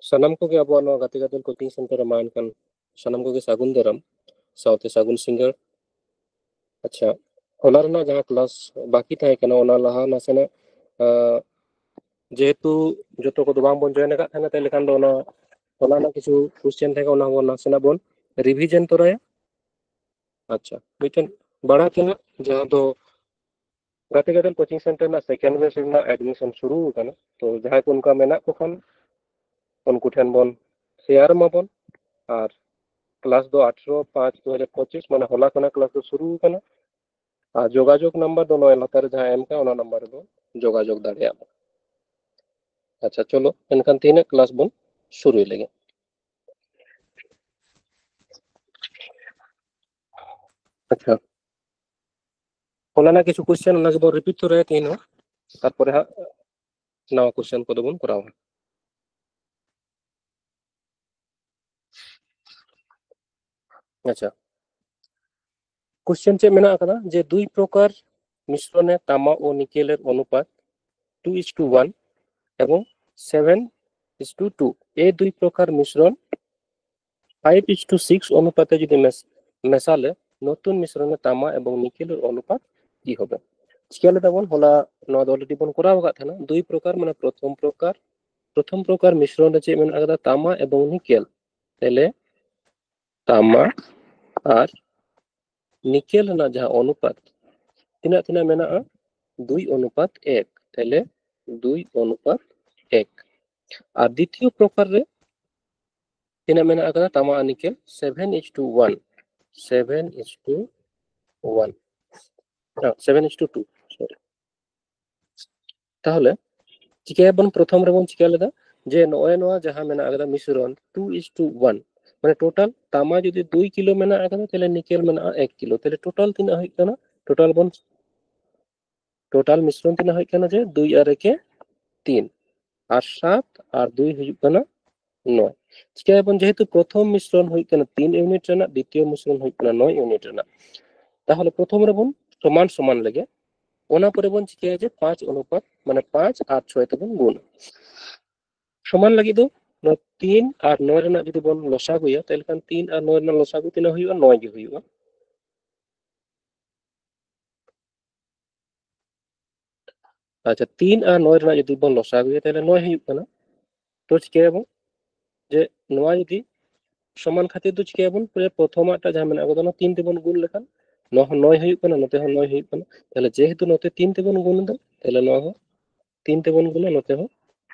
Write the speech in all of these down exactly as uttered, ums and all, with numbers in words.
ᱥᱟᱱᱟᱢ ᱠᱚᱜᱮ ᱟᱵᱚᱣᱟᱜ ᱱᱚᱣᱟ ᱜᱟᱛᱮ ᱜᱟᱫᱮᱞ ᱠᱳᱪᱤᱝ ᱥᱮᱱᱴᱟᱨ ᱨᱮ ᱢᱟ ᱮᱱᱠᱷᱟᱱ ᱥᱟᱱᱟᱢ ᱠᱚᱜᱮ ᱥᱟᱹᱜᱩᱱ ᱫᱟᱨᱟᱢ, ᱥᱟᱶᱛᱮ ᱥᱟᱹᱜᱩᱱ ᱥᱤᱸᱜᱟᱹᱲ᱾ ᱟᱪᱪᱷᱟ, ᱦᱚᱞᱟ ᱨᱮᱱᱟᱜ ᱡᱟᱦᱟᱸ ᱠᱞᱟᱥ ᱵᱟᱹᱠᱤ ᱛᱟᱦᱮᱸ ᱠᱟᱱᱟ, ᱚᱱᱟ ᱞᱟᱦᱟ ᱱᱟᱥᱮᱱᱟᱜ, ᱟᱸ, ᱡᱮᱦᱮᱛᱩ ᱡᱚᱛᱚ ᱠᱚᱫᱚ ᱵᱟᱝᱵᱚᱱ ᱡᱚᱭᱮᱱ ᱟᱠᱟᱫ ᱛᱟᱦᱮᱱᱟ, ᱛᱟᱦᱚᱞᱮ ᱠᱷᱟᱱ ᱫᱚ ᱚᱱᱟ ᱦᱚᱞᱟ ᱨᱮᱱᱟᱜ ᱠᱤᱪᱷᱩ ᱠᱚᱥᱪᱮᱱ ᱛᱟᱦᱮᱸ ᱠᱟᱱᱟ, ᱚᱱᱟ ᱦᱚᱸᱵᱚᱱ ᱱᱟᱥᱮᱱᱟᱜ ᱵᱚᱱ ᱨᱤᱵᱷᱤᱡᱚᱱ ᱛᱚᱨᱟᱭᱟ᱾ ᱟᱪᱪᱷᱟ, ᱢᱤᱫᱴᱮᱱ ᱵᱟᱲᱟᱭ ᱛᱮᱱᱟᱜ, ᱡᱟᱦᱟᱸ ᱫᱚ ᱜᱟᱛᱮ ᱜᱟᱫᱮᱞ ᱠᱳᱪᱤᱝ ᱥᱮᱱᱴᱟᱨ ᱨᱮᱱᱟᱜ ᱥᱮᱠᱮᱱᱰ ᱵᱮᱪ ᱨᱮᱱᱟᱜ ᱮᱰᱢᱤᱥᱚᱱ ᱥᱩᱨᱩ ᱟᱠᱟᱱᱟ᱾ ᱛᱚ ᱡᱟᱦᱟᱸᱭ ᱠᱚ ᱚᱱᱠᱟ ᱢᱮᱱᱟᱜ ᱠᱚ ᱠᱷᱟᱱ, ᱩᱱᱠᱩ ᱴᱷᱮᱱ ᱵᱚᱱ ᱥᱮᱭᱟᱨ ᱢᱟᱵᱚᱱ᱾ ᱟᱨ ᱠᱞᱟᱥ ᱫᱚ ᱟᱴᱷᱨᱚ ᱯᱟᱸᱪ ᱫᱩ ᱦᱟᱡᱟᱨ ᱯᱚᱸᱪᱤᱥ, ᱢᱟᱱᱮ ᱦᱚᱞᱟ ᱠᱷᱚᱱᱟᱜ ᱠᱞᱟᱥ ᱫᱚ ᱥᱩᱨᱩ ᱟᱠᱟᱱᱟ᱾ ᱟᱨ ᱡᱳᱜᱟᱡᱳᱜᱽ ᱱᱟᱢᱵᱟᱨ ᱫᱚ ᱱᱚᱜᱼᱚᱭ ᱞᱟᱛᱟᱨ ᱨᱮ ᱡᱟᱦᱟᱸ ᱮᱢ ᱠᱟᱜᱼᱟ, ᱚᱱᱟ ᱱᱟᱢᱵᱟᱨ ᱨᱮᱵᱚᱱ ᱡᱳᱜᱟᱡᱳᱜᱽ ᱫᱟᱲᱮᱭᱟᱜᱼᱟ᱾ ᱟᱪᱪᱷᱟ, ᱪᱚᱞᱚ ᱮᱱᱠᱷᱟᱱ ᱛᱮᱦᱮᱧᱟᱜ ᱠᱞᱟᱥ ᱵᱚᱱ ᱥᱩᱨᱩᱭ ᱞᱮᱜᱮ᱾ ᱟᱪᱪᱷᱟ, ᱚᱱᱟ ᱨᱮᱱᱟᱜ ᱠᱤᱪᱷᱩ ᱠᱚᱥᱪᱮᱱ, ᱚᱱᱟ ᱜᱮᱵᱚᱱ ᱨᱤᱯᱤᱴ ᱛᱚᱨᱟᱭᱟ ᱛᱮᱦᱮᱧ ᱦᱚᱸ, ᱛᱟᱨᱯᱚᱨᱮ ᱦᱟᱸᱜ ᱱᱟᱣᱟ ᱠᱚᱥᱪᱮᱱ ᱠᱚᱫᱚ ᱵᱚᱱ ᱠᱚᱨᱟᱣᱟ᱾ ᱟᱪᱪᱷᱟ, ᱠᱚᱥᱪᱮᱱ ᱪᱮᱫ ᱢᱮᱱᱟᱜ ᱟᱠᱟᱫᱟ? ᱡᱮ ᱫᱩᱭ ᱯᱨᱚᱠᱟᱨ ᱢᱤᱥᱨᱚᱱᱮ ᱛᱟᱢᱟ ও নিকেলের অনুপাত টু ইস টু ওয়ান এবং সেভেন ইস টু টু। এই দুই প্রকার মিশ্রণ ফাইভ ইস টু সিক্স অনুপাতে যদি মেশ- মেশালে নতুন মিশ্রণে তামা এবং নিকেলের অনুপাত কি হবে? ᱪᱤᱠᱟᱹ ᱞᱮᱫᱟ ᱵᱚᱱ ᱦᱚᱞᱟ, ᱱᱚᱣᱟ ᱫᱚ ᱚᱞᱨᱮᱰᱤ ᱵᱚᱱ ᱠᱚᱨᱟᱣ ᱟᱠᱟᱫ ᱛᱟᱦᱮᱱᱟ᱾ ᱫᱩᱭ ᱯᱨᱚᱠᱟᱨ ᱢᱟᱱᱮ ᱯᱨᱚᱛᱷᱚᱢ ᱯᱨᱚᱠᱟᱨ, ᱯᱨᱚᱛᱷᱚᱢ ᱯᱨᱚᱠᱟᱨ ᱢᱤᱥᱨᱚᱱ ᱨᱮ ᱪᱮᱫ ᱢᱮᱱᱟᱜ ᱟᱠᱟᱫᱟ? ᱛᱟᱢᱟ ᱮᱵᱚᱝ ᱱᱤᱠᱮᱞ᱾ ᱛᱟᱦᱞᱮ ᱛᱟᱢᱟ ᱟᱨ ᱱᱤᱠᱮᱞ ᱨᱮᱱᱟᱜ ᱡᱟᱦᱟᱸ ᱚᱱᱩᱯᱟᱛ, ᱛᱤᱱᱟᱹᱜ ᱛᱤᱱᱟᱹᱜ ᱢᱮᱱᱟᱜᱼᱟ? ᱫᱩᱭ ᱚᱱᱩᱯᱟᱛ ᱮᱠ᱾ ᱛᱟᱦᱞᱮ ᱫᱩᱭ ᱚᱱᱩᱯᱟᱛ ᱮᱠ᱾ ᱟᱨ ᱫᱤᱛᱤᱭᱚ ᱯᱨᱚᱠᱟᱨ ᱨᱮ ᱛᱤᱱᱟᱹᱜ ᱢᱮᱱᱟᱜ ᱟᱠᱟᱫᱟ? ᱛᱟᱢᱟ ᱟᱨ nickel seven is to one, seven is to one, seven is to two, sorry. ᱛᱟᱦᱚᱞᱮ ᱪᱤᱠᱟᱹᱭᱟᱵᱚᱱ? ᱯᱨᱚᱛᱷᱚᱢ ᱨᱮᱵᱚᱱ ᱪᱤᱠᱟᱹ ᱞᱮᱫᱟ ᱡᱮ ᱱᱚᱜᱼᱚᱭ ᱱᱚᱣᱟ ᱡᱟᱦᱟᱸ ᱢᱮᱱᱟᱜ ᱟᱠᱟᱫᱟ ᱢᱤᱥᱨᱚᱱ ᱴᱩ ᱤᱥ ᱴᱩ ᱳᱣᱟᱱ, ᱢᱟᱱᱮ ᱴᱳᱴᱟᱞ ᱛᱟᱢᱟ ᱡᱩᱫᱤ ᱫᱩᱭ ᱠᱤᱞᱳ ᱢᱮᱱᱟᱜ ᱟᱠᱟᱫᱟ, ᱛᱟᱦᱞᱮ ᱱᱤᱠᱮᱞ ᱢᱮᱱᱟᱜᱼᱟ ᱮᱠ ᱠᱤᱞᱳ᱾ ᱛᱟᱦᱞᱮ ᱴᱳᱴᱟᱞ ᱛᱤᱱᱟᱹᱜ ᱦᱩᱭᱩᱜ ᱠᱟᱱᱟ? ᱴᱳᱴᱟᱞ ᱵᱚᱱ, ᱴᱳᱴᱟᱞ ᱢᱤᱥᱨᱚᱱ ᱛᱤᱱᱟᱹᱜ ᱦᱩᱭᱩᱜ ᱠᱟᱱᱟ? ᱡᱮ ᱫᱩᱭ ᱟᱨ ᱮᱠᱮ ᱛᱤᱱ, ᱟᱨ ᱥᱟᱛ ᱟᱨ ᱫᱩᱭ ᱦᱩᱭᱩᱜ ᱠᱟᱱᱟ ᱱᱚᱭ᱾ ᱪᱤᱠᱟᱹᱭᱟᱵᱚᱱ? ᱡᱮᱦᱮᱛᱩ ᱯᱨᱚᱛᱷᱚᱢ ᱢᱤᱥᱨᱚᱱ ᱦᱩᱭᱩᱜ ᱠᱟᱱᱟ ᱛᱤᱱ ᱤᱭᱩᱱᱤᱴ ᱨᱮᱱᱟᱜ, ᱫᱤᱛᱤᱭᱚ ᱢᱤᱥᱨᱚᱱ ᱦᱩᱭᱩᱜ ᱠᱟᱱᱟ ᱱᱚᱭ ᱤᱭᱩᱱᱤᱴ ᱨᱮᱱᱟᱜ, ᱛᱟᱦᱚᱞᱮ ᱯᱨᱚᱛᱷᱚᱢ ᱨᱮᱵᱚᱱ ᱥᱚᱢᱟᱱ ᱥᱚᱢᱟᱱ ᱞᱮᱜᱮ᱾ ᱚᱱᱟ ᱯᱚᱨᱮ ᱵᱚᱱ ᱪᱤᱠᱟᱹᱭᱟ ᱡᱮ ᱯᱟᱸᱪ ᱚᱱᱩᱯᱟᱛ, ᱢᱟᱱᱮ ᱯᱟᱸᱪ ᱟᱨ ᱪᱷᱚᱭ ᱛᱮᱵᱚᱱ ᱜᱩᱱᱟ᱾ ᱥᱚᱢᱟᱱ ᱞᱟᱹᱜᱤᱫ ᱫᱚ ᱱᱚᱣᱟ ᱛᱤᱱ ᱟᱨ ᱱᱚᱭ ᱨᱮᱱᱟᱜ ᱡᱩᱫᱤ ᱵᱚᱱ ᱞᱚᱥᱟᱜᱩᱭᱟ, ᱛᱟᱦᱚᱞᱮ ᱠᱷᱟᱱ ᱛᱤᱱ ᱟᱨ ᱱᱚᱭ ᱨᱮᱱᱟᱜ ᱞᱚᱥᱟᱜᱩ ᱛᱤᱱᱟᱹᱜ ᱦᱩᱭᱩᱜᱼᱟ? ᱱᱚᱭ ᱜᱮ ᱦᱩᱭᱩᱜᱼᱟ᱾ ᱟᱪᱪᱷᱟ, ᱛᱤᱱ ᱟᱨ ᱱᱚᱭ ᱨᱮᱱᱟᱜ ᱡᱩᱫᱤ ᱵᱚᱱ ᱞᱚᱥᱟᱜᱩᱭᱟ, ᱛᱟᱦᱚᱞᱮ ᱱᱚᱭ ᱦᱩᱭᱩᱜ ᱠᱟᱱᱟ᱾ ᱛᱚ ᱪᱤᱠᱟᱹᱭᱟᱵᱚᱱ ᱡᱮ ᱱᱚᱣᱟ ᱡᱩᱫᱤ ᱥᱚᱢᱟᱱ ᱠᱷᱟᱹᱛᱤᱨ ᱫᱚ ᱪᱤᱠᱟᱹᱭᱟᱵᱚᱱ, ᱯᱨᱚᱛᱷᱚᱢᱟᱜ ᱴᱟᱜ ᱡᱟᱦᱟᱸ ᱢᱮᱱᱟᱜ ᱟᱠᱟᱫᱟ, ᱚᱱᱟ ᱛᱤᱱ ᱛᱮᱵᱚᱱ ᱜᱩᱱ ᱞᱮᱠᱷᱟᱱ ᱱᱚᱣᱟ ᱦᱚᱸ ᱱᱚᱭ ᱦᱩᱭᱩᱜ ᱠᱟᱱᱟ, ᱱᱚᱛᱮ ᱦᱚᱸ ᱱᱚᱭ ᱦᱩᱭᱩᱜ ᱠᱟᱱᱟ᱾ ᱛᱟᱦᱚᱞᱮ ᱡᱮᱦᱮᱛᱩ ᱱᱚᱛᱮ ᱛᱤᱱ ᱛᱮᱵᱚᱱ ᱜᱩᱱ ᱮᱫᱟ, ᱛᱟᱦᱚᱞᱮ ᱱᱚᱣᱟ ᱦᱚᱸ ᱛᱤᱱ ᱛᱮᱵᱚᱱ ᱜᱩᱱᱟ, ᱱᱚᱛᱮ ᱦᱚᱸ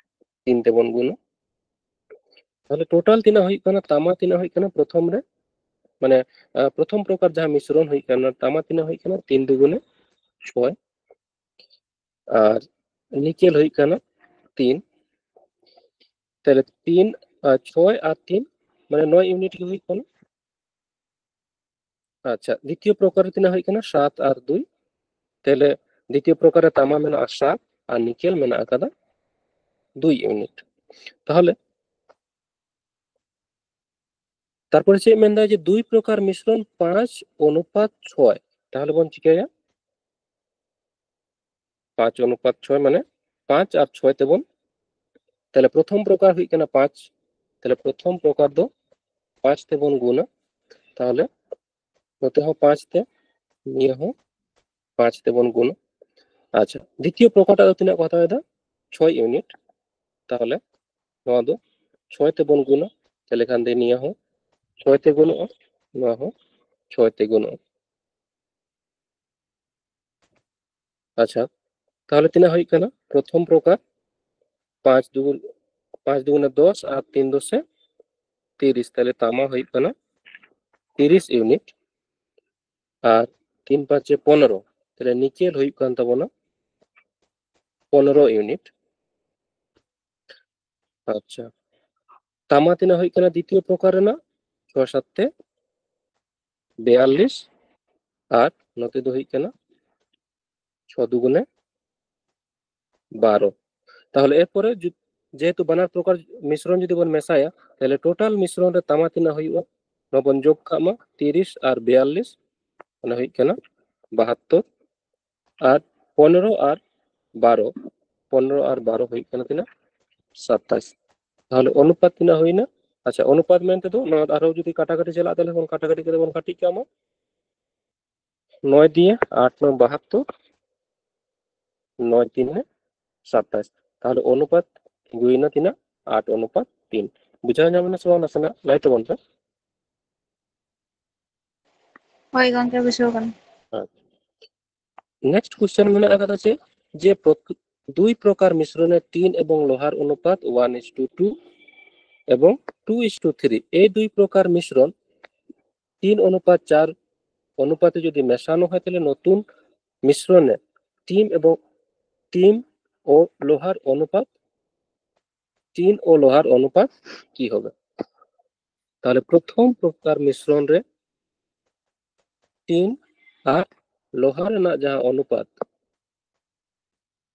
ᱛᱤᱱ ᱛᱮᱵᱚᱱ ᱜᱩᱱᱟ᱾ ᱛᱟᱦᱚᱞᱮ ᱴᱳᱴᱟᱞ ᱛᱤᱱᱟᱹᱜ ᱦᱩᱭᱩᱜ ᱠᱟᱱᱟ, ᱛᱟᱢᱟ ᱛᱤᱱᱟᱹᱜ ᱦᱩᱭᱩᱜ ᱠᱟᱱᱟ ᱯᱨᱚᱛᱷᱚᱢ ᱨᱮ, ᱢᱟᱱᱮ ᱟᱸ, ᱯᱨᱚᱛᱷᱚᱢ ᱯᱨᱚᱠᱟᱨ ᱡᱟᱦᱟᱸ ᱢᱤᱥᱨᱚᱱ ᱦᱩᱭᱩᱜ ᱠᱟᱱᱟ, ᱛᱟᱢᱟ ᱛᱤᱱᱟᱹᱜ ᱦᱩᱭᱩᱜ ᱠᱟᱱᱟ? ᱛᱤᱱ ᱫᱩᱜᱩᱱᱮ ᱪᱷᱚᱭ᱾ ᱟᱨ ᱱᱤᱠᱮᱞ ᱦᱩᱭᱩᱜ ᱠᱟᱱᱟ ᱛᱤᱱ᱾ ᱛᱟᱦᱞᱮ ᱛᱤᱱ ᱟᱨ ᱪᱷᱚᱭ ᱟᱨ ᱛᱤᱱ, ᱢᱟᱱᱮ ᱱᱚᱭ ᱤᱭᱩᱱᱤᱴ ᱜᱮ ᱦᱩᱭᱩᱜ ᱠᱟᱱᱟ᱾ ᱟᱪᱪᱷᱟ, ᱫᱤᱛᱤᱭᱚ ᱯᱨᱚᱠᱟᱨ ᱨᱮ ᱛᱤᱱᱟᱹᱜ ᱦᱩᱭᱩᱜ ᱠᱟᱱᱟ? ᱥᱟᱛ ᱟᱨ ᱫᱩᱭ᱾ ᱛᱟᱦᱞᱮ ᱫᱤᱛᱤᱭᱚ ᱯᱨᱚᱠᱟᱨ ᱨᱮ ᱛᱟᱢᱟ ᱢᱮᱱᱟᱜᱼᱟ ᱥᱟᱛ ᱟᱨ ᱱᱤᱠᱮᱞ ᱢᱮᱱᱟᱜ ᱟᱠᱟᱫᱟ ᱫᱩᱭ ᱤᱭᱩᱱᱤᱴ᱾ ᱛᱟᱦᱞᱮ ᱛᱟᱨᱯᱚᱨᱮ ᱪᱮᱫ ᱢᱮᱱᱫᱟ ᱡᱮ ᱫᱩᱭ ᱯᱨᱚᱠᱟᱨ ᱢᱤᱥᱨᱚᱱ ᱯᱟᱸᱪ ᱚᱱᱩᱯᱟᱛ ᱪᱷᱚᱭ᱾ ᱛᱟᱦᱞᱮ ᱵᱚᱱ ᱪᱤᱠᱟᱹᱭᱟ? ᱯᱟᱸᱪ ᱚᱱᱩᱯᱟᱛ ᱪᱷᱚᱭ, ᱢᱟᱱᱮ ᱯᱟᱸᱪ ᱟᱨ ᱪᱷᱚᱭ ᱛᱮᱵᱚᱱ, ᱛᱟᱦᱞᱮ ᱯᱨᱚᱛᱷᱚᱢ ᱯᱨᱚᱠᱟᱨ ᱦᱩᱭᱩᱜ ᱠᱟᱱᱟ ᱯᱟᱸᱪ, ᱛᱟᱦᱞᱮ ᱯᱨᱚᱛᱷᱚᱢ ᱯᱨᱚᱠᱟᱨ ᱫᱚ ᱯᱟᱸᱪ ᱛᱮᱵᱚᱱ ᱜᱩᱱᱟ, ᱛᱟᱦᱞᱮ ᱱᱚᱛᱮ ᱦᱚᱸ ᱯᱟᱸᱪ ᱛᱮ, ᱱᱤᱭᱟᱹ ᱦᱚᱸ ᱯᱟᱸᱪ ᱛᱮᱵᱚᱱ ᱜᱩᱱᱟ᱾ ᱟᱪᱪᱷᱟ, ᱫᱤᱛᱤᱭᱚ ᱯᱨᱚᱠᱟᱨ ᱴᱟᱜ ᱫᱚ ᱛᱤᱱᱟᱹᱜ ᱠᱚ ᱦᱟᱛᱟᱣ ᱮᱫᱟ? ᱪᱷᱚᱭ ᱤᱭᱩᱱᱤᱴ᱾ ᱛᱟᱦᱞᱮ ᱱᱚᱣᱟ ᱫᱚ ᱪᱷᱚᱭ ᱛᱮᱵᱚᱱ ᱜᱩᱱᱟ, ᱛᱟᱦᱞᱮ ᱠᱷᱟᱱ ᱫᱚ ᱱᱤᱭᱟᱹ ᱦᱚᱸ ᱪᱷᱚᱭ ᱛᱮ ᱜᱩᱱᱚᱜᱼᱟ, ᱱᱚᱣᱟ ᱦᱚᱸ ᱪᱷᱚᱭ ᱛᱮ ᱜᱩᱱᱚᱜᱼᱟ᱾ ᱟᱪᱪᱷᱟ, ᱛᱟᱦᱞᱮ ᱛᱤᱱᱟᱹᱜ ᱦᱩᱭᱩᱜ ᱠᱟᱱᱟ? ᱯᱨᱚᱛᱷᱚᱢ ᱯᱨᱚᱠᱟᱨ ᱯᱟᱸᱪ ᱫᱩᱜᱩᱱ, ᱯᱟᱸᱪ ᱫᱩᱜᱩᱱᱮ ᱫᱚᱥ ᱟᱨ ᱛᱤᱱ ᱫᱚᱥᱮ ᱛᱤᱨᱤᱥ, ᱛᱟᱦᱞᱮ ᱛᱟᱢᱟ ᱦᱩᱭᱩᱜ ᱠᱟᱱᱟ ᱛᱤᱨᱤᱥ ᱤᱭᱩᱱᱤᱴ᱾ ᱟᱨ ᱛᱤᱱ ᱯᱟᱸᱪᱮ ᱯᱚᱱᱨᱚ, ᱛᱟᱦᱞᱮ ᱱᱤᱠᱮᱞ ᱦᱩᱭᱩᱜ ᱠᱟᱱ ᱛᱟᱵᱚᱱᱟ ᱯᱚᱱᱨᱚ ᱤᱭᱩᱱᱤᱴ᱾ ᱟᱪᱪᱷᱟ, ᱛᱟᱢᱟ ᱛᱤᱱᱟᱹᱜ ᱦᱩᱭᱩᱜ ᱠᱟᱱᱟ ᱫᱤᱛᱤᱭᱚ ᱯᱨᱚᱠᱟᱨ ᱨᱮᱱᱟᱜ? ᱪᱷᱚ ᱥᱟᱛ ᱛᱮ ᱵᱤᱭᱟᱞᱞᱤᱥ, ᱟᱨ ᱱᱚᱛᱮ ᱫᱚ ᱦᱩᱭᱩᱜ ᱠᱟᱱᱟ ᱪᱷᱚ ᱫᱩᱜᱩᱱᱮ ᱵᱟᱨᱚ᱾ ᱛᱟᱦᱞᱮ ᱮᱨᱯᱚᱨᱮ ᱡᱩ-, ᱡᱮᱦᱮᱛᱩ ᱵᱟᱱᱟᱨ ᱯᱨᱚᱠᱟᱨ ᱢᱤᱥᱨᱚᱱ ᱡᱩᱫᱤ ᱵᱚᱱ ᱢᱮᱥᱟᱭᱟ, ᱛᱟᱦᱞᱮ ᱴᱳᱴᱟᱞ ᱢᱤᱥᱨᱚᱱ ᱨᱮ ᱛᱟᱢᱟ ᱛᱤᱱᱟᱹᱜ ᱦᱩᱭᱩᱜᱼᱟ? ᱱᱚᱣᱟ ᱵᱚᱱ ᱡᱳᱜᱽ ᱠᱟᱜ ᱢᱟ, ᱛᱤᱨᱤᱥ ᱟᱨ ᱵᱤᱭᱟᱞᱞᱤᱥ, ᱚᱱᱟ ᱦᱩᱭᱩᱜ ᱠᱟᱱᱟ ᱵᱟᱦᱟᱛᱛᱳᱨ᱾ ᱟᱨ ᱯᱚᱱᱨᱚ ᱟᱨ ᱵᱟᱨᱚ, ᱯᱚᱱᱨᱚ ᱟᱨ ᱵᱟᱨᱚ ᱦᱩᱭᱩᱜ ᱠᱟᱱᱟ ᱛᱤᱱᱟᱹᱜ? ᱥᱟᱛᱟᱥ᱾ ᱛᱟᱦᱚᱞᱮ ᱚᱱᱩᱯᱟᱛ ᱛᱤᱱᱟᱹᱜ ᱦᱩᱭᱱᱟ? ᱟᱪᱪᱷᱟ, ᱚᱱᱩᱯᱟᱛ ᱢᱮᱱᱛᱮ ᱫᱚ ᱱᱚᱣᱟ ᱟᱨᱦᱚᱸ ᱡᱩᱫᱤ ᱠᱟᱴᱟᱠᱟᱴᱤ ᱪᱟᱞᱟᱜ, ᱛᱟᱦᱚᱞᱮ ᱵᱚᱱ ᱠᱟᱴᱟᱠᱟᱴᱤ ᱠᱟᱛᱮ ᱵᱚᱱ ᱠᱟᱹᱴᱤᱡ ᱠᱟᱜ ᱢᱟ᱾ ᱱᱚᱭ ᱫᱤᱭᱮ ᱟᱴ ᱱᱚ ᱵᱟᱦᱟᱛᱛᱳᱨ, ᱱᱚᱭ ᱛᱤᱱ ᱥᱟᱛᱟᱥ᱾ ᱛᱟᱦᱚᱞᱮ ᱚᱱᱩᱯᱟᱛ ᱦᱩᱭᱱᱟ ᱛᱤᱱᱟᱹᱜ? ᱟᱴ ᱚᱱᱩᱯᱟᱛ ᱛᱤᱱ᱾ ᱵᱩᱡᱷᱟᱹᱣ ᱧᱟᱢ ᱮᱱᱟ ᱥᱮ ᱵᱟᱝ? ᱱᱟᱥᱮᱱᱟᱜ ᱞᱟᱹᱭ ᱛᱟᱵᱚᱱ ᱯᱮ᱾ ᱦᱳᱭ ᱜᱚᱝᱠᱮ, ᱵᱩᱡᱷᱟᱹᱣ ᱠᱟᱱᱟ᱾ ᱱᱮᱠᱥᱴ ᱠᱚᱥᱪᱮᱱ ᱢᱮᱱᱟᱜ ᱟᱠᱟᱫᱟ ᱪᱮᱫ? ᱡᱮ ᱯᱨᱚᱛ-, ᱫᱩᱭ ᱯᱨᱚᱠᱟᱨ ᱢᱤᱥᱨᱚᱱᱮ ᱴᱤᱱ ᱮᱵᱚᱝ ᱞᱳᱦᱟᱨ ᱚᱱᱩᱯᱟᱛ one is to two এবং two is to three, এই দুই প্রকার মিশ্রণ তিন অনুপাত চার অনুপাতে যদি মেশানো হয়, তাহলে নতুন মিশ্রণে টিন এবং টিন ও লোহার অনুপাত, টিন ও লোহার অনুপাত কি হবে? তাহলে প্রথম প্রকার মিশ্রণ রে টিন আর লোহা ᱨᱮᱱᱟᱜ ᱡᱟᱦᱟᱸ ᱚᱱᱩᱯᱟᱛ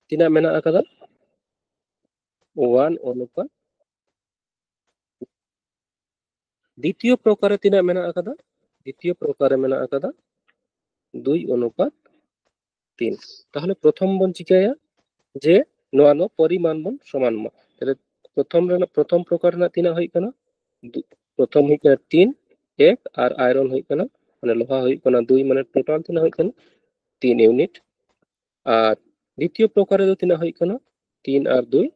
ᱛᱤᱱᱟᱹᱜ ᱢᱮᱱᱟᱜ ᱟᱠᱟᱫᱟ? ᱚᱣᱟᱱ ᱚᱱᱩᱯᱟᱛ᱾ ᱫᱤᱛᱤᱭᱚ ᱯᱨᱚᱠᱟᱨ ᱨᱮ ᱛᱤᱱᱟᱹᱜ ᱢᱮᱱᱟᱜ ᱟᱠᱟᱫᱟ? ᱫᱤᱛᱤᱭᱚ ᱯᱨᱚᱠᱟᱨ ᱨᱮ ᱢᱮᱱᱟᱜ ᱟᱠᱟᱫᱟ ᱫᱩᱭ ᱚᱱᱩᱯᱟᱛ ᱛᱤᱱ᱾ ᱛᱟᱦᱚᱞᱮ ᱯᱨᱚᱛᱷᱚᱢ ᱵᱚᱱ ᱪᱤᱠᱟᱹᱭᱟ ᱡᱮ ᱱᱚᱣᱟ ᱫᱚ ᱯᱚᱨᱤᱢᱟᱱ ᱵᱚᱱ ᱥᱚᱢᱟᱱ ᱢᱟ᱾ ᱛᱟᱦᱚᱞᱮ ᱯᱨᱚᱛᱷᱚᱢ ᱨᱮᱱᱟᱜ, ᱯᱨᱚᱛᱷᱚᱢ ᱯᱨᱚᱠᱟᱨ ᱨᱮᱱᱟᱜ ᱛᱤᱱᱟᱹᱜ ᱦᱩᱭᱩᱜ ᱠᱟᱱᱟ? ᱫᱩ-, ᱯᱨᱚᱛᱷᱚᱢ ᱦᱩᱭᱩᱜ ᱠᱟᱱᱟ ᱴᱤᱱ ᱮᱠ ᱟᱨ ᱟᱭᱨᱚᱱ ᱦᱩᱭᱩᱜ ᱠᱟᱱᱟ, ᱢᱟᱱᱮ ᱞᱳᱦᱟ ᱦᱩᱭᱩᱜ ᱠᱟᱱᱟ ᱫᱩᱭ, ᱢᱟᱱᱮ ᱴᱳᱴᱟᱞ ᱛᱤᱱᱟᱹᱜ ᱦᱩᱭᱩᱜ ᱠᱟᱱᱟ? ᱛᱤᱱ ᱤᱭᱩᱱᱤᱴ᱾ ᱟᱨ ᱫᱤᱛᱤᱭᱚ ᱯᱨᱚᱠᱟᱨ ᱨᱮᱫᱚ ᱛᱤᱱᱟᱹᱜ ᱦᱩᱭᱩᱜ ᱠᱟᱱᱟ? ᱛᱤᱱ ᱟᱨ ᱫᱩᱭ,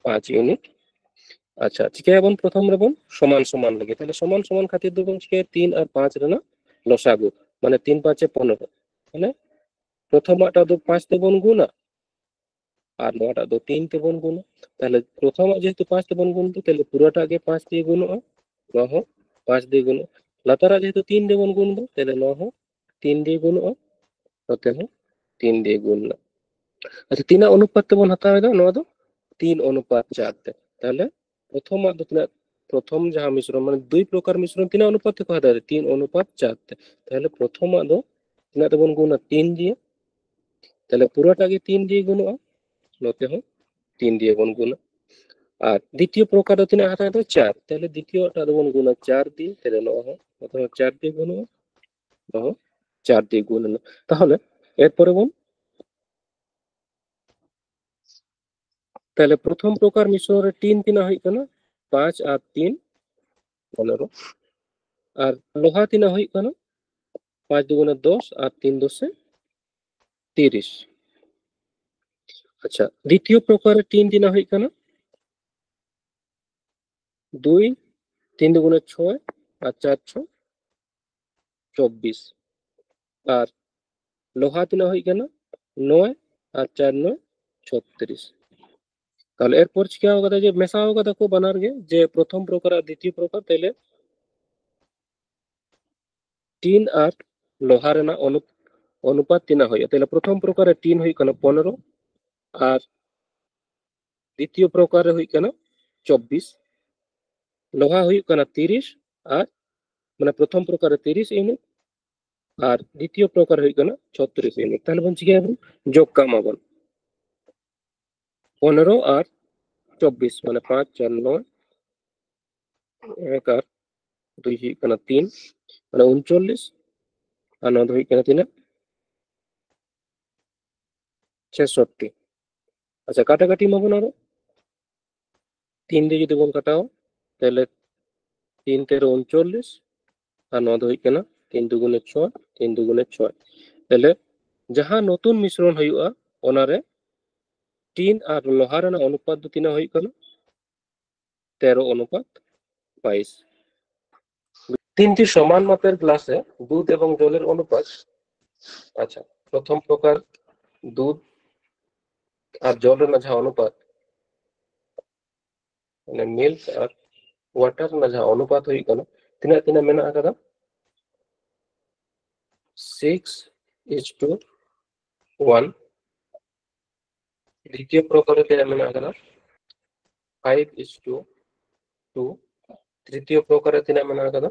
ᱯᱟᱸᱪ ᱤᱭᱩᱱᱤᱴ᱾ ᱟᱪᱪᱷᱟ, ᱪᱤᱠᱟᱹᱭᱟᱵᱚᱱ? ᱯᱨᱚᱛᱷᱚᱢ ᱨᱮᱵᱚᱱ ᱥᱚᱢᱟᱱ ᱥᱚᱢᱟᱱ ᱞᱟᱹᱜᱤᱫ᱾ ᱛᱟᱦᱞᱮ ᱥᱚᱢᱟᱱ ᱥᱚᱢᱟᱱ ᱠᱷᱟᱹᱛᱤᱨ ᱫᱚᱵᱚᱱ ᱪᱤᱠᱟᱹᱭᱟ? ᱛᱤᱱ ᱟᱨ ᱯᱟᱸᱪ ᱨᱮᱱᱟᱜ ᱞᱚᱥᱟᱜᱩ, ᱢᱟᱱᱮ ᱛᱤᱱ ᱯᱟᱸᱪᱮ ᱯᱚᱱᱮᱨᱚ᱾ ᱛᱟᱦᱞᱮ ᱯᱨᱚᱛᱷᱚᱢᱟᱜ ᱴᱟᱜ ᱫᱚ ᱯᱟᱸᱪ ᱛᱮᱵᱚᱱ ᱜᱩᱱᱟ ᱟᱨ ᱱᱚᱣᱟᱴᱟᱜ ᱫᱚ ᱛᱤᱱ ᱛᱮᱵᱚᱱ ᱜᱩᱱᱟ᱾ ᱛᱟᱦᱞᱮ ᱯᱨᱚᱛᱷᱚᱢᱟᱜ ᱡᱮᱦᱮᱛᱩ ᱯᱟᱸᱪ ᱛᱮᱵᱚᱱ ᱜᱩᱱ ᱫᱟ, ᱛᱟᱦᱞᱮ ᱯᱩᱨᱟᱹᱴᱟᱜ ᱜᱮ ᱯᱟᱸᱪ ᱛᱮ ᱜᱩᱱᱚᱜᱼᱟ, ᱱᱚᱣᱟ ᱦᱚᱸ ᱯᱟᱸᱪ ᱛᱮ ᱜᱩᱱᱚᱜᱼᱟ᱾ ᱞᱟᱛᱟᱨᱟᱜ ᱡᱮᱦᱮᱛᱩ ᱛᱤᱱ ᱛᱮᱵᱚᱱ ᱜᱩᱱ ᱫᱟ, ᱛᱟᱦᱞᱮ ᱱᱚᱣᱟ ᱦᱚᱸ ᱛᱤᱱ ᱫᱤᱭᱮ ᱜᱩᱱᱚᱜᱼᱟ, ᱱᱚᱛᱮ ᱦᱚᱸ ᱛᱤᱱ ᱫᱤᱭᱮ ᱜᱩᱱ ᱮᱱᱟ᱾ ᱟᱪᱪᱷᱟ, ᱛᱤᱱᱟᱹᱜ ᱚᱱᱩᱯᱟᱛ ᱛᱮᱵᱚᱱ ᱦᱟᱛᱟᱣ ᱮᱫᱟ? ᱱᱚᱣᱟ ᱫᱚ ᱛᱤᱱ ᱚᱱᱩᱯᱟᱛ ᱪᱟᱨ ᱛᱮ᱾ ᱛᱟᱦᱞᱮ ᱯᱨᱚᱛᱷᱚᱢᱟᱜ ᱫᱚ ᱛᱤᱱᱟᱹᱜ? ᱯᱨᱚᱛᱷᱚᱢ ᱡᱟᱦᱟᱸ ᱢᱤᱥᱨᱚᱱ, ᱢᱟᱱᱮ ᱫᱩᱭ ᱯᱨᱚᱠᱟᱨ ᱢᱤᱥᱨᱚᱱ ᱛᱤᱱᱟᱹᱜ ᱚᱱᱩᱯᱟᱛ ᱛᱮᱠᱚ ᱦᱟᱛᱟᱣ ᱮᱫᱟ? ᱛᱤᱱ ᱚᱱᱩᱯᱟᱛ ᱪᱟᱨ ᱛᱮ᱾ ᱛᱟᱦᱞᱮ ᱯᱨᱚᱛᱷᱚᱢᱟᱜ ᱫᱚ ᱛᱤᱱᱟᱹᱜ ᱛᱮᱵᱚᱱ ᱜᱩᱱᱟ? ᱛᱤᱱ ᱫᱤᱭᱮ᱾ ᱛᱟᱦᱞᱮ ᱯᱩᱨᱟᱹᱴᱟᱜ ᱜᱮ ᱛᱤᱱ ᱫᱤᱭᱮ ᱜᱩᱱᱚᱜᱼᱟ, ᱱᱚᱛᱮ ᱦᱚᱸ ᱛᱤᱱ ᱫᱤᱭᱮ ᱵᱚᱱ ᱜᱩᱱᱟ᱾ ᱟᱨ ᱫᱤᱛᱤᱭᱚ ᱯᱨᱚᱠᱟᱨ ᱫᱚ ᱛᱤᱱᱟᱹᱜ ᱦᱟᱛᱟᱣ ᱮᱫᱟ? ᱪᱟᱨ᱾ ᱛᱟᱦᱞᱮ ᱫᱤᱛᱤᱭᱚ ᱴᱟᱜ ᱫᱚᱵᱚᱱ ᱜᱩᱱᱟ ᱪᱟᱨ ᱫᱤᱭᱮ, ᱛᱟᱦᱞᱮ ᱱᱚᱣᱟ ᱦᱚᱸ, ᱱᱚᱛᱮ ᱦᱚᱸ ᱪᱟᱨ ᱫᱤᱭᱮ ᱜᱩᱱᱚᱜᱼᱟ, ᱱᱚᱣᱟ ᱦᱚᱸ ᱪᱟᱨ ᱫᱤᱭᱮ ᱜᱩᱱ ᱮᱱᱟ᱾ ᱛᱟᱦᱞᱮ ᱮᱨᱯᱚᱨᱮ ᱵᱚᱱ ᱛᱟᱦᱞᱮ ᱯᱨᱚᱛᱷᱚᱢ ᱯᱨᱚᱠᱟᱨ ᱢᱤᱥᱨᱚᱱ ᱨᱮ ᱴᱤᱱ ᱛᱤᱱᱟᱹᱜ ᱦᱩᱭᱩᱜ ᱠᱟᱱᱟ? ᱯᱟᱸᱪ ᱟᱨ ᱛᱤᱱ, ᱯᱚᱱᱮᱨᱚ᱾ ᱟᱨ ᱞᱳᱦᱟ ᱛᱤᱱᱟᱹᱜ ᱦᱩᱭᱩᱜ ᱠᱟᱱᱟ? ᱯᱟᱸᱪ ᱫᱩᱜᱩᱱᱮ ᱫᱚᱥ ᱟᱨ ᱛᱤᱱ ᱫᱚᱥᱮ ᱛᱤᱨᱤᱥ᱾ ᱟᱪᱪᱷᱟ, ᱫᱤᱛᱤᱭᱚ ᱯᱨᱚᱠᱟᱨ ᱨᱮ ᱴᱤᱱ ᱛᱤᱱᱟᱹᱜ ᱦᱩᱭᱩᱜ ᱠᱟᱱᱟ? ᱫᱩᱭ, ᱛᱤᱱ ᱫᱩᱜᱩᱱᱮ ᱪᱷᱚᱭ ᱟᱨ ᱪᱟᱨ ᱪᱷᱚ ᱪᱚᱵᱵᱤᱥ᱾ ᱟᱨ ᱞᱳᱦᱟ ᱛᱤᱱᱟᱹᱜ ᱦᱩᱭᱩᱜ ᱠᱟᱱᱟ? ᱱᱚᱭ ᱟᱨ ᱪᱟᱨ ᱱᱚᱭ ᱪᱷᱚᱛᱨᱤᱥ᱾ ᱛᱟᱦᱞᱮ ᱮᱨᱯᱚᱨ ᱪᱤᱠᱟᱹᱣ ᱠᱟᱫᱟ ᱡᱮ ᱢᱮᱥᱟᱣ ᱠᱟᱫᱟ ᱠᱚ ᱵᱟᱱᱟᱨ ᱜᱮ, ᱡᱮ ᱯᱨᱚᱛᱷᱚᱢ ᱯᱨᱚᱠᱟᱨ ᱟᱨ ᱫᱤᱛᱤᱭᱚ ᱯᱨᱚᱠᱟᱨ᱾ ᱛᱟᱦᱞᱮ ᱴᱤᱱ ᱟᱨ ᱞᱳᱦᱟ ᱨᱮᱱᱟᱜ ᱚᱱᱩ-, ᱚᱱᱩᱯᱟᱛ ᱛᱤᱱᱟᱹᱜ ᱦᱩᱭᱩᱜᱼᱟ? ᱛᱟᱦᱞᱮ ᱯᱨᱚᱛᱷᱚᱢ ᱯᱨᱚᱠᱟᱨ ᱨᱮ ᱴᱤᱱ ᱦᱩᱭᱩᱜ ᱠᱟᱱᱟ ᱯᱚᱱᱮᱨᱚ ᱟᱨ ᱫᱤᱛᱤᱭᱚ ᱯᱨᱚᱠᱟᱨ ᱨᱮ ᱦᱩᱭᱩᱜ ᱠᱟᱱᱟ ᱪᱚᱵᱵᱤᱥ, ᱞᱳᱦᱟ ᱦᱩᱭᱩᱜ ᱠᱟᱱᱟ ᱛᱤᱨᱤᱥ, ᱟᱨ ᱢᱟᱱᱮ ᱯᱨᱚᱛᱷᱚᱢ ᱯᱨᱚᱠᱟᱨ ᱨᱮ ᱛᱤᱨᱤᱥ ᱤᱭᱩᱱᱤᱴ ᱟᱨ ᱫᱤᱛᱤᱭᱚ ᱯᱨᱚᱠᱟᱨ ᱨᱮ ᱦᱩᱭᱩᱜ ᱠᱟᱱᱟ ᱪᱷᱚᱛᱨᱤᱥ ᱤᱭᱩᱱᱤᱴ᱾ ᱛᱟᱦᱞᱮ ᱵᱚᱱ ᱪᱤᱠᱟᱹᱭᱟᱵᱚᱱ? ᱡᱳᱜᱽ ᱠᱟᱜ ᱢᱟᱵᱚᱱ ᱯᱚᱱᱮᱨᱚ ᱟᱨ ᱪᱚᱵᱵᱤᱥ, ᱢᱟᱱᱮ ᱯᱟᱸᱪ ᱪᱟᱨ ᱱᱚᱭ, ᱮᱠ ᱟᱨ ᱫᱩᱭ ᱦᱩᱭᱩᱜ ᱠᱟᱱᱟ ᱛᱤᱱ, ᱢᱟᱱᱮ ᱩᱱᱪᱚᱞᱞᱤᱥ, ᱟᱨ ᱱᱚᱣᱟ ᱫᱚ ᱦᱩᱭᱩᱜ ᱠᱟᱱᱟ ᱛᱤᱱᱟᱹᱜ? ᱪᱷᱮᱥᱚᱴᱴᱤ᱾ ᱟᱪᱪᱷᱟ, ᱠᱟᱴᱟᱠᱟᱴᱤ ᱢᱟᱵᱚᱱ ᱟᱨᱚ ᱛᱤᱱ ᱫᱚ ᱡᱩᱫᱤ ᱵᱚᱱ ᱠᱟᱴᱟᱣᱟ, ᱛᱟᱦᱞᱮ ᱛᱤᱱ ᱛᱮᱨᱚ ᱩᱱᱪᱚᱞᱞᱤᱥ, ᱟᱨ ᱱᱚᱣᱟ ᱫᱚ ᱦᱩᱭᱩᱜ ᱠᱟᱱᱟ ᱛᱤᱱ ᱫᱩᱜᱩᱱᱮ ᱪᱷᱚᱭ, ᱛᱤᱱ ᱫᱩᱜᱩᱱᱮ ᱪᱷᱚᱭ᱾ ᱛᱟᱦᱞᱮ ᱡᱟᱦᱟᱸ ᱱᱚᱛᱩᱱ ᱢᱤᱥᱨᱚᱱ ᱦᱩᱭᱩᱜᱼᱟ, ᱚᱱᱟᱨᱮ ᱴᱤᱱ ᱟᱨ ᱞᱳᱦᱟ ᱨᱮᱱᱟᱜ ᱚᱱᱩᱯᱟᱛ ᱫᱚ ᱛᱤᱱᱟᱹᱜ ᱦᱩᱭᱩᱜ ᱠᱟᱱᱟ? ᱛᱮᱨᱚ ᱚᱱᱩᱯᱟᱛ ᱵᱟᱭᱤᱥ᱾ তিনটি সমান মাপের গ্লাসে দুধ এবং জলের অনুপাত, ᱟᱪᱪᱷᱟ, ᱯᱨᱚᱛᱷᱚᱢ ᱯᱨᱚᱠᱟᱨ ᱫᱩᱫᱷ ᱟᱨ ᱡᱚᱞ ᱨᱮᱱᱟᱜ ᱡᱟᱦᱟᱸ ᱚᱱᱩᱯᱟᱛ, ᱢᱟᱱᱮ ᱢᱤᱞᱠ ᱟᱨ ᱣᱟᱴᱟᱨ ᱨᱮᱱᱟᱜ ᱡᱟᱦᱟᱸ ᱚᱱᱩᱯᱟᱛ ᱦᱩᱭᱩᱜ ᱠᱟᱱᱟ, ᱛᱤᱱᱟᱹᱜ ᱛᱤᱱᱟᱹᱜ ᱢᱮᱱᱟᱜ ᱟᱠᱟᱫᱟ? Six is to one. ᱫᱤᱛᱤᱭᱚ ᱯᱨᱚᱠᱟᱨ ᱨᱮ ᱛᱤᱱᱟᱹᱜ ᱢᱮᱱᱟᱜ ᱟᱠᱟᱫᱟ? Five is to two. ᱛᱨᱤᱛᱤᱭᱚ ᱯᱨᱚᱠᱟᱨ ᱨᱮ ᱛᱤᱱᱟᱹᱜ ᱢᱮᱱᱟᱜ ᱟᱠᱟᱫᱟ?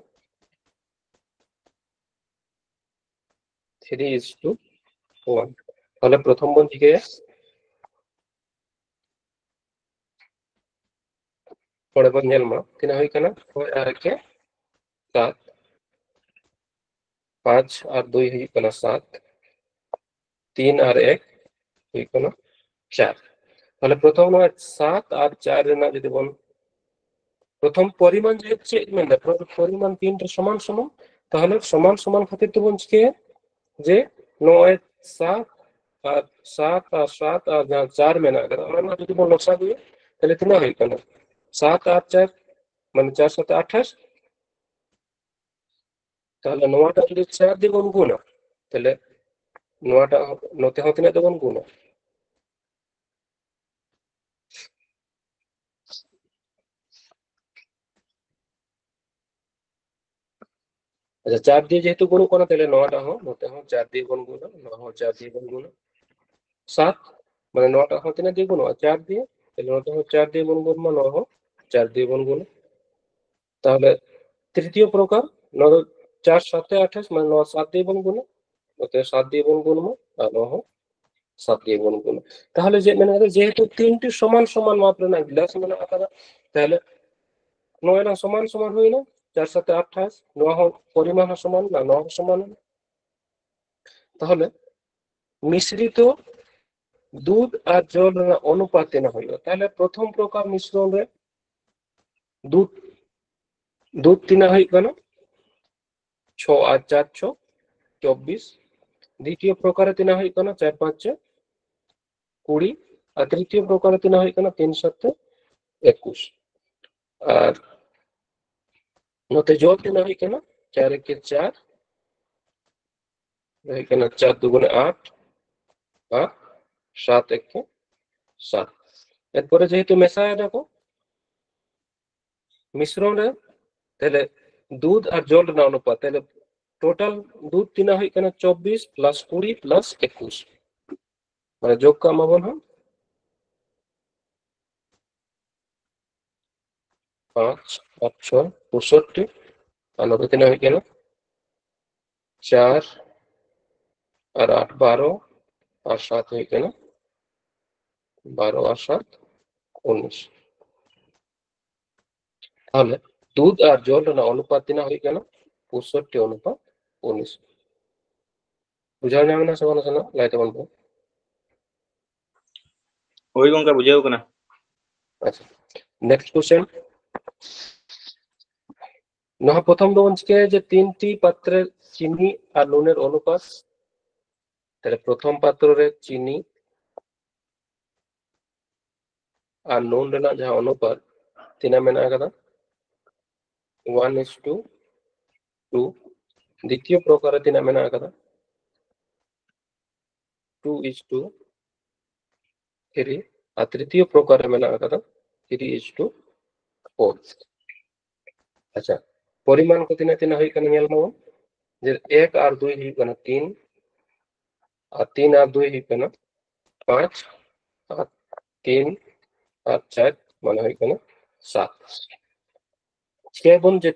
Three is to one. ᱛᱟᱦᱞᱮ ᱯᱨᱚᱛᱷᱚᱢ ᱵᱚᱱ ᱪᱤᱠᱟᱹᱭᱟ? ᱱᱚᱰᱮ ᱵᱚᱱ ᱧᱮᱞ ᱢᱟ, ᱛᱤᱱᱟᱹᱜ ᱦᱩᱭ ᱠᱟᱱᱟ? ᱦᱳᱭ, ᱟᱨ ᱮᱠᱮ ᱥᱟᱛ, ᱯᱟᱸᱪ ᱟᱨ ᱫᱩᱭ ᱦᱩᱭᱩᱜ ᱠᱟᱱᱟ ᱥᱟᱛ, ᱛᱤᱱ ᱟᱨ ᱮᱠ ᱦᱩᱭᱩᱜ ᱠᱟᱱᱟ ᱪᱟᱨ᱾ ᱛᱟᱦᱞᱮ ᱯᱨᱚᱛᱷᱚᱢ ᱱᱚᱣᱟ ᱥᱟᱛ ᱟᱨ ᱪᱟᱨ ᱨᱮᱱᱟᱜ ᱡᱩᱫᱤ ᱵᱚᱱ, ᱯᱨᱚᱛᱷᱚᱢ ᱯᱚᱨᱤᱢᱟᱱ ᱡᱮᱦᱮᱛᱩ ᱪᱮᱫ ᱢᱮᱱᱫᱟ, ᱯᱨᱚᱛᱷᱚᱢ ᱯᱚᱨᱤᱢᱟᱱ ᱛᱤᱱᱴᱟ ᱥᱚᱢᱟᱱ ᱥᱚᱢᱟᱱ, ᱛᱟᱦᱞᱮ ᱥᱚᱢᱟᱱ ᱥᱚᱢᱟᱱ ᱠᱷᱟᱹᱛᱤᱨ ᱛᱮᱵᱚᱱ ᱪᱤᱠᱟᱹᱭᱟ ᱡᱮ ᱱᱚᱜᱼᱚᱭ ᱥᱟᱛ ᱟᱨ ᱥᱟᱛ ᱟᱨ ᱥᱟᱛ ᱟᱨ ᱡᱟᱦᱟᱸ ᱪᱟᱨ ᱢᱮᱱᱟᱜ ᱟᱠᱟᱫᱟ, ᱚᱱᱟ ᱨᱮᱱᱟᱜ ᱡᱩᱫᱤ ᱵᱚᱱ ᱞᱚᱥᱟ ᱜᱮᱭᱟ, ᱛᱟᱦᱞᱮ ᱛᱤᱱᱟᱹᱜ ᱦᱩᱭᱩᱜ ᱠᱟᱱᱟ? ᱥᱟᱛ ᱟᱨ ᱪᱟᱨ, ᱢᱟᱱᱮ ᱪᱟᱨ ᱥᱟᱛᱮ ᱟᱴᱷᱟᱥ᱾ ᱛᱟᱦᱞᱮ ᱱᱚᱣᱟᱴᱟᱜ ᱡᱩᱫᱤ ᱪᱟᱨ ᱫᱤᱭᱮ ᱵᱚᱱ ᱜᱩᱱᱟ, ᱛᱟᱦᱞᱮ ᱱᱚᱣᱟᱴᱟᱜ ᱦᱚᱸ, ᱱᱚᱛᱮ ᱦᱚᱸ ᱛᱤᱱᱟᱹᱜ ᱛᱮᱵᱚᱱ ᱜᱩᱱᱟ? ᱟᱪᱪᱷᱟ, ᱪᱟᱨ ᱫᱤᱭᱮ ᱡᱮᱦᱮᱛᱩ ᱜᱩᱱᱚᱜ ᱠᱟᱱᱟ, ᱛᱟᱦᱞᱮ ᱱᱚᱣᱟᱴᱟᱜ ᱦᱚᱸ, ᱱᱚᱛᱮ ᱦᱚᱸ ᱪᱟᱨ ᱫᱤᱭᱮ ᱵᱚᱱ ᱜᱩᱱᱟ, ᱱᱚᱣᱟ ᱦᱚᱸ ᱪᱟᱨ ᱫᱤᱭᱮ ᱵᱚᱱ ᱜᱩᱱᱟ᱾ ᱥᱟᱛ, ᱢᱟᱱᱮ ᱱᱚᱣᱟᱴᱟᱜ ᱦᱚᱸ ᱛᱤᱱᱟᱹᱜ ᱫᱤᱭᱮ ᱜᱩᱱᱚᱜᱼᱟ? ᱪᱟᱨ ᱫᱤᱭᱮ᱾ ᱛᱟᱦᱞᱮ ᱱᱚᱛᱮ ᱦᱚᱸ ᱪᱟᱨ ᱫᱤᱭᱮ ᱵᱚᱱ ᱜᱩᱱ ᱢᱟ, ᱱᱚᱣᱟ ᱦᱚᱸ ᱪᱟᱨ ᱫᱤᱭᱮ ᱵᱚᱱ ᱜᱩᱱᱟ᱾ ᱛᱟᱦᱞᱮ ᱛᱨᱤᱛᱤᱭᱚ ᱯᱨᱚᱠᱟᱨ, ᱱᱚᱣᱟ ᱫᱚ ᱪᱟᱨ ᱥᱟᱛᱮ ᱟᱴᱷᱟᱥ, ᱢᱟᱱᱮ ᱱᱚᱣᱟ ᱥᱟᱛ ᱫᱤᱭᱮ ᱵᱚᱱ ᱜᱩᱱᱟ, ᱱᱚᱛᱮ ᱥᱟᱛ ᱫᱤᱭᱮ ᱵᱚᱱ ᱜᱩᱱ ᱢᱟ, ᱟᱨ ᱱᱚᱣᱟ ᱦᱚᱸ ᱥᱟᱛ ᱫᱤᱭᱮ ᱵᱚᱱ ᱜᱩᱱᱟ᱾ ᱛᱟᱦᱞᱮ ᱪᱮᱫ ᱢᱮᱱ ᱠᱟᱫᱟ? ᱡᱮᱦᱮᱛᱩ ᱛᱤᱱᱴᱤ ᱥᱚᱢᱟᱱ ᱥᱚᱢᱟᱱ ᱢᱟᱯ ᱨᱮᱱᱟᱜ ᱜᱞᱟᱥ ᱢᱮᱱᱟᱜ ᱟᱠᱟᱫᱟ, ᱛᱟᱦᱞᱮ ᱱᱚᱣᱟ ᱨᱮᱱᱟᱜ ᱥᱚᱢᱟᱱ ᱥᱚᱢᱟᱱ ᱦᱩᱭᱱᱟ, ᱪᱟᱨ ᱥᱟᱛᱮ ᱟᱴᱷᱟᱥ, ᱱᱚᱣᱟ ᱦᱚᱸ ᱯᱚᱨᱤᱢᱟᱱ ᱦᱚᱸ ᱥᱚᱢᱟᱱ ᱮᱱᱟ, ᱱᱚᱣᱟ ᱦᱚᱸ ᱥᱚᱢᱟᱱ ᱮᱱᱟ᱾ ᱛᱟᱦᱞᱮ ᱢᱤᱥᱨᱤᱛᱚ ᱫᱩᱫᱷ ᱟᱨ ᱡᱚᱞ ᱨᱮᱱᱟᱜ ᱚᱱᱩᱯᱟᱛ ᱛᱤᱱᱟᱹᱜ ᱦᱩᱭᱩᱜᱼᱟ? ᱛᱟᱦᱞᱮ ᱯᱨᱚᱛᱷᱚᱢ ᱯᱨᱚᱠᱟᱨ ᱢᱤᱥᱨᱚᱱ ᱨᱮ ᱫᱩᱫᱷ, ᱫᱩᱫᱷ ᱛᱤᱱᱟᱹᱜ ᱦᱩᱭᱩᱜ ᱠᱟᱱᱟ? ᱪᱷᱚ ᱟᱨ ᱪᱟᱨ ᱪᱷᱚ ᱪᱚᱵᱵᱤᱥ᱾ ᱫᱤᱛᱤᱭᱚ ᱯᱨᱚᱠᱟᱨ ᱨᱮ ᱛᱤᱱᱟᱹᱜ ᱦᱩᱭᱩᱜ ᱠᱟᱱᱟ? ᱪᱟᱨ ᱯᱟᱸᱪ ᱪᱷᱚ ᱠᱩᱲᱤ᱾ ᱟᱨ ᱛᱨᱤᱛᱤᱭᱚ ᱯᱨᱚᱠᱟᱨ ᱨᱮ ᱛᱤᱱᱟᱹᱜ ᱦᱩᱭᱩᱜ ᱠᱟᱱᱟ? ᱛᱤᱱ ᱥᱟᱛᱮ ᱮᱠᱩᱥ᱾ ᱟᱨ ᱱᱚᱛᱮ ᱡᱚᱞ ᱛᱤᱱᱟᱹᱜ ᱦᱩᱭᱩᱜ ᱠᱟᱱᱟ? ᱪᱟᱨ ᱮᱠᱮ ᱪᱟᱨ, ᱦᱩᱭᱩᱜ ᱠᱟᱱᱟ ᱪᱟᱨ ᱫᱩᱜᱩᱱᱮ ᱟᱴ ᱟᱨ ᱥᱟᱛ ᱮᱠᱮ ᱥᱟᱛ᱾ ᱮᱨᱯᱚᱨᱮ ᱡᱮᱦᱮᱛᱩ ᱢᱮᱥᱟᱭ ᱫᱟᱠᱚ ᱢᱤᱥᱨᱚᱱ ᱨᱮ, ᱛᱟᱦᱞᱮ ᱫᱩᱫᱷ ᱟᱨ ᱡᱚᱞ ᱨᱮᱱᱟᱜ ᱚᱱᱩᱯᱟᱛ, ᱛᱟᱦᱞᱮ ᱴᱳᱴᱟᱞ ᱫᱩᱫᱷ ᱛᱤᱱᱟᱹᱜ ᱦᱩᱭᱩᱜ ᱠᱟᱱᱟ? ᱪᱚᱵᱵᱤᱥ ᱯᱞᱟᱥ ᱠᱩᱲᱤ ᱯᱞᱟᱥ ᱮᱠᱩᱥ, ᱢᱟᱱᱮ ᱡᱳᱜᱽ ᱠᱟᱜ ᱢᱟᱵᱚᱱ ᱦᱟᱸᱜ, ᱯᱟᱸᱪ ᱟᱴ ᱪᱷᱚ ᱯᱚᱸᱭᱥᱚᱴᱴᱤ, ᱟᱨ ᱱᱚᱛᱮ ᱛᱤᱱᱟᱹᱜ ᱦᱩᱭᱩᱜ ᱠᱟᱱᱟ? ᱪᱟᱨ ᱟᱨ ᱟᱴ ᱵᱟᱨᱚ, ᱟᱨ ᱥᱟᱛ ᱦᱩᱭᱩᱜ ᱠᱟᱱᱟ ᱵᱟᱨᱚ ᱟᱨ ᱥᱟᱛ ᱩᱱᱤᱥ᱾ ᱛᱟᱦᱞᱮ ᱫᱩᱫᱷ ᱟᱨ ᱡᱚᱞ ᱨᱮᱱᱟᱜ ᱚᱱᱩᱯᱟᱛ ᱛᱤᱱᱟᱹᱜ ᱦᱩᱭᱩᱜ ᱠᱟᱱᱟ? ᱯᱚᱸᱭᱥᱚᱴᱴᱤ ᱚᱱᱩᱯᱟᱛ ᱩᱱᱤᱥ᱾ ᱵᱩᱡᱷᱟᱹᱣ ᱧᱟᱢ ᱮᱱᱟ ᱥᱮ ᱵᱟᱝ? ᱱᱟᱥᱮᱱᱟᱜ ᱞᱟᱹᱭ ᱛᱟᱵᱚᱱ ᱯᱮ᱾ ᱦᱳᱭ ᱜᱚᱝᱠᱮ, ᱵᱩᱡᱷᱟᱹᱣ ᱠᱟᱱᱟ᱾ ᱟᱪᱪᱷᱟ, next question. ᱱᱚᱣᱟ ᱯᱨᱚᱛᱷᱚᱢ ᱫᱚᱵᱚᱱ ᱪᱤᱠᱟᱹᱭᱟ ᱡᱮ ᱛᱤᱱᱴᱤ ᱯᱟᱛᱨᱮ ᱪᱤᱱᱤ ᱟᱨ ᱱᱩᱱᱮᱨ ᱚᱱᱩᱯᱟᱛ᱾ ᱛᱟᱦᱞᱮ ᱯᱨᱚᱛᱷᱚᱢ ᱯᱟᱛᱨᱚ ᱨᱮ ᱪᱤᱱᱤ ᱟᱨ ᱱᱩᱱ ᱨᱮᱱᱟᱜ ᱡᱟᱦᱟᱸ ᱚᱱᱩᱯᱟᱛ ᱛᱤᱱᱟᱹᱜ ᱢᱮᱱᱟᱜ ᱟᱠᱟᱫᱟ, one is to two. ᱫᱤᱛᱤᱭᱚ ᱯᱨᱚᱠᱟᱨ ᱨᱮ ᱛᱤᱱᱟᱹᱜ ᱢᱮᱱᱟᱜ ᱟᱠᱟᱫᱟ, two is to three. ᱟᱨ ᱛᱨᱤᱛᱤᱭᱚ ᱯᱨᱚᱠᱟᱨ ᱨᱮ ᱢᱮᱱᱟᱜ ᱟᱠᱟᱫᱟ three is to four. ᱟᱪᱪᱷᱟ, ᱯᱚᱨᱤᱢᱟᱱ ᱠᱚ ᱛᱤᱱᱟᱹᱜ ᱛᱤᱱᱟᱹᱜ ᱦᱩᱭᱩᱜ ᱠᱟᱱᱟ ᱧᱮᱞ ᱢᱟᱵᱚᱱ, ᱡᱮ ᱮᱠ ᱟᱨ ᱫᱩᱭ ᱦᱩᱭᱩᱜ ᱠᱟᱱᱟ ᱛᱤᱱ, ᱟᱨ ᱛᱤᱱ ᱟᱨ ᱫᱩᱭ ᱦᱩᱭᱩᱜ ᱠᱟᱱᱟ ᱯᱟᱸᱪ, ᱟᱨ ᱛᱤᱱ ᱟᱨ ᱪᱟᱨ ᱢᱟᱱᱮ ᱦᱩᱭᱩᱜ ᱠᱟᱱᱟ ᱥᱟᱛ. ᱪᱤᱠᱟᱹᱭᱟᱵᱚᱱ ᱡᱮ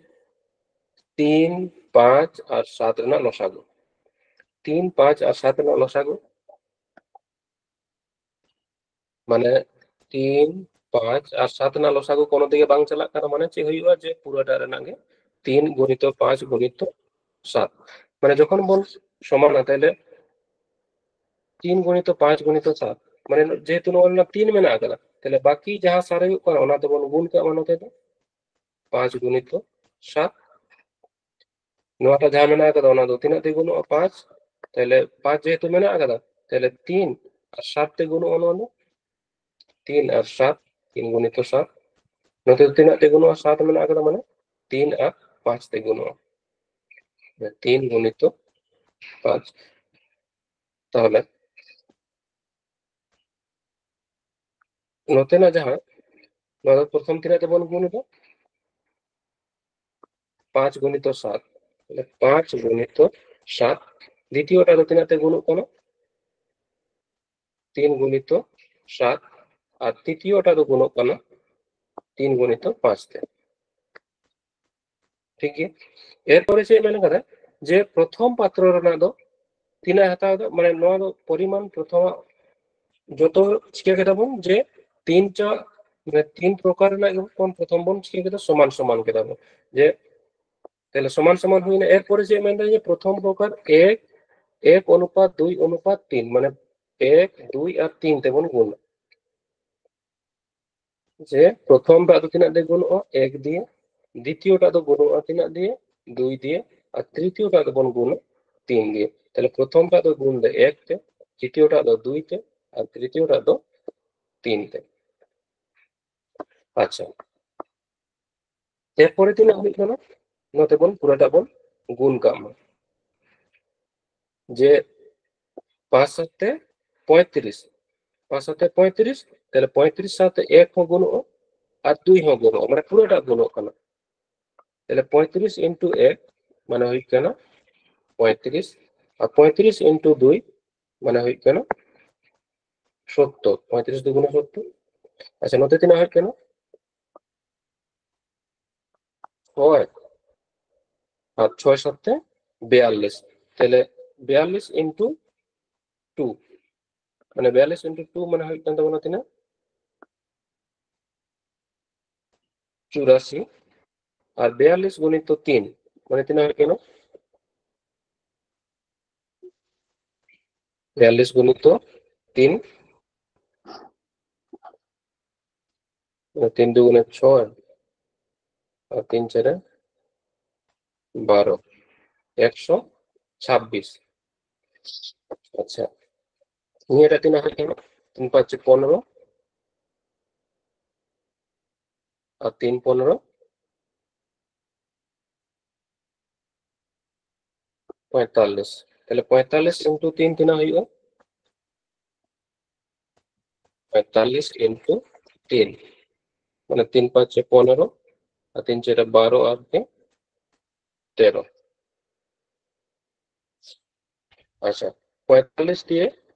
ᱛᱤᱱ, ᱯᱟᱸᱪ ᱟᱨ ᱥᱟᱛ ᱨᱮᱱᱟᱜ ᱞᱚᱥᱟᱜᱩ, ᱛᱤᱱ, ᱯᱟᱸᱪ ᱟᱨ ᱥᱟᱛ ᱨᱮᱱᱟᱜ ᱞᱚᱥᱟᱜᱩ, ᱢᱟᱱᱮ ᱛᱤᱱ, ᱯᱟᱸᱪ ᱟᱨ ᱥᱟᱛ ᱨᱮᱱᱟᱜ ᱞᱚᱥᱟᱜᱩ ᱠᱳᱱᱳ ᱫᱤᱠᱮ ᱵᱟᱝ ᱪᱟᱞᱟᱜ ᱠᱟᱱᱟ, ᱢᱟᱱᱮ ᱪᱮᱫ ᱦᱩᱭᱩᱜᱼᱟ ᱡᱮ ᱯᱩᱨᱟᱹᱴᱟ ᱨᱮᱱᱟᱜ ᱜᱮ ᱛᱤᱱ ᱜᱩᱱᱤᱛᱚ ᱯᱟᱸᱪ ᱜᱩᱱᱤᱛᱚ ᱥᱟᱛ. ᱢᱟᱱᱮ ᱡᱚᱠᱷᱚᱱ ᱵᱚᱱ ᱥᱚᱢᱟᱱᱟ, ᱛᱟᱦᱞᱮ ᱛᱤᱱ ᱜᱩᱱᱤᱛᱚ ᱯᱟᱸᱪ ᱜᱩᱱᱤᱛᱚ ᱥᱟᱛ, ᱢᱟᱱᱮ ᱡᱮᱦᱮᱛᱩ ᱱᱚᱣᱟ ᱨᱮᱱᱟᱜ ᱛᱤᱱ ᱢᱮᱱᱟᱜ ᱟᱠᱟᱫᱟ, ᱛᱟᱦᱞᱮ ᱵᱟᱠᱤ ᱡᱟᱦᱟᱸ ᱥᱟᱨᱮᱡᱚᱜ ᱠᱟᱱᱟ ᱚᱱᱟ ᱛᱮᱵᱚᱱ ᱜᱩᱱ ᱠᱟᱜ ᱢᱟ ᱱᱚᱛᱮ ᱫᱚ ᱯᱟᱸᱪ ᱜᱩᱱᱤᱛᱚ ᱥᱟᱛ. ᱱᱚᱣᱟᱴᱟᱜ ᱡᱟᱦᱟᱸ ᱢᱮᱱᱟᱜ ᱟᱠᱟᱫᱟ ᱚᱱᱟ ᱫᱚ ᱛᱤᱱᱟᱹᱜ ᱛᱮ ᱜᱩᱱᱚᱜᱼᱟ? ᱯᱟᱸᱪ. ᱛᱟᱦᱞᱮ ᱯᱟᱸᱪ ᱡᱮᱦᱮᱛᱩ ᱢᱮᱱᱟᱜ ᱟᱠᱟᱫᱟ, ᱛᱟᱦᱞᱮ ᱛᱤᱱ ᱟᱨ ᱥᱟᱛ ᱛᱮ ᱜᱩᱱᱚᱜᱼᱟ ᱱᱚᱣᱟ ᱫᱚ ᱛᱤᱱ ᱟᱨ ᱥᱟᱛ, ᱛᱤᱱ ᱜᱩᱱᱤᱛᱚ ᱥᱟᱛ. ᱱᱚᱛᱮ ᱫᱚ ᱛᱤᱱᱟᱹᱜ ᱛᱮ ᱜᱩᱱᱚᱜᱼᱟ? ᱥᱟᱛ ᱢᱮᱱᱟᱜ ᱟᱠᱟᱫᱟ, ᱢᱟᱱᱮ ᱛᱤᱱ ᱟᱨ ᱯᱟᱸᱪ ᱛᱮ ᱜᱩᱱᱚᱜᱼᱟ, ᱛᱤᱱ ᱜᱩᱱᱤᱛᱚ ᱯᱟᱸᱪ. ᱛᱟᱦᱞᱮ ᱱᱚᱛᱮᱱᱟᱜ ᱡᱟᱦᱟᱸ, ᱱᱚᱣᱟ ᱫᱚ ᱯᱨᱚᱛᱷᱚᱢ ᱛᱤᱱᱟᱹᱜ ᱛᱮᱵᱚᱱ ᱜᱩᱱ ᱮᱫᱟ? ᱯᱟᱸᱪ ᱜᱩᱱᱤᱛᱚ ᱥᱟᱛ, ᱛᱟᱦᱞᱮ ᱯᱟᱸᱪ ᱜᱩᱱᱤᱛᱚ ᱥᱟᱛ. ᱫᱤᱛᱤᱭᱚᱴᱟ ᱫᱚ ᱛᱤᱱᱟᱹᱜ ᱛᱮ ᱜᱩᱱᱚᱜ ᱠᱟᱱᱟ? ᱛᱤᱱ ᱜᱩᱱᱤᱛᱚ ᱥᱟᱛ, ᱟᱨ ᱛᱨᱤᱛᱤᱭᱚᱴᱟ ᱫᱚ ᱜᱩᱱᱚᱜ ᱠᱟᱱᱟ ᱛᱤᱱ ᱜᱩᱱᱤᱛᱚ ᱯᱟᱸᱪ ᱛᱮ. ᱴᱷᱤᱠ ᱜᱮᱭᱟ, ᱮᱨᱯᱚᱨᱮ ᱪᱮᱫ ᱢᱮᱱ ᱠᱟᱫᱟ ᱡᱮ ᱯᱨᱚᱛᱷᱚᱢ ᱯᱟᱛᱨᱚ ᱨᱮᱱᱟᱜ ᱫᱚ ᱛᱤᱱᱟᱹᱜ ᱦᱟᱛᱟᱣ ᱮᱫᱟ, ᱢᱟᱱᱮ ᱱᱚᱣᱟ ᱫᱚ ᱯᱚᱨᱤᱢᱟᱱ ᱯᱨᱚᱛᱷᱚᱢᱟᱜ ᱡᱚᱛᱚ ᱪᱤᱠᱟᱹ ᱠᱮᱫᱟ ᱵᱚᱱ ᱡᱮ ᱛᱤᱱ ᱪᱟ-, ᱢᱟᱱᱮ ᱛᱤᱱ ᱯᱨᱚᱠᱟᱨ ᱨᱮᱱᱟᱜ ᱜᱮ ᱵᱚᱱ ᱯᱨᱚᱛᱷᱚᱢ ᱵᱚᱱ ᱪᱤᱠᱟᱹ ᱠᱮᱫᱟ, ᱥᱚᱢᱟᱱ ᱥᱚᱢᱟᱱ ᱠᱮᱫᱟ ᱵᱚᱱ᱾ ᱡᱮ ᱛᱟᱦᱞᱮ ᱥᱚᱢᱟᱱ ᱥᱚᱢᱟᱱ ᱦᱩᱭᱱᱟ, ᱮᱨᱯᱚᱨᱮ ᱪᱮᱫ ᱢᱮᱱᱫᱟ ᱡᱮ ᱯᱨᱚᱛᱷᱚᱢ ᱯᱨᱚᱠᱟᱨ ᱮᱠ, ᱮᱠ ᱚᱱᱩᱯᱟᱛ ᱫᱩᱭ ᱚᱱᱩᱯᱟᱛ ᱛᱤᱱ, ᱢᱟᱱᱮ ᱮᱠ, ᱫᱩᱭ ᱟᱨ ᱛᱤᱱ ᱛᱮᱵᱚᱱ ᱜᱩᱱᱟ᱾ ᱡᱮ ᱯᱨᱚᱛᱷᱚᱢ ᱴᱟᱜ ᱫᱚ ᱛᱤᱱᱟᱹᱜ ᱫᱤᱭᱮ ᱜᱩᱱᱚᱜᱼᱟ? ᱮᱠ ᱫᱤᱭᱮ᱾ ᱫᱤᱛᱤᱭᱚ ᱴᱟᱜ ᱫᱚ ᱜᱩᱱᱚᱜᱼᱟ ᱛᱤᱱᱟᱹᱜ ᱫᱤᱭᱮ? ᱫᱩᱭ ᱫᱤᱭᱮ᱾ ᱟᱨ ᱛᱨᱤᱛᱤᱭᱚ ᱴᱟᱜ ᱫᱚᱵᱚᱱ ᱜᱩᱱᱟ ᱛᱤᱱ ᱫᱤᱭᱮ᱾ ᱛᱟᱦᱞᱮ ᱯᱨᱚᱛᱷᱚᱢ ᱴᱟᱜ ᱫᱚ ᱜᱩᱱ ᱫᱚ ᱮᱠ ᱛᱮ, ᱫᱤᱛᱤᱭᱚ ᱴᱟᱜ ᱫᱚ ᱫᱩᱭ ᱛᱮ, ᱟᱨ ᱛᱨᱤᱛᱤᱭᱚ ᱴᱟᱜ ᱫᱚ ᱛᱤᱱ ᱛᱮ᱾ ᱟᱪᱪᱷᱟ, ᱮᱨᱯᱚᱨᱮ ᱛᱤᱱᱟᱹᱜ ᱦᱩᱭᱩᱜ ᱠᱟᱱᱟ? ᱱᱚᱛᱮ ᱵᱚᱱ ᱯᱩᱨᱟᱹᱴᱟᱜ ᱵᱚᱱ ᱜᱩᱱ ᱠᱟᱜ ᱢᱟ᱾ ᱡᱮ ᱯᱟᱸᱪ ᱥᱟᱛᱮ ᱯᱚᱸᱭᱛᱨᱤᱥ, ᱯᱟᱸᱪ ᱥᱟᱛᱮ ᱯᱚᱸᱭᱛᱨᱤᱥ, ᱛᱟᱦᱞᱮ ᱯᱚᱸᱭᱛᱨᱤᱥ ᱥᱟᱶᱛᱮ ᱮᱠ ᱦᱚᱸ ᱜᱩᱱᱚᱜᱼᱟ ᱟᱨ ᱫᱩᱭ ᱦᱚᱸ ᱜᱩᱱᱚᱜᱼᱟ, ᱢᱟᱱᱮ ᱯᱩᱨᱟᱹᱴᱟᱜ ᱜᱩᱱᱚᱜ ᱠᱟᱱᱟ᱾ ᱛᱟᱦᱞᱮ ᱯᱚᱸᱭᱛᱨᱤᱥ into ᱮᱠ ᱢᱟᱱᱮ ᱦᱩᱭᱩᱜ ᱠᱟᱱᱟ ᱯᱚᱸᱭᱛᱨᱤᱥ, ᱟᱨ ᱯᱚᱸᱭᱛᱨᱤᱥ into ᱫᱩᱭ ᱢᱟᱱᱮ ᱦᱩᱭᱩᱜ ᱠᱟᱱᱟ ᱥᱚᱛᱛᱚᱨ, ᱯᱚᱸᱭᱛᱨᱤᱥ ᱫᱩᱜᱩᱱᱮ ᱥᱚᱛᱛᱚᱨ᱾ ᱟᱪᱪᱷᱟ, ᱱᱚᱛᱮ ᱛᱤᱱᱟᱹᱜ ᱦᱩᱭᱩᱜ ᱠᱟᱱᱟ? ᱪᱷᱚᱭ ᱟᱨ ᱪᱷᱚᱭ ᱥᱟᱛᱮ ᱵᱤᱭᱟᱞᱞᱤᱥ, ᱛᱟᱦᱞᱮ ᱵᱤᱭᱟᱞᱞᱤᱥ into two, ᱢᱟᱱᱮ ᱵᱤᱭᱟᱞᱞᱤᱥ into two ᱢᱟᱱᱮ ᱦᱩᱭᱩᱜ ᱠᱟᱱ ᱛᱟᱵᱚᱱᱟ ᱛᱤᱱᱟᱹᱜ? ᱪᱩᱨᱟᱥᱤ᱾ ᱟᱨ ᱵᱤᱭᱟᱞᱞᱤᱥ ᱜᱩᱱᱤᱛᱚ ᱛᱤᱱ ᱢᱟᱱᱮ ᱛᱤᱱᱟᱹᱜ ᱦᱩᱭᱩᱜ ᱠᱟᱱᱟ? ᱵᱤᱭᱟᱞᱞᱤᱥ ᱜᱩᱱᱤᱛᱚ ᱛᱤᱱ, ᱛᱤᱱ ᱫᱩᱜᱩᱱᱮ ᱪᱷᱚᱭ ᱟᱨ ᱛᱤᱱ ᱪᱟᱨᱮ ᱵᱟᱨᱚ, ᱮᱠᱥᱚ ᱪᱷᱟᱵᱵᱤᱥ᱾ ᱟᱪᱪᱷᱟ, ᱱᱤᱭᱟᱹᱴᱟᱜ ᱛᱤᱱᱟᱹᱜ ᱦᱩᱭᱩᱜ ᱠᱟᱱᱟ? ᱛᱤᱱ ᱯᱟᱸᱪᱮ ᱯᱚᱱᱨᱚ ᱟᱨ ᱛᱤᱱ ᱯᱚᱱᱨᱚ ᱯᱚᱸᱭᱛᱟᱞᱞᱤᱥ᱾ ᱛᱟᱦᱞᱮ ᱯᱚᱸᱭᱛᱟᱞᱞᱤᱥ into ᱛᱤᱱ ᱛᱤᱱᱟᱹᱜ ᱦᱩᱭᱩᱜᱼᱟ? ᱯᱚᱸᱭᱛᱟᱞᱞᱤᱥ into ᱛᱤᱱ, ᱢᱟᱱᱮ ᱛᱤᱱ ᱯᱟᱸᱪᱮ ᱯᱚᱱᱨᱚ ᱟᱨ ᱛᱤᱱ ᱪᱟᱨᱮ ᱵᱟᱨᱚ ᱟᱨ ᱛᱤᱱ ᱛᱮᱨᱚ᱾ ᱟᱪᱪᱷᱟ, ᱯᱚᱸᱭᱛᱟᱞᱞᱤᱥ ᱫᱤᱭᱮ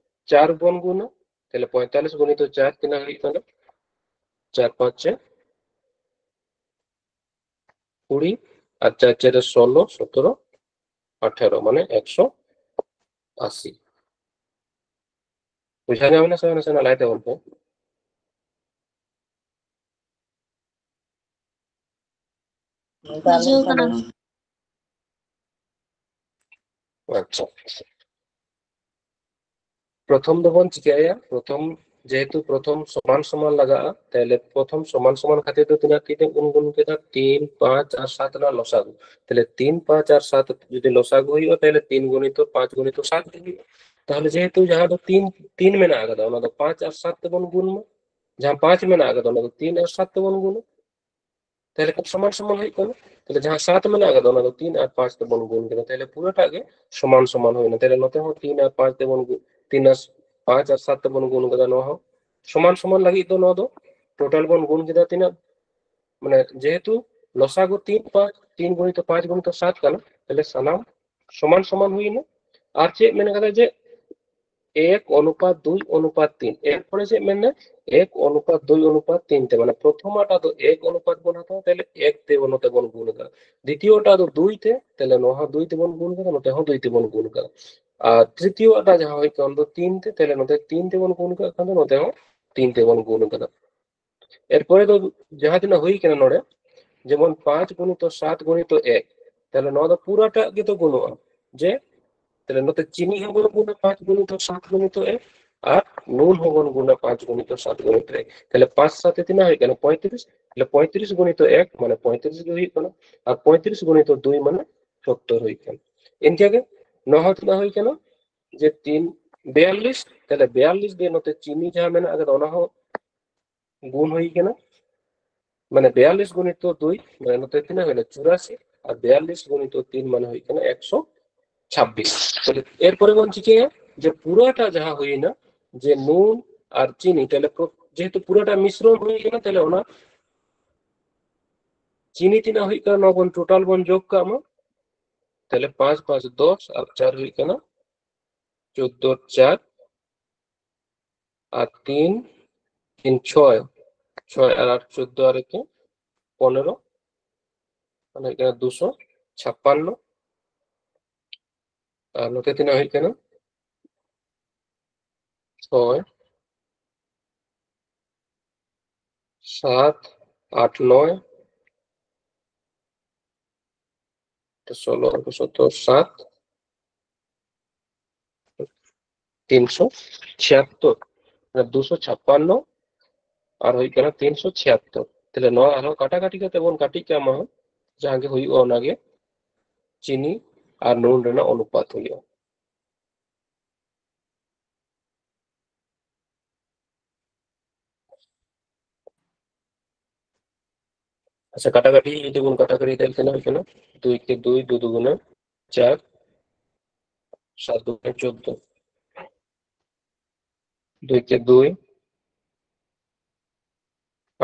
ᱪᱟᱨ ᱵᱚᱱ ᱜᱩᱱᱟ, ᱛᱟᱦᱞᱮ ᱯᱚᱸᱭᱛᱟᱞᱞᱤᱥ ᱜᱩᱱᱤᱛᱚ ᱪᱟᱨ ᱛᱤᱱᱟᱹᱜ ᱦᱩᱭᱩᱜ ᱠᱟᱱᱟ? ᱪᱟᱨ ᱯᱟᱸᱪᱮ ᱠᱩᱲᱤ ᱟᱨ ᱪᱟᱨ ᱪᱟᱨᱮ ᱥᱳᱞᱳ, ᱥᱚᱛᱨᱚ, ᱟᱴᱷᱮᱨᱚ, ᱢᱟᱱᱮ ᱮᱠᱥᱚ ᱟᱥᱤ᱾ ᱵᱩᱡᱷᱟᱹᱣ ᱧᱟᱢ ᱮᱱᱟ ᱥᱮ ᱵᱟᱝ? ᱱᱟᱥᱮᱱᱟᱜ ᱞᱟᱹᱭ ᱛᱟᱵᱚᱱ ᱯᱮ᱾ ᱵᱩᱡᱷᱟᱹᱣ ᱠᱟᱱᱟ᱾ ᱟᱪᱪᱷᱟ, ᱯᱨᱚᱛᱷᱚᱢ ᱫᱚᱵᱚᱱ ᱪᱤᱠᱟᱹᱭᱟ, ᱯᱨᱚᱛᱷᱚᱢ ᱡᱮᱦᱮᱛᱩ ᱯᱨᱚᱛᱷᱚᱢ ᱥᱚᱢᱟᱱ ᱥᱚᱢᱟᱱ ᱞᱟᱜᱟᱜᱼᱟ, ᱛᱟᱦᱞᱮ ᱯᱨᱚᱛᱷᱚᱢ ᱥᱚᱢᱟᱱ ᱥᱚᱢᱟᱱ ᱠᱷᱟᱹᱛᱤᱨ ᱛᱮ ᱛᱤᱱᱟᱹᱜ ᱠᱟᱛᱮ ᱵᱚᱱ ᱜᱩᱱ ᱠᱮᱫᱟ? ᱛᱤᱱ, ᱯᱟᱸᱪ ᱟᱨ ᱥᱟᱛ ᱨᱮᱱᱟᱜ ᱞᱚᱥᱟᱜᱩ᱾ ᱛᱟᱦᱞᱮ ᱛᱤᱱ, ᱯᱟᱸᱪ ᱟᱨ ᱥᱟᱛ ᱡᱩᱫᱤ ᱞᱚᱥᱟᱜᱩ ᱦᱩᱭᱩᱜᱼᱟ, ᱛᱟᱦᱞᱮ ᱛᱤᱱ ᱜᱩᱱᱤᱛᱚ ᱯᱟᱸᱪ ᱜᱩᱱᱤᱛᱚ ᱥᱟᱛ ᱜᱮ ᱦᱩᱭᱩᱜᱼᱟ᱾ ᱛᱟᱦᱞᱮ ᱡᱮᱦᱮᱛᱩ ᱡᱟᱦᱟᱸ ᱫᱚ ᱛᱤᱱ, ᱛᱤᱱ ᱢᱮᱱᱟᱜ ᱟᱠᱟᱫᱟ, ᱚᱱᱟ ᱫᱚ ᱯᱟᱸᱪ ᱟᱨ ᱥᱟᱛ ᱛᱮᱵᱚᱱ ᱜᱩᱱ ᱢᱟ᱾ ᱡᱟᱦᱟᱸ ᱯᱟᱸᱪ ᱢᱮᱱᱟᱜ ᱟᱠᱟᱫᱟ, ᱚᱱᱟ ᱫᱚ ᱛᱤᱱ ᱟᱨ ᱥᱟᱛ ᱛᱮᱵᱚᱱ ᱜᱩᱱᱟ᱾ ᱛᱟᱦᱞᱮ ᱠᱷᱟᱱ ᱥᱚᱢᱟᱱ ᱥᱚᱢᱟᱱ ᱦᱩᱭᱩᱜ ᱠᱟᱱᱟ᱾ ᱛᱟᱦᱞᱮ ᱡᱟᱦᱟᱸ ᱥᱟᱛ ᱢᱮᱱᱟᱜ ᱟᱠᱟᱫᱟ, ᱚᱱᱟ ᱫᱚ ᱛᱤᱱ ᱟᱨ ᱯᱟᱸᱪ ᱛᱮᱵᱚᱱ ᱜᱩᱱ ᱠᱮᱫᱟ, ᱛᱟᱦᱞᱮ ᱯᱩᱨᱟᱹᱴᱟᱜ ᱜᱮ ᱥᱚᱢᱟᱱ ᱥᱚᱢᱟᱱ ᱦᱩᱭᱱᱟ᱾ ᱛᱟᱦᱞᱮ ᱱᱚᱛᱮ ᱦᱚᱸ ᱛᱤᱱ ᱟᱨ ᱯᱟᱸᱪ ᱛᱮᱵᱚᱱ ᱜᱩ-, ᱛᱤᱱ ᱟᱨ ᱯᱟᱸᱪ ᱟᱨ ᱥᱟᱛ ᱛᱮᱵᱚᱱ ᱜᱩᱱ ᱠᱟᱫᱟ, ᱱᱚᱣᱟ ᱦᱚᱸ ᱥᱚᱢᱟᱱ ᱥᱚᱢᱟᱱ ᱞᱟᱹᱜᱤᱫ ᱫᱚ ᱱᱚᱣᱟ ᱫᱚ ᱴᱳᱴᱟᱞ ᱵᱚᱱ ᱜᱩᱱ ᱠᱮᱫᱟ ᱛᱤᱱᱟᱹᱜ, ᱢᱟᱱᱮ ᱡᱮᱦᱮᱛᱩ ᱞᱚᱥᱟᱜᱩ ᱛᱤᱱ ᱯᱟᱸᱪ, ᱛᱤᱱ ᱜᱩᱱᱤᱛᱚ ᱯᱟᱸᱪ ᱜᱩᱱᱤᱛᱚ ᱥᱟᱛ ᱠᱟᱱᱟ, ᱛᱟᱦᱞᱮ ᱥᱟᱱᱟᱢ ᱥᱚᱢᱟᱱ ᱥᱚᱢᱟᱱ ᱦᱩᱭᱱᱟ᱾ ᱟᱨ ᱪᱮᱫ ᱢᱮᱱ ᱠᱟᱫᱟ ᱡᱮ ᱮᱠ ᱚᱱᱩᱯᱟᱛ ᱫᱩᱭ ᱚᱱᱩᱯᱟᱛ ᱛᱤᱱ, ᱮᱨᱯᱚᱨᱮ ᱪᱮᱫ ᱢᱮᱱᱫᱟ? ᱮᱠ ᱚᱱᱩᱯᱟᱛ ᱫᱩᱭ ᱚᱱᱩᱯᱟᱛ ᱛᱤᱱ ᱛᱮ, ᱢᱟᱱᱮ ᱯᱨᱚᱛᱷᱚᱢᱟᱜ ᱫᱚ ᱮᱠ ᱚᱱᱩᱯᱟᱛ ᱵᱚᱱ ᱦᱟᱛᱟᱣᱟ, ᱛᱟᱦᱞᱮ ᱮᱠ ᱛᱮ ᱱᱚᱛᱮ ᱵᱚᱱ ᱜᱩᱱ ᱠᱟᱜᱼᱟ᱾ ᱫᱤᱛᱤᱭᱚᱴᱟᱜ ᱫᱚ ᱫᱩᱭ ᱛᱮ, ᱛᱟᱦᱞᱮ ᱱᱚᱣᱟ ᱦᱚᱸ ᱫᱩᱭ ᱛᱮᱵᱚᱱ ᱜᱩᱱ ᱠᱟᱫᱟ, ᱱᱚᱛᱮ ᱦᱚᱸ ᱫᱩᱭ ᱛᱮᱵᱚᱱ ᱜᱩᱱ ᱠᱟᱜᱼᱟ᱾ ᱟᱨ ᱛᱨᱤᱛᱤᱭᱚᱴᱟᱜ ᱡᱟᱦᱟᱸ ᱦᱩᱭᱩᱜ ᱠᱟᱱ ᱫᱚ ᱛᱤᱱ ᱛᱮ, ᱛᱟᱦᱞᱮ ᱱᱚᱛᱮ ᱛᱤᱱ ᱛᱮᱵᱚᱱ ᱜᱩᱱ ᱠᱟᱜ ᱠᱷᱟᱱ ᱫᱚ ᱱᱚᱛᱮ ᱦᱚᱸ ᱛᱤᱱ ᱛᱮᱵᱚᱱ ᱜᱩᱱ ᱠᱟᱫᱟ᱾ ᱮᱨᱯᱚᱨᱮ ᱫᱚ ᱡᱟᱦᱟᱸ ᱛᱤᱱᱟᱹᱜ ᱦᱩᱭ ᱠᱟᱱᱟ ᱱᱚᱰᱮ, ᱡᱮᱢᱚᱱ ᱯᱟᱸᱪ ᱜᱩᱱᱤᱛᱚ ᱥᱟᱛ ᱜᱩᱱᱤᱛᱚ ᱮᱠ, ᱛᱟᱦᱞᱮ ᱱᱚᱣᱟ ᱫᱚ ᱯᱩᱨᱟᱹᱴᱟᱜ ᱜᱮᱛᱚ ᱜᱩᱱᱚᱜᱼᱟ᱾ ᱡᱮ ᱛᱟᱦᱞᱮ ᱱᱚᱛᱮ ᱪᱤᱱᱤ ᱦᱚᱸᱵᱚᱱ ᱜᱩᱱᱟ ᱯᱟᱸᱪ ᱜᱩᱱᱤᱛᱚ ᱥᱟᱛ ᱜᱩᱱᱤᱛᱚ ᱮᱠ, ᱟᱨ ᱱᱩᱱ ᱦᱚᱸᱵᱚᱱ ᱜᱩᱱᱟ ᱯᱟᱸᱪ ᱜᱩᱱᱤᱛᱚ ᱥᱟᱛ ᱜᱩᱱᱤᱛᱚ ᱮᱠ᱾ ᱛᱟᱦᱞᱮ ᱯᱟᱸᱪ ᱥᱟᱛᱮ ᱛᱤᱱᱟᱹᱜ ᱦᱩᱭᱩᱜ ᱠᱟᱱᱟ? ᱯᱚᱸᱭᱛᱨᱤᱥ᱾ ᱛᱟᱦᱞᱮ ᱯᱚᱸᱭᱛᱨᱤᱥ ᱜᱩᱱᱤᱛᱚ ᱮᱠ ᱢᱟᱱᱮ ᱯᱚᱸᱭᱛᱨᱤᱥ ᱜᱮ ᱦᱩᱭᱩᱜ ᱠᱟᱱᱟ, ᱟᱨ ᱯᱚᱸᱭᱛᱨᱤᱥ ᱜᱩᱱᱤᱛᱚ ᱫᱩᱭ ᱢᱟᱱᱮ ᱥᱚᱛᱛᱚᱨ ᱦᱩᱭᱩᱜ ᱠᱟᱱᱟ᱾ ᱤᱱᱠᱟᱹᱜᱮ ᱱᱚᱣᱟ ᱦᱚᱸ ᱛᱤᱱᱟᱹᱜ ᱦᱩᱭ ᱠᱟᱱᱟ? ᱡᱮ ᱛᱤᱱ, ᱵᱤᱭᱟᱞᱞᱤᱥ᱾ ᱛᱟᱦᱞᱮ ᱵᱤᱭᱟᱞᱞᱤᱥ ᱫᱤᱭᱮ ᱱᱚᱛᱮ ᱪᱤᱱᱤ ᱡᱟᱦᱟᱸ ᱢᱮᱱᱟᱜ ᱟᱠᱟᱫᱟ, ᱚᱱᱟ ᱦᱚᱸ ᱜᱩᱱ ᱦᱩᱭ ᱠᱟᱱᱟ, ᱢᱟᱱᱮ ᱵᱤᱭᱟᱞᱞᱤᱥ ᱜᱩᱱᱤᱛᱚ ᱫᱩᱭ, ᱢᱟᱱᱮ ᱱᱚᱛᱮ ᱛᱤᱱᱟᱹᱜ ᱦᱩᱭᱱᱟ? ᱪᱩᱨᱟᱥᱤ, ᱟᱨ ᱵᱤᱭᱟᱞᱞᱤᱥ ᱜᱩᱱᱤᱛᱚ ᱛᱤᱱ ᱢᱟᱱᱮ ᱦᱩᱭᱩᱜ ᱠᱟᱱᱟ ᱮᱠᱥᱚ ᱪᱷᱟᱵᱵᱤᱥ᱾ ᱛᱟᱦᱞᱮ ᱮᱨᱯᱚᱨᱮ ᱵᱚᱱ ᱪᱤᱠᱟᱹᱭᱟ ᱡᱮ ᱯᱩᱨᱟᱹᱴᱟ ᱡᱟᱦᱟᱸ ᱦᱩᱭᱱᱟ ᱡᱮ ᱱᱩᱱ ᱟᱨ ᱪᱤᱱᱤ, ᱛᱟᱦᱞᱮ ᱯᱨᱚ-, ᱡᱮᱦᱮᱛᱩ ᱯᱩᱨᱟᱹᱴᱟ ᱢᱤᱥᱨᱚᱱ ᱦᱩᱭ ᱠᱟᱱᱟ, ᱛᱟᱦᱞᱮ ᱚᱱᱟ ᱪᱤᱱᱤ ᱛᱤᱱᱟᱹᱜ ᱦᱩᱭᱩᱜ ᱠᱟᱱᱟ, ᱱᱚᱣᱟ ᱵᱚᱱ ᱴᱳᱴᱟᱞ ᱵᱚᱱ ᱡᱳᱜᱽ ᱠᱟᱜ ᱢᱟ᱾ ᱛᱟᱦᱞᱮ ᱯᱟᱸᱪ ᱯᱟᱸᱪ ᱫᱚᱥ ᱟᱨ ᱪᱟᱨ ᱦᱩᱭᱩᱜ ᱠᱟᱱᱟ ᱪᱳᱫᱫᱳ, ᱪᱟᱨ ᱟᱨ ᱛᱤᱱ, ᱛᱤᱱ ᱪᱷᱚᱭ, ᱪᱷᱚᱭ ᱟᱨ ᱟᱴ ᱪᱳᱫᱫᱳ ᱟᱨ ᱮᱠᱮ ᱯᱚᱱᱮᱨᱚ, ᱢᱟᱱᱮ ᱦᱩᱭᱩᱜ ᱠᱟᱱᱟ ᱫᱩᱥᱚ ᱪᱷᱟᱯᱯᱟᱱᱱᱚ᱾ ᱟᱨ ᱱᱚᱛᱮ ᱛᱤᱱᱟᱹᱜ ᱦᱩᱭᱩᱜ ᱠᱟᱱᱟ? ᱪᱷᱚᱭ, ᱥᱟᱛ, ᱟᱴ, ᱱᱚᱭ, ᱥᱳᱞᱳ, ᱥᱚᱛᱨᱚ, ᱥᱟᱛ, ᱛᱤᱱᱥᱚ ᱪᱷᱤᱭᱟᱛᱛᱳᱨ᱾ ᱫᱩᱥᱚ ᱪᱷᱟᱯᱯᱟᱱᱱᱚ ᱟᱨ ᱦᱩᱭᱩᱜ ᱠᱟᱱᱟ ᱛᱤᱱᱥᱚ ᱪᱷᱤᱭᱟᱛᱛᱚᱨ᱾ ᱛᱟᱦᱞᱮ ᱱᱚᱣᱟ ᱟᱨᱦᱚᱸ ᱠᱟᱴᱟᱠᱟᱴᱤ ᱠᱟᱛᱮ ᱵᱚᱱ ᱠᱟᱹᱴᱤᱡ ᱠᱟᱜ ᱢᱟ, ᱡᱟᱦᱟᱸ ᱜᱮ ᱦᱩᱭᱩᱜᱼᱟ ᱚᱱᱟᱜᱮ ᱪᱤᱱᱤ ᱟᱨ ᱱᱩᱱ ᱨᱮᱱᱟᱜ ᱚᱱᱩᱯᱟᱛ ᱦᱩᱭᱩᱜᱼᱟ᱾ ᱟᱪᱪᱷᱟ, ᱠᱟᱴᱟᱠᱟᱴᱤ ᱡᱩᱫᱤ ᱵᱚᱱ ᱠᱟᱴᱟᱠᱟᱴᱤ ᱛᱟᱦᱞᱮ ᱛᱤᱱᱟᱹᱜ ᱦᱩᱭᱩᱜ ᱠᱟᱱᱟ? ᱫᱩᱭ ᱠᱮ ᱫᱩᱭ, ᱫᱩ ᱫᱩᱜᱩᱱᱮ ᱪᱟᱨ, ᱥᱟᱛ ᱫᱩᱜᱩᱱᱮ ᱪᱳᱫᱫᱳ, ᱫᱩᱭ ᱠᱮ ᱫᱩᱭ,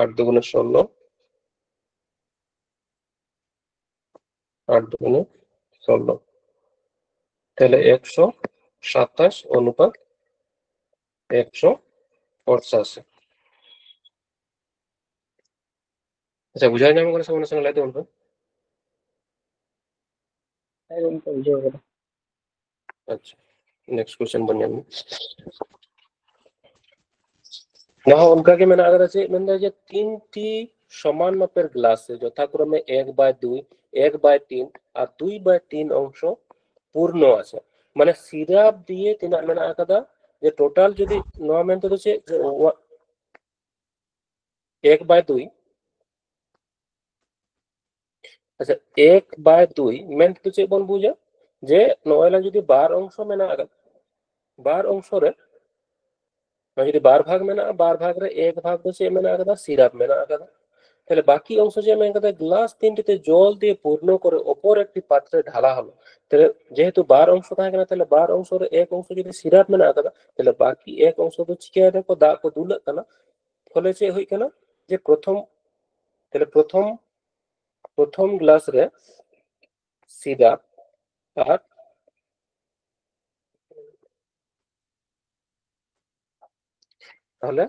ᱟᱴ ᱫᱩᱜᱩᱱᱮ ᱥᱳᱞᱞᱳ, ᱟᱴ ᱫᱩᱜᱩᱱᱮ ᱥᱳᱞᱞᱳ, ᱛᱟᱦᱞᱮ ᱮᱠᱥᱚ ᱥᱟᱛᱟᱥ ᱚᱱᱩᱯᱟᱛ ᱮᱠᱥᱚ ᱯᱚᱸᱪᱟᱥᱤ᱾ ᱟᱪᱪᱷᱟ, ᱵᱩᱡᱷᱟᱹᱣ ᱧᱟᱢ ᱠᱟᱱᱟ ᱥᱮ ᱵᱟᱝ? ᱱᱟᱥᱮᱱᱟᱜ ᱞᱟᱹᱭ ᱛᱟᱵᱚᱱ ᱯᱮ᱾ ᱦᱮᱸ ᱜᱚᱢᱠᱮ, ᱵᱩᱡᱷᱟᱹᱣ ᱠᱮᱫᱟ᱾ ᱟᱪᱪᱷᱟ, next question ᱵᱚᱱ ᱧᱮᱞ ᱢᱟ᱾ ᱱᱚᱣᱟ ᱦᱚᱸ ᱚᱱᱠᱟ ᱜᱮ ᱢᱮᱱᱟᱜ ᱟᱠᱟᱫᱟ, ᱪᱮᱫ ᱢᱮᱱᱫᱟ ᱡᱮ ᱛᱤᱱᱴᱤ ᱥᱚᱢᱟᱱ ᱢᱟᱯᱮᱨ ᱜᱞᱟᱥ ᱨᱮ ᱡᱚᱛᱷᱟᱠᱨᱚᱢᱮ ᱮᱠ ᱵᱟᱭ ᱫᱩᱭ, ᱮᱠ ᱵᱟᱭ ᱛᱤᱱ ᱟᱨ ᱫᱩᱭ ᱵᱟᱭ ᱛᱤᱱ ᱚᱝᱥᱚ ᱯᱩᱨᱱᱚ ᱟᱪᱷᱮ, ᱢᱟᱱᱮ ᱥᱤᱨᱟᱯ ᱫᱤᱭᱮ ᱛᱤᱱᱟᱹᱜ ᱢᱮᱱᱟᱜ ᱟᱠᱟᱫᱟ, ᱡᱮ total ᱡᱩᱫᱤ ᱱᱚᱣᱟ ᱢᱮᱱᱛᱮ ᱫᱚ ᱪᱮᱫ, ᱡᱮ ᱮᱠ ᱵᱟᱭ ᱫᱩᱭ, ᱟᱪᱪᱷᱟ, ᱮᱠ ᱵᱟᱭ ᱫᱩᱭ ᱢᱮᱱᱛᱮ ᱫᱚ ᱪᱮᱫ ᱵᱚᱱ ᱵᱩᱡᱟ? ᱡᱮ ᱱᱚᱜᱼᱚᱭ ᱞᱟᱝ ᱡᱩᱫᱤ ᱵᱟᱨ ᱚᱝᱥᱚ ᱢᱮᱱᱟᱜ ᱟᱠᱟᱫᱟ, ᱵᱟᱨ ᱚᱝᱥᱚ ᱨᱮ ᱱᱚᱣᱟ ᱡᱩᱫᱤ ᱵᱟᱨ ᱵᱷᱟᱜᱽ ᱢᱮᱱᱟᱜᱼᱟ, ᱵᱟᱨ ᱵᱷᱟᱜᱽ ᱨᱮ ᱮᱠ ᱵᱷᱟᱜᱽ ᱫᱚ ᱪᱮᱫ ᱢᱮᱱᱟᱜ ᱟᱠᱟᱫᱟ? ᱥᱤᱨᱟᱯ ᱢᱮᱱᱟᱜ ᱟᱠᱟᱫᱟ᱾ ᱛᱟᱦᱞᱮ ᱵᱟᱹᱠᱤ ᱚᱝᱥᱚ ᱪᱮᱫ ᱢᱮᱱᱟᱜ ᱟᱠᱟᱫᱟ? ᱜᱞᱟᱥ ᱛᱤᱱᱴᱤ ᱛᱮ ᱡᱚᱞ ᱫᱤᱭᱮ ᱯᱩᱨᱱᱚ ᱠᱚᱨᱮ ᱚᱯᱚᱨ ᱮᱠᱴᱤ ᱯᱟᱛᱨᱮ ᱰᱷᱟᱞᱟ ᱦᱚᱞᱚ᱾ ᱛᱟᱦᱞᱮ ᱡᱮᱦᱮᱛᱩ ᱵᱟᱨ ᱚᱝᱥᱚ ᱛᱟᱦᱮᱸ ᱠᱟᱱᱟ, ᱛᱟᱦᱞᱮ ᱵᱟᱨ ᱚᱝᱥᱚ ᱨᱮ ᱮᱠ ᱚᱝᱥᱚ ᱡᱩᱫᱤ ᱥᱤᱨᱟᱯ ᱢᱮᱱᱟᱜ ᱟᱠᱟᱫᱟ, ᱛᱟᱦᱞᱮ ᱵᱟᱹᱠᱤ ᱮᱠ ᱚᱝᱥᱚ ᱫᱚ ᱪᱤᱠᱟᱹᱭ ᱫᱟᱠᱚ? ᱫᱟᱜ ᱠᱚ ᱫᱩᱞᱟᱜ ᱠᱟᱱᱟ᱾ ᱯᱷᱚᱞᱮ ᱪᱮᱫ ᱦᱩᱭᱩᱜ ᱠᱟᱱᱟ? ᱡᱮ ᱯᱨᱚᱛᱷᱚᱢ, ᱛᱟᱦᱞᱮ ᱯᱨᱚᱛᱷᱚᱢ, ᱯᱨᱚᱛᱷᱚᱢ ᱜᱞᱟᱥ ᱨᱮ ᱥᱤᱨᱟᱯ ᱟᱨ ᱛᱟᱦᱞᱮ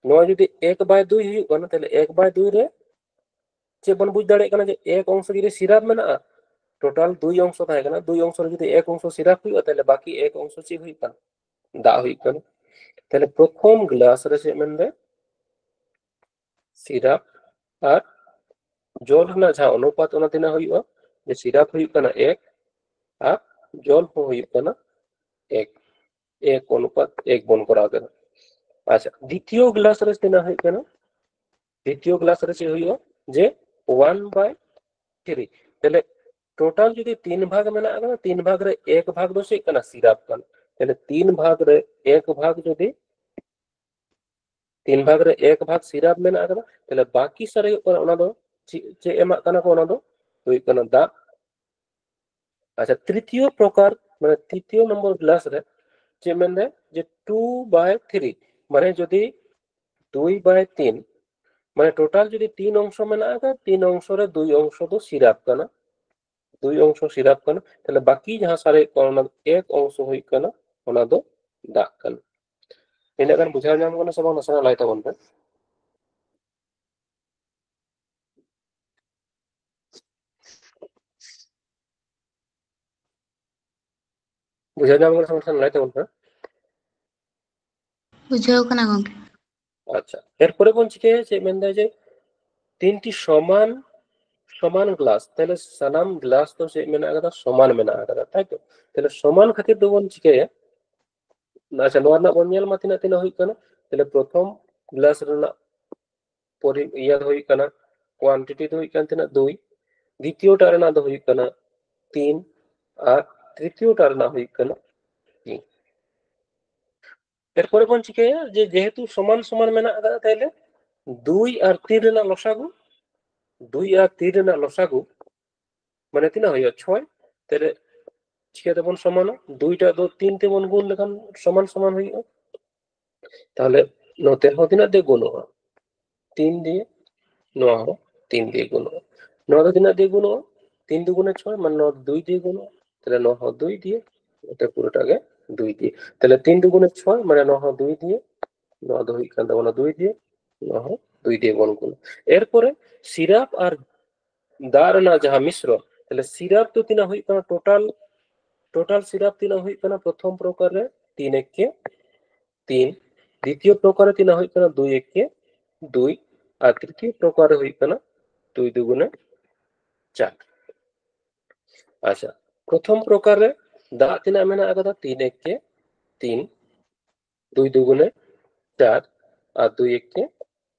ᱱᱚᱣᱟ ᱡᱩᱫᱤ ᱮᱠ ᱵᱟᱭ ᱫᱩᱭ ᱦᱩᱭᱩᱜ ᱠᱟᱱᱟ, ᱛᱟᱦᱞᱮ ᱮᱠ ᱵᱟᱭ ᱫᱩᱭ ᱨᱮ ᱪᱮᱫ ᱵᱚᱱ ᱵᱩᱡᱽ ᱫᱟᱲᱮᱭᱟᱜ ᱠᱟᱱᱟ? ᱡᱮ ᱮᱠ ᱚᱝᱥᱚ ᱡᱩᱫᱤ ᱥᱤᱨᱟᱯ ᱢᱮᱱᱟᱜᱼᱟ, total ᱫᱩᱭ ᱚᱝᱥᱚ ᱛᱟᱦᱮᱸ ᱠᱟᱱᱟ, ᱫᱩᱭ ᱚᱝᱥᱚ ᱨᱮ ᱡᱩᱫᱤ ᱮᱠ ᱚᱝᱥᱚ ᱥᱤᱨᱟᱯ ᱦᱩᱭᱩᱜᱼᱟ, ᱛᱟᱦᱞᱮ ᱵᱟᱹᱠᱤ ᱮᱠ ᱚᱝᱥᱚ ᱪᱮᱫ ᱦᱩᱭᱩᱜ ᱠᱟᱱᱟ? ᱫᱟᱜ ᱦᱩᱭᱩᱜ ᱠᱟᱱᱟ᱾ ᱛᱟᱦᱞᱮ ᱯᱨᱚᱛᱷᱚᱢ ᱜᱞᱟᱥ ᱨᱮ ᱪᱮᱫ ᱢᱮᱱᱫᱟᱭ? ᱥᱤᱨᱟᱯ ᱟᱨ ᱡᱚᱞ ᱨᱮᱱᱟᱜ ᱡᱟᱦᱟᱸ ᱚᱱᱩᱯᱟᱛ, ᱚᱱᱟ ᱛᱤᱱᱟᱹᱜ ᱦᱩᱭᱩᱜᱼᱟ? ᱡᱮ ᱥᱤᱨᱟᱯ ᱦᱩᱭᱩᱜ ᱠᱟᱱᱟ ᱮᱠ ᱟᱨ ᱡᱚᱞ ᱦᱚᱸ ᱦᱩᱭᱩᱜ ᱠᱟᱱᱟ ᱮᱠ, ᱮᱠ ᱚᱱᱩᱯᱟᱛ ᱮᱠ ᱵᱚᱱ ᱠᱚᱨᱟᱣ ᱠᱮᱫᱟ᱾ ᱟᱪᱪᱷᱟ, ᱫᱤᱛᱤᱭᱚ ᱜᱞᱟᱥ ᱨᱮ ᱛᱤᱱᱟᱹᱜ ᱦᱩᱭᱩᱜ ᱠᱟᱱᱟ? ᱫᱤᱛᱤᱭᱚ ᱜᱞᱟᱥ ᱨᱮ ᱪᱮᱫ ᱦᱩᱭᱩᱜᱼᱟ? ᱡᱮ ᱳᱣᱟᱱ ᱵᱟᱭ ᱛᱷᱨᱤ᱾ ᱛᱟᱦᱞᱮ ᱴᱳᱴᱟᱞ ᱡᱩᱫᱤ ᱛᱤᱱ ᱵᱷᱟᱜᱽ ᱢᱮᱱᱟᱜ ᱟᱠᱟᱫᱟ, ᱛᱤᱱ ᱵᱷᱟᱜᱽ ᱨᱮ ᱮᱠ ᱵᱷᱟᱜᱽ ᱫᱚ ᱪᱮᱫ ᱠᱟᱱᱟ? ᱥᱤᱨᱟᱯ ᱠᱟᱱᱟ᱾ ᱛᱟᱦᱞᱮ ᱛᱤᱱ ᱵᱷᱟᱜᱽ ᱨᱮ ᱮᱠ ᱵᱷᱟᱜᱽ ᱡᱩᱫᱤ, ᱛᱤᱱ ᱵᱷᱟᱜᱽ ᱨᱮ ᱮᱠ ᱵᱷᱟᱜᱽ ᱥᱤᱨᱟᱯ ᱢᱮᱱᱟᱜ ᱟᱠᱟᱫᱟ, ᱛᱟᱦᱞᱮ ᱵᱟᱠᱤ ᱥᱟᱨᱮᱡᱚᱜ ᱠᱟᱱᱟ ᱚᱱᱟ ᱫᱚ ᱪᱮᱫ, ᱪᱮᱫ ᱮᱢᱟᱜ ᱠᱟᱱᱟ ᱠᱚ? ᱚᱱᱟ ᱫᱚ ᱦᱩᱭᱩᱜ ᱠᱟᱱᱟ ᱫᱟᱜ᱾ ᱟᱪᱪᱷᱟ, ᱛᱨᱤᱛᱤᱭᱚ ᱯᱨᱚᱠᱟᱨ, ᱢᱟᱱᱮ ᱛᱨᱤᱛᱤᱭᱚ ᱱᱚᱢᱵᱚᱨ ᱜᱞᱟᱥ ᱨᱮ ᱪᱮᱫ ᱢᱮᱱᱫᱟᱭ? ᱡᱮ ᱴᱩ ᱵᱟᱭ ᱛᱷᱨᱤ, ᱢᱟᱱᱮ ᱡᱩᱫᱤ ᱫᱩᱭ ᱵᱟᱭ ᱛᱤᱱ, ᱢᱟᱱᱮ ᱴᱳᱴᱟᱞ ᱡᱩᱫᱤ ᱛᱤᱱ ᱚᱝᱥᱚ ᱢᱮᱱᱟᱜ ᱟᱠᱟᱫᱟ, ᱛᱤᱱ ᱚᱝᱥᱚ ᱨᱮ ᱫᱩᱭ ᱚᱝᱥᱚ ᱫᱚ ᱥᱤᱨᱟᱯ ᱠᱟᱱᱟ, ᱫᱩᱭ ᱚᱝᱥᱚ ᱥᱤᱨᱟᱯ ᱠᱟᱱᱟ, ᱛᱟᱦᱞᱮ ᱵᱟᱠᱤ ᱡᱟᱦᱟᱸ ᱥᱟᱨᱮᱡ ᱠᱟᱱᱟ, ᱚᱱᱟ ᱮᱠ ᱚᱝᱥᱚ ᱦᱩᱭᱩᱜ ᱠᱟᱱᱟ, ᱚᱱᱟ ᱫᱚ ᱫᱟᱜ ᱠᱟᱱᱟ᱾ ᱤᱱᱟᱹᱜ ᱜᱟᱱ ᱵᱩᱡᱷᱟᱹᱣ ᱧᱟᱢ ᱠᱟᱱᱟ ᱥᱮ ᱵᱟᱝ? ᱱᱟᱥᱮᱱᱟᱜ ᱞᱟᱹᱭ ᱛᱟᱵᱚᱱ ᱯᱮ᱾ ᱵᱩᱡᱷᱟᱹᱣ ᱧᱟᱢ ᱠᱟᱱᱟ ᱥᱮ ᱵᱟᱝ? ᱞᱟᱹᱭ ᱛᱟᱵᱚᱱ ᱯᱮ᱾ ᱵᱩᱡᱷᱟᱹᱣ ᱠᱟᱱᱟ ᱜᱚᱝᱠᱮ᱾ ᱟᱪᱪᱷᱟ, ᱮᱨᱯᱚᱨᱮ ᱵᱚᱱ ᱪᱤᱠᱟᱹᱭᱟ, ᱪᱮᱫ ᱢᱮᱱᱫᱟᱭ ᱡᱮ ᱛᱤᱱᱴᱤ ᱥᱚᱢᱟᱱ, ᱥᱚᱢᱟᱱ ᱜᱞᱟᱥ, ᱛᱟᱦᱞᱮ ᱥᱟᱱᱟᱢ ᱜᱞᱟᱥ ᱫᱚ ᱪᱮᱫ ᱢᱮᱱᱟᱜ ᱟᱠᱟᱫᱟ? ᱥᱚᱢᱟᱱ ᱢᱮᱱᱟᱜ ᱟᱠᱟᱫᱟ, ᱛᱟᱭ ᱛᱚ? ᱛᱟᱦᱞᱮ ᱥᱚᱢᱟᱱ ᱠᱷᱟᱹᱛᱤᱨ ᱫᱚᱵᱚᱱ ᱪᱤᱠᱟᱹᱭᱟ? ᱟᱪᱪᱷᱟ, ᱱᱚᱣᱟ ᱨᱮᱱᱟᱜ ᱵᱚᱱ ᱧᱮᱞ ᱢᱟ ᱛᱤᱱᱟᱹᱜ ᱛᱤᱱᱟᱹᱜ ᱦᱩᱭᱩᱜ ᱠᱟᱱᱟ᱾ ᱛᱟᱦᱞᱮ ᱯᱨᱚᱛᱷᱚᱢ ᱜᱞᱟᱥ ᱨᱮᱱᱟᱜ ᱯᱚᱨᱤ-, ᱤᱭᱟᱹ ᱫᱚ ᱦᱩᱭᱩᱜ ᱠᱟᱱᱟ, ᱠᱳᱣᱟᱱᱴᱤᱴᱤ ᱫᱚ ᱦᱩᱭᱩᱜ ᱠᱟᱱ ᱛᱤᱱᱟᱹᱜ? ᱫᱩᱭ᱾ ᱫᱤᱛᱤᱭᱚᱴᱟᱜ ᱨᱮᱱᱟᱜ ᱫᱚ ᱦᱩᱭᱩᱜ ᱠᱟᱱᱟ ᱛᱤᱱ, ᱟᱨ ᱛᱨᱤᱛᱤᱭᱚᱴᱟᱜ ᱨᱮᱱᱟᱜ ᱦᱩᱭᱩᱜ ᱠᱟᱱᱟ ᱛᱤᱱ᱾ ᱮᱨᱯᱚᱨᱮ ᱵᱚᱱ ᱪᱤᱠᱟᱹᱭᱟ ᱡᱮ ᱡᱮᱦᱮᱛᱩ ᱥᱚᱢᱟᱱ ᱥᱚᱢᱟᱱ ᱢᱮᱱᱟᱜ ᱟᱠᱟᱫᱟ, ᱛᱟᱦᱞᱮ ᱫᱩᱭ ᱟᱨ ᱛᱤᱱ ᱨᱮᱱᱟᱜ ᱞᱚᱥᱟᱜᱩ, ᱫᱩᱭ ᱟᱨ ᱛᱤᱱ ᱨᱮᱱᱟᱜ ᱞᱚᱥᱟᱜᱩ ᱢᱟᱱᱮ ᱛᱤᱱᱟᱹᱜ ᱦᱩᱭᱩᱜᱼᱟ? ᱪᱷᱚᱭ᱾ ᱛᱟᱦᱞᱮ ᱪᱤᱠᱟᱹ ᱛᱮᱵᱚᱱ ᱥᱚᱢᱟᱱᱟ? ᱫᱩᱭᱴᱟᱜ ᱫᱚ ᱛᱤᱱ ᱛᱮᱵᱚᱱ ᱜᱩᱱ ᱞᱮᱠᱷᱟᱱ ᱥᱚᱢᱟᱱ ᱥᱚᱢᱟᱱ ᱦᱩᱭᱩᱜᱼᱟ᱾ ᱛᱟᱦᱞᱮ ᱱᱚᱛᱮ ᱦᱚᱸ ᱛᱤᱱᱟᱹᱜ ᱛᱮ ᱜᱩᱱᱚᱜᱼᱟ? ᱛᱤᱱ ᱫᱤᱭᱮ᱾ ᱱᱚᱣᱟ ᱦᱚᱸ ᱛᱤᱱ ᱫᱤᱭᱮ ᱜᱩᱱᱚᱜᱼᱟ᱾ ᱱᱚᱣᱟ ᱫᱚ ᱛᱤᱱᱟᱹᱜ ᱫᱤᱭᱮ ᱜᱩᱱᱚᱜᱼᱟ? ᱛᱤᱱ ᱫᱩᱜᱩᱱᱮ ᱪᱷᱚᱭ, ᱢᱟᱱᱮ ᱱᱚᱣᱟ ᱫᱚ ᱫᱩᱭ ᱫᱤᱭᱮ ᱜᱩᱱᱚᱜᱼᱟ᱾ ᱛᱟᱦᱞᱮ ᱱᱚᱣᱟ ᱦᱚᱸ ᱫᱩᱭ ᱫᱤᱭᱮ, ᱱᱚᱛᱮ ᱯᱩᱨᱟᱹᱴᱟ ᱜᱮ ᱫᱩᱭ ᱫᱤᱭᱮ᱾ ᱛᱟᱦᱞᱮ ᱛᱤᱱ ᱫᱩᱜᱩᱱᱮ ᱪᱷᱚᱭ, ᱢᱟᱱᱮ ᱱᱚᱣᱟ ᱦᱚᱸ ᱫᱩᱭ ᱫᱤᱭᱮ, ᱱᱚᱣᱟ ᱫᱚ ᱦᱩᱭᱩᱜ ᱠᱟᱱ ᱛᱟᱵᱚᱱᱟ ᱫᱩᱭ ᱫᱤᱭᱮ, ᱱᱚᱣᱟ ᱦᱚᱸ ᱫᱩᱭ ᱫᱤᱭᱮ ᱵᱚᱱ ᱜᱩᱱᱟ᱾ ᱮᱨᱯᱚᱨᱮ ᱥᱤᱨᱟᱯ ᱟᱨ ᱫᱟᱜ ᱨᱮᱱᱟᱜ ᱡᱟᱦᱟᱸ ᱢᱤᱥᱨᱚᱱ, ᱛᱟᱦᱞᱮ ᱥᱤᱨᱟᱯ ᱫᱚ ᱛᱤᱱᱟᱹᱜ ᱦᱩᱭᱩᱜ ᱠᱟᱱᱟ? ᱴᱳᱴᱟᱞ, ᱴᱳᱴᱟᱞ ᱥᱤᱨᱟᱯ ᱛᱤᱱᱟᱹᱜ ᱦᱩᱭᱩᱜ ᱠᱟᱱᱟ? ᱯᱨᱚᱛᱷᱚᱢ ᱯᱨᱚᱠᱟᱨ ᱨᱮ ᱛᱤᱱ ᱮᱠᱮ ᱛᱤᱱ, ᱫᱤᱛᱤᱭᱚ ᱯᱨᱚᱠᱟᱨ ᱨᱮ ᱛᱤᱱᱟᱹᱜ ᱦᱩᱭᱩᱜ ᱠᱟᱱᱟ? ᱫᱩᱭ ᱮᱠᱮ ᱫᱩᱭ, ᱟᱨ ᱛᱨᱤᱛᱤᱭᱚ ᱯᱨᱚᱠᱟᱨ ᱨᱮ ᱦᱩᱭᱩᱜ ᱠᱟᱱᱟ ᱫᱩᱭ ᱫᱩᱜᱩᱱᱮ ᱪᱟᱨ᱾ ᱟᱪᱪᱷᱟ, ᱯᱨᱚᱛᱷᱚᱢ ᱯᱨᱚᱠᱟᱨ ᱨᱮ ᱫᱟᱜ ᱛᱤᱱᱟᱹᱜ ᱢᱮᱱᱟᱜ ᱟᱠᱟᱫᱟ? ᱛᱤᱱ ᱮᱠᱮ ᱛᱤᱱ, ᱫᱩᱭ ᱫᱩᱜᱩᱱᱮ চার আর দুই একে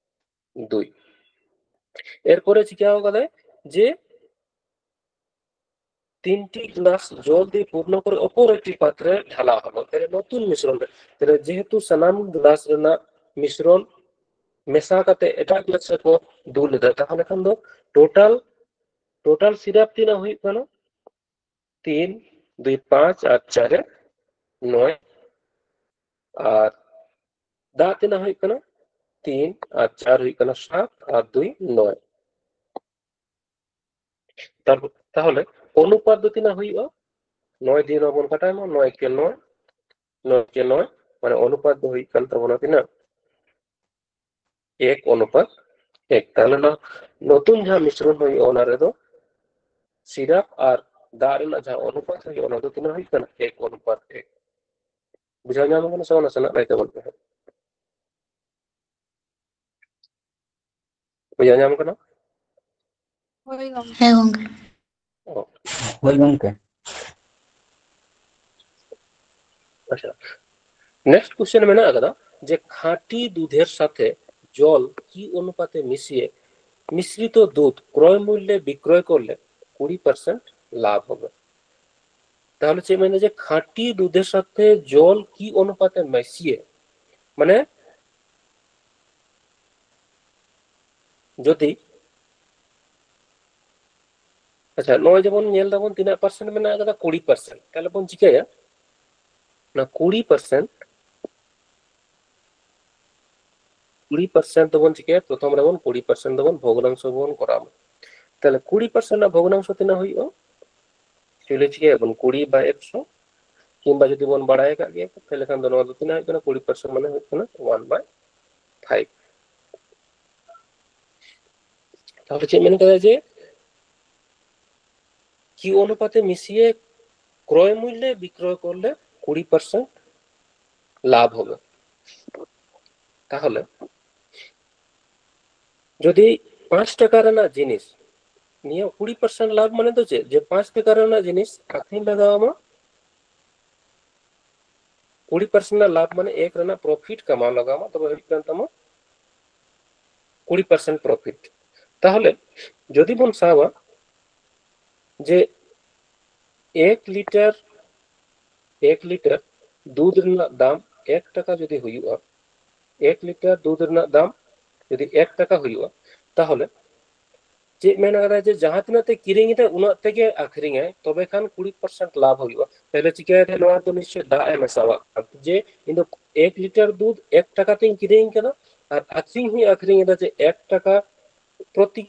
দুই। এরপরে চিকাও কাদায় যে তিনটি গ্লাস জল দিয়ে পূর্ণ করে অপর একটি পাত্রে ঢালা হলো। তাহলে নতুন মিশ্রণ ᱨᱮ, ᱛᱟᱦᱞᱮ ᱡᱮᱦᱮᱛᱩ ᱥᱟᱱᱟᱢ ᱜᱞᱟᱥ ᱨᱮᱱᱟᱜ ᱢᱤᱥᱨᱚᱱ ᱢᱮᱥᱟ ᱠᱟᱛᱮ ᱮᱴᱟᱜ ᱜᱞᱟᱥ ᱨᱮᱠᱚ ᱫᱩᱞ ᱞᱮᱫᱟ, ᱛᱟᱦᱚᱞᱮ ᱠᱷᱟᱱ ᱫᱚ ᱴᱳᱴᱟᱞ, ᱴᱳᱴᱟᱞ ᱥᱤᱨᱟᱯ ᱛᱤᱱᱟᱹᱜ ᱦᱩᱭᱩᱜ ᱠᱟᱱᱟ? ᱛᱤᱱ ᱫᱩᱭ ᱯᱟᱸᱪ ᱟᱨ ᱪᱟᱨᱮ ᱱᱚᱭ, ᱟᱨ ᱫᱟᱜ ᱛᱤᱱᱟᱹᱜ ᱦᱩᱭᱩᱜ ᱠᱟᱱᱟ? ᱛᱤᱱ ᱟᱨ ᱪᱟᱨ ᱦᱩᱭᱩᱜ ᱠᱟᱱᱟ ᱥᱟᱛ ᱟᱨ ᱫᱩᱭ ᱱᱚᱭ᱾ ᱛᱟᱨ-, ᱛᱟᱦᱚᱞᱮ ᱚᱱᱩᱯᱟᱛ ᱫᱚ ᱛᱤᱱᱟᱹᱜ ᱦᱩᱭᱩᱜᱼᱟ? ᱱᱚᱭ ᱫᱤᱭᱮ ᱱᱚᱭ ᱵᱚᱱ ᱠᱟᱴᱟᱣ ᱢᱟ, ᱱᱚᱭ ᱮᱠᱮ ᱱᱚᱭ, ᱱᱚᱭ ᱮᱠᱮ ᱱᱚᱭ, ᱢᱟᱱᱮ ᱚᱱᱩᱯᱟᱛ ᱫᱚ ᱦᱩᱭᱩᱜ ᱠᱟᱱ ᱛᱟᱵᱚᱱᱟ ᱛᱤᱱᱟᱹᱜ? ᱮᱠ ᱚᱱᱩᱯᱟᱛ ᱮᱠ᱾ ᱛᱟᱦᱚᱞᱮ ᱱᱚᱣᱟ ᱱᱚᱛᱩᱱ ᱡᱟᱦᱟᱸ ᱢᱤᱥᱨᱚᱱ ᱦᱩᱭᱩᱜᱼᱟ, ᱚᱱᱟ ᱨᱮᱫᱚ ᱥᱤᱨᱟᱯ ᱟᱨ ᱫᱟᱜ ᱨᱮᱱᱟᱜ ᱡᱟᱦᱟᱸ ᱚᱱᱩᱯᱟᱛ ᱦᱩᱭᱩᱜᱼᱟ, ᱚᱱᱟ ᱫᱚ ᱛᱤᱱᱟᱹᱜ ᱦᱩᱭᱩᱜ ᱠᱟᱱᱟ? ᱮᱠ ᱚᱱᱩᱯᱟᱛ ᱮᱠ᱾ ᱵᱩᱡᱷᱟᱹᱣ ᱧᱟᱢ ᱠᱟᱱᱟ ᱥᱮ ᱵᱟᱝ? ᱱᱟᱥᱮᱱᱟᱜ ᱞᱟᱹᱭ ᱛᱟᱵᱚᱱ ᱯᱮ ᱦᱟᱸᱜ᱾ ᱵᱩᱡᱷᱟᱹᱣ ᱧᱟᱢ ᱠᱟᱱᱟ? ᱦᱳᱭ ᱜᱚᱢᱠᱮ᱾ ᱦᱮᱸ ᱜᱚᱢᱠᱮ᱾ ᱚ᱾ ᱦᱳᱭ ᱜᱚᱢᱠᱮ᱾ ᱟᱪᱪᱷᱟ, ᱱᱮᱠᱥᱴ ᱠᱚᱥᱪᱮᱱ ᱢᱮᱱᱟᱜ ᱟᱠᱟᱫᱟ ᱡᱮ ᱠᱷᱟᱸᱴᱤ ᱫᱩᱫᱷᱮᱨ ᱥᱟᱛᱷᱮ ᱡᱚᱞ ᱠᱤ ᱚᱱᱩᱯᱟᱛᱮ ᱢᱤᱥᱤᱭᱮ ᱢᱤᱥᱨᱤᱛᱚ দুধ ক্রয় মূল্যে বিক্রয় করলে কুড়ি পার্সেন্ট লাভ হবে। তাহলে ᱪᱮᱫ ᱢᱮᱱᱫᱟ ᱡᱮ ᱠᱷᱟᱸᱴᱤ ᱫᱩᱫᱷᱮᱨ ᱥᱟᱛᱷᱮ ᱡᱚᱞ ᱠᱤ ᱚᱱᱩᱯᱟᱛᱮ ᱢᱤᱥᱤᱭᱮ, ᱢᱟᱱᱮ ᱡᱩᱫᱤ, ᱟᱪᱪᱷᱟ, ᱱᱚᱜᱼᱚᱭ ᱡᱮᱢᱚᱱ ᱧᱮᱞ ᱫᱟᱵᱚᱱ ᱛᱤᱱᱟᱹᱜ ᱯᱟᱨᱥᱮᱱᱴ ᱢᱮᱱᱟᱜ ᱟᱠᱟᱫᱟ? ᱠᱩᱲᱤ ᱯᱟᱨᱥᱮᱱᱴ᱾ ᱛᱟᱦᱞᱮ ᱵᱚᱱ ᱪᱤᱠᱟᱹᱭᱟ, ᱚᱱᱟ ᱠᱩᱲᱤ ᱯᱟᱨᱥᱮᱱᱴ, ᱠᱩᱲᱤ ᱯᱟᱨᱥᱮᱱᱴ ᱫᱚᱵᱚᱱ ᱪᱤᱠᱟᱹᱭᱟ, ᱯᱨᱚᱛᱷᱚᱢ ᱨᱮᱵᱚᱱ ᱠᱩᱲᱤ ᱯᱟᱨᱥᱮᱱᱴ ᱫᱚᱵᱚᱱ ᱵᱷᱚᱜᱽᱱᱟᱝᱥᱚ ᱵᱚᱱ ᱠᱚᱨᱟᱣᱟ᱾ ᱛᱟᱦᱞᱮ ᱠᱩᱲᱤ ᱯᱟᱨᱥᱮᱱᱴ ᱨᱮᱱᱟᱜ ᱵᱷᱚᱜᱽᱱᱟᱝᱥᱚ ᱛᱤᱱᱟᱹᱜ ᱦᱩᱭᱩᱜᱼᱟ? ᱪᱚᱞᱚ ᱪᱤᱠᱟᱹᱭᱟᱵᱚᱱ, ᱠᱩᱲᱤ by ᱮᱠᱥᱚ, ᱠᱤᱝᱵᱟ ᱡᱩᱫᱤ ᱵᱚᱱ ᱵᱟᱲᱟᱭ ᱟᱠᱟᱫ ᱜᱮᱭᱟ, ᱛᱟᱦᱞᱮ ᱠᱷᱟᱱ ᱫᱚ ᱱᱚᱣᱟ ᱫᱚ ᱛᱤᱱᱟᱹᱜ ᱦᱩᱭᱩᱜ ᱠᱟᱱᱟ? ᱠᱩᱲᱤ ᱯᱟᱨᱥᱮᱱᱴ ᱢᱟᱱᱮ ᱦᱩᱭᱩᱜ ᱠᱟᱱᱟ one by five᱾ ᱛᱟᱦᱞᱮ ᱪᱮᱫ ᱢᱮᱱ ᱠᱟᱫᱟ ᱡᱮ ᱠᱤ ᱚᱱᱩᱯᱟᱛᱮ ᱢᱤᱥᱤᱭᱮ ক্রয় মূল্যে বিক্রয় করলে কুড়ি পার্সেন্ট লাভ হবে। তাহলে যদি পাঁচ টাকা ᱨᱮᱱᱟᱜ ᱡᱤᱱᱤᱥ, ᱱᱤᱭᱟᱹ ᱠᱩᱲᱤ ᱯᱟᱨᱥᱮᱱᱴ ᱞᱟᱵᱷ ᱢᱟᱱᱮ ᱫᱚ ᱪᱮᱫ? ᱡᱮ ᱯᱟᱸᱪ ᱴᱟᱠᱟ ᱨᱮᱱᱟᱜ ᱡᱤᱱᱤᱥ ᱟᱹᱠᱷᱨᱤᱧ ᱞᱟᱜᱟᱣ ᱟᱢᱟ, ᱠᱩᱲᱤ ᱯᱟᱨᱥᱮᱱᱴ ᱨᱮᱱᱟᱜ ᱞᱟᱵᱷ ᱢᱟᱱᱮ ᱮᱠ ᱨᱮᱱᱟᱜ ᱯᱨᱚᱯᱷᱤᱴ ᱠᱟᱢᱟᱣ ᱞᱟᱜᱟᱣ ᱟᱢᱟ, ᱛᱚᱵᱮ ᱦᱩᱭᱩᱜ ᱠᱟᱱ ᱛᱟᱢᱟ ᱠᱩᱲᱤ ᱯᱟᱨᱥᱮᱱᱴ ᱯᱨᱚᱯᱷᱤᱴ᱾ ᱛᱟᱦᱚᱞᱮ ᱡᱩᱫᱤ ᱵᱚᱱ ᱥᱟᱵᱟ ᱡᱮ ᱮᱠ ᱞᱤᱴᱟᱨ, ᱮᱠ ᱞᱤᱴᱟᱨ ᱫᱩᱫᱷ ᱨᱮᱱᱟᱜ ᱫᱟᱢ ᱮᱠ ᱴᱟᱠᱟ ᱡᱩᱫᱤ ᱦᱩᱭᱩᱜᱼᱟ, ᱮᱠ ᱞᱤᱴᱟᱨ ᱫᱩᱫᱷ ᱨᱮᱱᱟᱜ ᱫᱟᱢ ᱡᱩᱫᱤ ᱮᱠ ᱴᱟᱠᱟ ᱦᱩᱭᱩᱜᱼᱟ, ᱛᱟᱦᱚᱞᱮ ᱪᱮᱫ ᱢᱮᱱ ᱠᱟᱫᱟ ᱡᱮ ᱡᱟᱦᱟᱸ ᱛᱤᱱᱟᱹᱜ ᱛᱮ ᱠᱤᱨᱤᱧ ᱮᱫᱟ ᱩᱱᱟᱹᱜ ᱛᱮᱜᱮ ᱟᱠᱷᱨᱤᱧᱟᱭ, ᱛᱚᱵᱮ ᱠᱷᱟᱱ ᱠᱩᱲᱤ ᱯᱟᱨᱥᱮᱱᱴ ᱞᱟᱵᱷ ᱦᱩᱭᱩᱜᱼᱟ᱾ ᱛᱟᱦᱚᱞᱮ ᱪᱤᱠᱟᱹᱭᱮᱫᱟ? ᱱᱚᱣᱟ ᱫᱚ ᱱᱤᱥᱪᱚᱭ ᱫᱟᱜ ᱮ ᱢᱮᱥᱟᱣᱟᱜ ᱠᱟᱱᱟ᱾ ᱡᱮ ᱤᱧ ᱫᱚ ᱮᱠ ᱞᱤᱴᱟᱨ ᱫᱩᱫᱷ ᱮᱠ ᱴᱟᱠᱟ ᱛᱮᱧ ᱠᱤᱨᱤᱧ ᱠᱟᱫᱟ ᱟᱨ ᱟᱠᱷᱨᱤᱧ ᱦᱚᱸᱧ ᱟᱠᱷᱨᱤᱧ ᱮᱫᱟ ᱡᱮ ᱮᱠ ᱴᱟᱠᱟ ᱯᱨᱚᱛᱤ,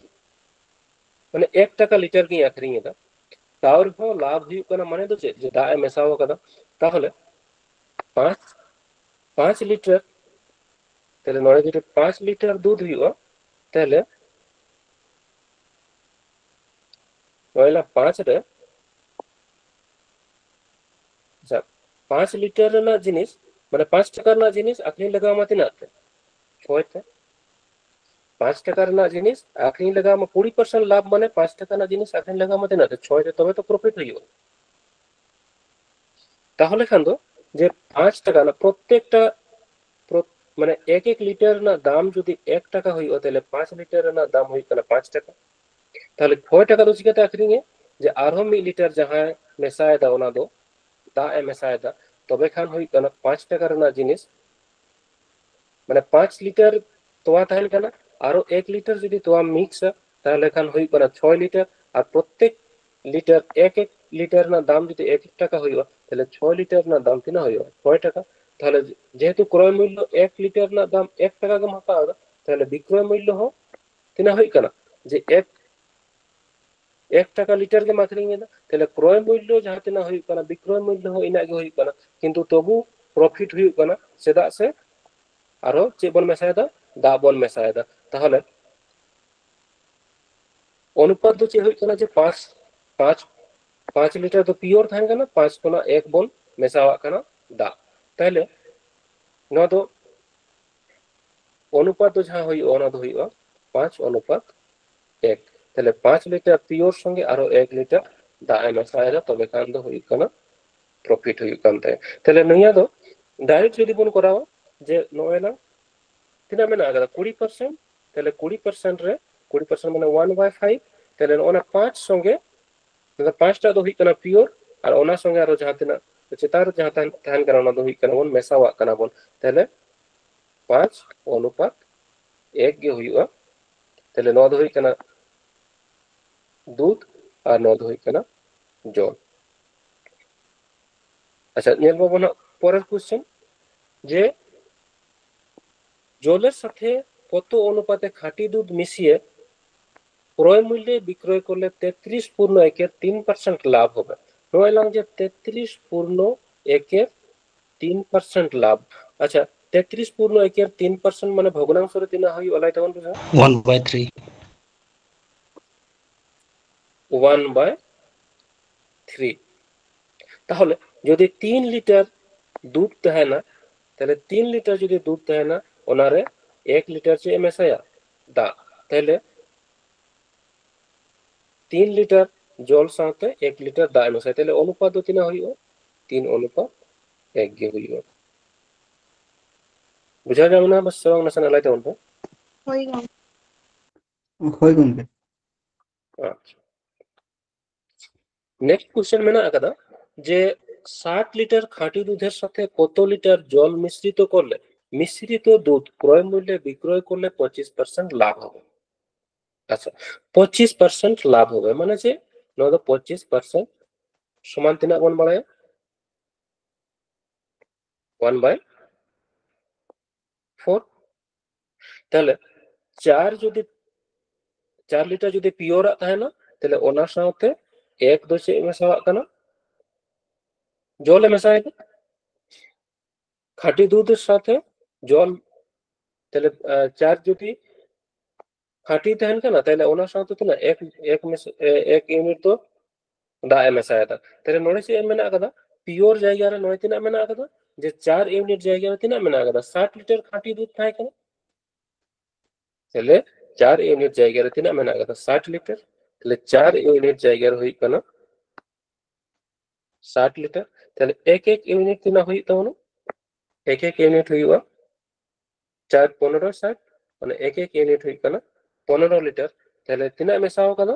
ᱢᱟᱱᱮ ᱮᱠ ᱴᱟᱠᱟ ᱞᱤᱴᱟᱨ ᱜᱤᱧ ᱟᱠᱷᱨᱤᱧ ᱮᱫᱟ, ᱛᱟᱣ ᱨᱮᱦᱚᱸ ᱞᱟᱵᱷ ᱦᱩᱭᱩᱜ ᱠᱟᱱᱟ᱾ ᱢᱟᱱᱮ ᱫᱚ ᱪᱮᱫ? ᱡᱮ ᱫᱟᱜ ᱮ ᱢᱮᱥᱟᱣ ᱠᱟᱫᱟ᱾ ᱛᱟᱦᱚᱞᱮ ᱯᱟᱸᱪ, ᱯᱟᱸᱪ ᱞᱤᱴᱟᱨ, ᱛᱟᱦᱚᱞᱮ ᱱᱚᱰᱮ ᱡᱩᱫᱤ ᱯᱟᱸᱪ ᱞᱤᱴᱟᱨ ᱫᱩᱫᱷ ᱦᱩᱭᱩᱜᱼᱟ, ᱛᱟᱦᱚᱞᱮ ᱱᱚᱜᱼᱚᱭ ᱱᱟ ᱯᱟᱸᱪ ᱨᱮ, ᱟᱪᱪᱷᱟ, ᱯᱟᱸᱪ ᱞᱤᱴᱟᱨ ᱨᱮᱱᱟᱜ ᱡᱤᱱᱤᱥ, ᱢᱟᱱᱮ ᱯᱟᱸᱪ ᱴᱟᱠᱟ ᱨᱮᱱᱟᱜ ᱡᱤᱱᱤᱥ ᱟᱠᱷᱨᱤᱧ ᱞᱟᱜᱟᱣ ᱟᱢᱟ ᱛᱤᱱᱟᱹᱜ ᱛᱮ? ᱪᱷᱚᱭ ᱛᱮ᱾ ᱯᱟᱸᱪ ᱴᱟᱠᱟ ᱨᱮᱱᱟᱜ ᱡᱤᱱᱤᱥ ᱟᱠᱷᱨᱤᱧ ᱞᱟᱜᱟᱣ ᱟᱢᱟ, ᱠᱩᱲᱤ ᱯᱟᱨᱥᱮᱱᱴ ᱞᱟᱵᱷ, ᱢᱟᱱᱮ ᱯᱟᱸᱪ ᱴᱟᱠᱟ ᱨᱮᱱᱟᱜ ᱡᱤᱱᱤᱥ ᱟᱠᱷᱨᱤᱧ ᱞᱟᱜᱟᱣ ᱟᱢᱟ ᱛᱤᱱᱟᱹᱜ ᱛᱮ? ᱪᱷᱚᱭ ᱛᱮ᱾ ᱛᱚᱵᱮ ᱛᱚ ᱯᱨᱚᱯᱷᱤᱴ ᱦᱩᱭᱩᱜᱼᱟ᱾ ᱛᱟᱦᱚᱞᱮ ᱠᱷᱟᱱ ᱫᱚ ᱡᱮ ᱯᱟᱸᱪ ᱴᱟᱠᱟ ᱨᱮᱱᱟᱜ ᱯᱨᱚᱛᱛᱮᱠᱴᱟ, ᱯᱨᱚᱛ-, ᱢᱟᱱᱮ ᱮᱠ ᱮᱠ ᱞᱤᱴᱟᱨ ᱨᱮᱱᱟᱜ ᱫᱟᱢ ᱡᱩᱫᱤ ᱮᱠ ᱴᱟᱠᱟ ᱦᱩᱭᱩᱜᱼᱟ, ᱛᱟᱦᱚᱞᱮ ᱯᱟᱸᱪ ᱞᱤᱴᱟᱨ ᱨᱮᱱᱟᱜ ᱫᱟᱢ ᱦᱩᱭᱩᱜ ᱠᱟᱱᱟ ᱯᱟᱸᱪ ᱴᱟᱠᱟ᱾ ᱛᱟᱦᱚᱞᱮ ᱪᱷᱚᱭ ᱴᱟᱠᱟ ᱫᱚ ᱪᱤᱠᱟᱹᱛᱮ ᱟᱠᱷᱨᱤᱧᱟ? ᱡᱮ ᱟᱨᱦᱚᱸ ᱢᱤᱫ ᱞᱤᱴᱟᱨ ᱡᱟᱦᱟᱸᱭ ᱢᱮᱥᱟᱭᱮᱫᱟ, ᱚᱱᱟ ᱫᱚ ᱫᱟᱜ ᱮ ᱢᱮᱥᱟᱭᱮᱫᱟ, ᱛᱚᱵᱮ ᱠᱷᱟᱱ ᱦᱩᱭᱩᱜ ᱠᱟᱱᱟ ᱯᱟᱸᱪ ᱴᱟᱠᱟ ᱨᱮᱱᱟᱜ ᱡᱤᱱᱤᱥ, ᱢᱟᱱᱮ ᱯᱟᱸᱪ ᱞᱤᱴᱟᱨ ᱛᱚᱣᱟ ᱛᱟᱦᱮᱱ ᱠᱟᱱᱟ, ᱟᱨᱚ ᱮᱠ ᱞᱤᱴᱟᱨ ᱡᱩᱫᱤ ᱛᱚᱣᱟ ᱢᱤᱠᱥᱟ, ᱛᱟᱦᱚᱞᱮ ᱠᱷᱟᱱ ᱦᱩᱭᱩᱜ ᱠᱟᱱᱟ ᱪᱷᱚᱭ ᱞᱤᱴᱟᱨ, ᱟᱨ ᱯᱨᱚᱛᱛᱮᱠ ᱞᱤᱴᱟᱨ, ᱮᱠ ᱮᱠ ᱞᱤᱴᱟᱨ ᱨᱮᱱᱟᱜ ᱫᱟᱢ ᱡᱩᱫᱤ ᱮᱠ ᱴᱟᱠᱟ ᱦᱩᱭᱩᱜᱼᱟ, ᱛᱟᱦᱚᱞᱮ ᱪᱷᱚᱭ ᱞᱤᱴᱟᱨ ᱨᱮᱱᱟᱜ ᱫᱟᱢ ᱛᱤᱱᱟᱹᱜ ᱦᱩᱭᱩᱜᱼᱟ? ᱪᱷᱚᱭ ᱴᱟᱠᱟ᱾ ᱛᱟᱦᱚᱞᱮ ᱡᱮᱦᱮᱛᱩ ᱠᱨᱚᱭ ᱢᱩᱞᱞᱚ ᱮᱠ ᱞᱤᱴᱟᱨ ᱨᱮᱱᱟᱜ ᱫᱟᱢ ᱮᱠ ᱴᱟᱠᱟ ᱜᱮᱢ ᱦᱟᱛᱟᱣ ᱮᱫᱟ, ᱛᱟᱦᱚᱞᱮ ᱵᱤᱠᱨᱚᱭ ᱢᱩᱞᱞᱚ ᱦᱚᱸ ᱛᱤᱱᱟᱹᱜ ᱦᱩᱭᱩᱜ ᱠᱟᱱᱟ? ᱡᱮ ᱮᱠ, ᱮᱠ ᱴᱟᱠᱟ ᱞᱤᱴᱟᱨ ᱜᱮᱢ ᱟᱠᱷᱨᱤᱧ ᱮᱫᱟ, ᱛᱟᱦᱚᱞᱮ ᱠᱨᱚᱭ ᱢᱩᱞᱞᱚ ᱡᱟᱦᱟᱸ ᱛᱤᱱᱟᱹᱜ ᱦᱩᱭᱩᱜ ᱠᱟᱱᱟ, ᱵᱤᱠᱨᱚᱭ ᱢᱩᱞᱞᱚ ᱦᱚᱸ ᱤᱱᱟᱹᱜ ᱜᱮ ᱦᱩᱭᱩᱜ ᱠᱟᱱᱟ, ᱠᱤᱱᱛᱩ ᱛᱚᱵᱩ ᱯᱨᱚᱯᱷᱤᱴ ᱦᱩᱭᱩᱜ ᱠᱟᱱᱟ᱾ ᱪᱮᱫᱟᱜ ᱥᱮ ᱟᱨᱚ ᱪᱮᱫ ᱵᱚᱱ ᱢᱮᱥᱟᱭᱮᱫᱟ? ᱫᱟᱜ ᱵᱚᱱ ᱢᱮᱥᱟᱭᱮᱫᱟ᱾ ᱛᱟᱦᱚᱞᱮ ᱚᱱᱩᱯᱟᱛ ᱫᱚ ᱪᱮᱫ ᱦᱩᱭᱩᱜ ᱠᱟᱱᱟ? ᱡᱮ ᱯᱟᱸᱪ, ᱯᱟᱸᱪ, ᱯᱟᱸᱪ ᱞᱤᱴᱟᱨ ᱫᱚ ᱯᱤᱭᱳᱨ ᱛᱟᱦᱮᱱ ᱠᱟᱱᱟ, ᱯᱟᱸᱪ ᱠᱷᱚᱱᱟᱜ ᱮᱠ ᱵᱚᱱ ᱢᱮᱥᱟᱣᱟᱜ ᱠᱟᱱᱟ ᱫᱟᱜ᱾ ᱛᱟᱦᱚᱞᱮ ᱱᱚᱣᱟ ᱫᱚ ᱚᱱᱩᱯᱟᱛ ᱫᱚ ᱡᱟᱦᱟᱸ ᱦᱩᱭᱩᱜᱼᱟ, ᱚᱱᱟ ᱫᱚ ᱦᱩᱭᱩᱜᱼᱟ ᱯᱟᱸᱪ ᱚᱱᱩᱯᱟᱛ ᱮᱠ᱾ ᱛᱟᱦᱚᱞᱮ ᱯᱟᱸᱪ ᱞᱤᱴᱟᱨ ᱯᱤᱭᱳᱨ ᱥᱚᱸᱜᱮ ᱟᱨᱚ ᱮᱠ ᱞᱤᱴᱟᱨ ᱫᱟᱜ ᱮ ᱢᱮᱥᱟᱭᱮᱫᱟ, ᱛᱚᱵᱮ ᱠᱷᱟᱱ ᱫᱚ ᱦᱩᱭᱩᱜ ᱠᱟᱱᱟ ᱯᱨᱚᱯᱷᱤᱴ ᱦᱩᱭᱩᱜ ᱠᱟᱱ ᱛᱟᱭᱟ᱾ ᱛᱟᱦᱚᱞᱮ ᱱᱤᱭᱟᱹ ᱫᱚ ᱰᱟᱭᱨᱮᱠᱴ ᱡᱩᱫᱤ ᱵᱚᱱ ᱠᱚᱨᱟᱣᱟ, ᱡᱮ ᱱᱚᱜᱼᱚᱭ ᱱᱟᱝ ᱛᱤᱱᱟᱹᱜ ᱢᱮᱱᱟᱜ ᱟᱠᱟᱫᱟ? ᱠᱩᱲᱤ ᱯᱟᱨᱥᱮᱱᱴ᱾ ᱛᱟᱦᱞᱮ ᱠᱩᱲᱤ ᱯᱟᱨᱥᱮᱱᱴ ᱨᱮ ᱠᱩᱲᱤ ᱯᱟᱨᱥᱮᱱᱴ ᱢᱟᱱᱮ ᱚᱣᱟᱱ ᱵᱟᱭ ᱯᱷᱟᱭᱤᱵᱷ᱾ ᱛᱟᱦᱞᱮ ᱱᱚᱜᱼᱚ ᱱᱟ ᱯᱟᱸᱪ ᱥᱚᱸᱜᱮ, ᱱᱚᱣᱟ ᱯᱟᱸᱪᱴᱟ ᱫᱚ ᱦᱩᱭᱩᱜ ᱠᱟᱱᱟ ᱯᱤᱭᱳᱨ, ᱟᱨ ᱚᱱᱟ ᱥᱚᱸᱜᱮ ᱟᱨᱚ ᱡᱟᱦᱟᱸ ᱛᱤᱱᱟᱹᱜ ᱪᱮᱛᱟᱱ ᱨᱮ ᱡᱟᱦᱟᱸ ᱛᱟᱦᱮᱱ, ᱛᱟᱦᱮᱱ ᱠᱟᱱᱟ, ᱚᱱᱟ ᱫᱚ ᱦᱩᱭᱩᱜ ᱠᱟᱱᱟ ᱵᱚᱱ ᱢᱮᱥᱟᱣᱟᱜ ᱠᱟᱱᱟ ᱵᱚᱱ᱾ ᱛᱟᱦᱞᱮ ᱯᱟᱸᱪ ᱚᱱᱩᱯᱟᱛ ᱮᱠ ᱜᱮ ᱦᱩᱭᱩᱜᱼᱟ᱾ ᱛᱟᱦᱞᱮ ᱱᱚᱣᱟ ᱫᱚ ᱦᱩᱭᱩᱜ ᱠᱟᱱᱟ ᱫᱩᱫᱷ ᱟᱨ ᱱᱚᱣᱟ ᱫᱚ ᱦᱩᱭᱩᱜ ᱠᱟᱱᱟ ᱡᱚᱞ᱾ ᱟᱪᱪᱷᱟ, ᱧᱮᱞ ᱢᱟᱵᱚᱱ ᱦᱟᱸᱜ ᱯᱚᱨᱮᱨ ᱠᱚᱥᱪᱮᱱ, ᱡᱮ জলের সাথে কত অনুপাতে খাঁটি দুধ মিশিয়ে ক্রয় মূল্যে বিক্রয় করলে তেত্রিশ পূর্ণ একের তিন পার্সেন্ট লাভ হবে। ᱱᱚᱣᱟ ᱞᱟᱝ ᱡᱮ ᱛᱮᱛᱨᱤᱥ ᱯᱩᱨᱱᱚ ᱮᱠᱮᱨ ᱛᱤᱱ ᱯᱟᱨᱥᱮᱱᱴ ᱞᱟᱵᱷ᱾ ᱟᱪᱪᱷᱟ, ᱛᱮᱛᱨᱤᱥ ᱯᱩᱨᱱᱚ ᱮᱠᱮᱨ ᱛᱤᱱ ᱯᱟᱨᱥᱮᱱᱴ ᱢᱟᱱᱮ ᱵᱷᱚᱜᱽᱱᱟᱝᱥᱚ ᱨᱮ ᱛᱤᱱᱟᱹᱜ ᱦᱩᱭᱩᱜᱼᱟ, ᱞᱟᱹᱭ ᱛᱟᱵᱚᱱ ᱯᱮ ᱥᱮ? ᱚᱣᱟᱱ ᱵᱟᱭ ᱛᱷᱨᱤ᱾ ᱚᱣᱟᱱ ᱵᱟᱭ ᱛᱷᱨᱤ᱾ ᱛᱟᱦᱚᱞᱮ ᱡᱩᱫᱤ ᱛᱤᱱ ᱞᱤᱴᱟᱨ ᱫᱩᱫᱷ ᱛᱟᱦᱮᱱᱟ, ᱛᱟᱦᱞᱮ ᱛᱤᱱ ᱞᱤᱴᱟᱨ ᱡᱩᱫᱤ ᱫᱩᱫᱷ ᱛᱟᱦᱮᱱᱟ, ᱚᱱᱟᱨᱮ ᱮᱠ ᱞᱤᱴᱟᱨ ᱪᱮᱫ ᱮ ᱢᱮᱥᱟᱭᱟ? ᱫᱟᱜ᱾ ᱛᱟᱦᱞᱮ ᱛᱤᱱ ᱞᱤᱴᱟᱨ ᱡᱚᱞ ᱥᱟᱶᱛᱮ ᱮᱠ ᱞᱤᱴᱟᱨ ᱫᱟᱜ ᱮ ᱢᱮᱥᱟᱭᱟ᱾ ᱛᱟᱦᱞᱮ ᱚᱱᱩᱯᱟᱛ ᱫᱚ ᱛᱤᱱᱟᱹᱜ ᱦᱩᱭᱩᱜᱼᱟ? ᱛᱤᱱ ᱚᱱᱩᱯᱟᱛ ᱮᱠ ᱜᱮ ᱦᱩᱭᱩᱜᱼᱟ᱾ ᱵᱩᱡᱷᱟᱹᱣ ᱧᱟᱢ ᱮᱱᱟ ᱥᱮ ᱵᱟᱝ? ᱱᱟᱥᱮᱱᱟᱜ ᱞᱟᱹᱭ ᱛᱟᱵᱚᱱ ᱯᱮ᱾ ᱦᱳᱭ ᱜᱚᱢᱠᱮ᱾ ᱦᱳᱭ ᱜᱚᱢᱠᱮ᱾ ᱟᱪᱪᱷᱟ, ᱱᱮᱠᱥᱴ ᱠᱚᱥᱪᱮᱱ ᱢᱮᱱᱟᱜ ᱟᱠᱟᱫᱟ ᱡᱮ ষাট লিটার খাঁটি দুধের সাথে কত লিটার জল মিশ্রিত করলে মিশ্রিত দুধ ক্রয় মূল্যে বিক্রয় করলে পঁচিশ পার্সেন্ট লাভ হবে? আচ্ছা, পঁচিশ পার্সেন্ট লাভ হবে মানে যে ᱱᱚᱣᱟ ᱫᱚ ᱯᱚᱸᱪᱤᱥ ᱯᱟᱨᱥᱮᱱᱴ ᱥᱚᱢᱟᱱ ᱛᱤᱱᱟᱹᱜ ᱵᱚᱱ ᱵᱟᱲᱟᱭᱟ? ᱚᱣᱟᱱ ᱵᱟᱭ ᱯᱷᱳᱨ᱾ ᱛᱟᱦᱞᱮ ᱪᱟᱨ ᱡᱩᱫᱤ, ᱪᱟᱨ ᱞᱤᱴᱟᱨ ᱡᱩᱫᱤ ᱯᱤᱭᱳᱨᱟᱜ ᱛᱟᱦᱮᱱᱟ, ᱛᱟᱦᱞᱮ ᱚᱱᱟ ᱥᱟᱶᱛᱮ ᱮᱠ ᱫᱚ ᱪᱮᱫ ᱮ ᱢᱮᱥᱟᱣᱟᱜ ᱠᱟᱱᱟ? ᱡᱚᱞ ᱮ ᱢᱮᱥᱟᱭᱮᱫᱟ᱾ ᱠᱷᱟᱸᱴᱤ ᱫᱩᱫᱷ ᱥᱟᱶᱛᱮ ᱡᱚᱞ, ᱛᱟᱦᱞᱮ, ᱟᱸ, ᱪᱟᱨ ᱡᱩᱫᱤ ᱠᱷᱟᱸᱴᱤ ᱛᱟᱦᱮᱱ ᱠᱟᱱᱟ, ᱛᱟᱦᱞᱮ ᱚᱱᱟ ᱥᱟᱶᱛᱮ ᱛᱤᱱᱟᱹᱜ? ᱮᱠ, ᱮᱠ ᱢᱮᱥ-, ᱮ, ᱮᱠ ᱤᱭᱩᱱᱤᱴ ᱫᱚ ᱫᱟᱜ ᱮ ᱢᱮᱥᱟᱭᱮᱫᱟ᱾ ᱛᱟᱦᱞᱮ ᱱᱚᱰᱮ ᱪᱮᱫ ᱮᱢ ᱢᱮᱱᱟᱜ ᱟᱠᱟᱫᱟ? ᱯᱤᱭᱳᱨ ᱡᱟᱭᱜᱟ ᱨᱮ ᱱᱚᱰᱮ ᱛᱤᱱᱟᱹᱜ ᱢᱮᱱᱟᱜ ᱟᱠᱟᱫᱟ? ᱡᱮ ᱪᱟᱨ ᱤᱭᱩᱱᱤᱴ ᱡᱟᱭᱜᱟ ᱨᱮ ᱛᱤᱱᱟᱹᱜ ᱢᱮᱱᱟᱜ ᱟᱠᱟᱫᱟ? ᱥᱟᱴ ᱞᱤᱴᱟᱨ ᱠᱷᱟᱸᱴᱤ ᱫᱩᱫᱷ ᱛᱟᱦᱮᱸ ᱠᱟᱱᱟ᱾ ᱛᱟᱦᱞᱮ ᱪᱟᱨ ᱤᱭᱩᱱᱤᱴ ᱡᱟᱭᱜᱟ ᱨᱮ ᱛᱤᱱᱟᱹᱜ ᱢᱮᱱᱟᱜ ᱟᱠᱟᱫᱟ? ᱥᱟᱴ ᱞᱤᱴᱟᱨ᱾ ᱛᱟᱦᱞᱮ ᱪᱟᱨ ᱤᱭᱩᱱᱤᱴ ᱡᱟᱭᱜᱟ ᱨᱮ ᱦᱩᱭᱩᱜ ᱠᱟᱱᱟ ᱥᱟᱴ ᱞᱤᱴᱟᱨ᱾ ᱛᱟᱦᱞᱮ ᱮᱠ ᱮᱠ ᱤᱭᱩᱱᱤᱴ ᱛᱤᱱᱟᱹᱜ ᱦᱩᱭᱩᱜ ᱛᱟᱵᱚᱱᱟ? ᱮᱠ ᱮᱠ ᱤᱭᱩᱱᱤᱴ ᱦᱩᱭᱩᱜᱼᱟ ᱪᱟᱨ ᱯᱚᱱᱮᱨᱚ ᱥᱟᱴ, ᱢᱟᱱᱮ ᱮᱠ ᱮᱠ ᱤᱭᱩᱱᱤᱴ ᱦᱩᱭᱩᱜ ᱠᱟᱱᱟ ᱯᱚᱱᱮᱨᱚ ᱞᱤᱴᱟᱨ᱾ ᱛᱟᱦᱞᱮ ᱛᱤᱱᱟᱹᱜ ᱢᱮᱥᱟᱣ ᱠᱟᱫᱟ?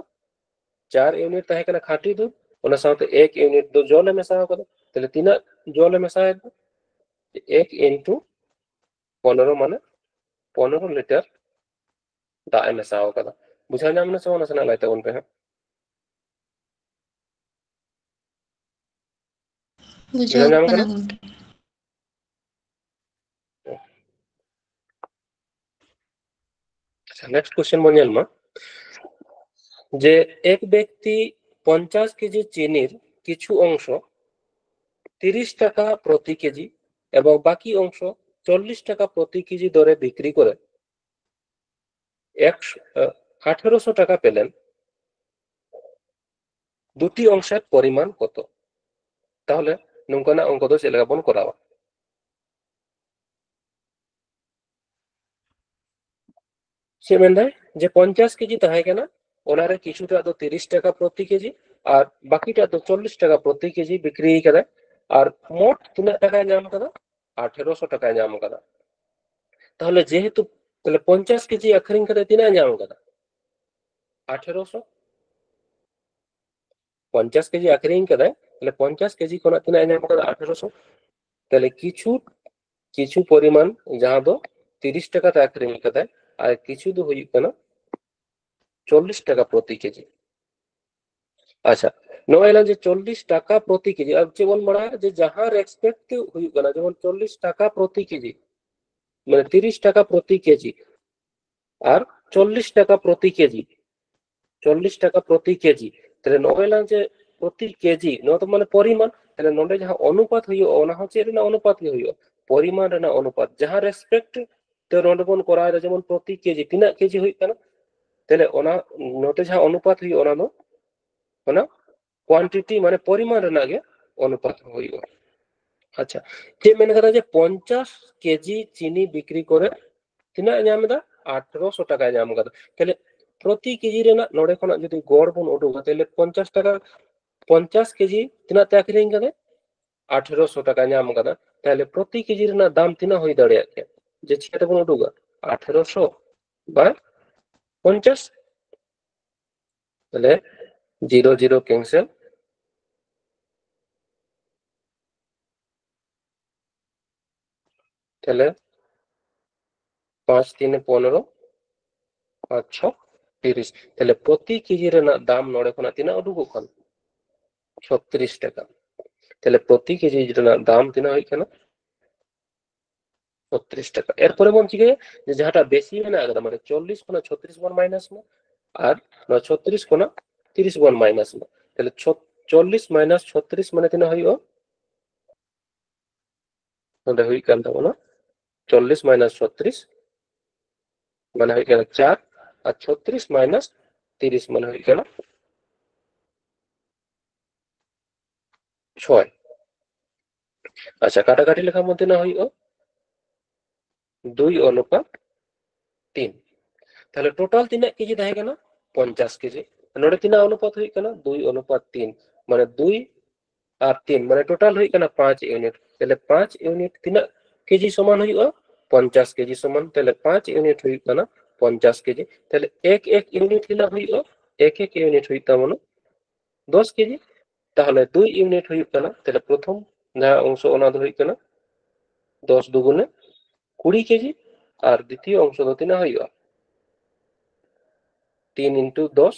ᱪᱟᱨ ᱤᱭᱩᱱᱤᱴ ᱛᱟᱦᱮᱸ ᱠᱟᱱᱟ ᱠᱷᱟᱸᱴᱤ ᱫᱩᱫᱷ, ᱚᱱᱟ ᱥᱟᱶᱛᱮ ᱮᱠ ᱤᱭᱩᱱᱤᱴ ᱫᱚ ᱡᱚᱞ ᱮ ᱢᱮᱥᱟᱣ ᱠᱟᱫᱟ᱾ ᱛᱟᱦᱞᱮ ᱛᱤᱱᱟᱹᱜ ᱡᱚᱞ ᱮ ᱢᱮᱥᱟᱭᱮᱫᱟ? ᱮᱠ ᱤᱱᱴᱩ ᱯᱚᱱᱮᱨᱚ, ᱢᱟᱱᱮ ᱯᱚᱱᱮᱨᱚ ᱞᱤᱴᱟᱨ ᱫᱟᱜ ᱮ ᱢᱮᱥᱟᱣ ᱠᱟᱫᱟ᱾ ᱵᱩᱡᱷᱟᱹᱣ ᱧᱟᱢ ᱮᱱᱟ ᱥᱮ ᱵᱟᱝ? ᱱᱟᱥᱮᱱᱟᱜ ᱞᱟᱹᱭ ᱛᱟᱵᱚᱱ ᱯᱮ ᱦᱟᱸᱜ᱾ ᱵᱩᱡᱷᱟᱹᱣ ᱵᱩᱡᱷᱟᱹᱣ ᱧᱟᱢ ᱠᱟᱱᱟ ᱠᱟᱱᱟ? ᱜᱚᱝᱠᱮ᱾ ᱟᱪᱪᱷᱟ, ᱱᱮᱠᱥᱴ ᱠᱚᱥᱪᱮᱱ ᱵᱚᱱ ᱧᱮᱞ ᱢᱟ, ᱡᱮ ᱮᱠ ᱵᱮᱠᱛᱤ ᱯᱚᱧᱪᱟᱥ ᱠᱮᱡᱤ ᱪᱤᱱᱤᱨ ᱠᱤᱪᱷᱩ ᱚᱝশ ᱛᱤᱨᱤশ টাকা প্রতি কেজি এবং বাকি অংশ চল্লিশ টাকা প্রতি কেজি দরে বিক্রি করে একশো, আহ, আঠেরোশো টাকা পেলেন, দুটি অংশের পরিমাণ কত? তাহলে ᱱᱚᱝᱠᱟᱱᱟᱜ ᱚᱝᱠᱚ ᱫᱚ ᱪᱮᱫ ᱞᱮᱠᱟ ᱵᱚᱱ ᱠᱚᱨᱟᱣᱟ? ᱪᱮᱫ ᱢᱮᱱᱫᱟᱭ ᱡᱮ ᱯᱚᱧᱪᱟᱥ ᱠᱮᱡᱤ ᱛᱟᱦᱮᱸ ᱠᱟᱱᱟ, ᱚᱱᱟᱨᱮ ᱠᱤᱪᱷᱩᱴᱟᱜ ᱫᱚ ᱛᱤᱨᱤᱥ ᱴᱟᱠᱟ ᱯᱨᱚᱛᱤ ᱠᱮᱡᱤ ᱟᱨ ᱵᱟᱠᱤᱴᱟᱜ ᱫᱚ ᱪᱚᱞᱞᱤᱥ ᱴᱟᱠᱟ ᱯᱨᱚᱛᱤ ᱠᱮᱡᱤ ᱵᱤᱠᱨᱤ ᱠᱟᱫᱟᱭ᱾ ᱟᱨ ᱢᱳᱴ ᱛᱤᱱᱟᱹᱜ ᱴᱟᱠᱟᱭ ᱧᱟᱢ ᱠᱟᱫᱟ? ᱟᱴᱷᱮᱨᱚᱥᱚ ᱴᱟᱠᱟᱭ ᱧᱟᱢ ᱠᱟᱫᱟ᱾ ᱛᱟᱦᱚᱞᱮ ᱡᱮᱦᱮᱛᱩ, ᱛᱟᱦᱚᱞᱮ ᱯᱚᱧᱪᱟᱥ ᱠᱮᱡᱤ ᱟᱹᱠᱷᱨᱤᱧ ᱠᱟᱛᱮ ᱛᱤᱱᱟᱹᱜ ᱮ ᱧᱟᱢ ᱠᱟᱫᱟ? ᱟᱴᱷᱮᱨᱚᱥᱚ᱾ ᱯᱚᱧᱪᱟᱥ ᱠᱮᱡᱤ ᱟᱹᱠᱷᱨᱤᱧ ᱠᱟᱫᱟᱭ, ᱛᱟᱦᱚᱞᱮ ᱯᱚᱧᱪᱟᱥ ᱠᱮᱡᱤ ᱠᱷᱚᱱᱟᱜ ᱛᱤᱱᱟᱹᱜ ᱮ ᱧᱟᱢ ᱠᱟᱫᱟ? ᱟᱴᱷᱮᱨᱚᱥᱚ᱾ ᱛᱟᱦᱚᱞᱮ ᱠᱤᱪᱷᱩ, ᱠᱤᱪᱷᱩ ᱯᱚᱨᱤᱢᱟᱱ ᱡᱟᱦᱟᱸ ᱫᱚ ᱛᱤᱨᱤᱥ ᱴᱟᱠᱟ ᱛᱮ ᱟᱹᱠᱷᱨᱤᱧ ᱠᱟᱫᱟᱭ, ᱟᱨ ᱠᱤᱪᱷᱩ ᱫᱚ ᱦᱩᱭᱩᱜ ᱠᱟᱱᱟ ᱪᱚᱞᱞᱤᱥ ᱴᱟᱠᱟ ᱯᱨᱚᱛᱤ ᱠᱮᱡᱤ᱾ ᱟᱪᱪᱷᱟ, ᱱᱚᱜᱼᱚᱭ ᱞᱟᱝ ᱡᱮ ᱪᱚᱞᱞᱤᱥ ᱴᱟᱠᱟ ᱯᱨᱚᱛᱤ ᱠᱮᱡᱤ, ᱟᱨ ᱪᱮᱫ ᱵᱚᱱ ᱵᱟᱲᱟᱭᱟ ᱡᱮ ᱡᱟᱦᱟᱸ ᱨᱮᱥᱯᱮᱠᱴ ᱛᱮ ᱦᱩᱭᱩᱜ ᱠᱟᱱᱟ, ᱡᱮᱢᱚᱱ ᱪᱚᱞᱞᱤᱥ ᱴᱟᱠᱟ ᱯᱨᱚᱛᱤ ᱠᱮᱡᱤ, ᱢᱟᱱᱮ ᱛᱤᱨᱤᱥ ᱴᱟᱠᱟ ᱯᱨᱚᱛᱤ ᱠᱮᱡᱤ ᱟᱨ ᱪᱚᱞᱞᱤᱥ ᱴᱟᱠᱟ ᱯᱨᱚᱛᱤ ᱠᱮᱡᱤ, ᱪᱚᱞᱞᱤᱥ ᱴᱟᱠᱟ ᱯᱨᱚᱛᱤ ᱠᱮᱡᱤ᱾ ᱛᱟᱦᱞᱮ ᱱᱚᱜᱼᱚᱭ ᱞᱟᱝ ᱡᱮ ᱯᱨᱚᱛᱤ ᱠᱮᱡᱤ, ᱱᱚᱣᱟ ᱫᱚ ᱢᱟᱱᱮ ᱯᱚᱨᱤᱢᱟᱱ, ᱛᱟᱦᱞᱮ ᱱᱚᱰᱮ ᱡᱟᱦᱟᱸ ᱚᱱᱩᱯᱟᱛ ᱦᱩᱭᱩᱜᱼᱟ, ᱚᱱᱟ ᱦᱚᱸ ᱪᱮᱫ ᱨᱮᱱᱟᱜ ᱚᱱᱩᱯᱟᱛ ᱜᱮ ᱦᱩᱭᱩᱜᱼᱟ, ᱯᱚᱨᱤᱢᱟᱱ ᱨᱮᱱᱟᱜ ᱚᱱᱩᱯᱟᱛ᱾ ᱡᱟᱦᱟᱸ ᱨᱮᱥᱯᱮᱠᱴ ᱛᱮ ᱱᱚᱰᱮ ᱵᱚᱱ ᱠᱚᱨᱟᱣ ᱮᱫᱟ, ᱡᱮᱢᱚᱱ ᱯᱨᱚᱛᱤ ᱠᱮᱡᱤ ᱛᱤᱱᱟᱹᱜ ᱠᱮᱡᱤ ᱦᱩᱭᱩᱜ ᱠᱟᱱᱟ, ᱛᱟᱦᱞᱮ ᱚᱱᱟ ᱱᱚᱛᱮ ᱡᱟᱦᱟᱸ ᱚᱱᱩᱯᱟᱛ ᱦᱩᱭᱩᱜᱼᱟ, ᱚᱱᱟ ᱫᱚ ᱚᱱᱟ ᱠᱳᱣᱟᱱᱴᱤᱴᱤ, ᱢᱟᱱᱮ ᱯᱚᱨᱤᱢᱟᱱ ᱨᱮᱱᱟᱜ ᱜᱮ ᱚᱱᱩᱯᱟᱛ ᱦᱩᱭᱩᱜᱼᱟ᱾ ᱟᱪᱪᱷᱟ, ᱪᱮᱫ ᱢᱮᱱ ᱠᱟᱫᱟ ᱡᱮ ᱯᱚᱧᱪᱟᱥ ᱠᱮᱡᱤ ᱪᱤᱱᱤ ᱵᱤᱠᱨᱤ ᱠᱚᱨᱮ ᱛᱤᱱᱟᱹᱜ ᱮ ᱧᱟᱢ ᱮᱫᱟ? ᱟᱴᱷᱨᱚᱥᱚ ᱴᱟᱠᱟᱭ ᱧᱟᱢ ᱠᱟᱫᱟ᱾ ᱛᱟᱦᱞᱮ ᱯᱨᱚᱛᱤ ᱠᱮᱡᱤ ᱨᱮᱱᱟᱜ ᱱᱚᱰᱮ ᱠᱷᱚᱱᱟᱜ ᱡᱩᱫᱤ ᱜᱚᱲ ᱵᱚᱱ ᱩᱰᱩᱠᱟ, ᱛᱟᱦᱞᱮ ᱯᱚᱧᱪᱟᱥ ᱴᱟᱠᱟ, ᱯᱚᱧᱪᱟᱥ ᱠᱮᱡᱤ ᱛᱤᱱᱟᱹᱜ ᱛᱮ ᱟᱹᱠᱷᱨᱤᱧ ᱠᱟᱫᱟᱭ? ᱟᱴᱷᱨᱚᱥᱚ ᱴᱟᱠᱟᱭ ᱧᱟᱢ ᱠᱟᱫᱟ᱾ ᱛᱟᱦᱞᱮ ᱯᱨᱚᱛᱤ ᱠᱮᱡᱤ ᱨᱮᱱᱟᱜ ᱫᱟᱢ ᱛᱤᱱᱟᱹᱜ ᱦᱩᱭ ᱫᱟᱲᱮᱭᱟᱜ ᱠᱮᱭᱟ? ᱡᱮ ᱪᱤᱠᱟᱹ ᱛᱮᱵᱚᱱ ᱩᱰᱩᱠᱟ? ᱟᱴᱷᱮᱨᱚᱥᱚ ᱵᱟᱭ ᱯᱚᱧᱪᱟᱥ᱾ ᱛᱟᱦᱞᱮ ᱡᱤᱨᱳ ᱡᱤᱨᱳ ᱠᱮᱱᱥᱮᱞ᱾ ᱛᱟᱦᱞᱮ ᱯᱟᱸᱪ ᱛᱤᱱᱮ ᱯᱚᱱᱮᱨᱚ, ᱯᱟᱸᱪ ᱪᱷᱚ ᱛᱤᱨᱤᱥ᱾ ᱛᱟᱦᱞᱮ ᱯᱨᱚᱛᱤ ᱠᱮᱡᱤ ᱨᱮᱱᱟᱜ ᱫᱟᱢ ᱱᱚᱰᱮ ᱠᱷᱚᱱᱟᱜ ᱛᱤᱱᱟᱹᱜ ᱩᱰᱩᱠᱚᱜ ᱠᱟᱱᱟ? ᱪᱷᱚᱛᱨᱤᱥ ᱴᱟᱠᱟ᱾ ᱛᱟᱦᱞᱮ ᱯᱨᱚᱛᱤ ᱠᱮᱡᱤ ᱨᱮᱱᱟᱜ ᱫᱟᱢ ᱛᱤᱱᱟᱹᱜ ᱦᱩᱭᱩᱜ ᱠᱟᱱᱟ? ᱪᱷᱚᱛᱨᱤᱥ ᱴᱟᱠᱟ᱾ ᱮᱨᱯᱚᱨᱮ ᱵᱚᱱ ᱪᱤᱠᱟᱹᱭᱟ, ᱡᱮ ᱡᱟᱦᱟᱸᱴᱟᱜ ᱵᱮᱥᱤ ᱢᱮᱱᱟᱜ ᱟᱠᱟᱫᱟ, ᱢᱟᱱᱮ ᱪᱚᱞᱞᱤᱥ ᱠᱷᱚᱱᱟᱜ ᱪᱷᱚᱛᱨᱤᱥ ᱵᱚᱱ ᱢᱟᱭᱱᱟᱥ ᱢᱟ, ᱟᱨ ᱱᱚᱣᱟ ᱪᱷᱚᱛᱨᱤᱥ ᱠᱷᱚᱱᱟᱜ ᱛᱤᱨᱤᱥ ᱵᱚᱱ ᱢᱟᱭᱱᱟᱥ ᱢᱟ᱾ ᱛᱟᱦᱞᱮ ᱪᱷᱚ-, ᱪᱚᱞᱞᱤᱥ ᱢᱟᱭᱱᱟᱥ ᱪᱷᱚᱛᱨᱤᱥ ᱢᱟᱱᱮ ᱛᱤᱱᱟᱹᱜ ᱦᱩᱭᱩᱜᱼᱟ? ᱱᱚᱰᱮ ᱦᱩᱭᱩᱜ ᱠᱟᱱ ᱛᱟᱵᱚᱱᱟ ᱪᱚᱞᱞᱤᱥ ᱢᱟᱭᱱᱟᱥ ᱪᱷᱚᱛᱨᱤᱥ, ᱢᱟᱱᱮ ᱦᱩᱭᱩᱜ ᱠᱟᱱᱟ ᱪᱟᱨ, ᱟᱨ ᱪᱷᱚᱛᱨᱤᱥ ᱢᱟᱭᱱᱟᱥ ᱛᱤᱨᱤᱥ ᱢᱟᱱᱮ ᱦᱩᱭᱩᱜ ᱠᱟᱱᱟ ᱪᱷᱚᱭ᱾ ᱟᱪᱪᱷᱟ, ᱠᱟᱴᱟᱠᱟᱴᱤ ᱞᱮᱠᱷᱟᱱ ᱵᱚᱱ ᱛᱤᱱᱟᱹᱜ ᱦᱩᱭᱩᱜᱼᱟ? ᱫᱩᱭ ᱚᱱᱩᱯᱟᱛ ᱛᱤᱱ᱾ ᱛᱟᱦᱞᱮ ᱴᱳᱴᱟᱞ ᱛᱤᱱᱟᱹᱜ ᱠᱮᱡᱤ ᱛᱟᱦᱮᱸ ᱠᱟᱱᱟ? ᱯᱚᱧᱪᱟᱥ ᱠᱮᱡᱤ᱾ ᱱᱚᱰᱮ ᱛᱤᱱᱟᱹᱜ ᱚᱱᱩᱯᱟᱛ ᱦᱩᱭᱩᱜ ᱠᱟᱱᱟ? ᱫᱩᱭ ᱚᱱᱩᱯᱟᱛ ᱛᱤᱱ, ᱢᱟᱱᱮ ᱫᱩᱭ ᱟᱨ ᱛᱤᱱ, ᱢᱟᱱᱮ ᱴᱳᱴᱟᱞ ᱦᱩᱭᱩᱜ ᱠᱟᱱᱟ ᱯᱟᱸᱪ ᱤᱭᱩᱱᱤᱴ᱾ ᱛᱟᱦᱞᱮ ᱯᱟᱸᱪ ᱤᱭᱩᱱᱤᱴ ᱛᱤᱱᱟᱹᱜ ᱠᱮᱡᱤ ᱥᱚᱢᱟᱱ ᱦᱩᱭᱩᱜᱼᱟ? ᱯᱚᱧᱪᱟᱥ ᱠᱮᱡᱤ ᱥᱚᱢᱟᱱ᱾ ᱛᱟᱦᱞᱮ ᱯᱟᱸᱪ ᱤᱭᱩᱱᱤᱴ ᱦᱩᱭᱩᱜ ᱠᱟᱱᱟ ᱯᱚᱧᱪᱟᱥ ᱠᱮᱡᱤ᱾ ᱛᱟᱦᱞᱮ ᱮᱠ ᱮᱠ ᱤᱭᱩᱱᱤᱴ ᱛᱤᱱᱟᱹᱜ ᱦᱩᱭᱩᱜᱼᱟ? ᱮᱠ ᱮᱠ ᱤᱭᱩᱱᱤᱴ ᱦᱩᱭᱩᱜ ᱛᱟᱵᱚᱱᱟ ᱫᱚᱥ ᱠᱮᱡᱤ᱾ ᱛᱟᱦᱞᱮ ᱫᱩᱭ ᱤᱭᱩᱱᱤᱴ ᱦᱩᱭᱩᱜ ᱠᱟᱱᱟ, ᱛᱟᱦᱞᱮ ᱯᱨᱚᱛᱷᱚᱢ ᱡᱟᱦᱟᱸ ᱚᱝᱥᱚ, ᱚᱱᱟ ᱫᱚ ᱦᱩᱭᱩᱜ ᱠᱟᱱᱟ ᱫᱚᱥ ᱫᱩᱜᱩᱱᱮ ᱠᱩᱲᱤ ᱠᱮᱡᱤ, ᱟᱨ ᱫᱤᱛᱤᱭᱚ ᱚᱝᱥᱚ ᱫᱚ ᱛᱤᱱᱟᱹᱜ ᱦᱩᱭᱩᱜᱼᱟ? ᱛᱤᱱ ᱤᱱᱴᱩ ᱫᱚᱥ,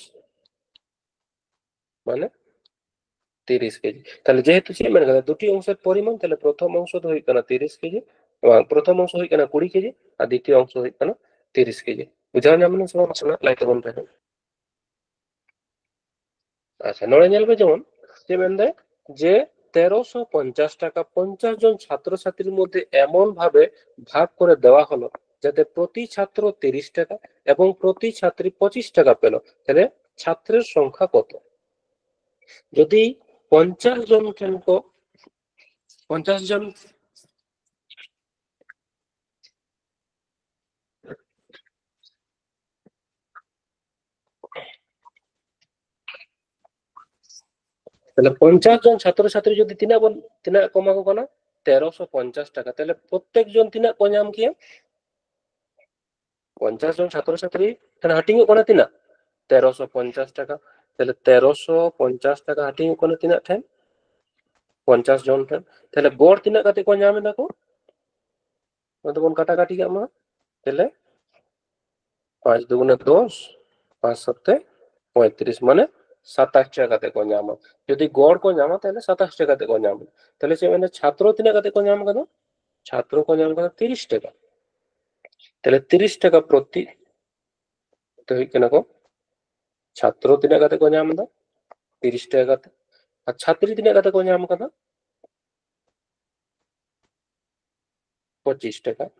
ᱢᱟᱱᱮ ᱛᱤᱨᱤᱥ ᱠᱮᱡᱤ᱾ ᱛᱟᱦᱞᱮ ᱡᱮᱦᱮᱛᱩ ᱪᱮᱫ ᱢᱮᱱ ᱠᱟᱫᱟ, ᱫᱩᱴᱤ ᱚᱝᱥᱚ ᱯᱚᱨᱤᱢᱟᱱ, ᱛᱟᱦᱞᱮ ᱯᱨᱚᱛᱷᱚᱢ ᱚᱝᱥᱚ ᱫᱚ ᱦᱩᱭᱩᱜ ᱠᱟᱱᱟ ᱛᱤᱨᱤᱥ ᱠᱮᱡᱤ, ᱵᱟᱝ, ᱯᱨᱚᱛᱷᱚᱢ ᱚᱝᱥᱚ ᱦᱩᱭᱩᱜ ᱠᱟᱱᱟ ᱠᱩᱲᱤ ᱠᱮᱡᱤ ᱟᱨ ᱫᱤᱛᱤᱭᱚ ᱚᱝᱥᱚ ᱦᱩᱭᱩᱜ ᱠᱟᱱᱟ ᱛᱤᱨᱤᱥ ᱠᱮᱡᱤ᱾ ᱵᱩᱡᱷᱟᱹᱣ ᱧᱟᱢ ᱞᱮᱱᱟ ᱥᱮ ᱵᱟᱝ? ᱱᱟᱥᱮᱱᱟᱜ ᱞᱟᱹᱭ ᱛᱟᱵᱚᱱ ᱯᱮ᱾ ᱟᱪᱪᱷᱟ, ᱱᱚᱰᱮ ᱧᱮᱞ ᱯᱮ, ᱡᱮᱢᱚᱱ ᱪᱮᱫ ᱢᱮᱱᱫᱟᱭ, ᱡᱮ ᱛᱮᱨᱚᱥᱚ ᱯᱚᱧᱪᱟᱥ ᱴᱟᱠᱟ ᱯᱚᱧᱪᱟᱥ জন ছাত্রছাত্রীর মধ্যে এমন ভাবে ভাগ করে দেওয়া হলো যাতে প্রতি ছাত্র তিরিশ টাকা এবং প্রতি ছাত্রী পঁচিশ টাকা পেল। তাহলে ছাত্রের সংখ্যা কত? যদি পঞ্চাশ জন ᱴᱷᱮᱱ ᱠᱚ, ᱯᱚᱧᱪᱟᱥ ᱡᱚᱱ, ᱛᱟᱦᱞᱮ ᱯᱚᱧᱪᱟᱥ ᱡᱚᱱ ᱪᱷᱟᱛᱨᱚ ᱪᱷᱟᱛᱨᱤ ᱡᱩᱫᱤ ᱛᱤᱱᱟᱹᱜ ᱵᱚᱱ, ᱛᱤᱱᱟᱹᱜ ᱠᱚ ᱮᱢᱟ ᱠᱚ ᱠᱟᱱᱟ? ᱛᱮᱨᱚᱥᱚ ᱯᱚᱧᱪᱟᱥ ᱴᱟᱠᱟ᱾ ᱛᱟᱦᱞᱮ ᱯᱨᱚᱛᱮᱠ ᱡᱚᱱ ᱛᱤᱱᱟᱹᱜ ᱠᱚ ᱧᱟᱢ ᱠᱮᱭᱟ? ᱯᱚᱧᱪᱟᱥ ᱡᱚᱱ ᱪᱷᱟᱛᱨᱚ ᱪᱷᱟᱛᱨᱤ ᱴᱷᱮᱱ ᱦᱟᱹᱴᱤᱧᱚᱜ ᱠᱟᱱᱟ ᱛᱤᱱᱟᱹᱜ? ᱛᱮᱨᱚᱥᱚ ᱯᱚᱧᱪᱟᱥ ᱴᱟᱠᱟ᱾ ᱛᱟᱦᱞᱮ ᱛᱮᱨᱚᱥᱚ ᱯᱚᱧᱪᱟᱥ ᱴᱟᱠᱟ ᱦᱟᱹᱴᱤᱧᱚᱜ ᱠᱟᱱᱟ ᱛᱤᱱᱟᱹᱜ ᱴᱷᱮᱱ? ᱯᱚᱧᱪᱟᱥ ᱡᱚᱱ ᱴᱷᱮᱱ᱾ ᱛᱟᱦᱞᱮ ᱜᱚᱲ ᱛᱤᱱᱟᱹᱜ ᱠᱟᱛᱮ ᱠᱚ ᱧᱟᱢ ᱮᱫᱟ ᱠᱚ? ᱚᱱᱟ ᱫᱚᱵᱚᱱ ᱠᱟᱴᱟ ᱠᱟᱴᱤ ᱠᱟᱜ ᱢᱟ᱾ ᱛᱟᱦᱞᱮ ᱯᱟᱸᱪ ᱫᱩᱜᱩᱱᱮ ᱫᱚᱥ, ᱯᱟᱸᱪ ᱥᱟᱛᱮ ᱯᱚᱸᱭᱛᱨᱤᱥ, ᱢᱟᱱᱮ ᱥᱟᱛᱟᱥ ᱴᱟᱠᱟ ᱠᱟᱛᱮ ᱠᱚ ᱧᱟᱢᱟ᱾ ᱡᱩᱫᱤ ᱜᱚᱲ ᱠᱚ ᱧᱟᱢᱟ, ᱛᱟᱦᱞᱮ ᱥᱟᱛᱟᱥ ᱴᱟᱠᱟ ᱠᱟᱛᱮ ᱠᱚ ᱧᱟᱢᱟ᱾ ᱛᱟᱦᱞᱮ ᱪᱮᱫ ᱢᱮᱱᱟ, ᱪᱷᱟᱛᱨᱚ ᱛᱤᱱᱟᱹᱜ ᱠᱟᱛᱮ ᱠᱚ ᱧᱟᱢ ᱠᱟᱫᱟ? ᱪᱷᱟᱛᱨᱚ ᱠᱚ ᱧᱟᱢ ᱠᱟᱫᱟ ᱛᱤᱨᱤᱥ ᱴᱟᱠᱟ᱾ ᱛᱟᱦᱞᱮ ᱛᱤᱨᱤᱥ ᱴᱟᱠᱟ ᱯᱨᱚᱛᱤ ᱛᱮ ᱦᱩᱭᱩᱜ ᱠᱟᱱᱟ ᱠᱚ, ᱪᱷᱟᱛᱨᱚ ᱛᱤᱱᱟᱹᱜ ᱠᱟᱛᱮ ᱠᱚ ᱧᱟᱢ ᱮᱫᱟ? ᱛᱤᱨᱤᱥ ᱴᱟᱠᱟ ᱠᱟᱛᱮ᱾ ᱟᱨ ᱪᱷᱟᱛᱨᱤ ᱛᱤᱱᱟᱹᱜ ᱠᱟᱛᱮ ᱠᱚ ᱧᱟᱢ ᱠᱟᱫᱟ? ᱯᱚᱸᱪᱤᱥ ᱴᱟᱠᱟ᱾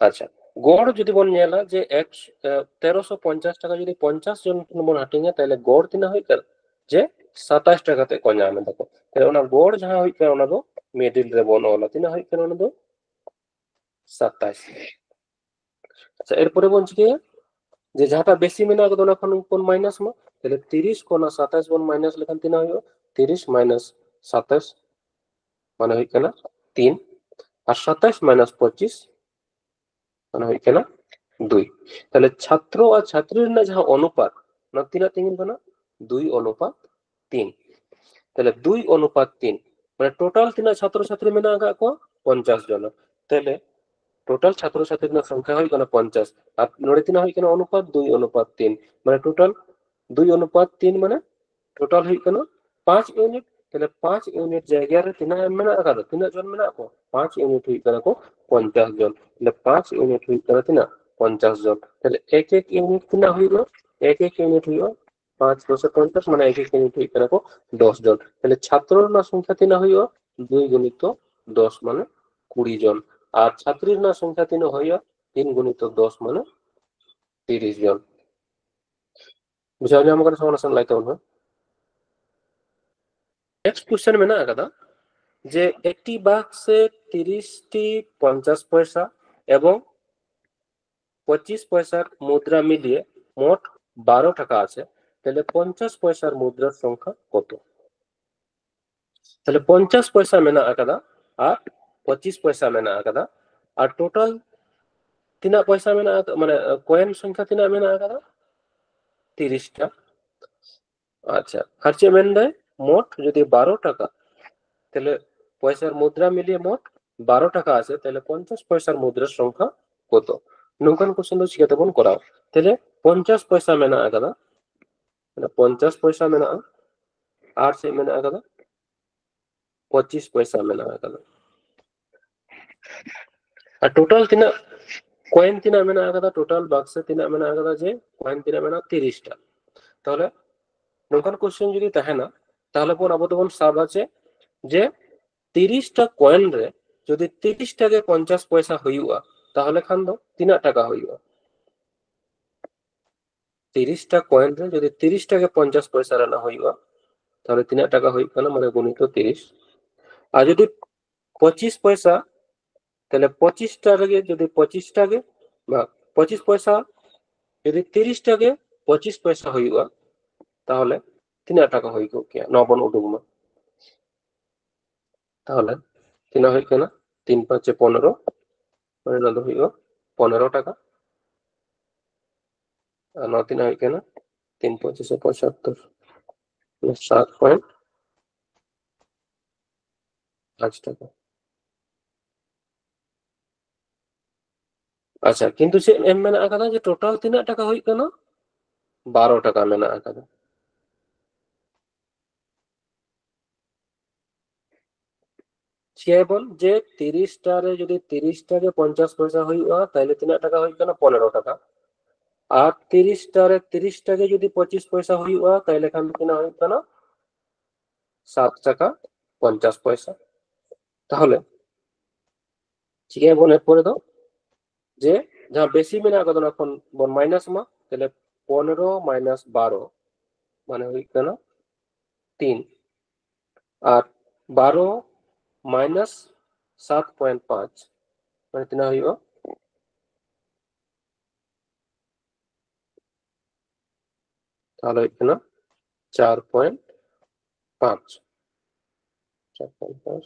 ᱟᱪᱪᱷᱟ, ᱜᱚᱲ ᱡᱩᱫᱤ ᱵᱚᱱ ᱧᱮᱞᱟ ᱡᱮ ᱮᱠ, ᱮ, ᱛᱮᱨᱚᱥᱚ ᱯᱚᱧᱪᱟᱥ ᱴᱟᱠᱟ ᱡᱩᱫᱤ ᱯᱚᱧᱪᱟᱥ ᱡᱚᱱ ᱴᱷᱮᱱ ᱵᱚᱱ ᱦᱟᱹᱴᱤᱧᱟ, ᱛᱟᱦᱞᱮ ᱜᱚᱲ ᱛᱤᱱᱟᱹᱜ ᱦᱩᱭᱩᱜ ᱠᱟᱱᱟ? ᱡᱮ ᱥᱟᱛᱟᱥ ᱴᱟᱠᱟ ᱠᱟᱛᱮ ᱠᱚ ᱧᱟᱢ ᱮᱫᱟ ᱠᱚ᱾ ᱛᱟᱦᱞᱮ ᱚᱱᱟ ᱜᱚᱲ ᱡᱟᱦᱟᱸ ᱦᱩᱭᱩᱜ ᱠᱟᱱᱟ, ᱚᱱᱟ ᱫᱚ ᱢᱤᱰᱤᱞ ᱨᱮᱵᱚᱱ ᱚᱞᱟ᱾ ᱛᱤᱱᱟᱹᱜ ᱦᱩᱭᱩᱜ ᱠᱟᱱᱟ ᱚᱱᱟ ᱫᱚ? ᱥᱟᱛᱟᱥ᱾ ᱟᱪᱪᱷᱟ, ᱮᱨᱯᱚᱨᱮ ᱵᱚᱱ ᱪᱤᱠᱟᱹᱭᱟ ᱡᱮ ᱡᱟᱦᱟᱸᱴᱟᱜ ᱵᱮᱥᱤ ᱢᱮᱱᱟᱜ ᱟᱠᱟᱫᱟ, ᱚᱱᱟ ᱠᱷᱚᱱ ᱵᱚᱱ ᱢᱟᱭᱱᱟᱥ ᱢᱟ᱾ ᱛᱟᱦᱞᱮ ᱛᱤᱨᱤᱥ ᱠᱷᱚᱱᱟᱜ ᱥᱟᱛᱟᱥ ᱵᱚᱱ ᱢᱟᱭᱱᱟᱥ ᱞᱮᱠᱷᱟᱱ ᱛᱤᱱᱟᱹᱜ ᱦᱩᱭᱩᱜᱼᱟ? ᱛᱤᱨᱤᱥ ᱢᱟᱭᱱᱟᱥ ᱥᱟᱛᱟᱥ, ᱢᱟᱱᱮ ᱦᱩᱭᱩᱜ ᱠᱟᱱᱟ ᱛᱤᱱ, ᱟᱨ ᱥᱟᱛᱟᱥ ᱢᱟᱭᱱᱟᱥ ᱯᱚᱸᱪᱤᱥ, ᱢᱟᱱᱮ ᱦᱩᱭᱩᱜ ᱠᱟᱱᱟ ᱫᱩᱭ᱾ ᱛᱟᱦᱞᱮ ᱪᱷᱟᱛᱨᱚ ᱟᱨ ᱪᱷᱟᱛᱨᱤ ᱨᱮᱱᱟᱜ ᱡᱟᱦᱟᱸ ᱚᱱᱩᱯᱟᱛ, ᱚᱱᱟ ᱛᱤᱱᱟᱹᱜ ᱛᱤᱸᱜᱩᱱ ᱠᱟᱱᱟ? ᱫᱩᱭ ᱚᱱᱩᱯᱟᱛ ᱛᱤᱱ᱾ ᱛᱟᱦᱞᱮ ᱫᱩᱭ ᱚᱱᱩᱯᱟᱛ ᱛᱤᱱ, ᱢᱟᱱᱮ ᱴᱳᱴᱟᱞ ᱛᱤᱱᱟᱹᱜ ᱪᱷᱟᱛᱨᱚ ᱪᱷᱟᱛᱨᱤ ᱢᱮᱱᱟᱜ ᱟᱠᱟᱫ ᱠᱚᱣᱟ? ᱯᱚᱧᱪᱟᱥ ᱡᱚᱱ᱾ ᱛᱟᱦᱞᱮ ᱴᱳᱴᱟᱞ ᱪᱷᱟᱛᱨᱚ ᱪᱷᱟᱛᱨᱤ ᱨᱮᱱᱟᱜ ᱥᱚᱝᱠᱷᱟ ᱦᱩᱭᱩᱜ ᱠᱟᱱᱟ ᱯᱚᱧᱪᱟᱥ᱾ ᱟᱨ ᱱᱚᱰᱮ ᱛᱤᱱᱟᱹᱜ ᱦᱩᱭᱩᱜ ᱠᱟᱱᱟ? ᱚᱱᱩᱯᱟᱛ ᱫᱩᱭ ᱚᱱᱩᱯᱟᱛ ᱛᱤᱱ, ᱢᱟᱱᱮ ᱴᱳᱴᱟᱞ ᱫᱩᱭ ᱚᱱᱩᱯᱟᱛ ᱛᱤᱱ, ᱢᱟᱱᱮ ᱴᱳᱴᱟᱞ ᱦᱩᱭᱩᱜ ᱠᱟᱱᱟ ᱯᱟᱸᱪ ᱤᱭᱩᱱᱤᱴ᱾ ᱛᱟᱦᱞᱮ ᱯᱟᱸᱪ ᱤᱭᱩᱱᱤᱴ ᱡᱟᱭᱜᱟ ᱨᱮ ᱛᱤᱱᱟᱹᱜ ᱮᱢ ᱢᱮᱱᱟᱜ ᱟᱠᱟᱫᱟ? ᱛᱤᱱᱟᱹᱜ ᱡᱚᱱ ᱢᱮᱱᱟᱜ ᱠᱚᱣᱟ? ᱯᱟᱸᱪ ᱤᱭᱩᱱᱤᱴ ᱦᱩᱭᱩᱜ ᱠᱟᱱᱟ ᱠᱚ ᱯᱚᱧᱪᱟᱥ ᱡᱚᱱ᱾ ᱛᱟᱦᱞᱮ ᱯᱟᱸᱪ ᱤᱭᱩᱱᱤᱴ ᱦᱩᱭᱩᱜ ᱠᱟᱱᱟ ᱛᱤᱱᱟᱹᱜ? ᱯᱚᱧᱪᱟᱥ ᱡᱚᱱ᱾ ᱛᱟᱦᱞᱮ ᱮᱠ ᱮᱠ ᱤᱭᱩᱱᱤᱴ ᱛᱤᱱᱟᱹᱜ ᱦᱩᱭᱩᱜᱼᱟ? ᱮᱠ ᱮᱠ ᱤᱭᱩᱱᱤᱴ ᱦᱩᱭᱩᱜᱼᱟ ᱯᱟᱸᱪ ᱫᱚᱥᱮ ᱯᱚᱧᱪᱟᱥ, ᱢᱟᱱᱮ ᱮᱠ ᱮᱠ ᱤᱭᱩᱱᱤᱴ ᱦᱩᱭᱩᱜ ᱠᱟᱱᱟ ᱠᱚ ᱫᱚᱥ ᱡᱚᱱ᱾ ᱛᱟᱦᱞᱮ ᱪᱷᱟᱛᱨᱚ ᱨᱮᱱᱟᱜ ᱥᱚᱝᱠᱷᱟ ᱛᱤᱱᱟᱹᱜ ᱦᱩᱭᱩᱜᱼᱟ? ᱫᱩᱭ ᱜᱩᱱᱤᱛᱚ ᱫᱚᱥ, ᱢᱟᱱᱮ ᱠᱩᱲᱤ ᱡᱚᱱ᱾ ᱟᱨ ᱪᱷᱟᱛᱨᱤ ᱨᱮᱱᱟᱜ ᱥᱚᱝᱠᱷᱟ ᱛᱤᱱᱟᱹᱜ ᱦᱩᱭᱩᱜᱼᱟ? ᱛᱤᱱ ᱜᱩᱱᱤᱛᱚ ᱫᱚᱥ, ᱢᱟᱱᱮ ᱛᱤᱨᱤᱥ ᱡᱚᱱ᱾ ᱵᱩᱡᱷᱟᱹᱣ ᱧᱟᱢ ᱠᱟᱱᱟ ᱥᱮ ᱵᱟᱝ? ᱱᱟᱥᱮᱱᱟᱜ ᱞᱟᱹᱭ ᱛᱟᱵᱚᱱ ᱢᱮ᱾ ᱱᱮᱠᱥᱴ ᱠᱚᱥᱪᱮᱱ ᱢᱮᱱᱟᱜ ᱟᱠᱟᱫᱟ ᱡᱮ ᱮᱠᱴᱤ ᱵᱟᱠᱥᱮ ᱛᱤᱨᱤᱥ ᱴᱤ ᱯᱚᱧᱪᱟᱥ ᱯᱚᱭᱥᱟ ᱮᱵᱚᱝ ᱯᱚᱸᱪᱤᱥ ᱯᱚᱭᱥᱟর মুদ্রা মিলিয়ে মোট বারো টাকা আছে, তাহলে পঞ্চাশ পয়সার মুদ্রার সংখ্যা কত? তাহলে পঞ্চাশ পয়সা ᱢᱮᱱᱟᱜ ᱟᱠᱟᱫᱟ, ᱟᱨ ᱯᱚᱸᱪᱤᱥ ᱯᱚᱭᱥᱟ ᱢᱮᱱᱟᱜ ᱟᱠᱟᱫᱟ᱾ ᱟᱨ ᱴᱳᱴᱟᱞ ᱛᱤᱱᱟᱹᱜ ᱯᱚᱭᱥᱟ ᱢᱮᱱᱟᱜ ᱟᱠᱟᱫᱟ, ᱢᱟᱱᱮ ᱠᱚᱭᱮᱱ ᱥᱚᱝᱠᱷᱟ ᱛᱤᱱᱟᱹᱜ ᱢᱮᱱᱟᱜ ᱟᱠᱟᱫᱟ? ᱛᱤᱨᱤᱥ ᱴᱟ᱾ ᱟᱪᱪᱷᱟ, ᱟᱨ ᱪᱮᱫ ᱢᱮᱱᱫᱟᱭ? মোট যদি বারো টাকা, তাহলে পয়সার মুদ্রা মিলিয়ে মোট বারো টাকা আছে, তাহলে পঞ্চাশ পয়সার মুদ্রার সংখ্যা কত? ᱱᱚᱝᱠᱟᱱ ᱠᱚᱥᱪᱮᱱ ᱫᱚ ᱪᱤᱠᱟᱹᱛᱮᱵᱚᱱ ᱠᱚᱨᱟᱣᱟ? ᱛᱟᱦᱞᱮ ᱯᱚᱧᱪᱟᱥ ᱯᱚᱭᱥᱟ ᱢᱮᱱᱟᱜ ᱟᱠᱟᱫᱟ, ᱢᱟᱱᱮ ᱯᱚᱧᱪᱟᱥ ᱯᱚᱭᱥᱟ ᱢᱮᱱᱟᱜᱼᱟ, ᱟᱨ ᱪᱮᱫ ᱢᱮᱱᱟᱜ ᱟᱠᱟᱫᱟ? ᱯᱚᱸᱪᱤᱥ ᱯᱚᱭᱥᱟ ᱢᱮᱱᱟᱜ ᱟᱠᱟᱫᱟ᱾ ᱟᱨ ᱴᱳᱴᱟᱞ ᱛᱤᱱᱟᱹᱜ ᱠᱚᱭᱮᱱ ᱛᱤᱱᱟᱹᱜ ᱢᱮᱱᱟᱜ ᱟᱠᱟᱫᱟ? ᱴᱳᱴᱟᱞ ᱵᱟᱠᱥᱮ ᱛᱤᱱᱟᱹᱜ ᱢᱮᱱᱟᱜ ᱟᱠᱟᱫᱟ? ᱡᱮ ᱠᱚᱭᱮᱱ ᱛᱤᱱᱟᱹᱜ ᱢᱮᱱᱟᱜᱼᱟ? ᱛᱤᱨᱤᱥ ᱴᱟ᱾ ᱛᱟᱦᱚᱞᱮ ᱱᱚᱝᱠᱟᱱ ᱠᱚᱥᱪᱮᱱ ᱡᱩᱫᱤ ᱛᱟᱦᱮᱱᱟ, ᱛᱟᱦᱚᱞᱮ ᱵᱚᱱ ᱟᱵᱚ ᱫᱚᱵᱚᱱ ᱥᱟᱵᱟ ᱪᱮᱫ, ᱡᱮ ᱛᱤᱨᱤᱥ ᱴᱟ ᱠᱚᱭᱮᱱ ᱨᱮ ᱡᱩᱫᱤ ᱛᱤᱨᱤᱥ ᱴᱟ ᱜᱮ ᱯᱚᱧᱪᱟᱥ ᱯᱚᱭᱥᱟ ᱦᱩᱭᱩᱜᱼᱟ, ᱛᱟᱦᱚᱞᱮ ᱠᱷᱟᱱ ᱫᱚ ᱛᱤᱱᱟᱹᱜ ᱴᱟᱠᱟ ᱦᱩᱭᱩᱜᱼᱟ? ᱛᱤᱨᱤᱥ ᱴᱟ ᱠᱚᱭᱮᱱ ᱨᱮ ᱡᱩᱫᱤ ᱛᱤᱨᱤᱥ ᱴᱟ ᱜᱮ ᱯᱚᱧᱪᱟᱥ ᱯᱚᱭᱥᱟ ᱨᱮᱱᱟᱜ ᱦᱩᱭᱩᱜᱼᱟ, ᱛᱟᱦᱚᱞᱮ ᱛᱤᱱᱟᱹᱜ ᱴᱟᱠᱟ ᱦᱩᱭᱩᱜ ᱠᱟᱱᱟ? ᱢᱟᱱᱮ ᱜᱩᱱᱤᱛᱚ ᱛᱤᱨᱤᱥ᱾ ᱟᱨ ᱡᱩᱫᱤ ᱯᱚᱸᱪᱤᱥ ᱯᱚᱭᱥᱟ, ᱛᱟᱦᱞᱮ ᱯᱚᱸᱪᱤᱥ ᱴᱟ ᱨᱮᱜᱮ ᱡᱩᱫᱤ ᱯᱚᱸᱪᱤᱥ ᱴᱟ ᱜᱮ, ᱵᱟ, ᱯᱚᱸᱪᱤᱥ ᱯᱚᱭᱥᱟ ᱡᱩᱫᱤ ᱛᱤᱨᱤᱥ ᱴᱟ ᱜᱮ ᱯᱚᱸᱪᱤᱥ ᱯᱚᱭᱥᱟ ᱦᱩᱭᱩᱜᱼᱟ, ᱛᱟᱦᱚᱞᱮ ᱛᱤᱱᱟᱹᱜ ᱴᱟᱠᱟ ᱦᱩᱭ ᱠᱚᱜ ᱠᱮᱭᱟ? ᱱᱚᱣᱟ ᱵᱚᱱ ᱩᱰᱩᱠ ᱢᱟ᱾ ᱛᱟᱦᱚᱞᱮ ᱛᱤᱱᱟᱹᱜ ᱦᱩᱭᱩᱜ ᱠᱟᱱᱟ? ᱛᱤᱱ ᱯᱟᱸᱪᱮ ᱯᱚᱱᱮᱨᱚ, ᱢᱟᱱᱮ ᱱᱚᱣᱟ ᱫᱚ ᱦᱩᱭᱩᱜᱼᱟ ᱯᱚᱱᱮᱨᱚ ᱴᱟᱠᱟ᱾ ᱟᱨ ᱱᱚᱣᱟ ᱛᱤᱱᱟᱹᱜ ᱦᱩᱭᱩᱜ ᱠᱟᱱᱟ? ᱛᱤᱱ ᱯᱚᱸᱪᱤᱥᱮ ᱯᱚᱸᱪᱟᱛᱛᱳᱨ, ᱢᱟᱱᱮ ᱥᱟᱛ ᱯᱚᱭᱮᱱᱴ ᱯᱟᱸᱪ ᱴᱟᱠᱟ᱾ ᱟᱪᱪᱷᱟ, ᱠᱤᱱᱛᱩ ᱪᱮᱫ ᱮᱢ ᱢᱮᱱᱟᱜ ᱟᱠᱟᱫᱟ ᱡᱮ ᱴᱳᱴᱟᱞ ᱛᱤᱱᱟᱹᱜ ᱴᱟᱠᱟ ᱦᱩᱭᱩᱜ ᱠᱟᱱᱟ? ᱵᱟᱨᱚ ᱴᱟᱠᱟ ᱢᱮᱱᱟᱜ ᱟᱠᱟᱫᱟ᱾ ᱪᱤᱠᱟᱹᱭᱟᱵᱚᱱ ᱡᱮ ᱛᱤᱨᱤᱥ ᱴᱟ ᱨᱮ ᱡᱩᱫᱤ ᱛᱤᱨᱤᱥ ᱴᱟ ᱜᱮ ᱯᱚᱧᱪᱟᱥ ᱯᱚᱭᱥᱟ ᱦᱩᱭᱩᱜᱼᱟ, ᱛᱟᱦᱞᱮ ᱛᱤᱱᱟᱹᱜ ᱴᱟᱠᱟ ᱦᱩᱭᱩᱜ ᱠᱟᱱᱟ? ᱯᱚᱱᱮᱨᱚ ᱴᱟᱠᱟ᱾ ᱟᱨ ᱛᱤᱨᱤᱥ ᱴᱟ ᱨᱮ ᱛᱤᱨᱤᱥ ᱴᱟ ᱜᱮ ᱡᱩᱫᱤ ᱯᱚᱸᱪᱤᱥ ᱯᱚᱭᱥᱟ ᱦᱩᱭᱩᱜᱼᱟ, ᱛᱟᱦᱞᱮ ᱠᱷᱟᱱ ᱫᱚ ᱛᱤᱱᱟᱹᱜ ᱦᱩᱭᱩᱜ ᱠᱟᱱᱟ? ᱥᱟᱛ ᱴᱟᱠᱟ ᱯᱚᱧᱪᱟᱥ ᱯᱚᱭᱥᱟ᱾ ᱛᱟᱦᱚᱞᱮ ᱪᱤᱠᱟᱹᱭᱟᱵᱚᱱ ᱮᱨᱯᱚᱨᱮ ᱫᱚ, ᱡᱮ ᱡᱟᱦᱟᱸ ᱵᱮᱥᱤ ᱢᱮᱱᱟᱜ ᱟᱠᱟᱫᱟ ᱚᱱᱟ ᱠᱷᱚᱱ ᱵᱚᱱ ᱢᱟᱭᱱᱟᱥ ᱢᱟ, ᱛᱟᱦᱞᱮ ᱯᱚᱱᱮᱨᱚ ᱢᱟᱭᱱᱟᱥ ᱵᱟᱨᱚ ᱢᱟᱱᱮ ᱦᱩᱭᱩᱜ ᱠᱟᱱᱟ ᱛᱤᱱ, ᱟᱨ ᱵᱟᱨᱚ ᱢᱟᱭᱱᱟᱥ ᱥᱟᱛ ᱯᱚᱭᱮᱱᱴ ᱯᱟᱸᱪ ᱢᱟᱱᱮ ᱛᱤᱱᱟᱹᱜ ᱦᱩᱭᱩᱜᱼᱟ? ᱛᱟᱦᱚᱞᱮ ᱦᱩᱭᱩᱜ ᱠᱟᱱᱟ ᱪᱟᱨ ᱯᱚᱭᱮᱱᱴ ᱯᱟᱸᱪ᱾ ᱪᱟᱨ ᱯᱚᱭᱮᱱᱴ ᱯᱟᱸᱪ᱾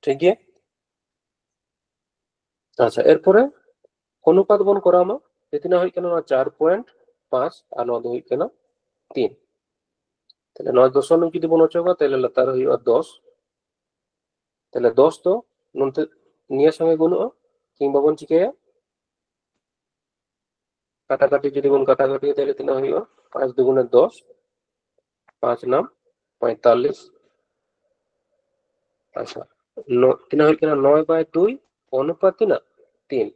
ᱴᱷᱤᱠ ᱜᱮᱭᱟ? ᱟᱪᱪᱷᱟ, ᱮᱨᱯᱚᱨᱮ ᱚᱱᱩᱯᱟᱛ ᱵᱚᱱ ᱠᱚᱨᱟᱣ ᱢᱟ᱾ ᱛᱤᱱᱟᱹᱜ ᱦᱩᱭᱩᱜ ᱠᱟᱱᱟ? ᱱᱚᱣᱟ ᱪᱟᱨ ᱯᱚᱭᱮᱱᱴ ᱯᱟᱸᱪ ᱟᱨ ᱱᱚᱣᱟ ᱫᱚ ᱦᱩᱭᱩᱜ ᱠᱟᱱᱟ ᱛᱤᱱ᱾ ᱛᱟᱦᱞᱮ ᱱᱚᱣᱟ ᱫᱚᱥᱚᱢᱤᱠ ᱡᱩᱫᱤ ᱵᱚᱱ ᱚᱪᱚᱜᱟ, ᱛᱟᱦᱞᱮ ᱞᱟᱛᱟᱨ ᱨᱮ ᱦᱩᱭᱩᱜᱼᱟ ᱫᱚᱥ᱾ ᱛᱟᱦᱞᱮ ᱫᱚᱥ ᱫᱚ ᱱᱚᱱᱛᱮ ᱱᱤᱭᱟᱹ ᱥᱚᱸᱜᱮ ᱜᱩᱱᱚᱜᱼᱟ, ᱠᱤᱝᱵᱟ ᱵᱚᱱ ᱪᱤᱠᱟᱹᱭᱟ, ᱠᱟᱴᱟᱠᱟᱴᱤ ᱡᱩᱫᱤ ᱵᱚᱱ ᱠᱟᱴᱟᱠᱟᱴᱤ, ᱛᱟᱦᱞᱮ ᱛᱤᱱᱟᱹᱜ ᱦᱩᱭᱩᱜᱼᱟ? ᱯᱟᱸᱪ ᱫᱩᱜᱩᱱᱮ ᱫᱚᱥ, ᱯᱟᱸᱪ ᱱᱟᱢ ᱯᱚᱸᱭᱛᱟᱞᱞᱤᱥ᱾ ᱟᱪᱪᱷᱟ, ᱱᱚ-, ᱛᱤᱱᱟᱹᱜ ᱦᱩᱭᱩᱜ ᱠᱟᱱᱟ? ᱱᱚᱭ ᱵᱟᱭ ᱫᱩᱭ ᱚᱱᱩᱯᱟᱛ ᱛᱤᱱᱟᱹᱜ? ᱛᱤᱱ᱾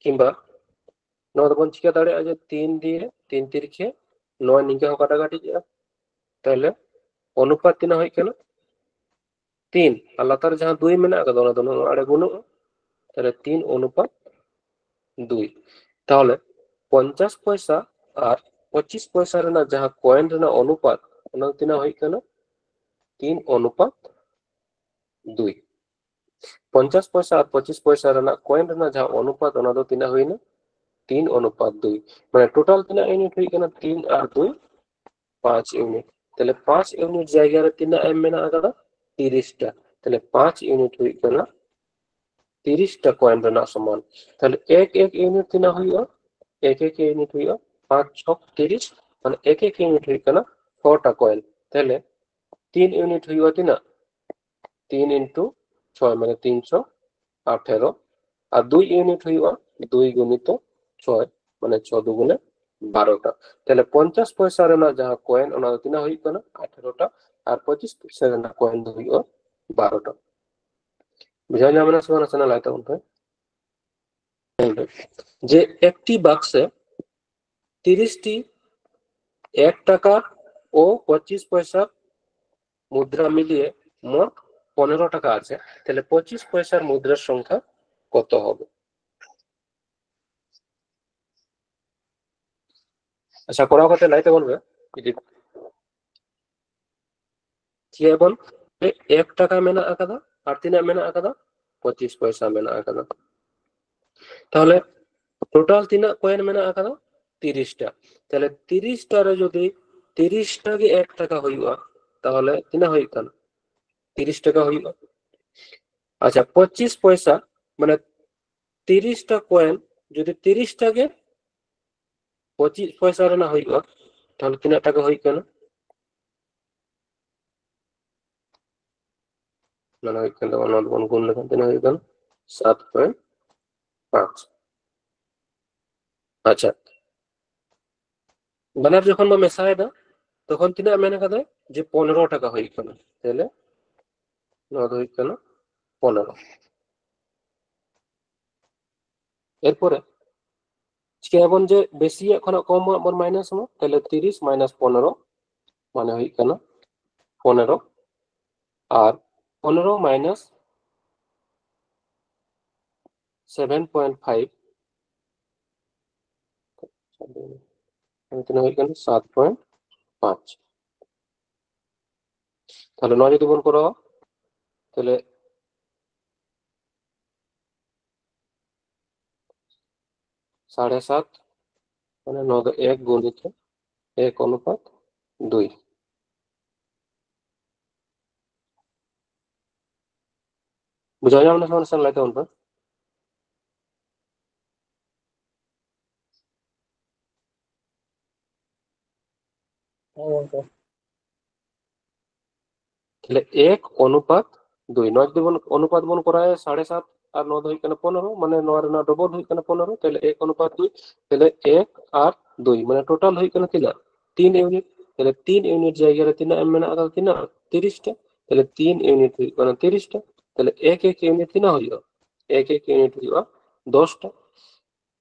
ᱠᱤᱝᱵᱟ ᱱᱚᱣᱟ ᱫᱚᱵᱚᱱ ᱪᱤᱠᱟᱹ ᱫᱟᱲᱮᱭᱟᱜᱼᱟ ᱡᱮ ᱛᱤᱱ ᱫᱤᱭᱮ ᱛᱤᱱ ᱛᱤᱨᱤᱠᱷᱮ ᱱᱚᱣᱟ ᱱᱤᱝᱠᱟᱹ ᱦᱚᱸ ᱠᱟᱴᱟᱠᱟᱴᱤᱜᱼᱟ᱾ ᱛᱟᱦᱞᱮ ᱚᱱᱩᱯᱟᱛ ᱛᱤᱱᱟᱹᱜ ᱦᱩᱭᱩᱜ ᱠᱟᱱᱟ? ᱛᱤᱱ᱾ ᱟᱨ ᱞᱟᱛᱟᱨ ᱡᱟᱦᱟᱸ ᱫᱩᱭ ᱢᱮᱱᱟᱜ ᱟᱠᱟᱫᱟ, ᱚᱱᱟ ᱫᱚ ᱱᱚᱣᱟ ᱟᱲᱮ ᱵᱟᱹᱱᱩᱜᱼᱟ᱾ ᱛᱟᱦᱞᱮ ᱛᱤᱱ ᱚᱱᱩᱯᱟᱛ ᱫᱩᱭ᱾ ᱛᱟᱦᱞᱮ ᱯᱚᱧᱪᱟᱥ ᱯᱚᱭᱥᱟ ᱟᱨ ᱯᱚᱸᱪᱤᱥ ᱯᱚᱭᱥᱟ ᱨᱮᱱᱟᱜ ᱡᱟᱦᱟᱸ ᱠᱚᱭᱮᱱ ᱨᱮᱱᱟᱜ ᱚᱱᱩᱯᱟᱛ, ᱚᱱᱟ ᱫᱚ ᱛᱤᱱᱟᱹᱜ ᱦᱩᱭᱩᱜ ᱠᱟᱱᱟ? ᱛᱤᱱ ᱚᱱᱩᱯᱟᱛ ᱫᱩᱭ᱾ ᱯᱚᱧᱪᱟᱥ ᱯᱚᱭᱥᱟ ᱟᱨ ᱯᱚᱸᱪᱤᱥ ᱯᱚᱭᱥᱟ ᱨᱮᱱᱟᱜ ᱠᱚᱭᱮᱱ ᱨᱮᱱᱟᱜ ᱡᱟᱦᱟᱸ ᱚᱱᱩᱯᱟᱛ, ᱚᱱᱟ ᱫᱚ ᱛᱤᱱᱟᱹᱜ ᱦᱩᱭᱱᱟ? ᱛᱤᱱ ᱚᱱᱩᱯᱟᱛ ᱫᱩᱭ᱾ ᱢᱟᱱᱮ ᱴᱳᱴᱟᱞ ᱛᱤᱱᱟᱹᱜ ᱤᱭᱩᱱᱤᱴ ᱦᱩᱭᱩᱜ ᱠᱟᱱᱟ? ᱛᱤᱱ ᱟᱨ ᱫᱩᱭ, ᱯᱟᱸᱪ ᱤᱭᱩᱱᱤᱴ᱾ ᱛᱟᱦᱞᱮ ᱯᱟᱸᱪ ᱤᱭᱩᱱᱤᱴ ᱡᱟᱭᱜᱟ ᱨᱮ ᱛᱤᱱᱟᱹᱜ ᱮᱢ ᱢᱮᱱᱟᱜ ᱟᱠᱟᱫᱟ? ᱛᱤᱨᱤᱥ ᱴᱟ᱾ ᱛᱟᱦᱞᱮ ᱯᱟᱸᱪ ᱤᱭᱩᱱᱤᱴ ᱦᱩᱭᱩᱜ ᱠᱟᱱᱟ ᱛᱤᱨᱤᱥ ᱴᱟ ᱠᱚᱭᱮᱱ ᱨᱮᱱᱟᱜ ᱥᱚᱢᱟᱱ᱾ ᱛᱟᱦᱞᱮ ᱮᱠ ᱮᱠ ᱤᱭᱩᱱᱤᱴ ᱛᱤᱱᱟᱹᱜ ᱦᱩᱭᱩᱜᱼᱟ? ᱮᱠ ᱮᱠ ᱤᱭᱩᱱᱤᱴ ᱦᱩᱭᱩᱜᱼᱟ ᱯᱟᱸᱪ ᱪᱷᱚᱠ ᱛᱤᱨᱤᱥ, ᱢᱟᱱᱮ ᱮᱠ ᱮᱠ ᱤᱭᱩᱱᱤᱴ ᱦᱩᱭᱩᱜ ᱠᱟᱱᱟ ᱪᱷᱚ ᱴᱟ ᱠᱚᱭᱮᱱ᱾ ᱛᱟᱦᱞᱮ ᱛᱤᱱ ᱤᱭᱩᱱᱤᱴ ᱦᱩᱭᱩᱜᱼᱟ ᱛᱤᱱᱟᱹᱜ? ᱛᱤᱱ into ᱪᱷᱚᱭ, ᱢᱟᱱᱮ ᱛᱤᱱᱥᱚ ᱟᱴᱷᱮᱨᱚ᱾ ᱟᱨ ᱫᱩᱭ ᱤᱭᱩᱱᱤᱴ ᱦᱩᱭᱩᱜᱼᱟ ᱫᱩᱭ ᱜᱩᱱᱤᱛᱚ ᱪᱷᱚᱭ, ᱢᱟᱱᱮ ᱪᱷᱚ ᱫᱩᱜᱩᱱᱮ ᱵᱟᱨᱚ ᱴᱟ᱾ ᱛᱟᱦᱞᱮ ᱯᱚᱧᱪᱟᱥ ᱯᱚᱭᱥᱟ ᱨᱮᱱᱟᱜ ᱡᱟᱦᱟᱸ ᱠᱚᱭᱮᱱ, ᱚᱱᱟ ᱫᱚ ᱛᱤᱱᱟᱹᱜ ᱦᱩᱭᱩᱜ ᱠᱟᱱᱟ? ᱟᱴᱷᱮᱨᱚ ᱴᱟ᱾ ᱟᱨ ᱯᱚᱸᱪᱤᱥ ᱯᱚᱭᱥᱟ ᱨᱮᱱᱟᱜ ᱠᱚᱭᱮᱱ ᱫᱚ ᱦᱩᱭᱩᱜᱼᱟ ᱵᱟᱨᱚ ᱴᱟ᱾ ᱵᱩᱡᱷᱟᱹᱣ ᱧᱟᱢ ᱮᱱᱟ ᱥᱮ ᱵᱟᱝ? ᱱᱟᱥᱮᱱᱟᱜ ᱞᱟᱹᱭ ᱛᱟᱵᱚᱱ ᱯᱮ᱾ ᱡᱮ একটি বাক্সে তিরিশটি এক টাকা ও পঁচিশ পয়সা মুদ্রা মিলিয়ে মোট পনেরো টাকা আছে, তাহলে পঁচিশ পয়সার মুদ্রার সংখ্যা কত হবে? আচ্ছা, ᱠᱚᱨᱟᱣ ᱠᱟᱛᱮ ᱞᱟᱹᱭ ᱛᱟᱵᱚᱱ ᱯᱮ᱾ ᱡᱩᱫᱤ ᱪᱮᱫ ᱵᱚᱱ, ᱮᱠ ᱴᱟᱠᱟ ᱢᱮᱱᱟᱜ ᱟᱠᱟᱫᱟ ᱟᱨ ᱛᱤᱱᱟᱹᱜ ᱢᱮᱱᱟᱜ ᱟᱠᱟᱫᱟ? ᱯᱚᱸᱪᱤᱥ ᱯᱚᱭᱥᱟ ᱢᱮᱱᱟᱜ ᱟᱠᱟᱫᱟ᱾ ᱛᱟᱦᱚᱞᱮ ᱴᱳᱴᱟᱞ ᱛᱤᱱᱟᱹᱜ ᱠᱚᱭᱮᱱ ᱢᱮᱱᱟᱜ ᱟᱠᱟᱫᱟ? ᱛᱤᱨᱤᱥ ᱴᱟ᱾ ᱛᱟᱦᱚᱞᱮ ᱛᱤᱨᱤᱥ ᱴᱟ ᱨᱮ ᱡᱩᱫᱤ ᱛᱤᱨᱤᱥ ᱴᱟ ᱜᱮ ᱮᱠ ᱴᱟᱠᱟ ᱦᱩᱭᱩᱜᱼᱟ, ᱛᱟᱦᱚᱞᱮ ᱛᱤᱱᱟᱹᱜ ᱦᱩᱭᱩᱜ ᱠᱟᱱᱟ? ᱛᱤᱨᱤᱥ ᱴᱟᱠᱟ ᱦᱩᱭᱩᱜᱼᱟ᱾ ᱟᱪᱪᱷᱟ, ᱯᱚᱸᱪᱤᱥ ᱯᱚᱭᱥᱟ, ᱢᱟᱱᱮ ᱛᱤᱨᱤᱥ ᱴᱟ ᱠᱚᱭᱮᱱ ᱡᱩᱫᱤ ᱛᱤᱨᱤᱥ ᱴᱟ ᱜᱮ ᱯᱚᱸᱪᱤᱥ ᱯᱚᱭᱥᱟ ᱨᱮᱱᱟᱜ ᱦᱩᱭᱩᱜᱼᱟ, ᱛᱟᱦᱚᱞᱮ ᱛᱤᱱᱟᱹᱜ ᱴᱟᱠᱟ ᱦᱩᱭᱩᱜ ᱠᱟᱱᱟ? ᱢᱟᱱᱮ ᱦᱩᱭᱩᱜ ᱠᱟᱱ ᱛᱟᱵᱚᱱᱟ, ᱱᱚᱣᱟ ᱫᱚᱵᱚᱱ ᱜᱩᱱ ᱞᱮᱠᱷᱟᱱ ᱛᱤᱱᱟᱹᱜ ᱦᱩᱭᱩᱜ ᱠᱟᱱᱟ? ᱥᱟᱛ ᱯᱚᱭᱮᱱᱴ ᱯᱟᱸᱪ᱾ ᱟᱪᱪᱷᱟ, ᱵᱟᱱᱟᱨ ᱡᱚᱠᱷᱚᱱ ᱵᱚᱱ ᱢᱮᱥᱟᱭᱮᱫᱟ, ᱛᱚᱠᱷᱚᱱ ᱛᱤᱱᱟᱹᱜ ᱢᱮᱱ ᱠᱟᱫᱟ? ᱡᱮ ᱯᱚᱱᱨᱚ ᱴᱟᱠᱟ ᱦᱩᱭᱩᱜ ᱠᱟᱱᱟ᱾ ᱛᱟᱦᱞᱮ ᱱᱚᱣᱟ ᱫᱚ ᱦᱩᱭᱩᱜ ᱠᱟᱱᱟ ᱯᱚᱱᱨᱚ᱾ ᱮᱨᱯᱚᱨᱮ ᱪᱤᱠᱟᱹᱭᱟᱵᱚᱱ ᱡᱮ ᱵᱮᱥᱤᱭᱟᱜ ᱠᱷᱚᱱᱟᱜ ᱠᱚᱢᱟᱜ ᱵᱚᱱ ᱢᱟᱭᱱᱟᱥ ᱢᱟ, ᱛᱟᱦᱞᱮ ᱛᱤᱨᱤᱥ ᱢᱟᱭᱱᱟᱥ ᱯᱚᱱᱨᱚ ᱢᱟᱱᱮ ᱦᱩᱭᱩᱜ ᱠᱟᱱᱟ ᱯᱚᱱᱨᱚ, ᱟᱨ ᱯᱚᱱᱨᱚ ᱢᱟᱭᱱᱟᱥ ᱥᱮᱵᱷᱮᱱ ᱯᱚᱭᱮᱱᱴ ᱯᱷᱟᱭᱤᱵᱷ, ᱛᱤᱱᱟᱹᱜ ᱦᱩᱭᱩᱜ ᱠᱟᱱᱟ? ᱥᱟᱛ ᱯᱚᱭᱮᱱᱴ ᱯᱟᱸᱪ᱾ ᱛᱟᱦᱞᱮ ᱱᱚᱣᱟ ᱡᱩᱫᱤ ᱵᱚᱱ ᱠᱚᱨᱟᱣᱟ, ᱛᱟᱦᱞᱮ ᱥᱟᱲᱮ ᱥᱟᱛ, ᱢᱟᱱᱮ ᱱᱚᱣᱟ ᱫᱚ ᱮᱠ ᱜᱩᱱᱤᱛᱚ ᱮᱠ ᱚᱱᱩᱯᱟᱛ ᱫᱩᱭ᱾ ᱵᱩᱡᱷᱟᱹᱣ ᱧᱟᱢ ᱞᱮᱠᱷᱟᱱ ᱥᱮ ᱞᱟᱹᱭ ᱛᱟᱵᱚᱱ ᱯᱮ᱾ ᱦᱮᱸ ᱜᱚᱝᱠᱮ᱾ ᱛᱟᱦᱞᱮ ᱮᱠ ᱚᱱᱩᱯᱟᱛ ᱫᱩᱭ, ᱱᱚᱣᱟ ᱡᱩᱫᱤ ᱵᱚᱱ ᱚᱱᱩᱯᱟᱛ ᱵᱚᱱ ᱠᱚᱨᱟᱣᱟ, ᱥᱟᱲᱮ ᱥᱟᱛ ᱟᱨ ᱱᱚᱣᱟ ᱫᱚ ᱦᱩᱭᱩᱜ ᱠᱟᱱᱟ ᱯᱚᱱᱨᱚ, ᱢᱟᱱᱮ ᱱᱚᱣᱟ ᱨᱮᱱᱟᱜ ᱰᱚᱵᱚᱞ ᱦᱩᱭᱩᱜ ᱠᱟᱱᱟ ᱯᱚᱱᱨᱚ, ᱛᱟᱦᱞᱮ ᱮᱠ ᱚᱱᱩᱯᱟᱛ ᱫᱩᱭ, ᱛᱟᱦᱞᱮ ᱮᱠ ᱟᱨ ᱫᱩᱭ, ᱢᱟᱱᱮ ᱴᱳᱴᱟᱞ ᱦᱩᱭᱩᱜ ᱠᱟᱱᱟ ᱛᱤᱱᱟᱹᱜ? ᱛᱤᱱ ᱤᱭᱩᱱᱤᱴ᱾ ᱛᱟᱦᱞᱮ ᱛᱤᱱ ᱤᱭᱩᱱᱤᱴ ᱡᱟᱭᱜᱟ ᱨᱮ ᱛᱤᱱᱟᱹᱜ ᱮᱢ ᱢᱮᱱᱟᱜ ᱟᱠᱟᱫᱟ? ᱛᱤᱱᱟᱹᱜ? ᱛᱤᱨᱤᱥ ᱴᱟ᱾ ᱛᱟᱦᱞᱮ ᱛᱤᱱ ᱤᱭᱩᱱᱤᱴ ᱦᱩᱭᱩᱜ ᱠᱟᱱᱟ ᱛᱤᱨᱤᱥ ᱴᱟ᱾ ᱛᱟᱦᱞᱮ ᱮᱠ ᱮᱠ ᱤᱭᱩᱱᱤᱴ ᱛᱤᱱᱟᱹᱜ ᱦᱩᱭᱩᱜᱼᱟ? ᱮᱠ ᱮᱠ ᱤᱭᱩᱱᱤᱴ ᱦᱩᱭᱩᱜᱼᱟ ᱫᱚᱥ ᱴᱟ᱾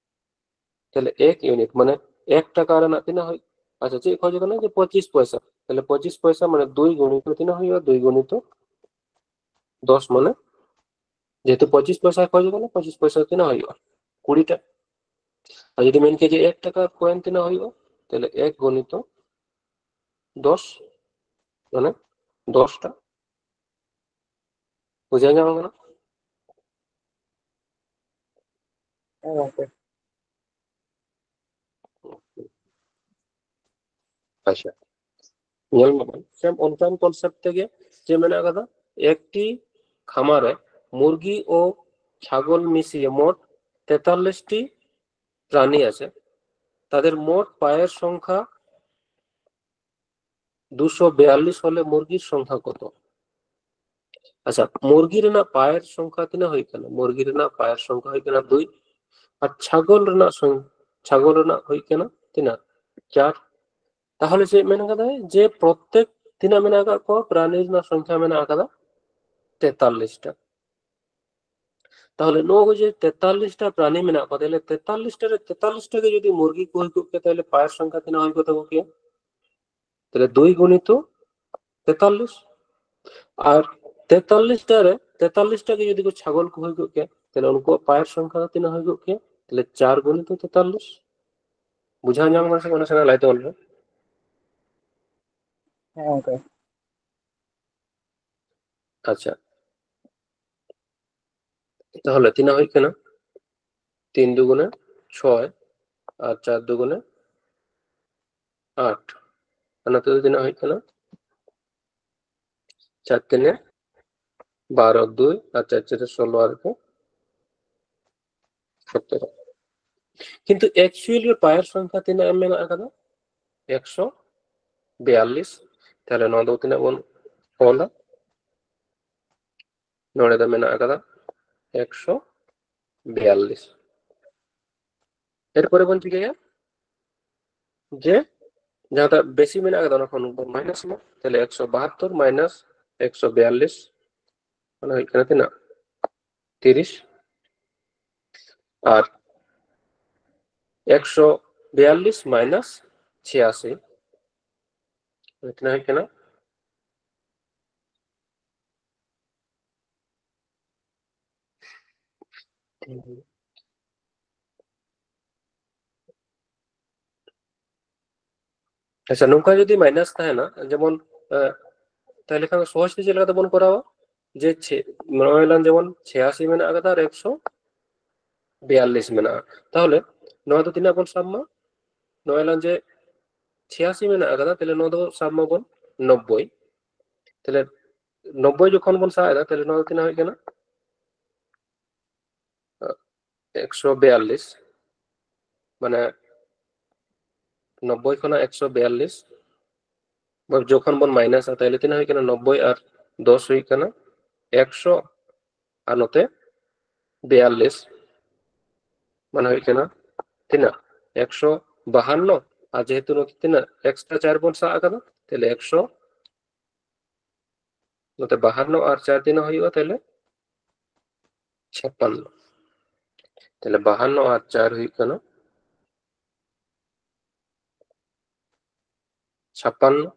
ᱛᱟᱦᱞᱮ ᱮᱠ ᱤᱭᱩᱱᱤᱴ ᱢᱟᱱᱮ ᱮᱠ ᱴᱟᱠᱟ ᱨᱮᱱᱟᱜ ᱛᱤᱱᱟᱹᱜ ᱦᱩᱭᱩᱜ? ᱟᱪᱪᱷᱟ, ᱪᱮᱫ ᱠᱷᱚᱡ ᱠᱟᱱᱟ? ᱡᱮ ᱯᱚᱸᱪᱤᱥ ᱯᱚᱭᱥᱟ᱾ ᱛᱟᱦᱞᱮ ᱯᱚᱸᱪᱤᱥ ᱯᱚᱭᱥᱟ ᱢᱟᱱᱮ ᱫᱩᱭ ᱜᱩᱱᱤᱛᱚ ᱛᱤᱱᱟᱹᱜ ᱦᱩᱭᱩᱜᱼᱟ? ᱫᱩᱭ ᱜᱩᱱᱤᱛᱚ ᱫᱚᱥ, ᱢᱟᱱᱮ ᱡᱮᱦᱮᱛᱩ ᱯᱚᱸᱪᱤᱥ ᱯᱚᱭᱥᱟ ᱠᱷᱚᱡ ᱠᱟᱱᱟ, ᱯᱚᱸᱪᱤᱥ ᱯᱚᱭᱥᱟ ᱛᱤᱱᱟᱹᱜ ᱦᱩᱭᱩᱜᱼᱟ? ᱠᱩᱲᱤ ᱴᱟ᱾ ᱟᱨ ᱡᱩᱫᱤ ᱢᱮᱱ ᱠᱮᱭᱟ ᱡᱮ ᱮᱠ ᱴᱟᱠᱟ ᱠᱚᱭᱮᱱ ᱛᱤᱱᱟᱹᱜ ᱦᱩᱭᱩᱜᱼᱟ? ᱛᱟᱦᱞᱮ ᱮᱠ ᱜᱩᱱᱤᱛᱚ ᱫᱚᱥ, ᱢᱟᱱᱮ ᱫᱚᱥ ᱴᱟ᱾ ᱵᱩᱡᱷᱟᱹᱣ ᱧᱟᱢ ᱠᱟᱱᱟ? ᱦᱮᱸ ᱜᱚᱝᱠᱮ᱾ ᱟᱪᱪᱷᱟ, ᱧᱮᱞ ᱢᱟᱵᱚᱱ ᱥᱮᱢ ᱚᱱᱠᱟᱱ ᱠᱚᱱᱥᱮᱯᱴ ᱛᱮᱜᱮ ᱪᱮᱫ ᱢᱮᱱᱟᱜ ᱠᱟᱫᱟ? একটি খামারে মুরগি ও ছাগল মিশিয়ে মোট তেতাল্লিশটি প্রাণী আছে, তাদের মোট পায়ের সংখ্যা দুশো বিয়াল্লিশ হলে মুরগির সংখ্যা কত? আচ্ছা, মুরগি ᱨᱮᱱᱟᱜ ᱯᱟᱭᱮᱨ ᱥᱚᱝᱠᱷᱟ ᱛᱤᱱᱟᱹᱜ ᱦᱩᱭᱩᱜ ᱠᱟᱱᱟ? ᱢᱩᱨᱜᱤ ᱨᱮᱱᱟᱜ ᱯᱟᱭᱮᱨ ᱥᱚᱝᱠᱷᱟ ᱦᱩᱭᱩᱜ ᱠᱟᱱᱟ ᱫᱩᱭ, ᱟᱨ ᱪᱷᱟᱜᱚᱞ ᱨᱮᱱᱟᱜ ᱥᱚᱝ- ᱪᱷᱟᱜᱚᱞ ᱨᱮᱱᱟᱜ ᱦᱩᱭᱩᱜ ᱠᱟᱱᱟ ᱛᱤᱱᱟᱹᱜ? ᱪᱟᱨ᱾ ᱛᱟᱦᱚᱞᱮ ᱪᱮᱫ ᱢᱮᱱ ᱠᱟᱫᱟᱭ? ᱡᱮ ᱯᱨᱚᱛᱮᱠ ᱛᱤᱱᱟᱹᱜ ᱢᱮᱱᱟᱜ ᱟᱠᱟᱫ ᱠᱚᱣᱟ, ᱯᱨᱟᱱᱤ ᱨᱮᱱᱟᱜ ᱥᱚᱝᱠᱷᱟ ᱢᱮᱱᱟᱜ ᱟᱠᱟᱫᱟ ᱛᱮᱛᱟᱞᱞᱤᱥ ᱴᱟ᱾ ᱛᱟᱦᱚᱞᱮ ᱱᱚᱣᱟ ᱠᱚ ᱡᱮ ᱛᱮᱛᱟᱞᱞᱤᱥ ᱴᱟ ᱯᱨᱟᱱᱤ ᱢᱮᱱᱟᱜ ᱠᱚᱣᱟ, ᱛᱟᱦᱚᱞᱮ ᱛᱮᱛᱟᱞᱞᱤᱥ ᱴᱟ ᱨᱮ ᱛᱮᱛᱟᱞᱞᱤᱥ ᱴᱟ ᱜᱮ ᱡᱩᱫᱤ ᱢᱩᱨᱜᱤ ᱠᱚ ᱦᱩᱭ ᱠᱚᱜ ᱠᱮᱭᱟ, ᱛᱟᱦᱚᱞᱮ ᱯᱟᱭᱮᱨ ᱥᱚᱝᱠᱷᱟ ᱛᱤᱱᱟᱹᱜ ᱦᱩᱭ ᱠᱚᱜ ᱛᱟᱠᱚ ᱠᱮᱭᱟ? ᱛᱟᱦᱚᱞᱮ ᱫᱩᱭ ᱜᱩᱱᱤᱛᱚ ᱛᱮᱛᱟᱞᱞᱤᱥ᱾ ᱟᱨ ᱛᱮᱛᱟᱞᱞᱤᱥ ᱴᱟ ᱨᱮ ᱛᱮᱛᱟᱞᱞᱤᱥ ᱴᱟ ᱜᱮ ᱡᱩᱫᱤ ᱠᱚ ᱪᱷᱟᱜᱚᱞ ᱠᱚ ᱦᱩᱭ ᱠᱚᱜ ᱠᱮᱭᱟ, ᱛᱟᱦᱚᱞᱮ ᱩᱱᱠᱩᱣᱟᱜ ᱯᱟᱭᱮᱨ ᱥᱚᱝᱠᱷᱟ ᱫᱚ ᱛᱤᱱᱟᱹᱜ ᱦᱩᱭ ᱠᱚᱜ ᱠᱮᱭᱟ? ᱛᱟᱦᱚᱞᱮ ᱪᱟᱨ ᱜᱩᱱᱤᱛᱚ ᱛᱮᱛᱟᱞᱞᱤᱥ᱾ ᱵᱩᱡᱷᱟᱹᱣ ᱧᱟᱢ ᱠᱟᱱᱟ ᱥᱮ ᱵᱟᱝ? ᱱᱟᱥᱮᱱᱟᱜ ᱞᱟᱹᱭ ᱛᱟᱵᱚᱱ ᱯᱮ᱾ ᱦᱮᱸ ᱜᱚᱝᱠᱮ᱾ ᱟᱪᱪᱷᱟ, ᱛᱟᱦᱚᱞᱮ ᱛᱤᱱᱟᱹᱜ ᱦᱩᱭᱩᱜ ᱠᱟᱱᱟ? ᱛᱤᱱ ᱫᱩᱜᱩᱱᱮ ᱪᱷᱚᱭ ᱟᱨ ᱪᱟᱨ ᱫᱩᱜᱩᱱᱮ ᱟᱴ᱾ ᱟᱨ ᱱᱚᱛᱮ ᱫᱚ ᱛᱤᱱᱟᱹᱜ ᱦᱩᱭᱩᱜ ᱠᱟᱱᱟ? ᱪᱟᱨ ᱛᱤᱱᱮ ᱵᱟᱨᱚ, ᱫᱩᱭ ᱟᱨ ᱪᱟᱨ ᱪᱟᱨᱮ ᱥᱳᱞᱳ ᱟᱨᱠᱤ ᱥᱚᱛᱮᱨᱚ᱾ ᱠᱤᱱᱛᱩ ᱮᱠᱪᱩᱭᱟᱞ ᱨᱮ ᱯᱟᱭᱮᱨ ᱥᱚᱝᱠᱷᱟ ᱛᱤᱱᱟᱹᱜ ᱮᱢ ᱢᱮᱱᱟᱜ ᱟᱠᱟᱫᱟ? ᱮᱠᱥᱚ ᱵᱤᱭᱟᱞᱞᱤᱥ᱾ ᱛᱟᱦᱞᱮ ᱱᱚᱣᱟ ᱫᱚ ᱛᱤᱱᱟᱹᱜ ᱵᱚᱱ ᱚᱞᱟ? ᱱᱚᱰᱮ ᱫᱚ ᱢᱮᱱᱟᱜ ᱟᱠᱟᱫᱟ ᱮᱠᱥᱚ ᱵᱤᱭᱟᱞᱞᱤᱥ᱾ ᱮᱨᱯᱚᱨᱮ ᱵᱚᱱ ᱪᱤᱠᱟᱹᱭᱟ ᱡᱮ ᱡᱟᱦᱟᱸᱴᱟᱜ ᱵᱮᱥᱤ ᱢᱮᱱᱟᱜ ᱟᱠᱟᱫᱟ ᱚᱱᱟ ᱠᱷᱚᱱ ᱵᱚᱱ ᱢᱟᱭᱱᱟᱥ ᱢᱟ᱾ ᱛᱟᱦᱞᱮ ᱮᱠᱥᱚ ᱵᱟᱦᱟᱛᱛᱚᱨ ᱢᱟᱭᱱᱟᱥ ᱮᱠᱥᱚ ᱵᱤᱭᱟᱞᱞᱤᱥ, ᱚᱱᱟ ᱦᱩᱭᱩᱜ ᱠᱟᱱᱟ ᱛᱤᱱᱟᱹᱜ? ᱛᱤᱨᱤᱥ᱾ ᱟᱨ ᱮᱠᱥᱚ ᱵᱤᱭᱟᱞᱞᱤᱥ ᱢᱟᱭᱱᱟᱥ ᱪᱷᱤᱭᱟᱥᱤ, ᱛᱤᱱᱟᱹᱜ ᱦᱩᱭᱩᱜ ᱠᱟᱱᱟ? ᱟᱪᱪᱷᱟ, ᱱᱚᱝᱠᱟ ᱡᱩᱫᱤ ᱢᱟᱭᱱᱟᱥ ᱛᱟᱦᱮᱱᱟ, ᱡᱮᱢᱚᱱ ᱛᱟᱦᱞᱮ ᱠᱷᱟᱱ ᱥᱚᱦᱚᱡ ᱛᱮ ᱪᱮᱫ ᱞᱮᱠᱟ ᱛᱮᱵᱚᱱ ᱠᱚᱨᱟᱣᱟ? ᱡᱮ ᱱᱚᱜᱼᱚᱭ ᱞᱟᱝ ᱡᱮᱢᱚᱱ ᱪᱷᱤᱭᱟᱥᱤ ᱢᱮᱱᱟᱜ ᱟᱠᱟᱫᱟ ᱟᱨ ᱮᱠᱥᱚ ᱵᱤᱭᱟᱞᱞᱤᱥ ᱢᱮᱱᱟᱜᱼᱟ, ᱛᱟᱦᱚᱞᱮ ᱱᱚᱣᱟ ᱫᱚ ᱛᱤᱱᱟᱹᱜ ᱵᱚᱱ ᱥᱟᱵ ᱢᱟ? ᱱᱚᱜᱼᱚᱭ ᱞᱟᱝ ᱡᱮ ᱪᱷᱤᱭᱟᱥᱤ ᱢᱮᱱᱟᱜ ᱟᱠᱟᱫᱟ, ᱛᱟᱦᱞᱮ ᱱᱚᱣᱟ ᱫᱚ ᱥᱟᱵ ᱢᱟᱵᱚᱱ ᱱᱚᱵᱵᱳᱭ᱾ ᱛᱟᱦᱞᱮ ᱱᱚᱵᱵᱳᱭ ᱡᱚᱠᱷᱚᱱ ᱵᱚᱱ ᱥᱟᱵ ᱮᱫᱟ, ᱛᱟᱦᱞᱮ ᱱᱚᱣᱟ ᱫᱚ ᱛᱤᱱᱟᱹᱜ ᱦᱩᱭᱩᱜ ᱠᱟᱱᱟ? ᱮᱠᱥᱚ ᱵᱤᱭᱟᱞᱞᱤᱥ᱾ ᱢᱟᱱᱮ ᱱᱚᱵᱵᱳᱭ ᱠᱷᱚᱱᱟᱜ ᱮᱠᱥᱚ ᱵᱤᱭᱟᱞᱞᱤᱥ ᱡᱚᱠᱷᱚᱱ ᱵᱚᱱ ᱢᱟᱭᱱᱟᱥᱟ, ᱛᱟᱦᱞᱮ ᱛᱤᱱᱟᱹᱜ ᱦᱩᱭᱩᱜ ᱠᱟᱱᱟ? ᱱᱚᱵᱵᱳᱭ ᱟᱨ ᱫᱚᱥ ᱦᱩᱭᱩᱜ ᱠᱟᱱᱟ ᱮᱠᱥᱚ, ᱟᱨ ᱱᱚᱛᱮ ᱵᱤᱭᱟᱞᱞᱤᱥ, ᱢᱟᱱᱮ ᱦᱩᱭᱩᱜ ᱠᱟᱱᱟ ᱛᱤᱱᱟᱹᱜ? ᱮᱠᱥᱚ ᱵᱟᱦᱟᱱᱱᱚ᱾ ᱟᱨ ᱡᱮᱦᱮᱛᱩ ᱱᱚᱛᱮ ᱛᱤᱱᱟᱹᱜ? ᱮᱠᱥᱴᱨᱟ ᱪᱟᱨ ᱵᱚᱱ ᱥᱟᱵ ᱟᱠᱟᱫᱟ, ᱛᱟᱦᱞᱮ ᱮᱠᱥᱚ, ᱱᱚᱛᱮ ᱵᱟᱦᱟᱱᱱᱚ ᱟᱨ ᱪᱟᱨ ᱛᱤᱱᱟᱹᱜ ᱦᱩᱭᱩᱜᱼᱟ? ᱛᱟᱦᱞᱮ ᱪᱷᱟᱯᱟᱱᱱᱚ᱾ ᱛᱟᱦᱞᱮ ᱵᱟᱦᱟᱱᱱᱚ ᱟᱨ ᱪᱟᱨ ᱦᱩᱭᱩᱜ ᱠᱟᱱᱟ ᱪᱷᱟᱯᱟᱱᱱᱚ᱾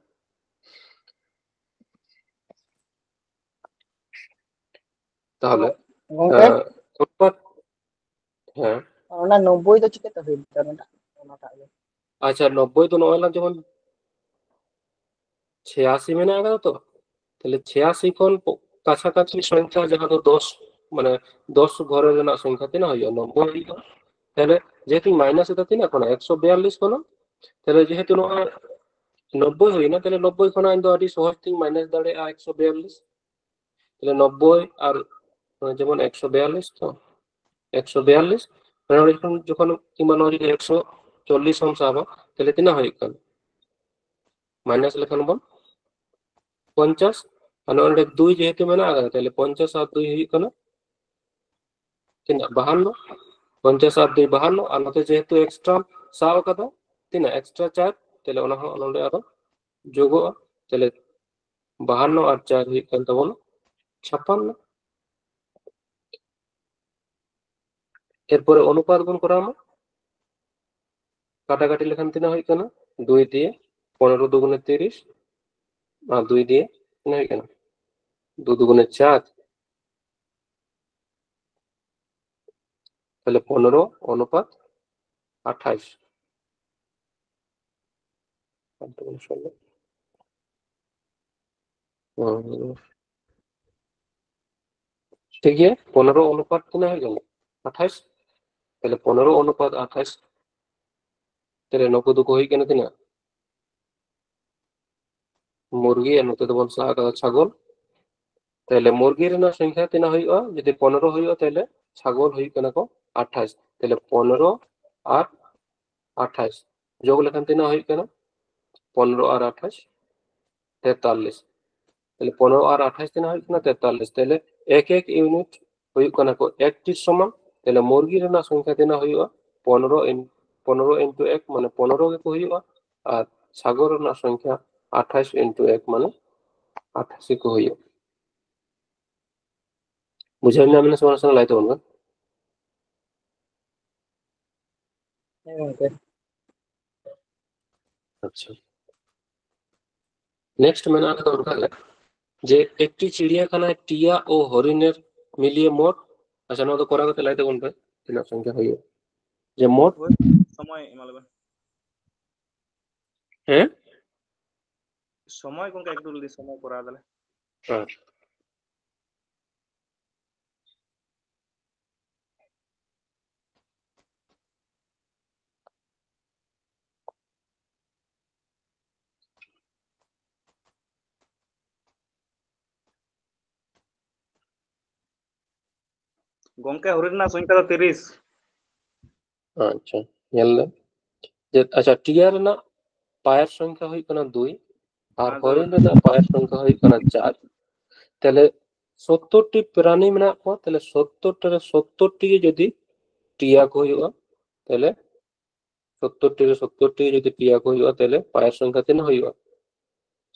ᱛᱟᱦᱞᱮ, ᱜᱚᱝᱠᱮ? ᱟᱸ, ᱚᱱᱩᱯᱟᱛ, ᱦᱮᱸ᱾ ᱚᱱᱟ ᱱᱚᱵᱵᱳᱭ ᱫᱚ ᱪᱤᱠᱟᱹᱛᱮ ᱦᱩᱭ ᱫᱟᱲᱮᱭᱟᱜᱼᱟ? ᱚᱱᱟᱴᱟᱜ ᱜᱮ᱾ ᱟᱪᱪᱷᱟ, ᱱᱚᱵᱵᱳᱭ ᱫᱚ ᱱᱚᱜᱼᱚᱭ ᱞᱟᱝ ᱡᱮᱢᱚᱱ ᱪᱷᱤᱭᱟᱥᱤ ᱢᱮᱱᱟᱜ ᱟᱠᱟᱫᱟ ᱛᱚ, ᱛᱟᱦᱞᱮ ᱪᱷᱤᱭᱟᱥᱤ ᱠᱷᱚᱱ ᱯᱚ-, ᱠᱟᱪᱷᱟᱠᱟᱪᱷᱤ ᱥᱚᱝᱠᱷᱟ ᱡᱟᱦᱟᱸ ᱫᱚ ᱫᱚᱥ, ᱢᱟᱱᱮ ᱫᱚᱥ ᱜᱷᱚᱨᱮ ᱨᱮᱱᱟᱜ ᱥᱚᱝᱠᱷᱟ ᱛᱤᱱᱟᱹᱜ ᱦᱩᱭᱩᱜᱼᱟ? ᱱᱚᱵᱵᱳᱭ ᱦᱩᱭᱩᱜᱼᱟ᱾ ᱛᱟᱦᱞᱮ ᱡᱮᱦᱮᱛᱩ ᱢᱟᱭᱱᱟᱥ ᱮᱫᱟ ᱛᱤᱱᱟᱹᱜ ᱠᱷᱚᱱᱟᱜ? ᱮᱠᱥᱚ ᱵᱤᱭᱟᱞᱞᱤᱥ ᱠᱷᱚᱱᱟᱜ᱾ ᱛᱟᱦᱞᱮ ᱡᱮᱦᱮᱛᱩ ᱱᱚᱣᱟ ᱱᱚᱵᱵᱳᱭ ᱦᱩᱭᱱᱟ, ᱛᱟᱦᱞᱮ ᱱᱚᱵᱵᱳᱭ ᱠᱷᱚᱱᱟᱜ ᱤᱧ ᱫᱚ ᱟᱹᱰᱤ ᱥᱚᱦᱚᱡ ᱛᱤᱧ ᱢᱟᱭᱱᱟᱥ ᱫᱟᱲᱮᱭᱟᱜᱼᱟ ᱮᱠᱥᱚ ᱵᱤᱭᱟᱞᱞᱤᱥ᱾ ᱛᱟᱦᱞᱮ ᱱᱚᱵᱵᱳᱭ ᱟᱨ ᱱᱚᱣᱟ ᱡᱮᱢᱚᱱ ᱮᱠᱥᱚ ᱵᱤᱭᱟᱞᱞᱤᱥ ᱛᱚ, ᱮᱠᱥᱚ ᱵᱤᱭᱟᱞᱞᱤᱥ, ᱱᱚᱰᱮ ᱡᱚᱠᱷᱚᱱ, ᱡᱚᱠᱷᱚᱱ ᱠᱤᱝᱵᱟ ᱱᱚᱣᱟ ᱡᱩᱫᱤ ᱮᱠᱥᱚ ᱪᱚᱞᱞᱤᱥ ᱦᱚᱸᱢ ᱥᱟᱵᱟ, ᱛᱟᱦᱞᱮ ᱛᱤᱱᱟᱹᱜ ᱦᱩᱭᱩᱜ ᱠᱟᱱᱟ? ᱢᱟᱭᱱᱟᱥ ᱞᱮᱠᱷᱟᱱ ᱵᱚᱱ ᱯᱚᱧᱪᱟᱥ, ᱟᱨ ᱱᱚᱰᱮ ᱫᱩᱭ ᱡᱮᱦᱮᱛᱩ ᱢᱮᱱᱟᱜ ᱟᱠᱟᱫᱟ, ᱛᱟᱦᱞᱮ ᱯᱚᱧᱪᱟᱥ ᱟᱨ ᱫᱩᱭ ᱦᱩᱭᱩᱜ ᱠᱟᱱᱟ ᱛᱤᱱᱟᱹᱜ? ᱵᱟᱦᱟᱱᱱᱚ᱾ ᱯᱚᱧᱪᱟᱥ ᱟᱨ ᱫᱩᱭ ᱵᱟᱦᱟᱱᱱᱚ, ᱟᱨ ᱱᱚᱛᱮ ᱡᱮᱦᱮᱛᱩ ᱮᱠᱥᱴᱨᱟ ᱥᱟᱵ ᱟᱠᱟᱫᱟ, ᱛᱤᱱᱟᱹᱜ? ᱮᱠᱥᱴᱨᱟ ᱪᱟᱨ, ᱛᱟᱦᱞᱮ ᱚᱱᱟ ᱦᱚᱸ ᱱᱚᱰᱮ ᱟᱨᱚ ᱡᱳᱜᱚᱜᱼᱟ᱾ ᱛᱟᱦᱞᱮ ᱵᱟᱦᱟᱱᱱᱚ ᱟᱨ ᱪᱟᱨ ᱦᱩᱭᱩᱜ ᱠᱟᱱ ᱛᱟᱵᱚᱱᱟ ᱪᱷᱟᱯᱟᱱᱱᱚ᱾ ᱮᱨᱯᱚᱨᱮ ᱚᱱᱩᱯᱟᱛ ᱵᱚᱱ ᱠᱚᱨᱟᱣ ᱢᱟ᱾ ᱠᱟᱴᱟᱠᱟᱴᱤ ᱞᱮᱠᱷᱟᱱ ᱛᱤᱱᱟᱹᱜ ᱦᱩᱭᱩᱜ ᱠᱟᱱᱟ? ᱫᱩᱭ ᱫᱤᱭᱮ ᱯᱚᱱᱮᱨᱚ ᱫᱩᱜᱩᱱᱮ ᱛᱤᱨᱤᱥ, ᱟᱨ ᱫᱩᱭ ᱫᱤᱭᱮ ᱛᱤᱱᱟᱹᱜ ᱦᱩᱭᱩᱜ ᱠᱟᱱᱟ? ᱫᱩ ᱫᱩᱜᱩᱱᱮ ᱪᱟᱨ, ᱛᱟᱦᱞᱮ ᱯᱚᱱᱮᱨᱚ ᱚᱱᱩᱯᱟᱛ ᱟᱴᱷᱟᱥ᱾ ᱦᱩᱸ᱾ ᱴᱷᱤᱠ ᱜᱮᱭᱟ, ᱯᱚᱱᱮᱨᱚ ᱚᱱᱩᱯᱟᱛ ᱛᱤᱱᱟᱹᱜ ᱦᱩᱭᱩᱜ ᱠᱟᱱᱟ? ᱟᱴᱷᱟᱥ᱾ ᱛᱟᱦᱞᱮ ᱯᱚᱱᱮᱨᱚ ᱚᱱᱩᱯᱟᱛ ᱟᱴᱷᱟᱥ᱾ ᱛᱟᱦᱞᱮ ᱱᱩᱠᱩ ᱫᱚᱠᱚ ᱦᱩᱭᱩᱜ ᱠᱟᱱᱟ ᱛᱤᱱᱟᱹᱜ? ᱢᱩᱨᱜᱤ, ᱟᱨ ᱱᱚᱛᱮ ᱫᱚᱵᱚᱱ ᱥᱟᱵ ᱟᱠᱟᱫᱟ ᱪᱷᱟᱜᱚᱞ᱾ ᱛᱟᱦᱞᱮ ᱢᱩᱨᱜᱤ ᱨᱮᱱᱟᱜ ᱥᱚᱝᱠᱷᱟ ᱛᱤᱱᱟᱹᱜ ᱦᱩᱭᱩᱜᱼᱟ? ᱡᱩᱫᱤ ᱯᱚᱱᱨᱚ ᱦᱩᱭᱩᱜᱼᱟ, ᱛᱟᱦᱞᱮ ᱪᱷᱟᱜᱚᱞ ᱦᱩᱭᱩᱜ ᱠᱟᱱᱟ ᱠᱚ ᱟᱴᱷᱟᱥ᱾ ᱛᱟᱦᱞᱮ ᱯᱚᱱᱨᱚ ᱟᱨ ᱟᱴᱷᱟᱥ ᱡᱳᱜᱽ ᱞᱮᱠᱷᱟᱱ ᱛᱤᱱᱟᱹᱜ ᱦᱩᱭᱩᱜ ᱠᱟᱱᱟ? ᱯᱚᱱᱨᱚ ᱟᱨ ᱟᱴᱷᱟᱥ, ᱛᱮᱛᱟᱞᱞᱤᱥ᱾ ᱛᱟᱦᱞᱮ ᱯᱚᱱᱨᱚ ᱟᱨ ᱟᱴᱷᱟᱥ ᱛᱤᱱᱟᱹᱜ ᱦᱩᱭᱩᱜ ᱠᱟᱱᱟ? ᱛᱮᱛᱟᱞᱞᱤᱥ᱾ ᱛᱟᱦᱞᱮ ᱮᱠ ᱮᱠ ᱤᱭᱩᱱᱤᱴ ᱦᱩᱭᱩᱜ ᱠᱟᱱᱟ ᱠᱚ ᱮᱠᱴᱤ ᱥᱚᱢᱟᱱ᱾ ᱛᱟᱦᱞᱮ ᱢᱩᱨᱜᱤ ᱨᱮᱱᱟᱜ ᱥᱚᱝᱠᱷᱟ ᱛᱤᱱᱟᱹᱜ ᱦᱩᱭᱩᱜᱼᱟ? ᱯᱚᱱᱨᱚ ᱤᱱ, ᱯᱚᱱᱨᱚ ᱤᱱᱴᱩ ᱮᱠ ᱢᱟᱱᱮ ᱯᱚᱱᱨᱚ ᱜᱮᱠᱚ ᱦᱩᱭᱩᱜᱼᱟ, ᱟᱨ ᱪᱷᱟᱜᱚᱞ ᱨᱮᱱᱟᱜ ᱥᱚᱝᱠᱷᱟ ᱟᱴᱷᱟᱥ ᱤᱱᱴᱩ ᱮᱠ ᱢᱟᱱᱮ ᱟᱴᱷᱟᱥ ᱜᱮᱠᱚ ᱦᱩᱭᱩᱜᱼᱟ᱾ ᱵᱩᱡᱷᱟᱹᱣ ᱧᱟᱢ ᱮᱱᱟ ᱥᱮ ᱵᱟᱝ? ᱞᱟᱹᱭ ᱛᱟᱵᱚᱱ ᱵᱮᱱ᱾ ᱦᱮᱸ ᱜᱚᱝᱠᱮ᱾ ᱟᱪᱪᱷᱟ, ᱱᱮᱠᱥᱴ ᱢᱮᱱᱟᱜ ᱟᱠᱟᱫᱟ ᱚᱱᱠᱟ ᱜᱮ, ᱡᱮ ᱮᱠᱴᱤ ᱪᱤᱲᱤᱭᱟᱠᱷᱟᱱᱟয় টিয়া ও হরিণের মিলিয়ে মোট, ᱟᱪᱪᱷᱟ, ᱱᱚᱣᱟ ᱫᱚ ᱠᱚᱨᱟᱣ ᱠᱟᱛᱮ ᱞᱟᱹᱭ ᱛᱟᱵᱚᱱ ᱯᱮ ᱛᱤᱱᱟᱹᱜ ᱥᱚᱝᱠᱷᱟ ᱦᱩᱭᱩᱜᱼᱟ, ᱡᱮ ᱢᱳᱴ᱾ সময় ᱮᱢᱟ ᱞᱮᱵᱮᱱ᱾ ᱦᱮᱸ, সময় ᱜᱚᱝᱠᱮ ᱮᱠᱴᱩ ᱞᱟᱹᱭ, সময় ᱠᱚᱨᱟᱣ ᱫᱟᱞᱮ᱾ ᱦᱮᱸ᱾ ᱜᱚᱝᱠᱮ, ᱦᱚᱨᱤᱱ ᱨᱮᱱᱟᱜ ᱥᱚᱝᱠᱷᱟ ᱫᱚ ᱛᱤᱨᱤᱥ᱾ ᱟᱪᱪᱷᱟ, ᱧᱮᱞ ᱞᱮ᱾ ᱡᱮ, ᱟᱪᱪᱷᱟ, ᱴᱤᱭᱟ ᱨᱮᱱᱟᱜ ᱯᱟᱭᱮᱨ ᱥᱚᱝᱠᱷᱟ ᱦᱩᱭᱩᱜ ᱠᱟᱱᱟ ᱫᱩᱭ ᱟᱨ ᱟᱫᱚ ᱦᱚᱨᱤᱱ ᱨᱮᱱᱟᱜ ᱯᱟᱭᱮᱨ ᱥᱚᱝᱠᱷᱟ ᱦᱩᱭᱩᱜ ᱠᱟᱱᱟ ᱪᱟᱨ᱾ ᱛᱟᱦᱞᱮ ᱥᱚᱛᱛᱚᱨ ᱴᱤ ᱯᱨᱟᱱᱤ ᱢᱮᱱᱟᱜ ᱠᱚᱣᱟ, ᱛᱟᱦᱞᱮ ᱥᱚᱛᱛᱚᱨ ᱴᱤ ᱨᱮ ᱥᱚᱛᱛᱚᱨ ᱴᱤ ᱜᱮ ᱡᱩᱫᱤ ᱴᱤᱭᱟ ᱠᱚ ᱦᱩᱭᱩᱜᱼᱟ, ᱛᱟᱦᱞᱮ ᱥᱚᱛᱛᱚᱨ ᱴᱤ ᱨᱮ ᱥᱚᱛᱛᱚᱨ ᱴᱤ ᱡᱩᱫᱤ ᱴᱤᱭᱟ ᱠᱚ ᱦᱩᱭᱩᱜᱼᱟ, ᱛᱟᱦᱞᱮ ᱯᱟᱭᱮᱨ ᱥᱚᱝᱠᱷᱟ ᱛᱤᱱᱟᱹᱜ ᱦᱩᱭᱩᱜᱼᱟ?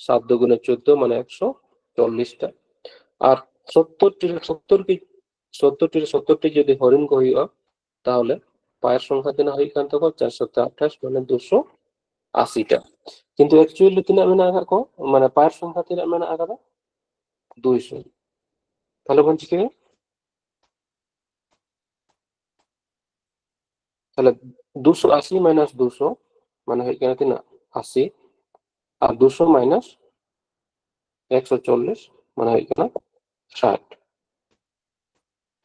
ᱥᱟᱛ ᱫᱩᱜᱩᱱᱮ ᱪᱳᱫᱫᱳ, ᱢᱟᱱᱮ ᱮᱠᱥᱚ ᱪᱚᱞᱞᱤᱥ ᱴᱟ᱾ ᱟᱨ ᱥᱚᱛᱛᱚᱨ ᱴᱤ ᱨᱮ ᱥᱚᱛᱛᱚᱨ ᱴᱤ, ᱥᱚᱛᱛᱚᱨ ᱴᱤ ᱨᱮ ᱥᱚᱛᱛᱚᱨ ᱴᱤ ᱡᱩᱫᱤ ᱦᱚᱨᱤᱱ ᱠᱚ ᱦᱩᱭᱩᱜᱼᱟ, ᱛᱟᱦᱞᱮ ᱯᱟᱭᱮᱨ ᱥᱚᱝᱠᱷᱟ ᱛᱤᱱᱟᱹᱜ ᱦᱩᱭᱩᱜ ᱠᱟᱱ ᱛᱟᱠᱚᱣᱟ? ᱪᱟᱨᱥᱚ ᱟᱴᱷᱟᱥ, ᱢᱟᱱᱮ ᱫᱩᱥᱚ ᱟᱥᱤ ᱴᱟ᱾ ᱠᱤᱱᱛᱩ ᱮᱠᱪᱩᱭᱟᱞᱤ ᱛᱤᱱᱟᱹᱜ ᱢᱮᱱᱟᱜ ᱟᱠᱟᱫ ᱠᱚᱣᱟ? ᱢᱟᱱᱮ ᱯᱟᱭᱮᱨ ᱥᱚᱝᱠᱷᱟ ᱛᱤᱱᱟᱹᱜ ᱢᱮᱱᱟᱜ ᱟᱠᱟᱫᱟ? ᱫᱩᱭᱥᱚ᱾ ᱛᱟᱦᱞᱮ ᱵᱚᱱ ᱪᱤᱠᱟᱹᱭᱟ? ᱛᱟᱦᱞᱮ ᱫᱩᱥᱚ ᱟᱥᱤ ᱢᱟᱭᱱᱟᱥ ᱫᱩᱥᱚ ᱢᱟᱱᱮ ᱦᱩᱭᱩᱜ ᱠᱟᱱᱟ ᱛᱤᱱᱟᱹᱜ? ᱟᱥᱤ᱾ ᱟᱨ ᱫᱩᱥᱚ ᱢᱟᱭᱱᱟᱥ ᱮᱠᱥᱚ ᱪᱚᱞᱞᱤᱥ ᱢᱟᱱᱮ ᱦᱩᱭᱩᱜ ᱠᱟᱱᱟ ᱥᱟᱴ᱾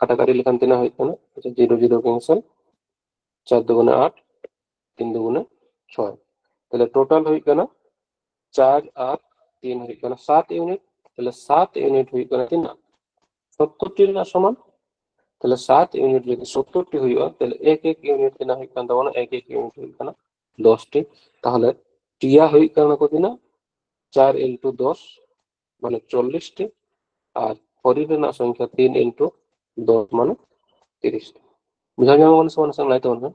ᱠᱟᱴᱟᱠᱟᱴᱤ ᱞᱮᱠᱷᱟᱱ ᱛᱤᱱᱟᱹᱜ ᱦᱩᱭᱩᱜ ᱠᱟᱱᱟ? ᱟᱪᱪᱷᱟ, ᱡᱤᱨᱳ ᱡᱤᱨᱳ ᱠᱮᱱᱥᱮᱞ, ᱪᱟᱨ ᱫᱩᱜᱩᱱᱮ ᱟᱴ, ᱛᱤᱱ ᱫᱩᱜᱩᱱᱮ ᱪᱷᱚᱭ᱾ ᱛᱟᱦᱞᱮ ᱴᱳᱴᱟᱞ ᱦᱩᱭᱩᱜ ᱠᱟᱱᱟ ᱪᱟᱨ ᱟᱨ ᱛᱤᱱ ᱦᱩᱭᱩᱜ ᱠᱟᱱᱟ ᱥᱟᱛ ᱤᱭᱩᱱᱤᱴ, ᱛᱟᱦᱞᱮ ᱥᱟᱛ ᱤᱭᱩᱱᱤᱴ ᱦᱩᱭᱩᱜ ᱠᱟᱱᱟ ᱛᱤᱱᱟᱹᱜ? ᱥᱚᱛᱛᱚᱨ ᱴᱤ ᱨᱮᱱᱟᱜ ᱥᱚᱢᱟᱱ᱾ ᱛᱟᱦᱞᱮ ᱥᱟᱛ ᱤᱭᱩᱱᱤᱴ ᱡᱩᱫᱤ ᱥᱚᱛᱛᱚᱨ ᱴᱤ ᱦᱩᱭᱩᱜᱼᱟ, ᱛᱟᱦᱞᱮ ᱮᱠ ᱮᱠ ᱤᱭᱩᱱᱤᱴ ᱛᱤᱱᱟᱹᱜ ᱦᱩᱭᱩᱜ ᱠᱟᱱ ᱛᱟᱵᱚᱱᱟ? ᱮᱠ ᱮᱠ ᱤᱭᱩᱱᱤᱴ ᱦᱩᱭᱩᱜ ᱠᱟᱱᱟ ᱫᱚᱥ ᱴᱤ᱾ ᱛᱟᱦᱞᱮ ᱴᱤᱭᱟ ᱦᱩᱭᱩᱜ ᱠᱟᱱᱟ ᱠᱚ ᱛᱤᱱᱟᱹᱜ? ᱪᱟᱨ ᱤᱱᱴᱩ ᱫᱚᱥ, ᱢᱟᱱᱮ ᱪᱚᱞᱞᱤᱥ ᱴᱤ᱾ ᱟᱨ ᱦᱚᱨᱤᱱ ᱨᱮᱱᱟᱜ ᱥᱚᱝᱠᱷᱟ ᱛᱤᱱ ᱤᱱᱴᱩ ᱫᱚᱥ, ᱢᱟᱱᱮ ᱛᱤᱨᱤᱥ ᱴᱤ᱾ ᱵᱩᱡᱷᱟᱹᱣ ᱧᱟᱢᱚᱜ ᱠᱟᱱᱟ ᱥᱮ ᱵᱟᱝ? ᱱᱟᱥᱮ ᱞᱟᱹᱭ ᱛᱟᱵᱚᱱ ᱯᱮ᱾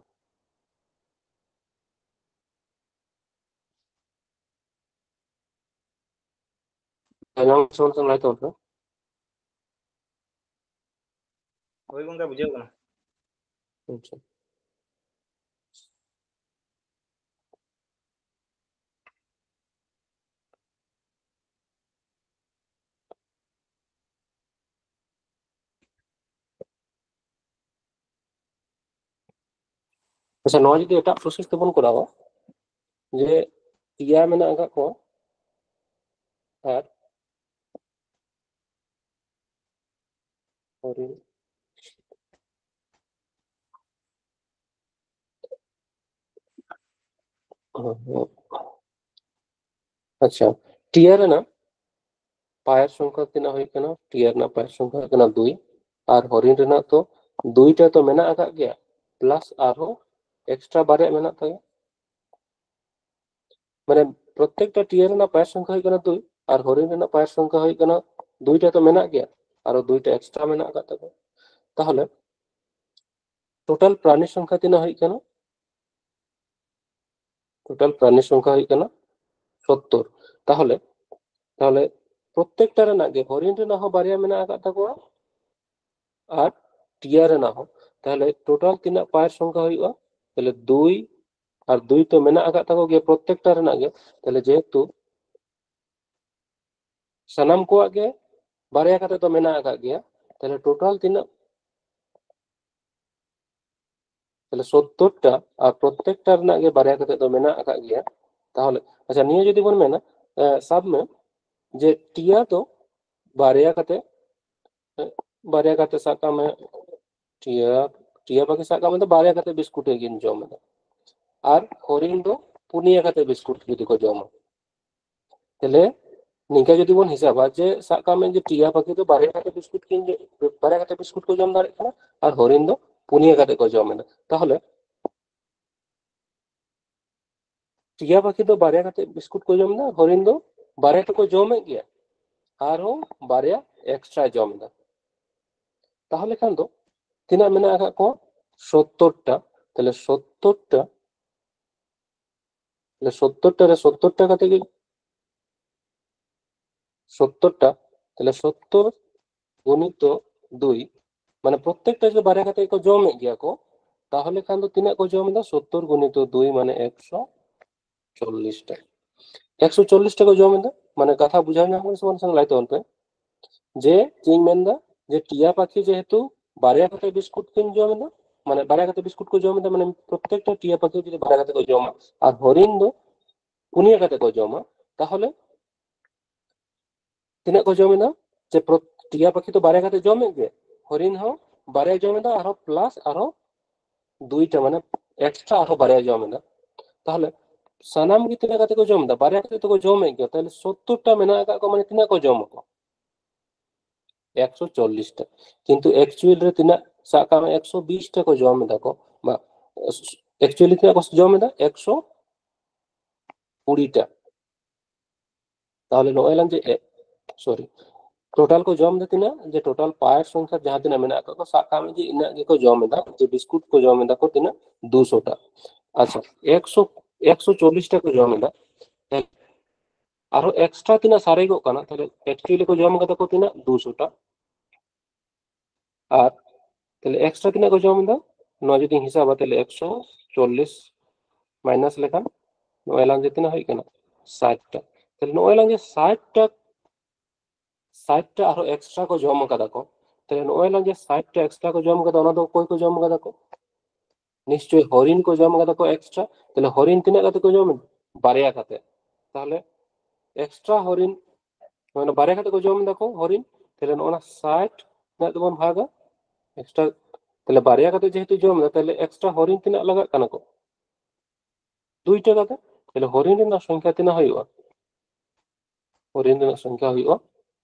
ᱵᱩᱡᱷᱟᱹᱣ ᱧᱟᱢᱚᱜ ᱠᱟᱱᱟ ᱥᱮ ᱵᱟᱝ? ᱱᱟᱥᱮ ᱞᱟᱹᱭ ᱛᱟᱵᱚᱱ ᱯᱮ᱾ ᱦᱳᱭ ᱜᱚᱝᱠᱮ, ᱵᱩᱡᱷᱟᱹᱣ ᱠᱟᱱᱟ᱾ ᱟᱪᱪᱷᱟ᱾ ᱟᱪᱪᱷᱟ, ᱱᱚᱣᱟ ᱡᱩᱫᱤ ᱮᱴᱟᱜ ᱯᱨᱚᱥᱮᱥ ᱛᱮᱵᱚᱱ ᱠᱚᱨᱟᱣᱟ, ᱡᱮ ᱴᱤᱭᱟ ᱢᱮᱱᱟᱜ ᱟᱠᱟᱫ ᱠᱚᱣᱟ ᱟᱨ ᱦᱚᱨᱤᱱ, ᱟᱪᱪᱷᱟ, ᱴᱤᱭᱟ ᱨᱮᱱᱟᱜ ᱯᱟᱭᱮᱨ ᱥᱚᱝᱠᱷᱟ ᱛᱤᱱᱟᱹᱜ ᱦᱩᱭᱩᱜ ᱠᱟᱱᱟ? ᱴᱤᱭᱟ ᱨᱮᱱᱟᱜ ᱯᱟᱭᱮᱨ ᱥᱚᱝᱠᱷᱟ ᱦᱩᱭᱩᱜ ᱠᱟᱱᱟ ᱫᱩᱭ, ᱟᱨ ᱦᱚᱨᱤᱱ ᱨᱮᱱᱟᱜ ᱛᱚ ᱫᱩᱭᱴᱟ ᱛᱚ ᱢᱮᱱᱟᱜ ᱟᱠᱟᱫ ᱜᱮᱭᱟ, ᱯᱞᱟᱥ ᱟᱨᱦᱚᱸ ᱮᱠᱥᱴᱨᱟ ᱵᱟᱨᱭᱟ ᱢᱮᱱᱟᱜ ᱛᱟᱭᱟ᱾ ᱢᱟᱱᱮ ᱯᱨᱚᱛᱮᱠᱴᱟ ᱴᱤᱭᱟ ᱨᱮᱱᱟᱜ ᱯᱟᱭᱮᱨ ᱥᱚᱝᱠᱷᱟ ᱦᱩᱭᱩᱜ ᱠᱟᱱᱟ ᱫᱩᱭ, ᱟᱨ ᱦᱚᱨᱤᱱ ᱨᱮᱱᱟᱜ ᱯᱟᱭᱮᱨ ᱥᱚᱝᱠᱷᱟ ᱦᱩᱭᱩᱜ ᱠᱟᱱᱟ ᱫᱩᱭᱴᱟ ᱛᱚ ᱢᱮᱱᱟᱜ ᱜᱮᱭᱟ, ᱟᱨᱚ ᱫᱩᱭᱴᱟ ᱮᱠᱥᱴᱨᱟ ᱢᱮᱱᱟᱜ ᱟᱠᱟᱫ ᱛᱟᱠᱚᱣᱟ᱾ ᱛᱟᱦᱚᱞᱮ ᱴᱳᱴᱟᱞ ᱯᱨᱟᱱᱤ ᱥᱚᱝᱠᱷᱟ ᱛᱤᱱᱟᱹᱜ ᱦᱩᱭᱩᱜ ᱠᱟᱱᱟ? ᱴᱳᱴᱟᱞ ᱯᱨᱟᱱᱤ ᱥᱚᱝᱠᱷᱟ ᱦᱩᱭᱩᱜ ᱠᱟᱱᱟ ᱥᱚᱛᱛᱚᱨ᱾ ᱛᱟᱦᱚᱞᱮ, ᱛᱟᱦᱚᱞᱮ ᱯᱨᱚᱛᱮᱠᱴᱟ ᱨᱮᱱᱟᱜ ᱜᱮ, ᱦᱚᱨᱤᱱ ᱨᱮᱱᱟᱜ ᱦᱚᱸ ᱵᱟᱨᱭᱟ ᱢᱮᱱᱟᱜ ᱟᱠᱟᱫ ᱛᱟᱠᱚᱣᱟ ᱟᱨ ᱴᱤᱭᱟ ᱨᱮᱱᱟᱜ ᱦᱚᱸ᱾ ᱛᱟᱦᱚᱞᱮ ᱴᱳᱴᱟᱞ ᱛᱤᱱᱟᱹᱜ ᱯᱟᱭᱮᱨ ᱥᱚᱝᱠᱷᱟ ᱦᱩᱭᱩᱜᱼᱟ? ᱛᱟᱦᱚᱞᱮ ᱫᱩᱭ, ᱟᱨ ᱫᱩᱭ ᱛᱚ ᱢᱮᱱᱟᱜ ᱟᱠᱟᱫ ᱛᱟᱠᱚ ᱜᱮᱭᱟ ᱯᱨᱚᱛᱮᱠᱴᱟ ᱨᱮᱱᱟᱜ ᱜᱮ᱾ ᱛᱟᱦᱚᱞᱮ ᱡᱮᱦᱮᱛᱩ ᱥᱟᱱᱟᱢ ᱠᱚᱣᱟᱜ ᱜᱮ ᱵᱟᱨᱭᱟ ᱠᱟᱛᱮ ᱫᱚ ᱢᱮᱱᱟᱜ ᱟᱠᱟᱫ ᱜᱮᱭᱟ, ᱛᱟᱦᱚᱞᱮ ᱴᱳᱴᱟᱞ ᱛᱤᱱᱟᱹᱜ? ᱛᱟᱦᱚᱞᱮ ᱥᱚᱛᱛᱚᱨ ᱴᱟ, ᱟᱨ ᱯᱨᱚᱛᱮᱠᱴᱟ ᱨᱮᱱᱟᱜ ᱜᱮ ᱵᱟᱨᱭᱟ ᱠᱟᱛᱮ ᱫᱚ ᱢᱮᱱᱟᱜ ᱟᱠᱟᱫ ᱜᱮᱭᱟ᱾ ᱛᱟᱦᱚᱞᱮ ᱟᱪᱪᱷᱟ, ᱱᱤᱭᱟᱹ ᱡᱩᱫᱤ ᱵᱚᱱ ᱢᱮᱱᱟ, ᱮ, ᱥᱟᱵ ᱢᱮ ᱡᱮ ᱴᱤᱭᱟ ᱫᱚ ᱵᱟᱨᱭᱟ ᱠᱟᱛᱮ, ᱮ, ᱵᱟᱨᱭᱟ ᱠᱟᱛᱮ ᱥᱟᱵ ᱠᱟᱜ ᱢᱮ, ᱴᱤᱭᱟ, ᱴᱤᱭᱟ ᱵᱟᱠᱤ ᱥᱟᱵ ᱠᱟᱜ ᱢᱮ ᱫᱚ ᱵᱟᱨᱭᱟ ᱠᱟᱛᱮ ᱵᱤᱥᱠᱩᱴ ᱜᱮᱠᱤᱱ ᱡᱚᱢ ᱮᱫᱟ, ᱟᱨ ᱦᱚᱨᱤᱱ ᱫᱚ ᱯᱩᱱᱭᱟ ᱠᱟᱛᱮ ᱵᱤᱥᱠᱩᱴ ᱡᱩᱫᱤ ᱠᱚ ᱡᱚᱢᱟ, ᱛᱟᱦᱞᱮ ᱱᱤᱝᱠᱟ ᱡᱩᱫᱤ ᱵᱚᱱ ᱦᱤᱥᱟᱹᱵᱟ ᱡᱮ ᱥᱟᱵ ᱠᱟᱜ ᱢᱮ ᱡᱮ ᱴᱤᱭᱟ ᱯᱟᱠᱷᱤ ᱫᱚ ᱵᱟᱨᱭᱟ ᱠᱟᱛᱮ ᱵᱤᱥᱠᱩᱴ ᱠᱤᱱ ᱡᱚ-, ᱵᱟᱨᱭᱟ ᱠᱟᱛᱮ ᱵᱤᱥᱠᱩᱴ ᱠᱚ ᱡᱚᱢ ᱫᱟᱲᱮᱭᱟᱜ ᱠᱟᱱᱟ ᱟᱨ ᱦᱚᱨᱤᱱ ᱫᱚ ᱯᱩᱱᱭᱟᱹ ᱠᱟᱛᱮ ᱠᱚ ᱡᱚᱢ ᱮᱫᱟ, ᱛᱟᱦᱚᱞᱮ ᱴᱤᱭᱟ ᱯᱟᱠᱷᱤ ᱫᱚ ᱵᱟᱨᱭᱟ ᱠᱟᱛᱮ ᱵᱤᱥᱠᱩᱴ ᱠᱚ ᱡᱚᱢ ᱮᱫᱟ, ᱦᱚᱨᱤᱱ ᱫᱚ ᱵᱟᱨᱭᱟ ᱛᱮᱠᱚ ᱡᱚᱢᱮᱫ ᱜᱮᱭᱟ, ᱟᱨᱦᱚᱸ ᱵᱟᱨᱭᱟ ᱮᱠᱥᱴᱨᱟ ᱡᱚᱢ ᱮᱫᱟ᱾ ᱛᱟᱦᱚᱞᱮ ᱠᱷᱟᱱ ᱫᱚ ᱛᱤᱱᱟᱹᱜ ᱢᱮᱱᱟᱜ ᱟᱠᱟᱫ ᱠᱚᱣᱟ? ᱥᱳᱛᱛᱳᱨ ᱴᱟ᱾ ᱛᱟᱦᱚᱞᱮ ᱥᱳᱛᱛᱳᱨ ᱴᱟ, ᱛᱟᱦᱚᱞᱮ ᱥᱳᱛᱛᱳᱨ ᱴᱟ ᱨᱮ ᱥᱳᱛᱛᱳᱨ ᱴᱟ ᱠᱟᱛᱮ ᱜᱮ, ᱥᱳᱛᱛᱳᱨ ᱴᱟ, ᱛᱟᱦᱚᱞᱮ ᱥᱳᱛᱛᱳᱨ ᱜᱩᱱᱤᱛᱚ ᱫᱩᱭ, ᱢᱟᱱᱮ ᱯᱨᱚᱛᱛᱮᱠᱴᱟ ᱡᱩᱫᱤ ᱵᱟᱨᱭᱟ ᱠᱟᱛᱮ ᱠᱚ ᱡᱚᱢᱮᱫ ᱜᱮᱭᱟ ᱠᱚ, ᱛᱟᱦᱚᱞᱮ ᱠᱷᱟᱱ ᱫᱚ ᱛᱤᱱᱟᱹᱜ ᱠᱚ ᱡᱚᱢ ᱮᱫᱟ? ᱥᱳᱛᱛᱳᱨ ᱜᱩᱱᱤᱛᱚ ᱫᱩᱭ ᱢᱟᱱᱮ ᱮᱠᱥᱚ ᱪᱚᱞᱞᱤᱥ ᱴᱟ᱾ ᱮᱠᱥᱚ ᱪᱚᱞᱞᱤᱥ ᱴᱟ ᱠᱚ ᱡᱚᱢ ᱮᱫᱟ, ᱢᱟᱱᱮ ᱠᱟᱛᱷᱟ ᱵᱩᱡᱷᱟᱹᱣ ᱧᱟᱢ ᱠᱟᱱᱟ ᱥᱮ ᱵᱟᱝ? ᱞᱟᱹᱭ ᱛᱟᱵᱚᱱ ᱯᱮ᱾ ᱡᱮ ᱪᱮᱫ ᱤᱧ ᱢᱮᱱᱫᱟ, ᱡᱮ ᱴᱤᱭᱟ ᱯᱟᱠᱷᱤ ᱡᱮᱦᱮᱛᱩ ᱵᱟᱨᱭᱟ ᱠᱟᱛᱮ ᱵᱤᱥᱠᱩᱴ ᱠᱤᱱ ᱡᱚᱢ ᱮᱫᱟ, ᱢᱟᱱᱮ ᱵᱟᱨᱭᱟ ᱠᱟᱛᱮ ᱵᱤᱥᱠᱩᱴ ᱠᱚ ᱡᱚᱢ ᱮᱫᱟ, ᱢᱟᱱᱮ ᱯᱨᱚᱛᱛᱮᱠᱴᱟ ᱴᱤᱭᱟ ᱯᱟᱠᱷᱤ ᱡᱩᱫᱤ ᱵᱟᱨᱭᱟ ᱠᱟᱛᱮ ᱠᱚ ᱡᱚᱢᱟ ᱟᱨ ᱦᱚᱨᱤᱱ ᱫᱚ ᱯᱩᱱᱭᱟᱹ ᱠᱟᱛᱮ ᱠᱚ ᱡᱚᱢᱟ, ᱛᱟᱦᱚᱞᱮ ᱛᱤᱱᱟᱹᱜ ᱠᱚ ᱡᱚᱢ ᱮᱫᱟ? ᱡᱮ ᱯᱨᱚ-, ᱴᱤᱭᱟ ᱯᱟᱠᱷᱤ ᱫᱚ ᱵᱟᱨᱭᱟ ᱠᱟᱛᱮ ᱡᱚᱢᱮᱫ ᱜᱮ, ᱦᱚᱨᱤᱱ ᱦᱚᱸ ᱵᱟᱨᱭᱟ ᱡᱚᱢ ᱮᱫᱟ, ᱟᱨᱦᱚᱸ ᱯᱞᱟᱥ ᱟᱨᱦᱚᱸ ᱫᱩᱭᱴᱟ, ᱢᱟᱱᱮ ᱮᱠᱥᱴᱨᱟ ᱟᱨᱦᱚᱸ ᱵᱟᱨᱭᱟ ᱡᱚᱢ ᱮᱫᱟ᱾ ᱛᱟᱦᱚᱞᱮ ᱥᱟᱱᱟᱢ ᱜᱮ ᱛᱤᱱᱟᱹᱜ ᱠᱟᱛᱮ ᱠᱚ ᱡᱚᱢ ᱮᱫᱟ? ᱵᱟᱨᱭᱟ ᱠᱟᱛᱮ ᱛᱮᱠᱚ ᱡᱚᱢᱮᱫ ᱜᱮᱭᱟ᱾ ᱛᱟᱦᱚᱞᱮ ᱥᱳᱛᱛᱳᱨ ᱴᱟ ᱢᱮᱱᱟᱜ ᱟᱠᱟᱫ ᱠᱚᱣᱟ, ᱢᱟᱱᱮ ᱛᱤᱱᱟᱹᱜ ᱠᱚ ᱡᱚᱢ ᱟᱠᱚ? ᱮᱠᱥᱚ ᱪᱚᱞᱞᱤᱥ ᱴᱟ᱾ ᱠᱤᱱᱛᱩ ᱮᱠᱪᱩᱭᱮᱞ ᱨᱮ ᱛᱤᱱᱟᱹᱜ? ᱥᱟᱵ ᱠᱟᱜ ᱢᱮ ᱮᱠᱥᱚ ᱵᱤᱥ ᱴᱟ ᱠᱚ ᱡᱚᱢ ᱮᱫᱟ ᱠᱚ, ᱵᱟ, ᱮᱠᱪᱩᱭᱮᱞᱤ ᱛᱤᱱᱟᱹᱜ ᱠᱚ ᱡᱚᱢ ᱮᱫᱟ? ᱮᱠᱥᱚ ᱠᱩᱲᱤ ᱴᱟ᱾ ᱛᱟᱦᱚᱞᱮ ᱱᱚᱜᱼᱚᱭ ᱞᱟᱝ ᱡᱮ, ᱥᱚᱨᱤ, ᱴᱳᱴᱟᱞ ᱠᱚ ᱡᱚᱢ ᱮᱫᱟ ᱛᱤᱱᱟᱹᱜ? ᱡᱮ ᱴᱳᱴᱟᱞ ᱯᱟᱭᱮᱴ ᱥᱚᱝᱠᱷᱟ ᱡᱟᱦᱟᱸ ᱛᱤᱱᱟᱹᱜ ᱢᱮᱱᱟᱜ ᱟᱠᱟᱫ ᱠᱚ, ᱥᱟᱵ ᱠᱟᱜ ᱢᱮ ᱡᱮ ᱤᱱᱟᱹᱜ ᱜᱮᱠᱚ ᱡᱚᱢ ᱮᱫᱟ, ᱡᱮ ᱵᱤᱥᱠᱩᱴ ᱠᱚ ᱡᱚᱢ ᱮᱫᱟ ᱠᱚ ᱛᱤᱱᱟᱹᱜ? ᱫᱩᱥᱚ ᱴᱟ᱾ ᱟᱪᱪᱷᱟ, ᱮᱠᱥᱚ, ᱮᱠᱥᱚ ᱪᱚᱞᱞᱤᱥ ᱴᱟ ᱠᱚ ᱡᱚᱢ ᱮᱫᱟ, ᱟᱨᱦᱚᱸ ᱮᱠᱥᱴᱨᱟ ᱛᱤᱱᱟᱹᱜ ᱥᱟᱨᱮᱡᱚᱜ ᱠᱟᱱᱟ? ᱛᱟᱦᱚᱞᱮ ᱮᱠᱪᱩᱭᱮᱞᱤ ᱠᱚ ᱡᱚᱢ ᱠᱟᱫᱟ ᱠᱚ ᱛᱤᱱᱟᱹᱜ? ᱫᱩᱥᱚ ᱴᱟ᱾ ᱟᱨ ᱛᱟᱦᱞᱮ ᱮᱠᱥᱴᱨᱟ ᱛᱤᱱᱟᱹᱜ ᱠᱚ ᱡᱚᱢ ᱮᱫᱟ? ᱱᱚᱣᱟ ᱡᱩᱫᱤᱧ ᱦᱤᱥᱟᱹᱵᱟ, ᱛᱟᱦᱞᱮ ᱮᱠᱥᱚ ᱪᱚᱞᱞᱤᱥ ᱢᱟᱭᱱᱟᱥ ᱞᱮᱠᱷᱟᱱ ᱱᱚᱜᱼᱚᱭ ᱞᱟᱝ ᱡᱮ ᱛᱤᱱᱟᱹᱜ ᱦᱩᱭᱩᱜ ᱠᱟᱱᱟ? ᱥᱟᱴ ᱴᱟ᱾ ᱛᱟᱦᱞᱮ ᱱᱚᱜᱼᱚᱭ ᱞᱟᱝ ᱡᱮ ᱥᱟᱴ ᱴᱟ, ᱥᱟᱴ ᱴᱟ ᱟᱨᱦᱚᱸ ᱮᱠᱥᱴᱨᱟ ᱠᱚ ᱡᱚᱢ ᱠᱟᱫᱟ ᱠᱚ, ᱛᱟᱦᱞᱮ ᱱᱚᱜᱼᱚᱭ ᱞᱟᱝ ᱡᱮ ᱥᱟᱴ ᱴᱟ ᱮᱠᱥᱴᱨᱟ ᱠᱚ ᱡᱚᱢ ᱠᱟᱫᱟ, ᱚᱱᱟ ᱫᱚ ᱚᱠᱚᱭ ᱠᱚ ᱡᱚᱢ ᱠᱟᱫᱟ ᱠᱚ? ᱱᱤᱥᱪᱳᱭ ᱦᱚᱨᱤᱱ ᱠᱚ ᱡᱚᱢ ᱠᱟᱫᱟ ᱠᱚ ᱮᱠᱥᱴᱨᱟ᱾ ᱛᱟᱦᱞᱮ ᱦᱚᱨᱤᱱ ᱛᱤᱱᱟᱹᱜ ᱠᱟᱛᱮ ᱠᱚ ᱡᱚᱢ ᱮᱫᱟ? ᱵᱟᱨᱭᱟ ᱠᱟᱛᱮ᱾ ᱛᱟᱦᱞᱮ ᱮᱠᱥᱴᱨᱟ ᱦᱚᱨᱤᱱ, ᱢᱟᱱᱮ ᱵᱟᱨᱭᱟ ᱠᱟᱛᱮ ᱠᱚ ᱡᱚᱢ ᱮᱫᱟ ᱠᱚ ᱦᱚᱨᱤᱱ᱾ ᱛᱟᱦᱞᱮ ᱱᱚᱜᱼᱚ ᱱᱟ ᱥᱟᱴ ᱛᱤᱱᱟᱹᱜ ᱛᱮᱵᱚᱱ ᱵᱷᱟᱜᱟ? ᱮᱠᱥᱴᱨᱟ, ᱛᱟᱦᱞᱮ ᱵᱟᱨᱭᱟ ᱠᱟᱛᱮ ᱡᱮᱦᱮᱛᱩ ᱡᱚᱢ ᱮᱫᱟ, ᱛᱟᱦᱞᱮ ᱮᱠᱥᱴᱨᱟ ᱦᱚᱨᱤᱱ ᱛᱤᱱᱟᱹᱜ ᱞᱟᱜᱟᱜ ᱠᱟᱱᱟ ᱠᱚ? ᱫᱩᱭᱴᱟ ᱠᱟᱛᱮ᱾ ᱛᱟᱦᱞᱮ ᱦᱚᱨᱤᱱ ᱨᱮᱱᱟᱜ ᱥᱚᱝᱠᱷᱟ ᱛᱤᱱᱟᱹᱜ ᱦᱩᱭᱩᱜᱼᱟ? ᱨᱤᱱ ᱨᱮᱱᱟᱜ ᱥᱚᱝᱠᱷᱟ ᱦᱩᱭᱩᱜᱼᱟ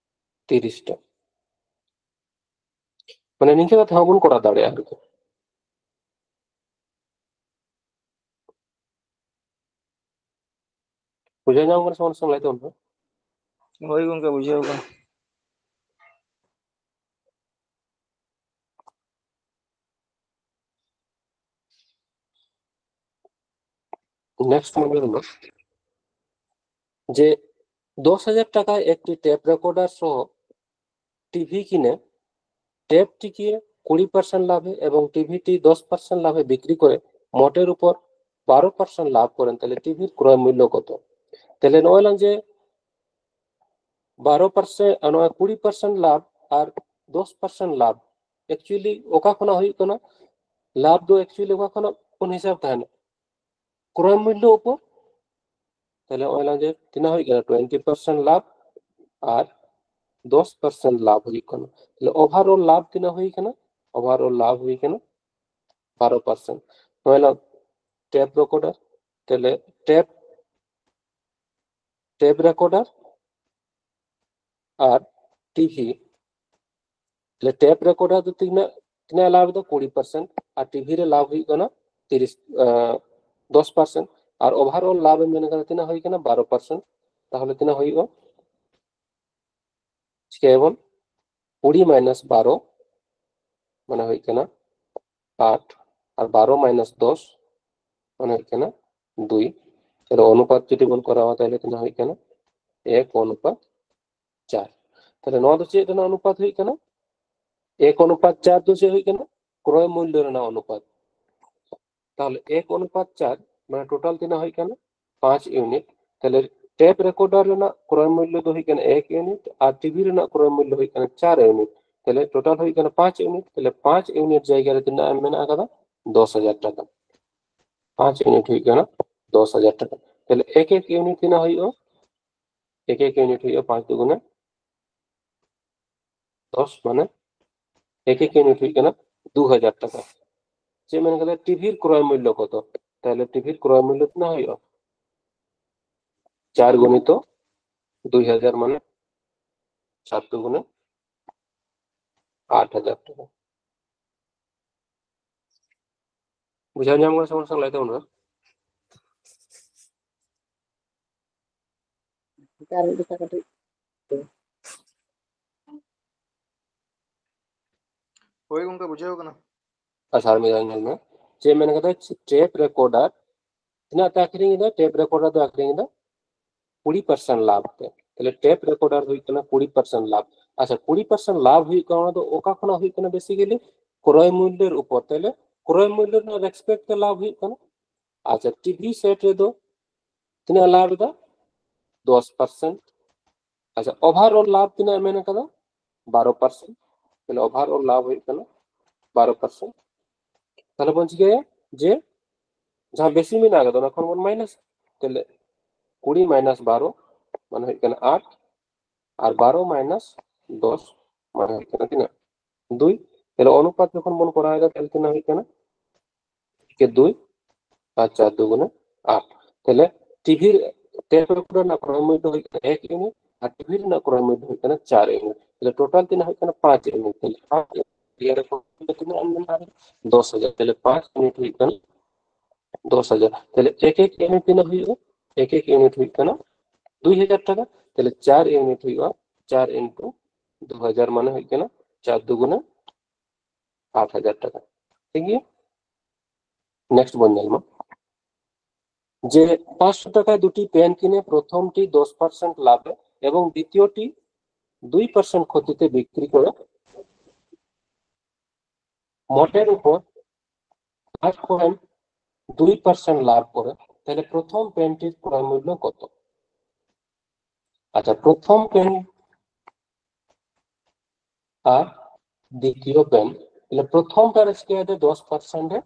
ᱛᱤᱨᱤᱥ ᱴᱟ᱾ ᱢᱟᱱᱮ ᱱᱤᱝᱠᱟᱹ ᱠᱟᱛᱮ ᱦᱚᱸᱵᱚᱱ ᱠᱚᱨᱟᱣ ᱫᱟᱲᱮᱭᱟᱜᱼᱟ ᱟᱨᱠᱤ᱾ ᱵᱩᱡᱷᱟᱹᱣ ᱧᱟᱢ ᱠᱟᱱᱟ ᱥᱮ ᱵᱟᱝ? ᱞᱟᱹᱭ ᱛᱟᱵᱚᱱ ᱯᱮ᱾ ᱦᱳᱭ ᱜᱚᱝᱠᱮ, ᱵᱩᱡᱷᱟᱹᱣ ᱠᱟᱱᱟ᱾ Next ᱢᱚᱱᱮ ᱨᱮᱱᱟᱜ ᱡᱮ ᱫᱚᱥ ᱦᱟᱡᱟᱨ টাকায় একটি টেপ রেকর্ডার সহ টিভি কিনে টেপটিকে কুড়ি পার্সেন্ট লাভে এবং টিভিটি দশ পার্সেন্ট লাভে বিক্রি করে মোটের উপর বারো পার্সেন্ট লাভ করেন, তাহলে টিভির ক্রয় মূল্য কত? তাহলে ᱱᱚᱜᱼᱚᱭ ᱞᱟᱝ ᱡᱮ ᱵᱟᱨᱚ ᱯᱟᱨᱥᱮᱱᱴ, ᱱᱚᱜᱼᱚᱭ ᱠᱩᱲᱤ ᱯᱟᱨᱥᱮᱱᱴ ᱞᱟᱵᱷ ᱟᱨ ᱫᱚᱥ ᱯᱟᱨᱥᱮᱱᱴ ᱞᱟᱵᱷ, actually ᱚᱠᱟ ᱠᱷᱚᱱᱟᱜ ᱦᱩᱭᱩᱜ ᱠᱟᱱᱟ? ᱞᱟᱵᱷ ᱫᱚ actually ᱚᱠᱟ ᱠᱷᱚᱱᱟᱜ ᱵᱚᱱ ᱦᱤᱥᱟᱹᱵ ᱛᱟᱦᱮᱱᱟ? ᱠᱨᱚᱭ ᱢᱩᱞᱞᱚ ᱩᱯᱚᱨ᱾ ᱛᱟᱦᱞᱮ ᱱᱚᱜᱼᱚᱭ ᱞᱟᱝ ᱡᱮ ᱛᱤᱱᱟᱹᱜ ᱦᱩᱭᱩᱜ ᱠᱟᱱᱟ? ᱴᱩᱭᱮᱱᱴᱤ ᱯᱟᱨᱥᱮᱱᱴ ᱞᱟᱵᱷ ᱟᱨ ᱫᱚᱥ ᱯᱟᱨᱥᱮᱱᱴ ᱞᱟᱵᱷ ᱦᱩᱭᱩᱜ ᱠᱟᱱᱟ᱾ ᱛᱟᱦᱞᱮ overall ᱞᱟᱵᱷ ᱛᱤᱱᱟᱹᱜ ᱦᱩᱭ ᱠᱟᱱᱟ? Overall ᱞᱟᱵᱷ ᱦᱩᱭ ᱠᱟᱱᱟ ᱵᱟᱨᱚ ᱯᱟᱨᱥᱮᱱᱴ᱾ ᱱᱚᱜᱼᱚᱭ ᱞᱟᱝ ᱴᱮᱯ ᱨᱮᱠᱚᱨᱰᱟᱨ, ᱛᱟᱦᱞᱮ ᱴᱮᱯ, ᱴᱮᱯ ᱨᱮᱠᱚᱨᱰᱟᱨ ᱟᱨ ᱴᱤᱵᱷᱤ, ᱛᱟᱦᱞᱮ ᱴᱮᱯ ᱨᱮᱠᱚᱨᱰᱟᱨ ᱫᱚ ᱛᱤᱱᱟᱹᱜ, ᱛᱤᱱᱟᱹᱜ ᱞᱟᱵᱷ ᱫᱚ? ᱠᱩᱲᱤ ᱯᱟᱨᱥᱮᱱᱴ᱾ ᱟᱨ ᱴᱤᱵᱷᱤ ᱨᱮ ᱞᱟᱵᱷ ᱦᱩᱭᱩᱜ ᱠᱟᱱᱟ ᱛᱤᱨᱤᱥ, ᱟᱸ, ᱫᱚᱥ ᱯᱟᱨᱥᱮᱱᱴ᱾ ᱟᱨ overall ᱞᱟᱵᱷ ᱮᱢ ᱢᱮᱱ ᱠᱟᱫᱟ ᱛᱤᱱᱟᱹᱜ ᱦᱩᱭ ᱠᱟᱱᱟ? ᱵᱟᱨᱚ ᱯᱟᱨᱥᱮᱱᱴ᱾ ᱛᱟᱦᱞᱮ ᱛᱤᱱᱟᱹᱜ ᱦᱩᱭᱩᱜᱼᱟ? ᱪᱤᱠᱟᱹᱭᱟᱵᱚᱱ? ᱠᱩᱲᱤ ᱢᱟᱭᱱᱟᱥ ᱵᱟᱨᱚ ᱢᱟᱱᱮ ᱦᱩᱭᱩᱜ ᱠᱟᱱᱟ ᱟᱴ, ᱟᱨ ᱵᱟᱨᱚ ᱢᱟᱭᱱᱟᱥ ᱫᱚᱥ ᱢᱟᱱᱮ ᱦᱩᱭᱩᱜ ᱠᱟᱱᱟ ᱫᱩᱭ᱾ ᱛᱟᱦᱞᱮ ᱚᱱᱩᱯᱟᱛ ᱡᱩᱫᱤ ᱵᱚᱱ ᱠᱚᱨᱟᱣᱟ, ᱛᱟᱦᱞᱮ ᱛᱤᱱᱟᱹᱜ ᱦᱩᱭᱩᱜ ᱠᱟᱱᱟ? ᱮᱠ ᱚᱱᱩᱯᱟᱛ ᱪᱟᱨ᱾ ᱛᱟᱦᱞᱮ ᱱᱚᱣᱟ ᱫᱚ ᱪᱮᱫ ᱨᱮᱱᱟᱜ ᱚᱱᱩᱯᱟᱛ ᱦᱩᱭᱩᱜ ᱠᱟᱱᱟ? ᱮᱠ ᱚᱱᱩᱯᱟᱛ ᱪᱟᱨ ᱫᱚ ᱪᱮᱫ ᱦᱩᱭᱩᱜ ᱠᱟᱱᱟ? ᱠᱨᱚᱭ ᱢᱩᱞᱞᱚ ᱨᱮᱱᱟᱜ ᱚᱱᱩᱯᱟᱛ᱾ ᱛᱟᱦᱞᱮ ᱮᱠ ᱚᱱᱩᱯᱟᱛ ᱪᱟᱨ ᱢᱟᱱᱮ ᱴᱳᱴᱟᱞ ᱛᱤᱱᱟᱹᱜ ᱦᱩᱭᱩᱜ ᱠᱟᱱᱟ? ᱯᱟᱸᱪ ᱤᱭᱩᱱᱤᱴ᱾ ᱛᱟᱦᱞᱮ ᱴᱮᱯ ᱨᱮᱠᱚᱨᱰᱟᱨ ᱨᱮᱱᱟᱜ ᱠᱨᱚᱭ ᱢᱩᱞᱞᱚ ᱫᱚ ᱦᱩᱭᱩᱜ ᱠᱟᱱᱟ ᱮᱠ ᱤᱭᱩᱱᱤᱴ ᱟᱨ ᱴᱤᱵᱷᱤ ᱨᱮᱱᱟᱜ ᱠᱨᱚᱭ ᱢᱩᱞᱞᱚ ᱦᱩᱭᱩᱜ ᱠᱟᱱᱟ ᱪᱟᱨ ᱤᱭᱩᱱᱤᱴ᱾ ᱛᱟᱦᱞᱮ ᱴᱳᱴᱟᱞ ᱦᱩᱭᱩᱜ ᱠᱟᱱᱟ ᱯᱟᱸᱪ ᱤᱭᱩᱱᱤᱴ᱾ ᱛᱟᱦᱞᱮ ᱯᱟᱸᱪ ᱤᱭᱩᱱᱤᱴ ᱡᱟᱭᱜᱟ ᱨᱮ ᱛᱤᱱᱟᱹᱜ ᱮᱢ ᱢᱮᱱᱟᱜ ᱟᱠᱟᱫᱟ? ᱫᱚᱥ ᱦᱟᱡᱟᱨ ᱴᱟᱠᱟ᱾ ᱯᱟᱸᱪ ᱤᱭᱩᱱᱤᱴ ᱦᱩᱭᱩᱜ ᱠᱟᱱᱟ ᱫᱚᱥ ᱦᱟᱡᱟᱨ ᱴᱟᱠᱟ᱾ ᱛᱟᱦᱞᱮ ᱮᱠ ᱮᱠ ᱤᱭᱩᱱᱤᱴ ᱛᱤᱱᱟᱹᱜ ᱦᱩᱭᱩᱜᱼᱟ? ᱮᱠ ᱮᱠ ᱤᱭᱩᱱᱤᱴ ᱦᱩᱭᱩᱜᱼᱟ ᱯᱟᱸᱪ ᱫᱩᱜᱩᱱᱮ ᱫᱚᱥ, ᱢᱟᱱᱮ ᱮᱠ ᱮᱠ ᱤᱭᱩᱱᱤᱴ ᱦᱩᱭᱩᱜ ᱠᱟᱱᱟ ᱫᱩ ᱦᱟᱡᱟᱨ ᱴᱟᱠᱟ᱾ ᱪᱮᱫ ᱢᱮᱱ ᱠᱟᱫᱟ? ᱴᱤᱵᱷᱤᱨ ᱠᱨᱚᱭ ᱢᱩᱞᱞᱚ ᱠᱚᱛᱚ? ᱛᱟᱦᱞᱮ ᱴᱤᱵᱷᱤᱨ ᱠᱨᱚᱭ ᱢᱩᱞᱞᱚ ᱛᱤᱱᱟᱹᱜ ᱦᱩᱭᱩᱜᱼᱟ? ᱪᱟᱨ ᱜᱩᱱᱤᱛᱚ ᱫᱩᱭ ᱦᱟᱡᱟᱨ ᱢᱟᱱᱮ ᱥᱟᱛ ᱫᱩᱜᱩᱱᱮ ᱟᱴ ᱦᱟᱡᱟᱨ ᱴᱟᱠᱟ᱾ ᱵᱩᱡᱷᱟᱹᱣ ᱧᱟᱢ ᱠᱟᱱᱟ ᱥᱮ ᱵᱟᱝ? ᱥᱮ ᱞᱟᱹᱭ ᱛᱟᱵᱚᱱ ᱢᱮ᱾ ᱟᱨ ᱢᱤᱫ ᱡᱚᱠᱷᱟ ᱠᱟᱹᱴᱤᱡ᱾ ᱦᱳᱭ ᱜᱚᱝᱠᱮ, ᱵᱩᱡᱷᱟᱹᱣ ᱠᱟᱱᱟ᱾ ᱟᱪᱪᱷᱟ, ᱟᱨ ᱢᱤᱫ ᱫᱷᱟᱣ ᱧᱮᱞ ᱢᱮ᱾ ᱪᱮᱫ ᱢᱮᱱ ᱠᱟᱫᱟ? Tape recorder ᱛᱤᱱᱟᱹᱜ ᱛᱮ ᱟᱹᱠᱷᱨᱤᱧ ᱮᱫᱟ? Tape recorder ᱫᱚ ᱟᱹᱠᱷᱨᱤᱧ ᱮᱫᱟ ᱠᱩᱲᱤ percent ᱞᱟᱵᱷ ᱛᱮ᱾ ᱛᱟᱦᱞᱮ tape recorder ᱦᱩᱭᱩᱜ ᱠᱟᱱᱟ ᱠᱩᱲᱤ percent ᱞᱟᱵᱷ᱾ ᱟᱪᱪᱷᱟ, ᱠᱩᱲᱤ percent ᱞᱟᱵᱷ ᱦᱩᱭᱩᱜ ᱠᱟᱱᱟ, ᱚᱱᱟ ᱫᱚ ᱚᱠᱟ ᱠᱷᱚᱱᱟᱜ ᱦᱩᱭᱩᱜ ᱠᱟᱱᱟ? Basically ᱠᱨᱚᱭ ᱢᱩᱞᱞᱚ ᱨᱮ ᱩᱯᱚᱨ᱾ ᱛᱟᱦᱞᱮ ᱠᱨᱚᱭ ᱢᱩᱞᱞᱚ ᱨᱮᱱᱟᱜ respect ᱛᱮ ᱞᱟᱵᱷ ᱦᱩᱭᱩᱜ ᱠᱟᱱᱟ᱾ ᱟᱪᱪᱷᱟ, TV set ᱨᱮᱫᱚ ᱛᱤᱱᱟᱹᱜ ᱞᱟᱵᱷ ᱮᱫᱟ? ᱫᱚᱥ percent᱾ ᱟᱪᱪᱷᱟ, overall ᱞᱟᱵᱷ ᱛᱤᱱᱟᱹᱜ ᱢᱮᱱ ᱠᱟᱫᱟ? ᱵᱟᱨᱚ percent᱾ ᱛᱟᱦᱞᱮ overall ᱞᱟᱵᱷ ᱦᱩᱭᱩᱜ ᱠᱟᱱᱟ ᱵᱟᱨᱚ percent᱾ ᱛᱟᱦᱞᱮ ᱵᱚᱱ ᱪᱤᱠᱟᱹᱭᱟ ᱡᱮ ᱡᱟᱦᱟᱸ ᱵᱮᱥᱤ ᱢᱮᱱᱟᱜ ᱠᱟᱫᱟ, ᱚᱱᱟ ᱠᱷᱚᱱ ᱵᱚᱱ minus᱾ ᱛᱟᱦᱞᱮ ᱠᱩᱲᱤ minus ᱵᱟᱨᱚ ᱢᱟᱱᱮ ᱦᱩᱭᱩᱜ ᱠᱟᱱᱟ ᱟᱴ, ᱟᱨ ᱵᱟᱨᱚ minus ᱫᱚᱥ ᱢᱟᱱᱮ ᱦᱩᱭᱩᱜ ᱠᱟᱱᱟ ᱛᱤᱱᱟᱹᱜ? ᱫᱩᱭ᱾ ᱛᱟᱦᱞᱮ ᱚᱱᱩᱯᱟᱛ ᱡᱚᱠᱷᱚᱱ ᱵᱚᱱ ᱠᱚᱨᱟᱣ ᱮᱫᱟ, ᱛᱟᱦᱞᱮ ᱛᱤᱱᱟᱹᱜ ᱦᱩᱭᱩᱜ ᱠᱟᱱᱟ? ᱮᱠᱮ ᱫᱩᱭ ᱟᱨ ᱪᱟᱨ ᱫᱩᱜᱩᱱᱮ ᱟᱴ᱾ ᱛᱟᱦᱞᱮ TV ᱨᱮ, tape recorder ᱨᱮᱱᱟᱜ ᱠᱨᱚᱭ ᱢᱩᱞᱞᱚ ᱫᱚ ᱦᱩᱭᱩᱜ ᱠᱟᱱᱟ ᱮᱠ unit ᱟᱨ TV ᱨᱮᱱᱟᱜ ᱠᱨᱚᱭ ᱢᱩᱞᱞᱚ ᱫᱚ ᱦᱩᱭᱩᱜ ᱠᱟᱱᱟ ᱪᱟᱨ unit᱾ ᱛᱟᱦᱞᱮ total ᱛᱤᱱᱟᱹᱜ ᱦᱩᱭᱩᱜ ᱠᱟᱱᱟ? ᱯᱟᱸᱪ unit᱾ ᱛᱟᱦᱞᱮ ᱯᱟᱸᱪ unit ᱨᱮ ᱛᱤᱱᱟᱹᱜ ᱮᱢ ᱢᱮᱱᱟᱜᱼᱟ? ᱫᱚᱥ ᱦᱟᱡᱟᱨ᱾ ᱛᱟᱦᱞᱮ ᱯᱟᱸᱪ unit ᱦᱩᱭᱩᱜ ᱠᱟᱱᱟ ᱫᱚᱥ ᱦᱟᱡᱟᱨ᱾ ᱛᱟᱦᱞᱮ ᱮᱠ ᱮᱠ unit ᱛᱤᱱᱟᱹᱜ ᱦᱩᱭᱩᱜᱼᱟ? ᱮᱠ ᱮᱠ unit ᱦᱩᱭᱩᱜ ᱠᱟᱱᱟ ᱫᱩᱭ ᱦᱟᱡᱟᱨ ᱴᱟᱠᱟ᱾ ᱛᱟᱦᱞᱮ ᱪᱟᱨ unit ᱦᱩᱭᱩᱜᱼᱟ ᱪᱟᱨ into ᱫᱩ ᱦᱟᱡᱟᱨ, ᱢᱟᱱᱮ ᱦᱩᱭᱩᱜ ᱠᱟᱱᱟ ᱪᱟᱨ ᱫᱩᱜᱩᱱᱮ ᱟᱴ ᱦᱟᱡᱟᱨ ᱴᱟᱠᱟ᱾ ᱴᱷᱤᱠ ᱜᱮᱭᱟ, next ᱵᱚᱱ ᱧᱮᱞ ᱢᱟ ᱡᱮ ᱯᱟᱸᱪᱥᱚ ᱴᱟᱠᱟ দুটি পেন কিনে প্রথমটি দশ percent লাভে এবং দ্বিতীয়টি দুই percent ক্ষতিতে বিক্রি করে মোটের উপর পাঁচ পয়েন্ট দুই পার্সেন্ট লাভ করে, তাহলে প্রথম পেনটির ক্রয় মূল্য কত? আচ্ছা, প্রথম পেন ᱟᱨ ᱫᱤᱛᱤᱭᱚ ᱯᱮᱱ, ᱛᱟᱦᱞᱮ ᱯᱨᱚᱛᱷᱚᱢ ᱯᱮᱱ ᱨᱮ ᱪᱤᱠᱟᱹᱭᱮᱫᱟ? ᱫᱚᱥ ᱯᱟᱨᱥᱮᱱᱴ ᱮ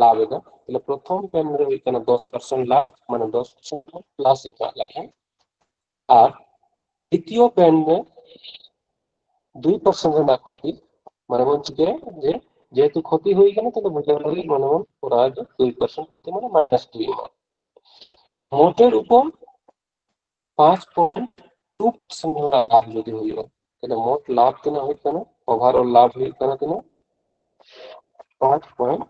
ᱞᱟᱵᱷ ᱮᱫᱟ᱾ ᱛᱟᱦᱞᱮ ᱯᱨᱚᱛᱷᱚᱢ ᱯᱮᱱ ᱨᱮ ᱦᱩᱭᱩᱜ ᱠᱟᱱᱟ ᱫᱚᱥ ᱯᱟᱨᱥᱮᱱᱴ ᱞᱟᱵᱷ, ᱢᱟᱱᱮ ᱫᱚᱥ ᱯᱟᱨᱥᱮᱱᱴ ᱯᱞᱟᱥ ᱮᱢᱟᱜ ᱞᱟᱹᱜᱤᱫ᱾ ᱟᱨ ᱫᱤᱛᱤᱭᱚ ᱯᱮᱱ ᱨᱮ ᱫᱩᱭ ᱯᱟᱨᱥᱮᱱᱴ ᱨᱮᱱᱟᱜ ᱠᱷᱚᱛᱤ, ᱢᱟᱱᱮ ᱵᱚᱱ ᱪᱤᱠᱟᱹᱭᱟ ᱡᱮ ᱡᱮᱦᱮᱛᱩ ᱠᱷᱚᱛᱤ ᱦᱩᱭ ᱠᱟᱱᱟ, ᱛᱟᱦᱞᱮ ᱵᱩᱡᱷᱟᱹᱣ ᱞᱟᱹᱜᱤᱫ ᱢᱟᱱᱮ ᱵᱚᱱ ᱠᱚᱨᱟᱣ ᱮᱫᱟ ᱫᱩᱭ ᱯᱟᱨᱥᱮᱱᱴ, ᱢᱟᱱᱮ ᱢᱟᱭᱱᱟᱥ ᱫᱩᱭ ᱮᱢᱟᱜ᱾ মোটের উপর পাঁচ পয়েন্ট ᱠᱷᱩᱵ ᱥᱟᱸᱜᱮ ᱞᱟᱵᱷ ᱡᱩᱫᱤ ᱦᱩᱭᱩᱜᱼᱟ, ᱛᱟᱦᱞᱮ ᱢᱳᱴ ᱞᱟᱵᱷ ᱛᱤᱱᱟᱹᱜ ᱦᱩᱭᱩᱜ ᱠᱟᱱᱟ? ᱳᱵᱷᱟᱨᱚᱞ ᱞᱟᱵᱷ ᱦᱩᱭᱩᱜ ᱠᱟᱱᱟ ᱛᱤᱱᱟᱹᱜ? ᱯᱟᱸᱪ ᱯᱚᱭᱮᱱᱴ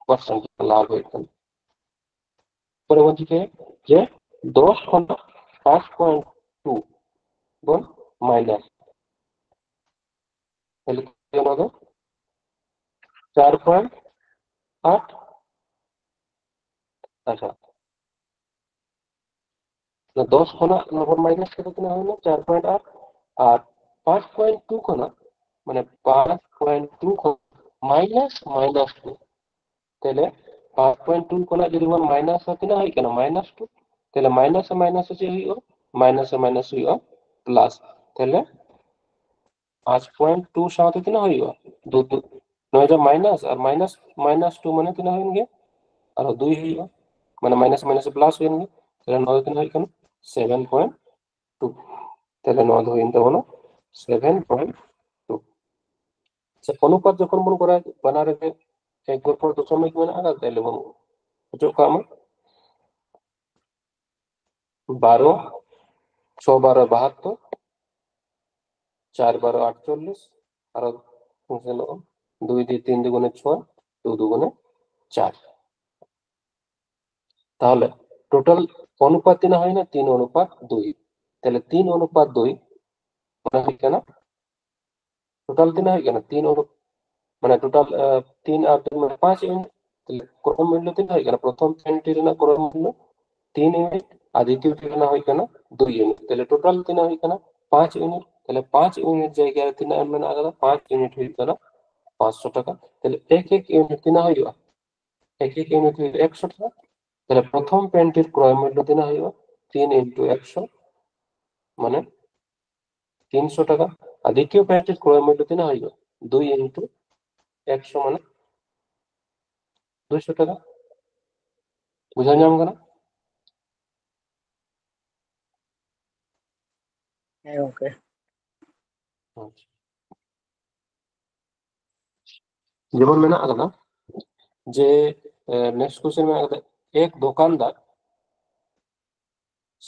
ᱯᱟᱨᱥᱮᱱᱴ ᱞᱟᱵᱷ ᱦᱩᱭᱩᱜ ᱠᱟᱱᱟ᱾ ᱯᱚᱨᱮ ᱵᱚᱱ ᱪᱤᱠᱟᱹᱭᱟ ᱡᱮ ᱫᱚᱥ ᱠᱷᱚᱱᱟᱜ ᱯᱟᱸᱪ ᱯᱚᱭᱮᱱᱴ ᱴᱩ ᱵᱚᱱ ᱢᱟᱭᱱᱟᱥ, ᱛᱟᱦᱞᱮ ᱚᱱᱟ ᱫᱚ ᱪᱟᱨ ᱯᱚᱭᱮᱱᱴ ᱟᱴ᱾ ᱟᱪᱪᱷᱟ, ᱫᱚᱥ ᱠᱷᱚᱱᱟᱜ ᱱᱚᱣᱟ ᱵᱚᱱ ᱢᱟᱭᱱᱟᱥ ᱠᱮᱫᱟ, ᱛᱤᱱᱟᱹᱜ ᱦᱩᱭᱱᱟ? ᱪᱟᱨ ᱯᱚᱭᱮᱱᱴ ᱟᱴ᱾ ᱟᱨ ᱯᱟᱸᱪ ᱯᱚᱭᱮᱱᱴ ᱴᱩ ᱠᱷᱚᱱᱟᱜ, ᱢᱟᱱᱮ ᱯᱟᱸᱪ ᱯᱚᱭᱮᱱᱴ ᱴᱩ ᱠᱷᱚᱱ ᱢᱟᱭᱱᱟᱥ ᱢᱟᱭᱱᱟᱥ ᱴᱩ, ᱛᱟᱦᱞᱮ ᱯᱟᱸᱪ ᱯᱚᱭᱮᱱᱴ ᱴᱩ ᱠᱷᱚᱱᱟᱜ ᱡᱩᱫᱤ ᱵᱚᱱ ᱢᱟᱭᱱᱟᱥᱟ, ᱛᱤᱱᱟᱹᱜ ᱦᱩᱭᱩᱜ ᱠᱟᱱᱟ? Minus two. ᱛᱟᱦᱞᱮ ᱢᱟᱭᱱᱟᱥ ᱢᱟᱭᱱᱟᱥ ᱪᱮᱫ ᱦᱩᱭᱩᱜᱼᱟ? ᱢᱟᱭᱱᱟᱥ ᱢᱟᱭᱱᱟᱥ ᱦᱩᱭᱩᱜᱼᱟ ᱯᱞᱟᱥ᱾ ᱛᱟᱦᱞᱮ ᱯᱟᱸᱪ ᱯᱚᱭᱮᱱᱴ ᱴᱩ ᱥᱟᱶᱛᱮ ᱛᱤᱱᱟᱹᱜ ᱦᱩᱭᱩᱜᱼᱟ? ᱫᱩ, ᱫᱩ, ᱱᱚᱣᱟ ᱫᱚ ᱢᱟᱭᱱᱟᱥ ᱟᱨ ᱢᱟᱭᱱᱟᱥ ᱢᱟᱭᱱᱟᱥ ᱴᱩ ᱢᱟᱱᱮ ᱛᱤᱱᱟᱹᱜ ᱦᱩᱭᱮᱱ ᱜᱮ? ᱟᱨᱦᱚᱸ ᱫᱩᱭ ᱦᱩᱭᱩᱜᱼᱟ, ᱢᱟᱱᱮ ᱢᱟᱭᱱᱟᱥ ᱢᱟᱭᱱᱟᱥ ᱯᱞᱟᱥ ᱦᱩᱭᱮᱱ ᱜᱮ᱾ ᱛᱟᱦᱞᱮ ᱱᱚᱣᱟ ᱫᱚ ᱛᱤᱱᱟᱹᱜ ᱦᱩᱭᱩᱜ ᱠᱟᱱᱟ? Seven point two. ᱛᱟᱦᱞᱮ ᱱᱚᱣᱟ ᱫᱚ ᱦᱩᱭᱮᱱ ᱛᱟᱵᱚᱱᱟ ᱥᱮᱵᱷᱮᱱ ᱯᱚᱭᱮᱱᱴ ᱴᱩ᱾ ᱥᱮ ᱚᱱᱩᱯᱟᱛ ᱡᱚᱠᱷᱚᱱ ᱵᱚᱱ ᱠᱚᱨᱟᱣ, ᱵᱟᱱᱟᱨ ᱨᱮᱜᱮ ᱮᱠ ᱜᱚᱲ ᱯᱚᱨ ᱫᱚᱥᱚᱢᱤᱠ ᱢᱮᱱᱟᱜ ᱟᱠᱟᱫ, ᱛᱟᱦᱞᱮ ᱵᱚᱱ ᱚᱪᱚᱜ ᱠᱟᱜ ᱢᱟ᱾ ᱵᱟᱨᱚ, ᱪᱷᱚ ᱵᱟᱨᱚ ᱵᱟᱦᱟᱛᱛᱳᱨ, ᱪᱟᱨ ᱵᱟᱨᱚ ᱟᱴᱪᱚᱞᱞᱤᱥ, ᱟᱨᱚ ᱥᱮᱱᱚᱜᱼᱟ, ᱫᱩᱭ ᱫᱩᱭ ᱛᱤᱱ ᱫᱩᱜᱩᱱᱮ ᱪᱷᱚᱭ, ᱫᱩ ᱫᱩᱜᱩᱱᱮ ᱪᱟᱨ᱾ ᱛᱟᱦᱞᱮ ᱴᱳᱴᱟᱞ ᱚᱱᱩᱯᱟᱛ ᱛᱤᱱᱟᱹᱜ ᱦᱩᱭᱱᱟ? ᱛᱤᱱ ᱚᱱᱩᱯᱟᱛ ᱫᱩᱭ᱾ ᱛᱟᱦᱞᱮ ᱛᱤᱱ ᱚᱱᱩᱯᱟᱛ ᱫᱩᱭ ᱢᱟᱱᱮ ᱦᱩᱭᱩᱜ ᱠᱟᱱᱟ, ᱴᱳᱴᱟᱞ ᱛᱤᱱᱟᱹᱜ ᱦᱩᱭᱩᱜ ᱠᱟᱱᱟ? ᱛᱤᱱ ᱚᱱᱩ-, ᱢᱟᱱᱮ ᱴᱳᱴᱟᱞ, ᱟᱸ, ᱛᱤᱱ ᱟᱨ ᱫᱩᱭ ᱢᱟᱱᱮ ᱯᱟᱸᱪ ᱤᱭᱩᱱᱤᱴ᱾ ᱛᱟᱦᱞᱮ ᱠᱨᱚᱢ ᱢᱩᱞᱞᱚ ᱛᱤᱱᱟᱹᱜ ᱦᱩᱭᱩᱜ ᱠᱟᱱᱟ? ᱯᱨᱚᱛᱷᱚᱢ ᱯᱮᱱᱴᱤ ᱨᱮᱱᱟᱜ ᱠᱨᱚᱢ ᱢᱩᱞᱞᱚ ᱛᱤᱱ ᱤᱭᱩᱱᱤᱴ ᱟᱨ ᱫᱤᱛᱤᱭᱚ ᱴᱤ ᱨᱮᱱᱟᱜ ᱦᱩᱭᱩᱜ ᱠᱟᱱᱟ ᱫᱩᱭ ᱤᱭᱩᱱᱤᱴ᱾ ᱛᱟᱦᱞᱮ ᱴᱳᱴᱟᱞ ᱛᱤᱱᱟᱹᱜ ᱦᱩᱭᱩᱜ ᱠᱟᱱᱟ? ᱯᱟᱸᱪ ᱤᱭᱩᱱᱤᱴ᱾ ᱛᱟᱦᱞᱮ ᱯᱟᱸᱪ ᱤᱭᱩᱱᱤᱴ ᱡᱟᱭᱜᱟ ᱨᱮ ᱛᱤᱱᱟᱹᱜ ᱮᱢ ᱢᱮᱱᱟᱜ ᱟᱠᱟᱫᱟ? ᱯᱟᱸᱪ ᱤᱭᱩᱱᱤᱴ ᱦᱩᱭᱩᱜ ᱠᱟᱱᱟ ᱯᱟᱸᱪᱥᱚ ᱴᱟᱠᱟ᱾ ᱛᱟᱦᱞᱮ ᱮᱠ ᱮᱠ ᱤᱭᱩᱱᱤᱴ ᱛᱤᱱᱟᱹᱜ ᱦᱩᱭᱩᱜᱼᱟ? ᱮᱠ ᱮᱠ ᱤᱭᱩᱱᱤᱴ ᱦᱩᱭᱩᱜᱼᱟ ᱮᱠᱥᱚ ᱴᱟᱠᱟ᱾ ᱛᱟᱦᱞᱮ ᱯᱨᱚᱛᱷᱚᱢ ᱯᱮᱱᱴᱤᱨ ᱠᱨᱚᱭ ᱢᱩᱞᱞᱚ ᱛᱤᱱᱟᱹᱜ ᱦᱩᱭᱩᱜᱼᱟ? ᱛᱤᱱ ᱤᱱᱴᱩ ᱮᱠᱥᱚ, ᱢᱟᱱᱮ ᱛᱤᱱᱥᱚ ᱴᱟᱠᱟ᱾ ᱟᱨ ᱫᱤᱛᱤᱭᱚ ᱯᱮᱱᱴᱤᱨ ᱠᱨᱚᱭ ᱢᱩᱞᱞᱚ ᱛᱤᱱᱟᱹᱜ ᱦᱩᱭᱩᱜᱼᱟ? ᱫᱩᱭ ᱤᱱᱴᱩ ᱮᱠᱥᱚ, ᱢᱟᱱᱮ ᱫᱩᱭᱥᱚ ᱴᱟᱠᱟ᱾ ᱵᱩᱡᱷᱟᱹᱣ ᱧᱟᱢ ᱠᱟᱱᱟ? ᱦᱮᱸ ᱜᱚᱝᱠᱮ᱾ ᱟᱪᱪᱷᱟ᱾ ᱡᱮᱢᱚᱱ ᱢᱮᱱᱟᱜ ᱟᱠᱟᱫᱟ ᱡᱮ, ᱮ, next question ᱢᱮᱱᱟᱜ ᱟᱠᱟᱫᱟ, ᱮᱠ ᱫᱚᱠᱟᱱᱫᱟᱨ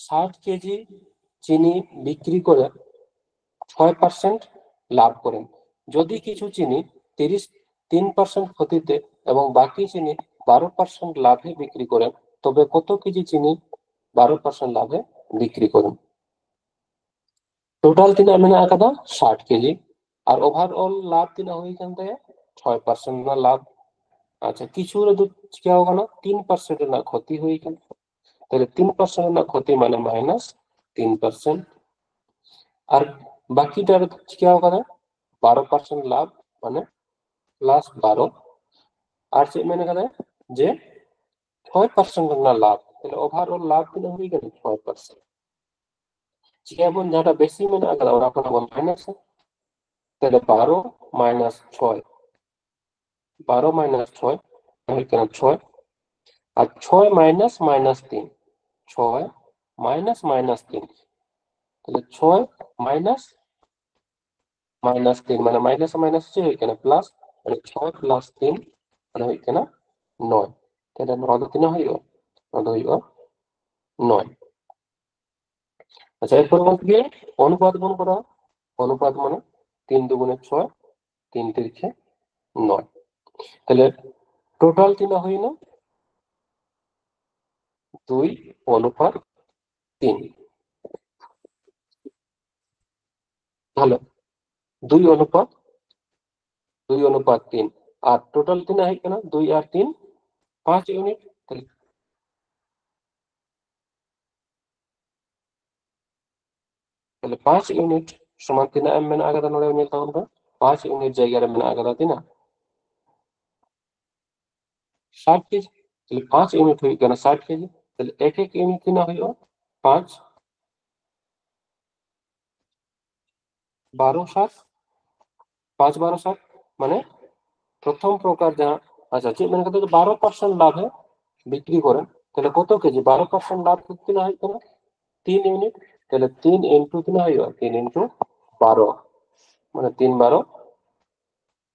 ᱥᱟᱴ ᱠᱮᱡᱤ চিনি বিক্রি করে ছয় পার্সেন্ট লাভ করেন। যদি কিছু চিনি তিরিশ তিন পার্সেন্ট ক্ষতিতে এবং বাকি চিনি বারো পার্সেন্ট লাভে বিক্রি করেন, তবে কত কেজি চিনি বারো পার্সেন্ট লাভে বিক্রি করেন? টোটাল ᱛᱤᱱᱟᱹᱜ ᱢᱮᱱᱟᱜ ᱟᱠᱟᱫᱟ? ᱥᱟᱴ ᱠᱮᱡᱤ᱾ ᱟᱨ ᱳᱵᱷᱟᱨᱚᱞ ᱞᱟᱵᱷ ᱛᱤᱱᱟᱹᱜ ᱦᱩᱭ ᱠᱟᱱ ᱛᱟᱭᱟ? ᱪᱷᱚᱭ ᱯᱟᱨᱥᱮᱱᱴ ᱨᱮᱱᱟᱜ ᱞᱟᱵᱷ᱾ ᱟᱪᱪᱷᱟ, ᱠᱤᱪᱷᱩ ᱨᱮᱫᱚ ᱪᱤᱠᱟᱹᱣ ᱠᱟᱱᱟ? ᱛᱤᱱ ᱯᱟᱨᱥᱮᱱᱴ ᱨᱮᱱᱟᱜ ᱠᱷᱚᱛᱤ ᱦᱩᱭ ᱠᱟᱱᱟ᱾ ᱛᱟᱦᱞᱮ ᱛᱤᱱ ᱯᱟᱨᱥᱮᱱᱴ ᱨᱮᱱᱟᱜ ᱠᱷᱚᱛᱤ ᱢᱟᱱᱮ ᱢᱟᱭᱱᱟᱥ ᱛᱤᱱ ᱯᱟᱨᱥᱮᱱᱴ᱾ ᱟᱨ ᱵᱟᱠᱤᱴᱟ ᱨᱮᱫᱚ ᱪᱤᱠᱟᱹᱣ ᱠᱟᱱᱟ? ᱵᱟᱨᱚ ᱯᱟᱨᱥᱮᱱᱴ ᱞᱟᱵᱷ, ᱢᱟᱱᱮ ᱯᱞᱟᱥ ᱵᱟᱨᱚ᱾ ᱟᱨ ᱪᱮᱫ ᱢᱮᱱ ᱠᱟᱫᱟ? ᱡᱮ ᱪᱷᱚᱭ ᱯᱟᱨᱥᱮᱱᱴ ᱨᱮᱱᱟᱜ ᱞᱟᱵᱷ᱾ ᱛᱟᱦᱞᱮ ᱳᱵᱷᱟᱨᱚᱞ ᱞᱟᱵᱷ ᱛᱤᱱᱟᱹᱜ ᱦᱩᱭ ᱠᱟᱱᱟ? ᱪᱷᱚᱭ ᱯᱟᱨᱥᱮᱱᱴ᱾ ᱪᱤᱠᱟᱹᱭᱟᱵᱚᱱ? ᱡᱟᱦᱟᱸᱴᱟᱜ ᱵᱮᱥᱤ ᱢᱮᱱᱟᱜ ᱟᱠᱟᱫᱟ, ᱚᱱᱟ ᱠᱷᱚᱱᱟᱜ ᱵᱚᱱ ᱢᱟᱭᱱᱟᱥᱟ᱾ ᱛᱟᱦᱞᱮ ᱵᱟᱨᱚ ᱢᱟᱭᱱᱟᱥ ᱪᱷᱚᱭ, ᱵᱟᱨᱚ ᱢᱟᱭᱱᱟᱥ ᱪᱷᱚᱭ ᱦᱩᱭᱩᱜ ᱠᱟᱱᱟ ᱪᱷᱚᱭ, ᱟᱨ ᱪᱷᱚᱭ ᱢᱟᱭᱱᱟᱥ ᱢᱟᱭᱱᱟᱥ ᱛᱤᱱ, ᱪᱷᱚᱭ ᱢᱟᱭᱱᱟᱥ ᱢᱟᱭᱱᱟᱥ ᱛᱤᱱ, ᱛᱟᱦᱞᱮ ᱪᱷᱚᱭ ᱢᱟᱭᱱᱟᱥ ᱢᱟᱭᱱᱟᱥ ᱛᱤᱱ, ᱢᱟᱱᱮ ᱢᱟᱭᱱᱟᱥ ᱢᱟᱭᱱᱟᱥ ᱪᱮᱫ ᱦᱩᱭᱩᱜ ᱠᱟᱱᱟ? ᱯᱞᱟᱥ, ᱢᱟᱱᱮ ᱪᱷᱚᱭ ᱯᱞᱟᱥ ᱛᱤᱱ, ᱢᱟᱱᱮ ᱦᱩᱭᱩᱜ ᱠᱟᱱᱟ ᱱᱚᱭ᱾ ᱛᱟᱦᱞᱮ ᱱᱚᱣᱟ ᱫᱚ ᱛᱤᱱᱟᱹᱜ ᱦᱩᱭᱩᱜᱼᱟ? ᱱᱚᱣᱟ ᱫᱚ ᱦᱩᱭᱩᱜᱼᱟ ᱱᱚᱭ᱾ ᱟᱪᱪᱷᱟ, ᱮᱨᱯᱚᱨ ᱵᱚᱱ ᱪᱤᱠᱟᱹᱭᱟ? ᱚᱱᱩᱯᱟᱛ ᱵᱚᱱ ᱠᱚᱨᱟᱣᱟ᱾ ᱚᱱᱩᱯᱟᱛ ᱢᱟᱱᱮ ᱛᱤᱱ ᱫᱩᱜᱩᱱᱮ ᱪᱷᱚᱭ, ᱛᱤᱱ ᱛᱤᱨᱤᱠᱷᱮ ᱱᱚᱭ᱾ ᱛᱟᱦᱞᱮ ᱴᱳᱴᱟᱞ ᱛᱤᱱᱟᱹᱜ ᱦᱩᱭᱱᱟ? ᱫᱩᱭ ᱚᱱᱩᱯᱟᱛ ᱛᱤᱱ᱾ ᱦᱮᱞᱳ, ᱫᱩᱭ ᱚᱱᱩᱯᱟᱛ, ᱫᱩᱭ ᱚᱱᱩᱯᱟᱛ ᱛᱤᱱ᱾ ᱟᱨ ᱴᱳᱴᱟᱞ ᱛᱤᱱᱟᱹᱜ ᱦᱩᱭᱩᱜ ᱠᱟᱱᱟ? ᱫᱩᱭ ᱟᱨ ᱛᱤᱱ, ᱯᱟᱸᱪ ᱤᱭᱩᱱᱤᱴ᱾ ᱛᱟᱦᱞᱮ ᱛᱟᱦᱞᱮ ᱯᱟᱸᱪ ᱤᱭᱩᱱᱤᱴ ᱥᱚᱢᱟᱱ ᱛᱤᱱᱟᱹᱜ ᱮᱢ ᱢᱮᱱᱟᱜ ᱟᱠᱟᱫᱟ ᱱᱚᱰᱮ? ᱧᱮᱞ ᱛᱟᱵᱚᱱ ᱯᱮ, ᱯᱟᱸᱪ ᱤᱭᱩᱱᱤᱴ ᱡᱟᱭᱜᱟ ᱨᱮ ᱢᱮᱱᱟᱜ ᱟᱠᱟᱫᱟ ᱛᱤᱱᱟᱹᱜ? ᱥᱟᱴ ᱠᱮᱡᱤ᱾ ᱛᱟᱦᱞᱮ ᱯᱟᱸᱪ ᱤᱭᱩᱱᱤᱴ ᱦᱩᱭᱩᱜ ᱠᱟᱱᱟ ᱥᱟᱴ ᱠᱮᱡᱤ᱾ ᱛᱟᱦᱞᱮ ᱮᱠ ᱮᱠ ᱤᱭᱩᱱᱤᱴ ᱛᱤᱱᱟᱹᱜ ᱦᱩᱭᱩᱜᱼᱟ? ᱯᱟᱸᱪ, ᱵᱟᱨᱚ ᱥᱟᱴ, ᱯᱟᱸᱪ ᱵᱟᱨᱚ ᱥᱟᱴ, ᱢᱟᱱᱮ ᱯᱨᱚᱛᱷᱚᱢ ᱯᱨᱚᱠᱟᱨ ᱡᱟᱦᱟᱸ, ᱟᱪᱪᱷᱟ, ᱪᱮᱫ ᱢᱮᱱ ᱠᱟᱛᱮ? ᱵᱟᱨᱚ ᱯᱟᱨᱥᱮᱱᱴ ᱞᱟᱵᱷ ᱮ ᱵᱤᱠᱨᱤ ᱠᱚᱨᱮ, ᱛᱟᱦᱞᱮ ᱠᱚᱛᱚ ᱠᱮᱡᱤ? ᱵᱟᱨᱚ ᱯᱟᱨᱥᱮᱱᱴ ᱞᱟᱵᱷ ᱛᱤᱱᱟᱹᱜ ᱦᱩᱭᱩᱜ ᱠᱟᱱᱟ? ᱛᱤᱱ ᱤᱭᱩᱱᱤᱴ᱾ ᱛᱟᱦᱞᱮ ᱛᱤᱱ ᱤᱱᱴᱩ ᱛᱤᱱᱟᱹᱜ ᱦᱩᱭᱩᱜᱼᱟ? ᱛᱤᱱ ᱤᱱᱴᱩ ᱵᱟᱨᱚ, ᱢᱟᱱᱮ ᱛᱤᱱ ᱵᱟᱨᱚ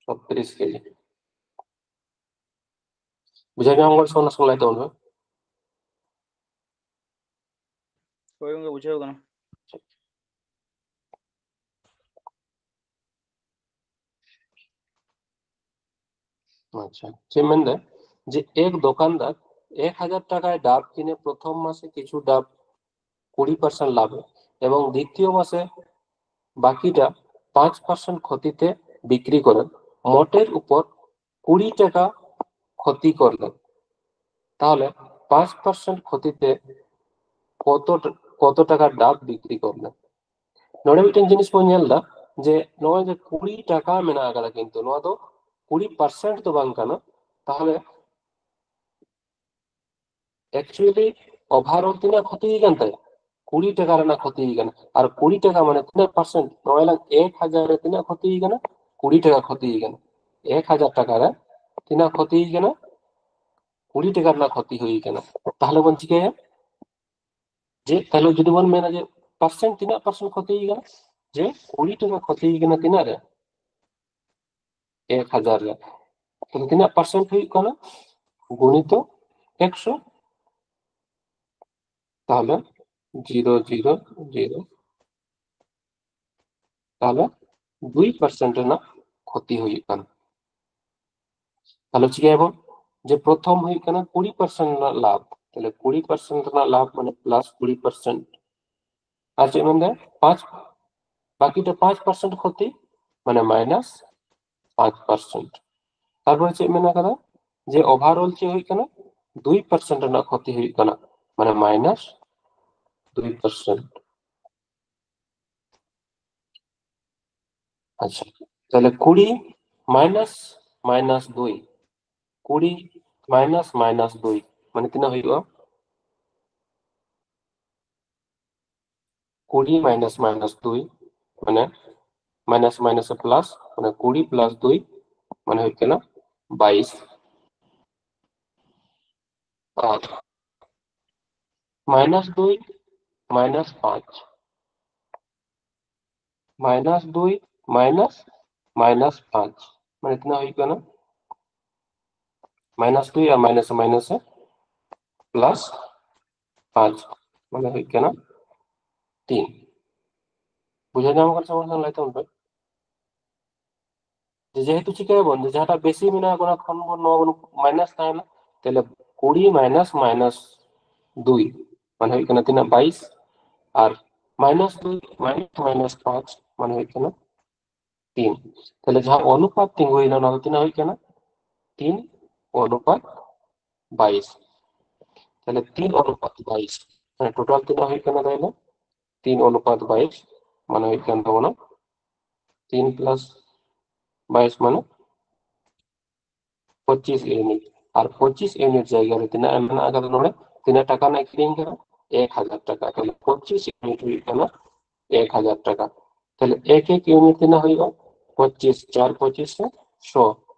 ᱪᱷᱚᱛᱨᱤᱥ ᱠᱮᱡᱤ᱾ ᱵᱩᱡᱷᱟᱹᱣ ᱧᱟᱢ ᱠᱟᱱᱟ ᱥᱮ ᱵᱟᱝ? ᱞᱟᱹᱭ ᱛᱟᱵᱚᱱ ᱯᱮ᱾ ᱦᱳᱭ ᱜᱚᱝᱠᱮ, ᱵᱩᱡᱷᱟᱹᱣ ᱠᱟᱱᱟ᱾ আচ্ছা, ᱪᱮᱫ ᱢᱮᱱᱫᱟ ᱡᱮ এক দোকানদার এক হাজার টাকায় ডাব কিনে প্রথম মাসে কিছু ডাব কুড়ি পার্সেন্ট লাভে এবং দ্বিতীয় মাসে বাকিটা পাঁচ পার্সেন্ট ক্ষতিতে বিক্রি করেন। মোটের উপর কুড়ি টাকা ক্ষতি করলেন। তাহলে পাঁচ পার্সেন্ট ক্ষতিতে কত, কত টাকার ডাব বিক্রি করলেন? ᱱᱚᱰᱮ ᱢᱤᱫᱴᱮᱱ ᱡᱤᱱᱤᱥ ᱵᱚᱱ ᱧᱮᱞ ᱮᱫᱟ ᱡᱮ ᱱᱚᱜᱼᱚᱭ ᱡᱮ ᱠᱩᱲᱤ ᱴᱟᱠᱟ ᱢᱮᱱᱟᱜ ᱟᱠᱟᱫᱟ, ᱠᱤᱱᱛᱩ ᱱᱚᱣᱟ ᱫᱚ ᱠᱩᱲᱤ ᱯᱟᱨᱥᱮᱱᱴ ᱫᱚ ᱵᱟᱝ ᱠᱟᱱᱟ᱾ ᱛᱟᱦᱚᱞᱮ actually overall ᱛᱤᱱᱟᱹᱜ ᱠᱷᱚᱛᱤ ᱠᱟᱱ ᱛᱟᱭᱟ? ᱠᱩᱲᱤ ᱴᱟᱠᱟ ᱨᱮᱱᱟᱜ ᱠᱷᱚᱛᱤ ᱠᱟᱱᱟ᱾ ᱟᱨ ᱠᱩᱲᱤ ᱴᱟᱠᱟ ᱢᱟᱱᱮ ᱛᱤᱱᱟᱹᱜ ᱯᱟᱨᱥᱮᱱᱴ? ᱱᱚᱜᱼᱚᱭ ᱞᱟᱝ ᱮᱠ ᱦᱟᱡᱟᱨ ᱨᱮ ᱛᱤᱱᱟᱹᱜ ᱠᱷᱚᱛᱤ ᱠᱟᱱᱟ? ᱠᱩᱲᱤ ᱴᱟᱠᱟ ᱠᱷᱚᱛᱤ ᱠᱟᱱᱟ᱾ ᱮᱠ ᱦᱟᱡᱟᱨ ᱴᱟᱠᱟ ᱨᱮ ᱛᱤᱱᱟᱹᱜ ᱠᱷᱚᱛᱤ ᱠᱟᱱᱟ? ᱠᱩᱲᱤ ᱴᱟᱠᱟ ᱨᱮᱱᱟᱜ ᱠᱷᱚᱛᱤ ᱦᱩᱭ ᱠᱟᱱᱟ᱾ ᱛᱟᱦᱚᱞᱮ ᱵᱚᱱ ᱪᱤᱠᱟᱹᱭᱟ? ᱡᱮ ᱛᱟᱦᱚᱞᱮ ᱡᱩᱫᱤ ᱵᱚᱱ ᱢᱮᱱᱟ ᱡᱮ ᱯᱟᱨᱥᱮᱱᱴ, ᱛᱤᱱᱟᱹᱜ ᱯᱟᱨᱥᱮᱱᱴ ᱠᱷᱚᱛᱤ ᱠᱟᱱᱟ? ᱡᱮ ᱠᱩᱲᱤ ᱴᱟᱠᱟ ᱠᱷᱚᱛᱤ ᱠᱟᱱᱟ ᱛᱤᱱᱟᱹᱜ ᱨᱮ? ᱮᱠ ᱦᱟᱡᱟᱨ ᱨᱮ᱾ ᱛᱟᱦᱚᱞᱮ ᱛᱤᱱᱟᱹᱜ ᱯᱟᱨᱥᱮᱱᱴ ᱦᱩᱭᱩᱜ ᱠᱟᱱᱟ? ᱜᱩᱱᱤᱛᱚ ᱮᱠᱥᱚ᱾ ᱛᱟᱦᱚᱞᱮ ᱡᱤᱨᱳ ᱡᱤᱨᱳ ᱡᱤᱨᱳ, ᱛᱟᱦᱚᱞᱮ ᱫᱩᱭ ᱯᱟᱨᱥᱮᱱᱴ ᱨᱮᱱᱟᱜ ᱠᱷᱚᱛᱤ ᱦᱩᱭᱩᱜ ᱠᱟᱱᱟ᱾ ᱛᱟᱦᱚᱞᱮ ᱪᱤᱠᱟᱹᱭᱟᱵᱚᱱ? ᱡᱮ ᱯᱨᱚᱛᱷᱚᱢ ᱦᱩᱭᱩᱜ ᱠᱟᱱᱟ ᱠᱩᱲᱤ ᱯᱟᱨᱥᱮᱱᱴ ᱨᱮᱱᱟᱜ ᱞᱟᱵᱷ᱾ ᱛᱟᱦᱚᱞᱮ ᱠᱩᱲᱤ ᱯᱟᱨᱥᱮᱱᱴ ᱨᱮᱱᱟᱜ ᱞᱟᱵᱷ ᱢᱟᱱᱮ ᱯᱞᱟᱥ ᱠᱩᱲᱤ ᱯᱟᱨᱥᱮᱱᱴ᱾ ᱟᱨ ᱪᱮᱫ ᱢᱮᱱᱫᱟ? ᱯᱟᱸᱪ, ᱵᱟᱠᱤᱴᱟ ᱯᱟᱸᱪ ᱯᱟᱨᱥᱮᱱᱴ ᱠᱷᱚᱛᱤ, ᱢᱟᱱᱮ ᱢᱟᱭᱱᱟᱥ ᱯᱟᱸᱪ ᱯᱟᱨᱥᱮᱱᱴ᱾ ᱛᱟᱨᱯᱚᱨᱮ ᱪᱮᱫ ᱢᱮᱱᱟᱜ ᱠᱟᱫᱟ? ᱡᱮ overall ᱪᱮᱫ ᱦᱩᱭᱩᱜ ᱠᱟᱱᱟ? ᱫᱩᱭ ᱯᱟᱨᱥᱮᱱᱴ ᱨᱮᱱᱟᱜ ᱠᱷᱚᱛᱤ ᱦᱩᱭᱩᱜ ᱠᱟᱱᱟ, ᱢᱟᱱᱮ ᱢᱟᱭᱱᱟᱥ ᱫᱩᱭ ᱯᱟᱨᱥᱮᱱᱴ᱾ ᱟᱪᱪᱷᱟ, ᱛᱟᱦᱚᱞᱮ ᱠᱩᱲᱤ ᱢᱟᱭᱱᱟᱥ ᱢᱟᱭᱱᱟᱥ ᱫᱩᱭ, ᱠᱩᱲᱤ ᱢᱟᱭᱱᱟᱥ ᱢᱟᱭᱱᱟᱥ ᱫᱩᱭ ᱢᱟᱱᱮ ᱛᱤᱱᱟᱹᱜ ᱦᱩᱭᱩᱜᱼᱟ? ᱠᱩᱲᱤ ᱢᱟᱭᱱᱟᱥ ᱢᱟᱭᱱᱟᱥ ᱫᱩᱭ ᱢᱟᱱᱮ ᱢᱟᱭᱱᱟᱥ ᱢᱟᱭᱱᱟᱥ ᱯᱞᱟᱥ, ᱢᱟᱱᱮ ᱠᱩᱲᱤ ᱯᱞᱟᱥ ᱫᱩᱭ ᱢᱟᱱᱮ ᱦᱩᱭᱩᱜ ᱠᱟᱱᱟ ᱵᱟᱭᱤᱥ᱾ ᱟᱨ ᱢᱟᱭᱱᱟᱥ ᱫᱩᱭ ᱢᱟᱭᱱᱟᱥ ᱯᱟᱸᱪ, ᱢᱟᱭᱱᱟᱥ ᱫᱩᱭ ᱢᱟᱭᱱᱟᱥ ᱢᱟᱭᱱᱟᱥ ᱯᱟᱸᱪ ᱢᱟᱱᱮ ᱛᱤᱱᱟᱹᱜ ᱦᱩᱭᱩᱜ ᱠᱟᱱᱟ? ᱢᱟᱭᱱᱟᱥ ᱫᱩᱭ ᱟᱨ ᱢᱟᱭᱱᱟᱥ ᱢᱟᱭᱱᱟᱥ ᱯᱞᱟᱥ ᱯᱟᱸᱪ ᱢᱟᱱᱮ ᱦᱩᱭᱩᱜ ᱠᱟᱱᱟ ᱛᱤᱱ᱾ ᱵᱩᱡᱷᱟᱹᱣ ᱧᱟᱢ ᱠᱟᱱᱟ ᱥᱮ ᱵᱟᱝ? ᱞᱟᱹᱭ ᱛᱟᱵᱚᱱ ᱯᱮ᱾ ᱡᱮᱦᱮᱛᱩ ᱪᱤᱠᱟᱹᱭᱟᱵᱚᱱ, ᱡᱟᱦᱟᱸᱴᱟᱜ ᱵᱮᱥᱤ ᱢᱮᱱᱟᱜᱼᱟ, ᱚᱱᱟ ᱠᱷᱚᱱ ᱵᱚᱱ ᱱᱚᱣᱟ ᱵᱚᱱ ᱢᱟᱭᱱᱟᱥ ᱛᱟᱦᱮᱱᱟ᱾ ᱛᱟᱦᱚᱞᱮ ᱠᱩᱲᱤ ᱢᱟᱭᱱᱟᱥ ᱢᱟᱭᱱᱟᱥ ᱫᱩᱭ ᱢᱟᱱᱮ ᱦᱩᱭᱩᱜ ᱠᱟᱱᱟ ᱛᱤᱱᱟᱹᱜ? ᱵᱟᱭᱤᱥ᱾ ᱟᱨ ᱢᱟᱭᱱᱟᱥ ᱫᱩᱭ ᱢᱟᱭᱱᱟᱥ ᱢᱟᱭᱱᱟᱥ ᱯᱟᱸᱪ ᱢᱟᱱᱮ ᱦᱩᱭᱩᱜ ᱠᱟᱱᱟ ᱛᱤᱱ᱾ ᱛᱟᱦᱚᱞᱮ ᱡᱟᱦᱟᱸ ᱚᱱᱩᱯᱟᱛ ᱛᱤᱸᱜᱩᱭᱮᱱᱟ, ᱚᱱᱟ ᱫᱚ ᱛᱤᱱᱟᱹᱜ ᱦᱩᱭᱩᱜ ᱠᱟᱱᱟ? ᱛᱤᱱ ᱚᱱᱩᱯᱟᱛ ᱵᱟᱭᱤᱥ᱾ ᱛᱟᱦᱚᱞᱮ ᱛᱤᱱ ᱚᱱᱩᱯᱟᱛ ᱵᱟᱭᱤᱥ, ᱢᱟᱱᱮ ᱴᱳᱴᱟᱞ ᱛᱤᱱᱟᱹᱜ ᱦᱩᱭᱩᱜ ᱠᱟᱱᱟ ᱛᱟᱦᱚᱞᱮ? ᱛᱤᱱ ᱚᱱᱩᱯᱟᱛ ᱵᱟᱭᱤᱥ ᱢᱟᱱᱮ ᱦᱩᱭᱩᱜ ᱠᱟᱱ ᱛᱟᱵᱚᱱᱟ ᱛᱤᱱ ᱯᱞᱟᱥ ᱵᱟᱭᱤᱥ ᱢᱟᱱᱮ ᱯᱚᱸᱪᱤᱥ ᱤᱭᱩᱱᱤᱴ᱾ ᱟᱨ ᱯᱚᱸᱪᱤᱥ ᱤᱭᱩᱱᱤᱴ ᱡᱟᱭᱜᱟ ᱨᱮ ᱛᱤᱱᱟᱹᱜ ᱮᱢ ᱢᱮᱱᱟᱜ ᱟᱠᱟᱫᱟ ᱱᱚᱰᱮ? ᱛᱤᱱᱟᱹᱜ ᱴᱟᱠᱟ ᱨᱮᱱᱟᱜ ᱠᱤᱨᱤᱧ ᱠᱟᱱᱟ? ᱮᱠ ᱦᱟᱡᱟᱨ ᱴᱟᱠᱟ᱾ ᱛᱟᱦᱚᱞᱮ ᱯᱚᱸᱪᱤᱥ ᱤᱭᱩᱱᱤᱴ ᱦᱩᱭᱩᱜ ᱠᱟᱱᱟ ᱮᱠ ᱦᱟᱡᱟᱨ ᱴᱟᱠᱟ᱾ ᱛᱟᱦᱚᱞᱮ ᱮᱠ ᱮᱠ ᱤᱭᱩᱱᱤᱴ ᱛᱤᱱᱟᱹᱜ ᱦᱩᱭᱩᱜᱼᱟ? ᱯᱚᱸᱪᱤᱥ, ᱪᱟᱨ ᱯᱚᱸᱪᱤᱥ ᱥᱚ,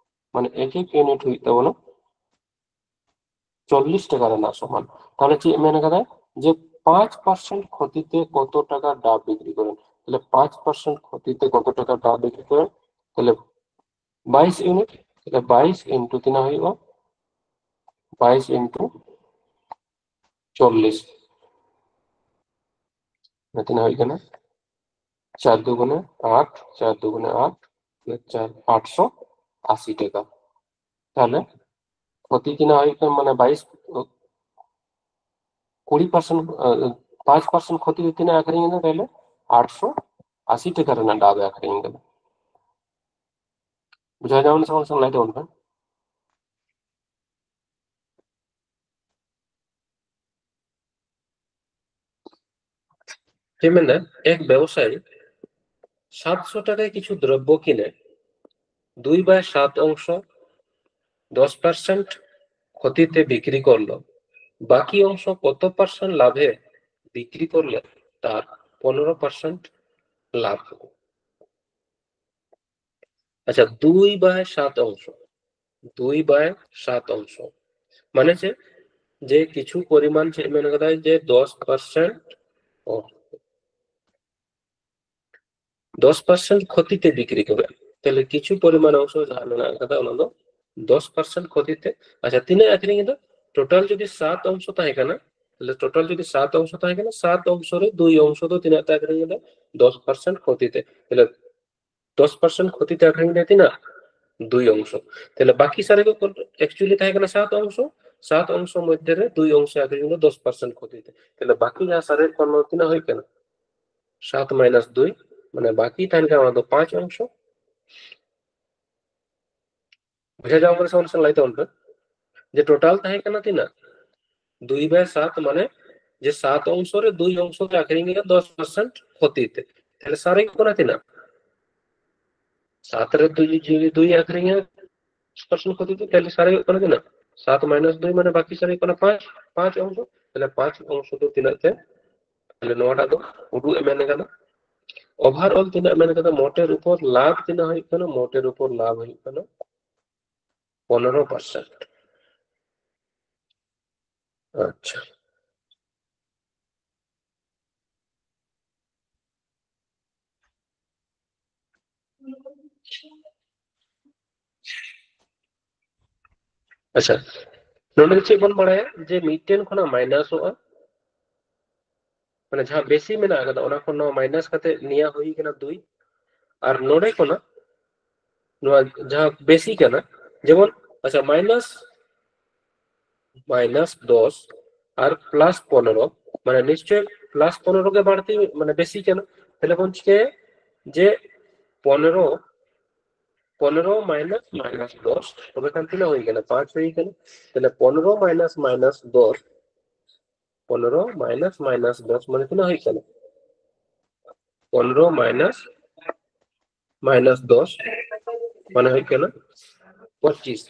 ᱢᱟᱱᱮ ᱮᱠ ᱮᱠ ᱤᱭᱩᱱᱤᱴ ᱦᱩᱭᱩᱜ ᱛᱟᱵᱚᱱᱟ ᱪᱚᱞᱞᱤᱥ ᱴᱟᱠᱟ ᱨᱮᱱᱟᱜ ᱥᱚᱢᱟᱱ᱾ ᱛᱟᱦᱚᱞᱮ ᱪᱮᱫ ᱢᱮᱱ ᱠᱟᱫᱟᱭ? ᱡᱮ ᱯᱟᱸᱪ ᱯᱟᱨᱥᱮᱱᱴ ᱠᱷᱚᱛᱤ ᱛᱮ ᱠᱚᱛᱚ ᱴᱟᱠᱟ ᱰᱟᱵ ᱵᱤᱠᱨᱤ ᱠᱚᱨᱮ᱾ ᱛᱟᱦᱚᱞᱮ ᱯᱟᱸᱪ ᱯᱟᱨᱥᱮᱱᱴ ᱠᱷᱚᱛᱤ ᱛᱮ ᱠᱚᱛᱚ ᱴᱟᱠᱟ ᱰᱟᱵ ᱵᱤᱠᱨᱤ ᱠᱚᱨᱮ? ᱛᱟᱦᱚᱞᱮ ᱵᱟᱭᱤᱥ ᱤᱭᱩᱱᱤᱴ, ᱛᱟᱦᱚᱞᱮ ᱵᱟᱭᱤᱥ ᱤᱱᱴᱩ ᱛᱤᱱᱟᱹᱜ ᱦᱩᱭᱩᱜᱼᱟ? ᱵᱟᱭᱤᱥ ᱤᱱᱴᱩ ᱪᱚᱞᱞᱤᱥ, ᱛᱤᱱᱟᱹᱜ ᱦᱩᱭᱩᱜ ᱠᱟᱱᱟ? ᱪᱟᱨ ᱫᱩᱜᱩᱱᱮ ᱟᱴ, ᱪᱟᱨ ᱫᱩᱜᱩᱱᱮ ᱟᱴ, ᱪᱟᱨ, ᱟᱴᱥᱚ ᱟᱥᱤ ᱴᱟᱠᱟ᱾ ᱛᱟᱦᱚᱞᱮ ᱠᱷᱚᱛᱤ ᱛᱤᱱᱟᱹᱜ ᱦᱩᱭᱩᱜ ᱠᱟᱱᱟ? ᱢᱟᱱᱮ ᱵᱟᱭᱤᱥ, ᱠᱩᱲᱤ ᱯᱟᱨᱥᱮᱱᱴ, ᱯᱟᱸᱪ ᱯᱟᱨᱥᱮᱱᱴ ᱠᱷᱚᱛᱤ ᱛᱮ ᱛᱤᱱᱟᱹᱜ ᱟᱹᱠᱷᱨᱤᱧ ᱮᱫᱟ ᱛᱟᱦᱚᱞᱮ? ᱟᱴᱥᱚ ᱟᱥᱤ ᱴᱟᱠᱟ ᱨᱮᱱᱟᱜ ᱰᱟᱵ ᱮ ᱟᱹᱠᱷᱨᱤᱧ ᱠᱟᱫᱟ᱾ ᱵᱩᱡᱷᱟᱹᱣ ᱧᱟᱢ ᱮᱱᱟ ᱥᱮ ᱵᱟᱝ? ᱞᱟᱹᱭ ᱛᱟᱵᱚᱱ ᱯᱮ᱾ ᱪᱮᱫ ᱢᱮᱱᱫᱟ? এক ব্যবসায়ী সাতশো টাকায় কিছু দ্রব্য কিনে দুই বাই সাত অংশ দশ পার্সেন্ট ক্ষতিতে বিক্রি করলো। বাকি অংশ কত পার্সেন্ট লাভে বিক্রি করলে তার পনেরো পার্সেন্ট লাভ হবে? আচ্ছা, দুই বাই সাত অংশ, দুই বাই সাত অংশ মানে যে, যে কিছু পরিমাণ, যে মেন কথা যে দশ পার্সেন্ট, দশ পার্সেন্ট ক্ষতিতে বিক্রি করে। তাহলে কিছু পরিমাণ অংশ ᱡᱟᱦᱟᱸ ᱢᱮᱱᱟᱜ ᱠᱟᱫᱟ ᱚᱱᱟ ᱫᱚ ᱫᱚᱥ ᱯᱟᱨᱥᱮᱱᱴ ᱠᱷᱚᱛᱤ ᱛᱮ᱾ ᱟᱪᱪᱷᱟ, ᱛᱤᱱᱟᱹᱜ ᱟᱹᱠᱷᱨᱤᱧ ᱮᱫᱟ? ᱴᱳᱴᱟᱞ ᱡᱩᱫᱤ ᱥᱟᱛ ᱚᱝᱥᱚ ᱛᱟᱦᱮᱸ ᱠᱟᱱᱟ, ᱛᱟᱦᱞᱮ ᱴᱳᱴᱟᱞ ᱡᱩᱫᱤ ᱥᱟᱛ ᱚᱝᱥᱚ ᱛᱟᱦᱮᱸ ᱠᱟᱱᱟ, ᱥᱟᱛ ᱚᱝᱥᱚ ᱨᱮ ᱫᱩᱭ ᱚᱝᱥᱚ ᱫᱚ ᱛᱤᱱᱟᱹᱜ ᱛᱮ ᱟᱹᱠᱷᱨᱤᱧ ᱮᱫᱟ? ᱫᱚᱥ ᱯᱟᱨᱥᱮᱱᱴ ᱠᱷᱚᱛᱤ ᱛᱮ᱾ ᱛᱟᱦᱞᱮ ᱫᱚᱥ ᱯᱟᱨᱥᱮᱱᱴ ᱠᱷᱚᱛᱤ ᱛᱮ ᱟᱹᱠᱷᱨᱤᱧ ᱞᱮᱫ ᱛᱤᱱᱟᱹᱜ? ᱫᱩᱭ ᱚᱝᱥᱚ᱾ ᱛᱟᱦᱞᱮ ᱵᱟᱠᱤ ᱥᱟᱨᱮᱡ ᱠᱚ actually ᱛᱟᱦᱮᱸ ᱠᱟᱱᱟ ᱥᱟᱛ ᱚᱝᱥᱚ, ᱥᱟᱛ ᱚᱝᱥᱚ ᱢᱚᱫᱽᱫᱷᱮ ᱨᱮ ᱫᱩᱭ ᱚᱝᱥᱚ ᱟᱹᱠᱷᱨᱤᱧ ᱞᱮᱫᱟ ᱫᱚᱥ ᱯᱟᱨᱥᱮᱱᱴ ᱠᱷᱚᱛᱤ ᱛᱮ᱾ ᱛᱟᱦᱞᱮ ᱵᱟᱠᱤ ᱡᱟᱦᱟᱸ ᱥᱟᱨᱮᱡ ᱠᱚ ᱛᱤᱱᱟᱹᱜ ᱦᱩᱭᱩᱜ ᱠᱟᱱᱟ? ᱥᱟᱛ ᱢᱟᱭᱱᱟᱥ ᱫᱩᱭ, ᱢᱟᱱᱮ ᱵᱟᱠᱤ ᱛᱟᱦᱮᱱ ᱠᱟᱱᱟ ᱚᱱᱟ ᱫᱚ ᱯᱟᱸᱪ ᱚᱝᱥᱚ᱾ ᱵᱩᱡᱷᱟᱹᱣ ᱧᱟᱢ ᱠᱟᱱᱟ ᱥᱮ ᱵᱟᱝ? ᱞᱟᱹᱭ ᱛᱟᱵᱚᱱ ᱯᱮ ᱡᱮ ᱴᱳᱴᱟᱞ ᱛᱟᱦᱮᱸ ᱠᱟᱱᱟ ᱛᱤᱱᱟᱹᱜ? ᱫᱩᱭ ᱵᱟᱭ ᱥᱟᱛ, ᱢᱟᱱᱮ ᱡᱮ ᱥᱟᱛ ᱚᱝᱥᱚ ᱨᱮ ᱫᱩᱭ ᱚᱝᱥᱚ ᱛᱮ ᱟᱹᱠᱷᱨᱤᱧ ᱠᱟᱱᱟ ᱫᱚᱥ ᱯᱟᱨᱥᱮᱱᱴ ᱠᱷᱚᱛᱤ ᱛᱮ᱾ ᱛᱟᱦᱞᱮ ᱥᱟᱨᱮᱡ ᱠᱟᱱᱟ ᱛᱤᱱᱟᱹᱜ? ᱥᱟᱛ ᱨᱮ ᱫᱩᱭ, ᱡᱩᱫᱤ ᱫᱩᱭ ᱟᱹᱠᱷᱨᱤᱧᱟ ᱫᱚᱥ ᱯᱟᱨᱥᱮᱱᱴ ᱠᱷᱚᱛᱤ ᱛᱮ, ᱛᱟᱦᱞᱮ ᱥᱟᱨᱮᱡᱚᱜ ᱠᱟᱱᱟ ᱛᱤᱱᱟᱹᱜ? ᱥᱟᱛ ᱢᱟᱭᱱᱟᱥ ᱫᱩᱭ, ᱢᱟᱱᱮ ᱵᱟᱠᱤ ᱥᱟᱨᱮᱡ ᱠᱟᱱᱟ ᱯᱟᱸᱪ, ᱯᱟᱸᱪ ᱚᱝᱥᱚ᱾ ᱛᱟᱦᱞᱮ ᱯᱟᱸᱪ ᱚᱝᱥᱚ ᱫᱚ ᱛᱤᱱᱟᱹᱜ ᱛᱮ? ᱛᱟᱦᱞᱮ ᱱᱚᱣᱟᱴᱟᱜ ᱫᱚ ᱩᱰᱩᱜ ᱮ ᱢᱮᱱ ᱠᱟᱫᱟ᱾ ᱳᱵᱷᱟᱨᱚᱞ ᱛᱤᱱᱟᱹᱜ ᱢᱮᱱ ᱠᱟᱫᱟ? ᱢᱳᱴᱮᱨ ᱩᱯᱚᱨ ᱞᱟᱵᱷ ᱛᱤᱱᱟᱹᱜ ᱦᱩᱭᱩᱜ ᱠᱟᱱᱟ? ᱢᱳᱴᱮᱨ ᱩᱯᱚᱨ ᱞᱟᱵᱷ ᱦᱩᱭᱩᱜ ᱠᱟᱱᱟ ᱯᱚᱱᱮᱨᱚ ᱯᱟᱨᱥᱮᱱᱴ᱾ ᱟᱪᱪᱷᱟ, ᱟᱪᱪᱷᱟ, ᱱᱚᱰᱮ ᱪᱮᱫ ᱵᱚᱱ ᱵᱟᱲᱟᱭᱟ ᱡᱮ ᱢᱤᱫᱴᱮᱱ ᱠᱷᱚᱱᱟᱜ ᱢᱟᱭᱱᱟᱥᱚᱜᱼᱟ, ᱢᱟᱱᱮ ᱡᱟᱦᱟᱸ ᱵᱮᱥᱤ ᱢᱮᱱᱟᱜ ᱟᱠᱟᱫᱟ ᱚᱱᱟ ᱠᱷᱚᱱ ᱱᱚᱣᱟ ᱢᱟᱭᱱᱟᱥ ᱠᱟᱛᱮ ᱱᱤᱭᱟᱹ ᱦᱩᱭ ᱠᱟᱱᱟ ᱫᱩᱭ, ᱟᱨ ᱱᱚᱰᱮ ᱠᱷᱚᱱᱟᱜ ᱱᱚᱣᱟ ᱡᱟᱦᱟᱸ ᱵᱮᱥᱤ ᱠᱟᱱᱟ, ᱡᱮᱢᱚᱱ, ᱟᱪᱪᱷᱟ, ᱢᱟᱭᱱᱟᱥ, ᱢᱟᱭᱱᱟᱥ ᱫᱚᱥ ᱟᱨ ᱯᱞᱟᱥ ᱯᱚᱱᱮᱨᱚ, ᱢᱟᱱᱮ ᱱᱤᱥᱪᱚᱭ ᱯᱞᱟᱥ ᱯᱚᱱᱮᱨᱚ ᱜᱮ ᱵᱟᱹᱲᱛᱤ, ᱢᱟᱱᱮ ᱵᱮᱥᱤ ᱠᱟᱱᱟ᱾ ᱛᱟᱦᱞᱮ ᱵᱚᱱ ᱪᱤᱠᱟᱹᱭᱟ ᱡᱮ ᱯᱚᱱᱮᱨᱚ, ᱯᱚᱱᱮᱨᱚ ᱢᱟᱭᱱᱟᱥ ᱢᱟᱭᱱᱟᱥ ᱫᱚᱥ, ᱛᱚᱵᱮ ᱠᱷᱟᱱ ᱛᱤᱱᱟᱹᱜ ᱦᱩᱭ ᱠᱟᱱᱟ? ᱯᱟᱸᱪ ᱦᱩᱭ ᱠᱟᱱᱟ᱾ ᱛᱟᱦᱞᱮ ᱯᱚᱱᱮᱨᱚ ᱢᱟᱭᱱᱟᱥ ᱢᱟᱭᱱᱟᱥ ᱫᱚᱥ, ᱯᱚᱱᱮᱨᱚ ᱢᱟᱭᱱᱟᱥ ᱢᱟᱭᱱᱟᱥ ᱫᱚᱥ ᱢᱟᱱᱮ ᱛᱤᱱᱟᱹᱜ ᱦᱩᱭᱩᱜ ᱠᱟᱱᱟ? ᱯᱚᱱᱮᱨᱚ ᱢᱟᱭᱱᱟᱥ ᱢᱟᱭᱱᱟᱥ ᱫᱚᱥ ᱢᱟᱱᱮ ᱦᱩᱭᱩᱜ ᱠᱟᱱᱟ ᱯᱚᱸᱪᱤᱥ᱾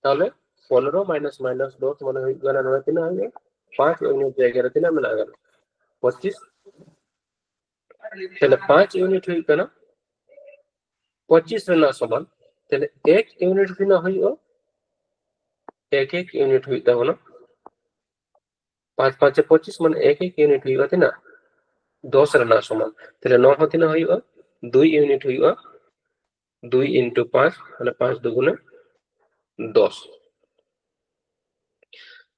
ᱛᱟᱦᱞᱮ ᱯᱚᱱᱮᱨᱚ ᱢᱟᱭᱱᱟᱥ ᱢᱟᱭᱱᱟᱥ ᱫᱚᱥ ᱢᱟᱱᱮ ᱦᱩᱭᱩᱜ ᱠᱟᱱᱟ ᱱᱚᱰᱮ ᱛᱤᱱᱟᱹᱜ ᱦᱩᱭᱩᱜᱼᱟ? ᱯᱟᱸᱪ ᱤᱭᱩᱱᱤᱴ ᱡᱟᱭᱜᱟ ᱨᱮ ᱛᱤᱱᱟᱹᱜ ᱢᱮᱱᱟᱜ ᱟᱠᱟᱫᱟ? ᱯᱚᱸᱪᱤᱥ᱾ ᱛᱟᱦᱞᱮ ᱯᱟᱸᱪ ᱤᱭᱩᱱᱤᱴ ᱦᱩᱭᱩᱜ ᱠᱟᱱᱟ ᱯᱚᱸᱪᱤᱥ ᱨᱮᱱᱟᱜ ᱥᱚᱢᱟᱱ᱾ ᱛᱟᱦᱞᱮ ᱮᱠ ᱤᱭᱩᱱᱤᱴ ᱛᱤᱱᱟᱹᱜ ᱦᱩᱭᱩᱜᱼᱟ? ᱮᱠ ᱮᱠ ᱤᱭᱩᱱᱤᱴ ᱦᱩᱭᱩᱜ ᱛᱟᱵᱚᱱᱟ᱾ ᱯᱟᱸᱪ ᱯᱟᱸᱪᱮ ᱯᱚᱸᱪᱤᱥ, ᱢᱟᱱᱮ ᱮᱠ ᱮᱠ ᱤᱭᱩᱱᱤᱴ ᱦᱩᱭᱩᱜᱼᱟ ᱛᱤᱱᱟᱹᱜ? ᱫᱚᱥ ᱨᱮᱱᱟᱜ ᱥᱚᱢᱟᱱ᱾ ᱛᱟᱦᱞᱮ ᱱᱚᱣᱟ ᱦᱚᱸ ᱛᱤᱱᱟᱹᱜ ᱦᱩᱭᱩᱜᱼᱟ? ᱫᱩᱭ ᱤᱭᱩᱱᱤᱴ ᱦᱩᱭᱩᱜᱼᱟ᱾ ᱫᱩᱭ into ᱯᱟᱸᱪ, ᱢᱟᱱᱮ ᱯᱟᱸᱪ ᱫᱩᱜᱩᱱᱮ ᱫᱚᱥ᱾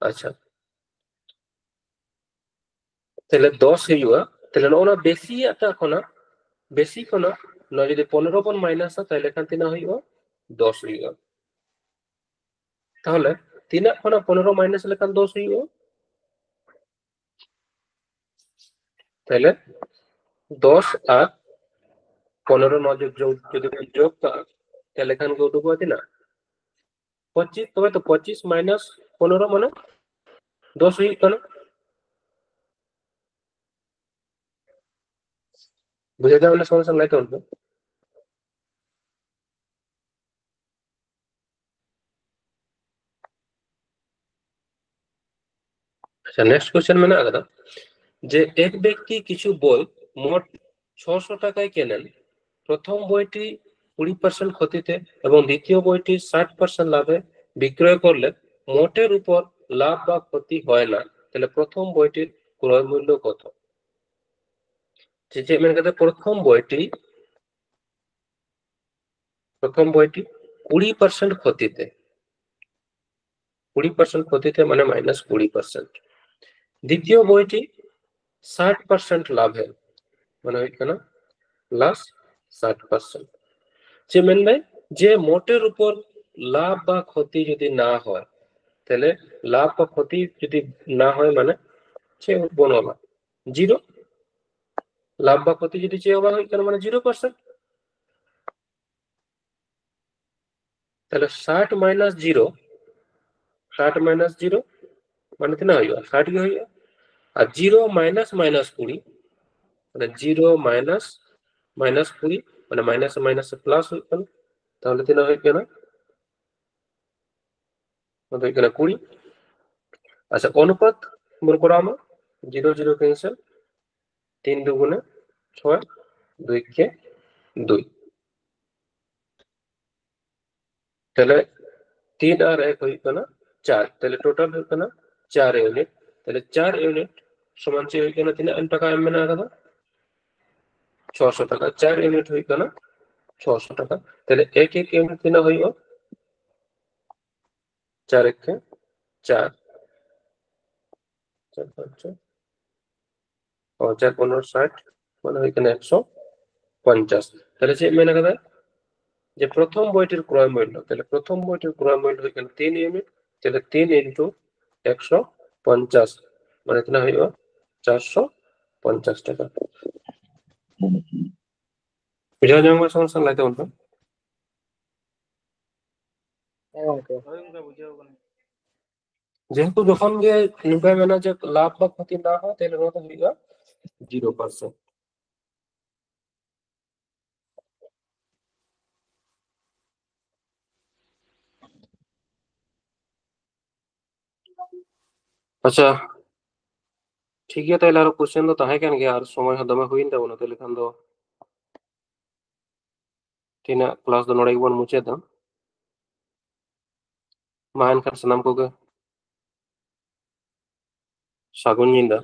ᱟᱪᱪᱷᱟ, ᱛᱟᱦᱞᱮ ᱫᱚᱥ ᱦᱩᱭᱩᱜᱼᱟ᱾ ᱛᱟᱦᱞᱮ ᱱᱚᱜᱼᱚ ᱱᱚᱣᱟ ᱵᱮᱥᱤᱭᱟᱜ ᱴᱟᱜ ᱠᱷᱚᱱᱟᱜ, ᱵᱮᱥᱤ ᱠᱷᱚᱱᱟᱜ ᱱᱚᱣᱟ ᱡᱩᱫᱤ ᱯᱚᱱᱮᱨᱚ ᱵᱚᱱ ᱢᱟᱭᱱᱟᱥᱟ, ᱛᱟᱦᱚᱞᱮ ᱠᱷᱟᱱ ᱛᱤᱱᱟᱹᱜ ᱦᱩᱭᱩᱜᱼᱟ? ᱫᱚᱥ ᱦᱩᱭᱩᱜᱼᱟ᱾ ᱛᱟᱦᱚᱞᱮ ᱛᱤᱱᱟᱹᱜ ᱠᱷᱚᱱᱟᱜ ᱯᱚᱱᱮᱨᱚ ᱢᱟᱭᱱᱟᱥ ᱞᱮᱠᱷᱟᱱ ᱫᱚᱥ ᱦᱩᱭᱩᱜᱼᱟ? ᱛᱟᱦᱚᱞᱮ ᱫᱚᱥ ᱟᱨ ᱯᱚᱱᱮᱨᱚ ᱱᱚᱣᱟ ᱡᱩᱫᱤ ᱡᱩᱫᱤ ᱵᱚᱱ ᱡᱳᱜᱽ ᱠᱟᱜᱼᱟ, ᱛᱟᱦᱚᱞᱮ ᱠᱷᱟᱱ ᱜᱮ ᱩᱰᱩᱠᱚᱜᱼᱟ ᱛᱤᱱᱟᱹᱜ? ᱯᱚᱸᱪᱤᱥ᱾ ᱛᱚᱵᱮ ᱛᱚ ᱯᱚᱸᱪᱤᱥ ᱢᱟᱭᱱᱟᱥ ᱯᱚᱱᱮᱨᱚ ᱢᱟᱱᱮ ᱫᱚᱥ ᱦᱩᱭᱩᱜ ᱠᱟᱱᱟ᱾ ᱵᱩᱡᱷᱟᱹᱣ ᱫᱟ ᱚᱱᱟ ᱥᱚᱢᱚᱥᱥᱟ ᱞᱟᱹᱭ ᱛᱟᱵᱚᱱ ᱯᱮ᱾ ᱟᱪᱪᱷᱟ, ᱱᱮᱠᱥᱴ ᱠᱚᱥᱪᱮᱱ ᱢᱮᱱᱟᱜ ᱟᱠᱟᱫᱟ ᱡᱮ ᱮᱠ ᱵᱮᱠᱛᱤ ᱠᱤᱪᱷᱩ ᱵᱳᱭ ᱢᱳᱴ ᱪᱷᱚᱥᱚ ᱴᱟᱠᱟᱭ ᱠᱮᱱᱮᱱ, ᱯᱨᱚᱛᱷᱚᱢ ᱵᱳᱭᱴᱤ ᱠᱩᱲᱤ ᱯᱟᱨᱥᱮᱱᱴ ᱠᱷᱚᱛᱤ ᱛᱮ ᱮᱵᱚᱝ ᱫᱤᱛᱤᱭᱚ ᱵᱳᱭᱴᱤ ᱥᱟᱴ ᱯᱟᱨᱥᱮᱱᱴ ᱞᱟᱵᱷ ᱮ ᱵᱤᱠᱨᱚᱭ ᱠᱚᱨᱞᱮ ᱢᱳᱴᱮᱨ ᱩᱯᱚᱨ ᱞᱟᱵᱷ ᱵᱟ ᱠᱷᱚᱛᱤ ᱦᱚᱭ না, ᱛᱟᱦᱞᱮ ᱯᱨᱚᱛᱷᱚᱢ ᱵᱳᱭᱴᱤ ᱠᱨᱚᱭ ᱢᱩᱞᱞᱚ ᱠᱚᱛᱚ? ᱪᱮ ᱪᱮᱫ ᱢᱮᱱ ᱠᱟᱛᱮ ᱯᱨᱚᱛᱷᱚᱢ ᱵᱳᱭᱴᱤ, ᱯᱨᱚᱛᱷᱚᱢ ᱵᱳᱭᱴᱤ ᱠᱩᱲᱤ ᱯᱟᱨᱥᱮᱱᱴ ᱠᱷᱚᱛᱤ ᱛᱮ, ᱠᱩᱲᱤ ᱯᱟᱨᱥᱮᱱᱴ ᱠᱷᱚᱛᱤ ᱛᱮ ᱢᱟᱱᱮ ᱢᱟᱭᱱᱟᱥ ᱠᱩᱲᱤ ᱯᱟᱨᱥᱮᱱᱴ, ᱫᱤᱛᱤᱭᱚ ᱵᱳᱭᱴᱤ ᱥᱟᱴ ᱯᱟᱨᱥᱮᱱᱴ ᱞᱟᱵᱷ ᱮ, ᱢᱟᱱᱮ ᱦᱩᱭᱩᱜ ᱠᱟᱱᱟ ᱯᱞᱟᱥ ᱥᱟᱴ ᱯᱟᱨᱥᱮᱱᱴ᱾ ᱪᱮᱫ ᱢᱮᱱᱫᱟᱭ ᱡᱮ ᱢᱳᱴᱮᱨ ᱩᱯᱚᱨ ᱞᱟᱵᱷ ᱵᱟ ᱠᱷᱚᱛᱤ ᱡᱩᱫᱤ না হয়, ᱛᱟᱦᱞᱮ ᱞᱟᱵᱷ ᱵᱟ ᱠᱷᱚᱛᱤ ᱡᱩᱫᱤ না হয় ᱢᱟᱱᱮ ᱪᱮᱫ ᱵᱚᱱ ᱚᱞᱟ? ᱡᱤᱨᱳ᱾ ᱞᱟᱵᱷ ᱵᱟ ᱠᱷᱚᱛᱤ ᱡᱩᱫᱤ ᱪᱮᱫ ᱦᱚᱸ ᱵᱟᱝ ᱦᱩᱭᱩᱜ ᱠᱟᱱᱟ ᱢᱟᱱᱮ ᱡᱤᱨᱳ ᱯᱟᱨᱥᱮᱱᱴ᱾ ᱛᱟᱦᱞᱮ ᱥᱟᱴ ᱢᱟᱭᱱᱟᱥ ᱡᱤᱨᱳ, ᱥᱟᱴ ᱢᱟᱭᱱᱟᱥ ᱡᱤᱨᱳ ᱢᱟᱱᱮ ᱛᱤᱱᱟᱹᱜ ᱦᱩᱭᱩᱜᱼᱟ? ᱥᱟᱴ ᱜᱮ ᱦᱩᱭᱩᱜᱼᱟ᱾ ᱟᱨ ᱡᱤᱨᱳ ᱢᱟᱭᱱᱟᱥ ᱢᱟᱭᱱᱟᱥ ᱠᱩᱲᱤ, ᱢᱟᱱᱮ ᱡᱤᱨᱳ ᱢᱟᱭᱱᱟᱥ ᱢᱟᱭᱱᱟᱥ ᱠᱩᱲᱤ, ᱢᱟᱱᱮ ᱢᱟᱭᱱᱟᱥ ᱢᱟᱭᱱᱟᱥ ᱯᱞᱟᱥ ᱦᱩᱭᱩᱜ ᱠᱟᱱᱟ᱾ ᱛᱟᱦᱞᱮ ᱛᱤᱱᱟᱹᱜ ᱦᱩᱭᱩᱜ ᱠᱟᱱᱟ? ᱚᱱᱟ ᱫᱚ ᱦᱩᱭᱩᱜ ᱠᱟᱱᱟ ᱠᱩᱲᱤ᱾ ᱟᱪᱪᱷᱟ, ᱚᱱᱩᱯᱟᱛ ᱵᱚᱱ ᱠᱚᱨᱟᱣ ᱢᱟ, ᱡᱤᱨᱳ ᱡᱤᱨᱳ ᱠᱮᱱᱥᱮᱞ, ᱛᱤᱱ ᱫᱩᱜᱩᱱᱮ ᱪᱷᱚᱭ, ᱫᱩᱭ ᱠᱮ ᱫᱩᱭ᱾ ᱛᱟᱦᱞᱮ ᱛᱤᱱ ᱟᱨ ᱮᱠ ᱦᱩᱭᱩᱜ ᱠᱟᱱᱟ ᱪᱟᱨ, ᱛᱟᱦᱞᱮ ᱴᱳᱴᱟᱞ ᱦᱩᱭᱩᱜ ᱠᱟᱱᱟ ᱪᱟᱨ ᱤᱭᱩᱱᱤᱴ᱾ ᱛᱟᱦᱞᱮ ᱪᱟᱨ ᱤᱭᱩᱱᱤᱴ ᱥᱚᱢᱟᱱ ᱪᱮᱫ ᱦᱩᱭᱩᱜ ᱠᱟᱱᱟ? ᱛᱤᱱᱟᱹᱜ ᱴᱟᱠᱟ ᱮᱢ ᱢᱮᱱᱟᱜ ᱟᱠᱟᱫᱟ? ᱪᱷᱚᱥᱚ ᱴᱟᱠᱟ᱾ ᱪᱟᱨ ᱤᱭᱩᱱᱤᱴ ᱦᱩᱭᱩᱜ ᱠᱟᱱᱟ ᱪᱷᱚᱥᱚ ᱴᱟᱠᱟ᱾ ᱛᱟᱦᱞᱮ ᱮᱠ ᱮᱠ ᱤᱭᱩᱱᱤᱴ ᱛᱤᱱᱟᱹᱜ ᱦᱩᱭᱩᱜᱼᱟ? ᱪᱟᱨ ᱮᱠ ᱪᱟᱨ, ᱪᱟᱨ ᱯᱟᱸᱪ ᱪᱟᱨ, ᱚ, ᱪᱟᱨ ᱯᱚᱱᱨᱚ ᱥᱟᱴ, ᱢᱟᱱᱮ ᱦᱩᱭᱩᱜ ᱠᱟᱱᱟ ᱮᱠᱥᱚ ᱯᱚᱧᱪᱟᱥ᱾ ᱛᱟᱦᱞᱮ ᱪᱮᱫ ᱢᱮᱱ ᱠᱟᱫᱟ? ᱡᱮ ᱯᱨᱚᱛᱷᱚᱢ ᱵᱳᱭᱴᱤᱨ ᱠᱨᱚᱭ ᱢᱩᱞᱞᱚ, ᱛᱟᱦᱞᱮ ᱯᱨᱚᱛᱷᱚᱢ ᱵᱳᱭᱴᱤᱨ ᱠᱨᱚᱭ ᱢᱩᱞᱞᱚ ᱦᱩᱭᱩᱜ ᱠᱟᱱᱟ ᱛᱤᱱ ᱤᱭᱩᱱᱤᱴ, ᱛᱟᱦᱞᱮ ᱛᱤᱱ into ᱮᱠᱥᱚ ᱯᱚᱧᱪᱟᱥ, ᱢᱟᱱᱮ ᱛᱤᱱᱟᱹᱜ ᱦᱩᱭᱩᱜᱼᱟ? ᱪᱟᱨᱥᱚ ᱯᱚᱧᱪᱟᱥ ᱴᱟᱠᱟ᱾ ᱵᱩᱡᱷᱟᱹᱣ ᱧᱟᱢ ᱠᱟᱱᱟ ᱥᱚᱢᱚᱥᱥᱟ? ᱞᱟᱹᱭ ᱛᱟᱵᱚᱱ ᱯᱮ᱾ ᱦᱮᱸ ᱜᱚᱝᱠᱮ᱾ ᱦᱳᱭ ᱜᱚᱝᱠᱮ, ᱵᱩᱡᱷᱟᱹᱣ ᱠᱟᱱᱟ᱾ ᱡᱮᱦᱮᱛᱩ ᱡᱚᱠᱷᱚᱱ ᱜᱮ ᱱᱚᱝᱠᱟ ᱢᱮᱱᱟ ᱡᱮ ᱞᱟᱵᱷ ᱵᱟ ᱠᱷᱚᱛᱤ ᱱᱟ ᱦᱳᱭ, ᱛᱟᱦᱞᱮ ᱱᱚᱣᱟ ᱫᱚ ᱦᱩᱭᱩᱜᱼᱟ ᱡᱤᱨᱳ ᱯᱟᱨᱥᱮᱱᱴ᱾ ᱟᱪᱪᱷᱟ, ᱴᱷᱤᱠ ᱜᱮᱭᱟ, ᱛᱟᱦᱞᱮ ᱟᱨᱚ ᱠᱚᱥᱪᱮᱱ ᱫᱚ ᱛᱟᱦᱮᱸ ᱠᱟᱱ ᱜᱮᱭᱟ, ᱟᱨ ᱥᱚᱢᱚᱭ ᱦᱚᱸ ᱫᱚᱢᱮ ᱦᱩᱭᱮᱱ ᱛᱟᱵᱚᱱᱟ, ᱛᱟᱦᱞᱮ ᱠᱷᱟᱱ ᱫᱚ ᱛᱮᱦᱮᱧᱟᱜ ᱠᱞᱟᱥ ᱫᱚ ᱱᱚᱰᱮ ᱜᱮᱵᱚᱱ ᱢᱩᱪᱟᱹᱫᱟ᱾ ᱢᱟ ᱮᱱᱠᱷᱟᱱ ᱥᱟᱱᱟᱢ ᱠᱚᱜᱮ ᱥᱟᱹᱜᱩᱱ ᱧᱤᱫᱟᱹ᱾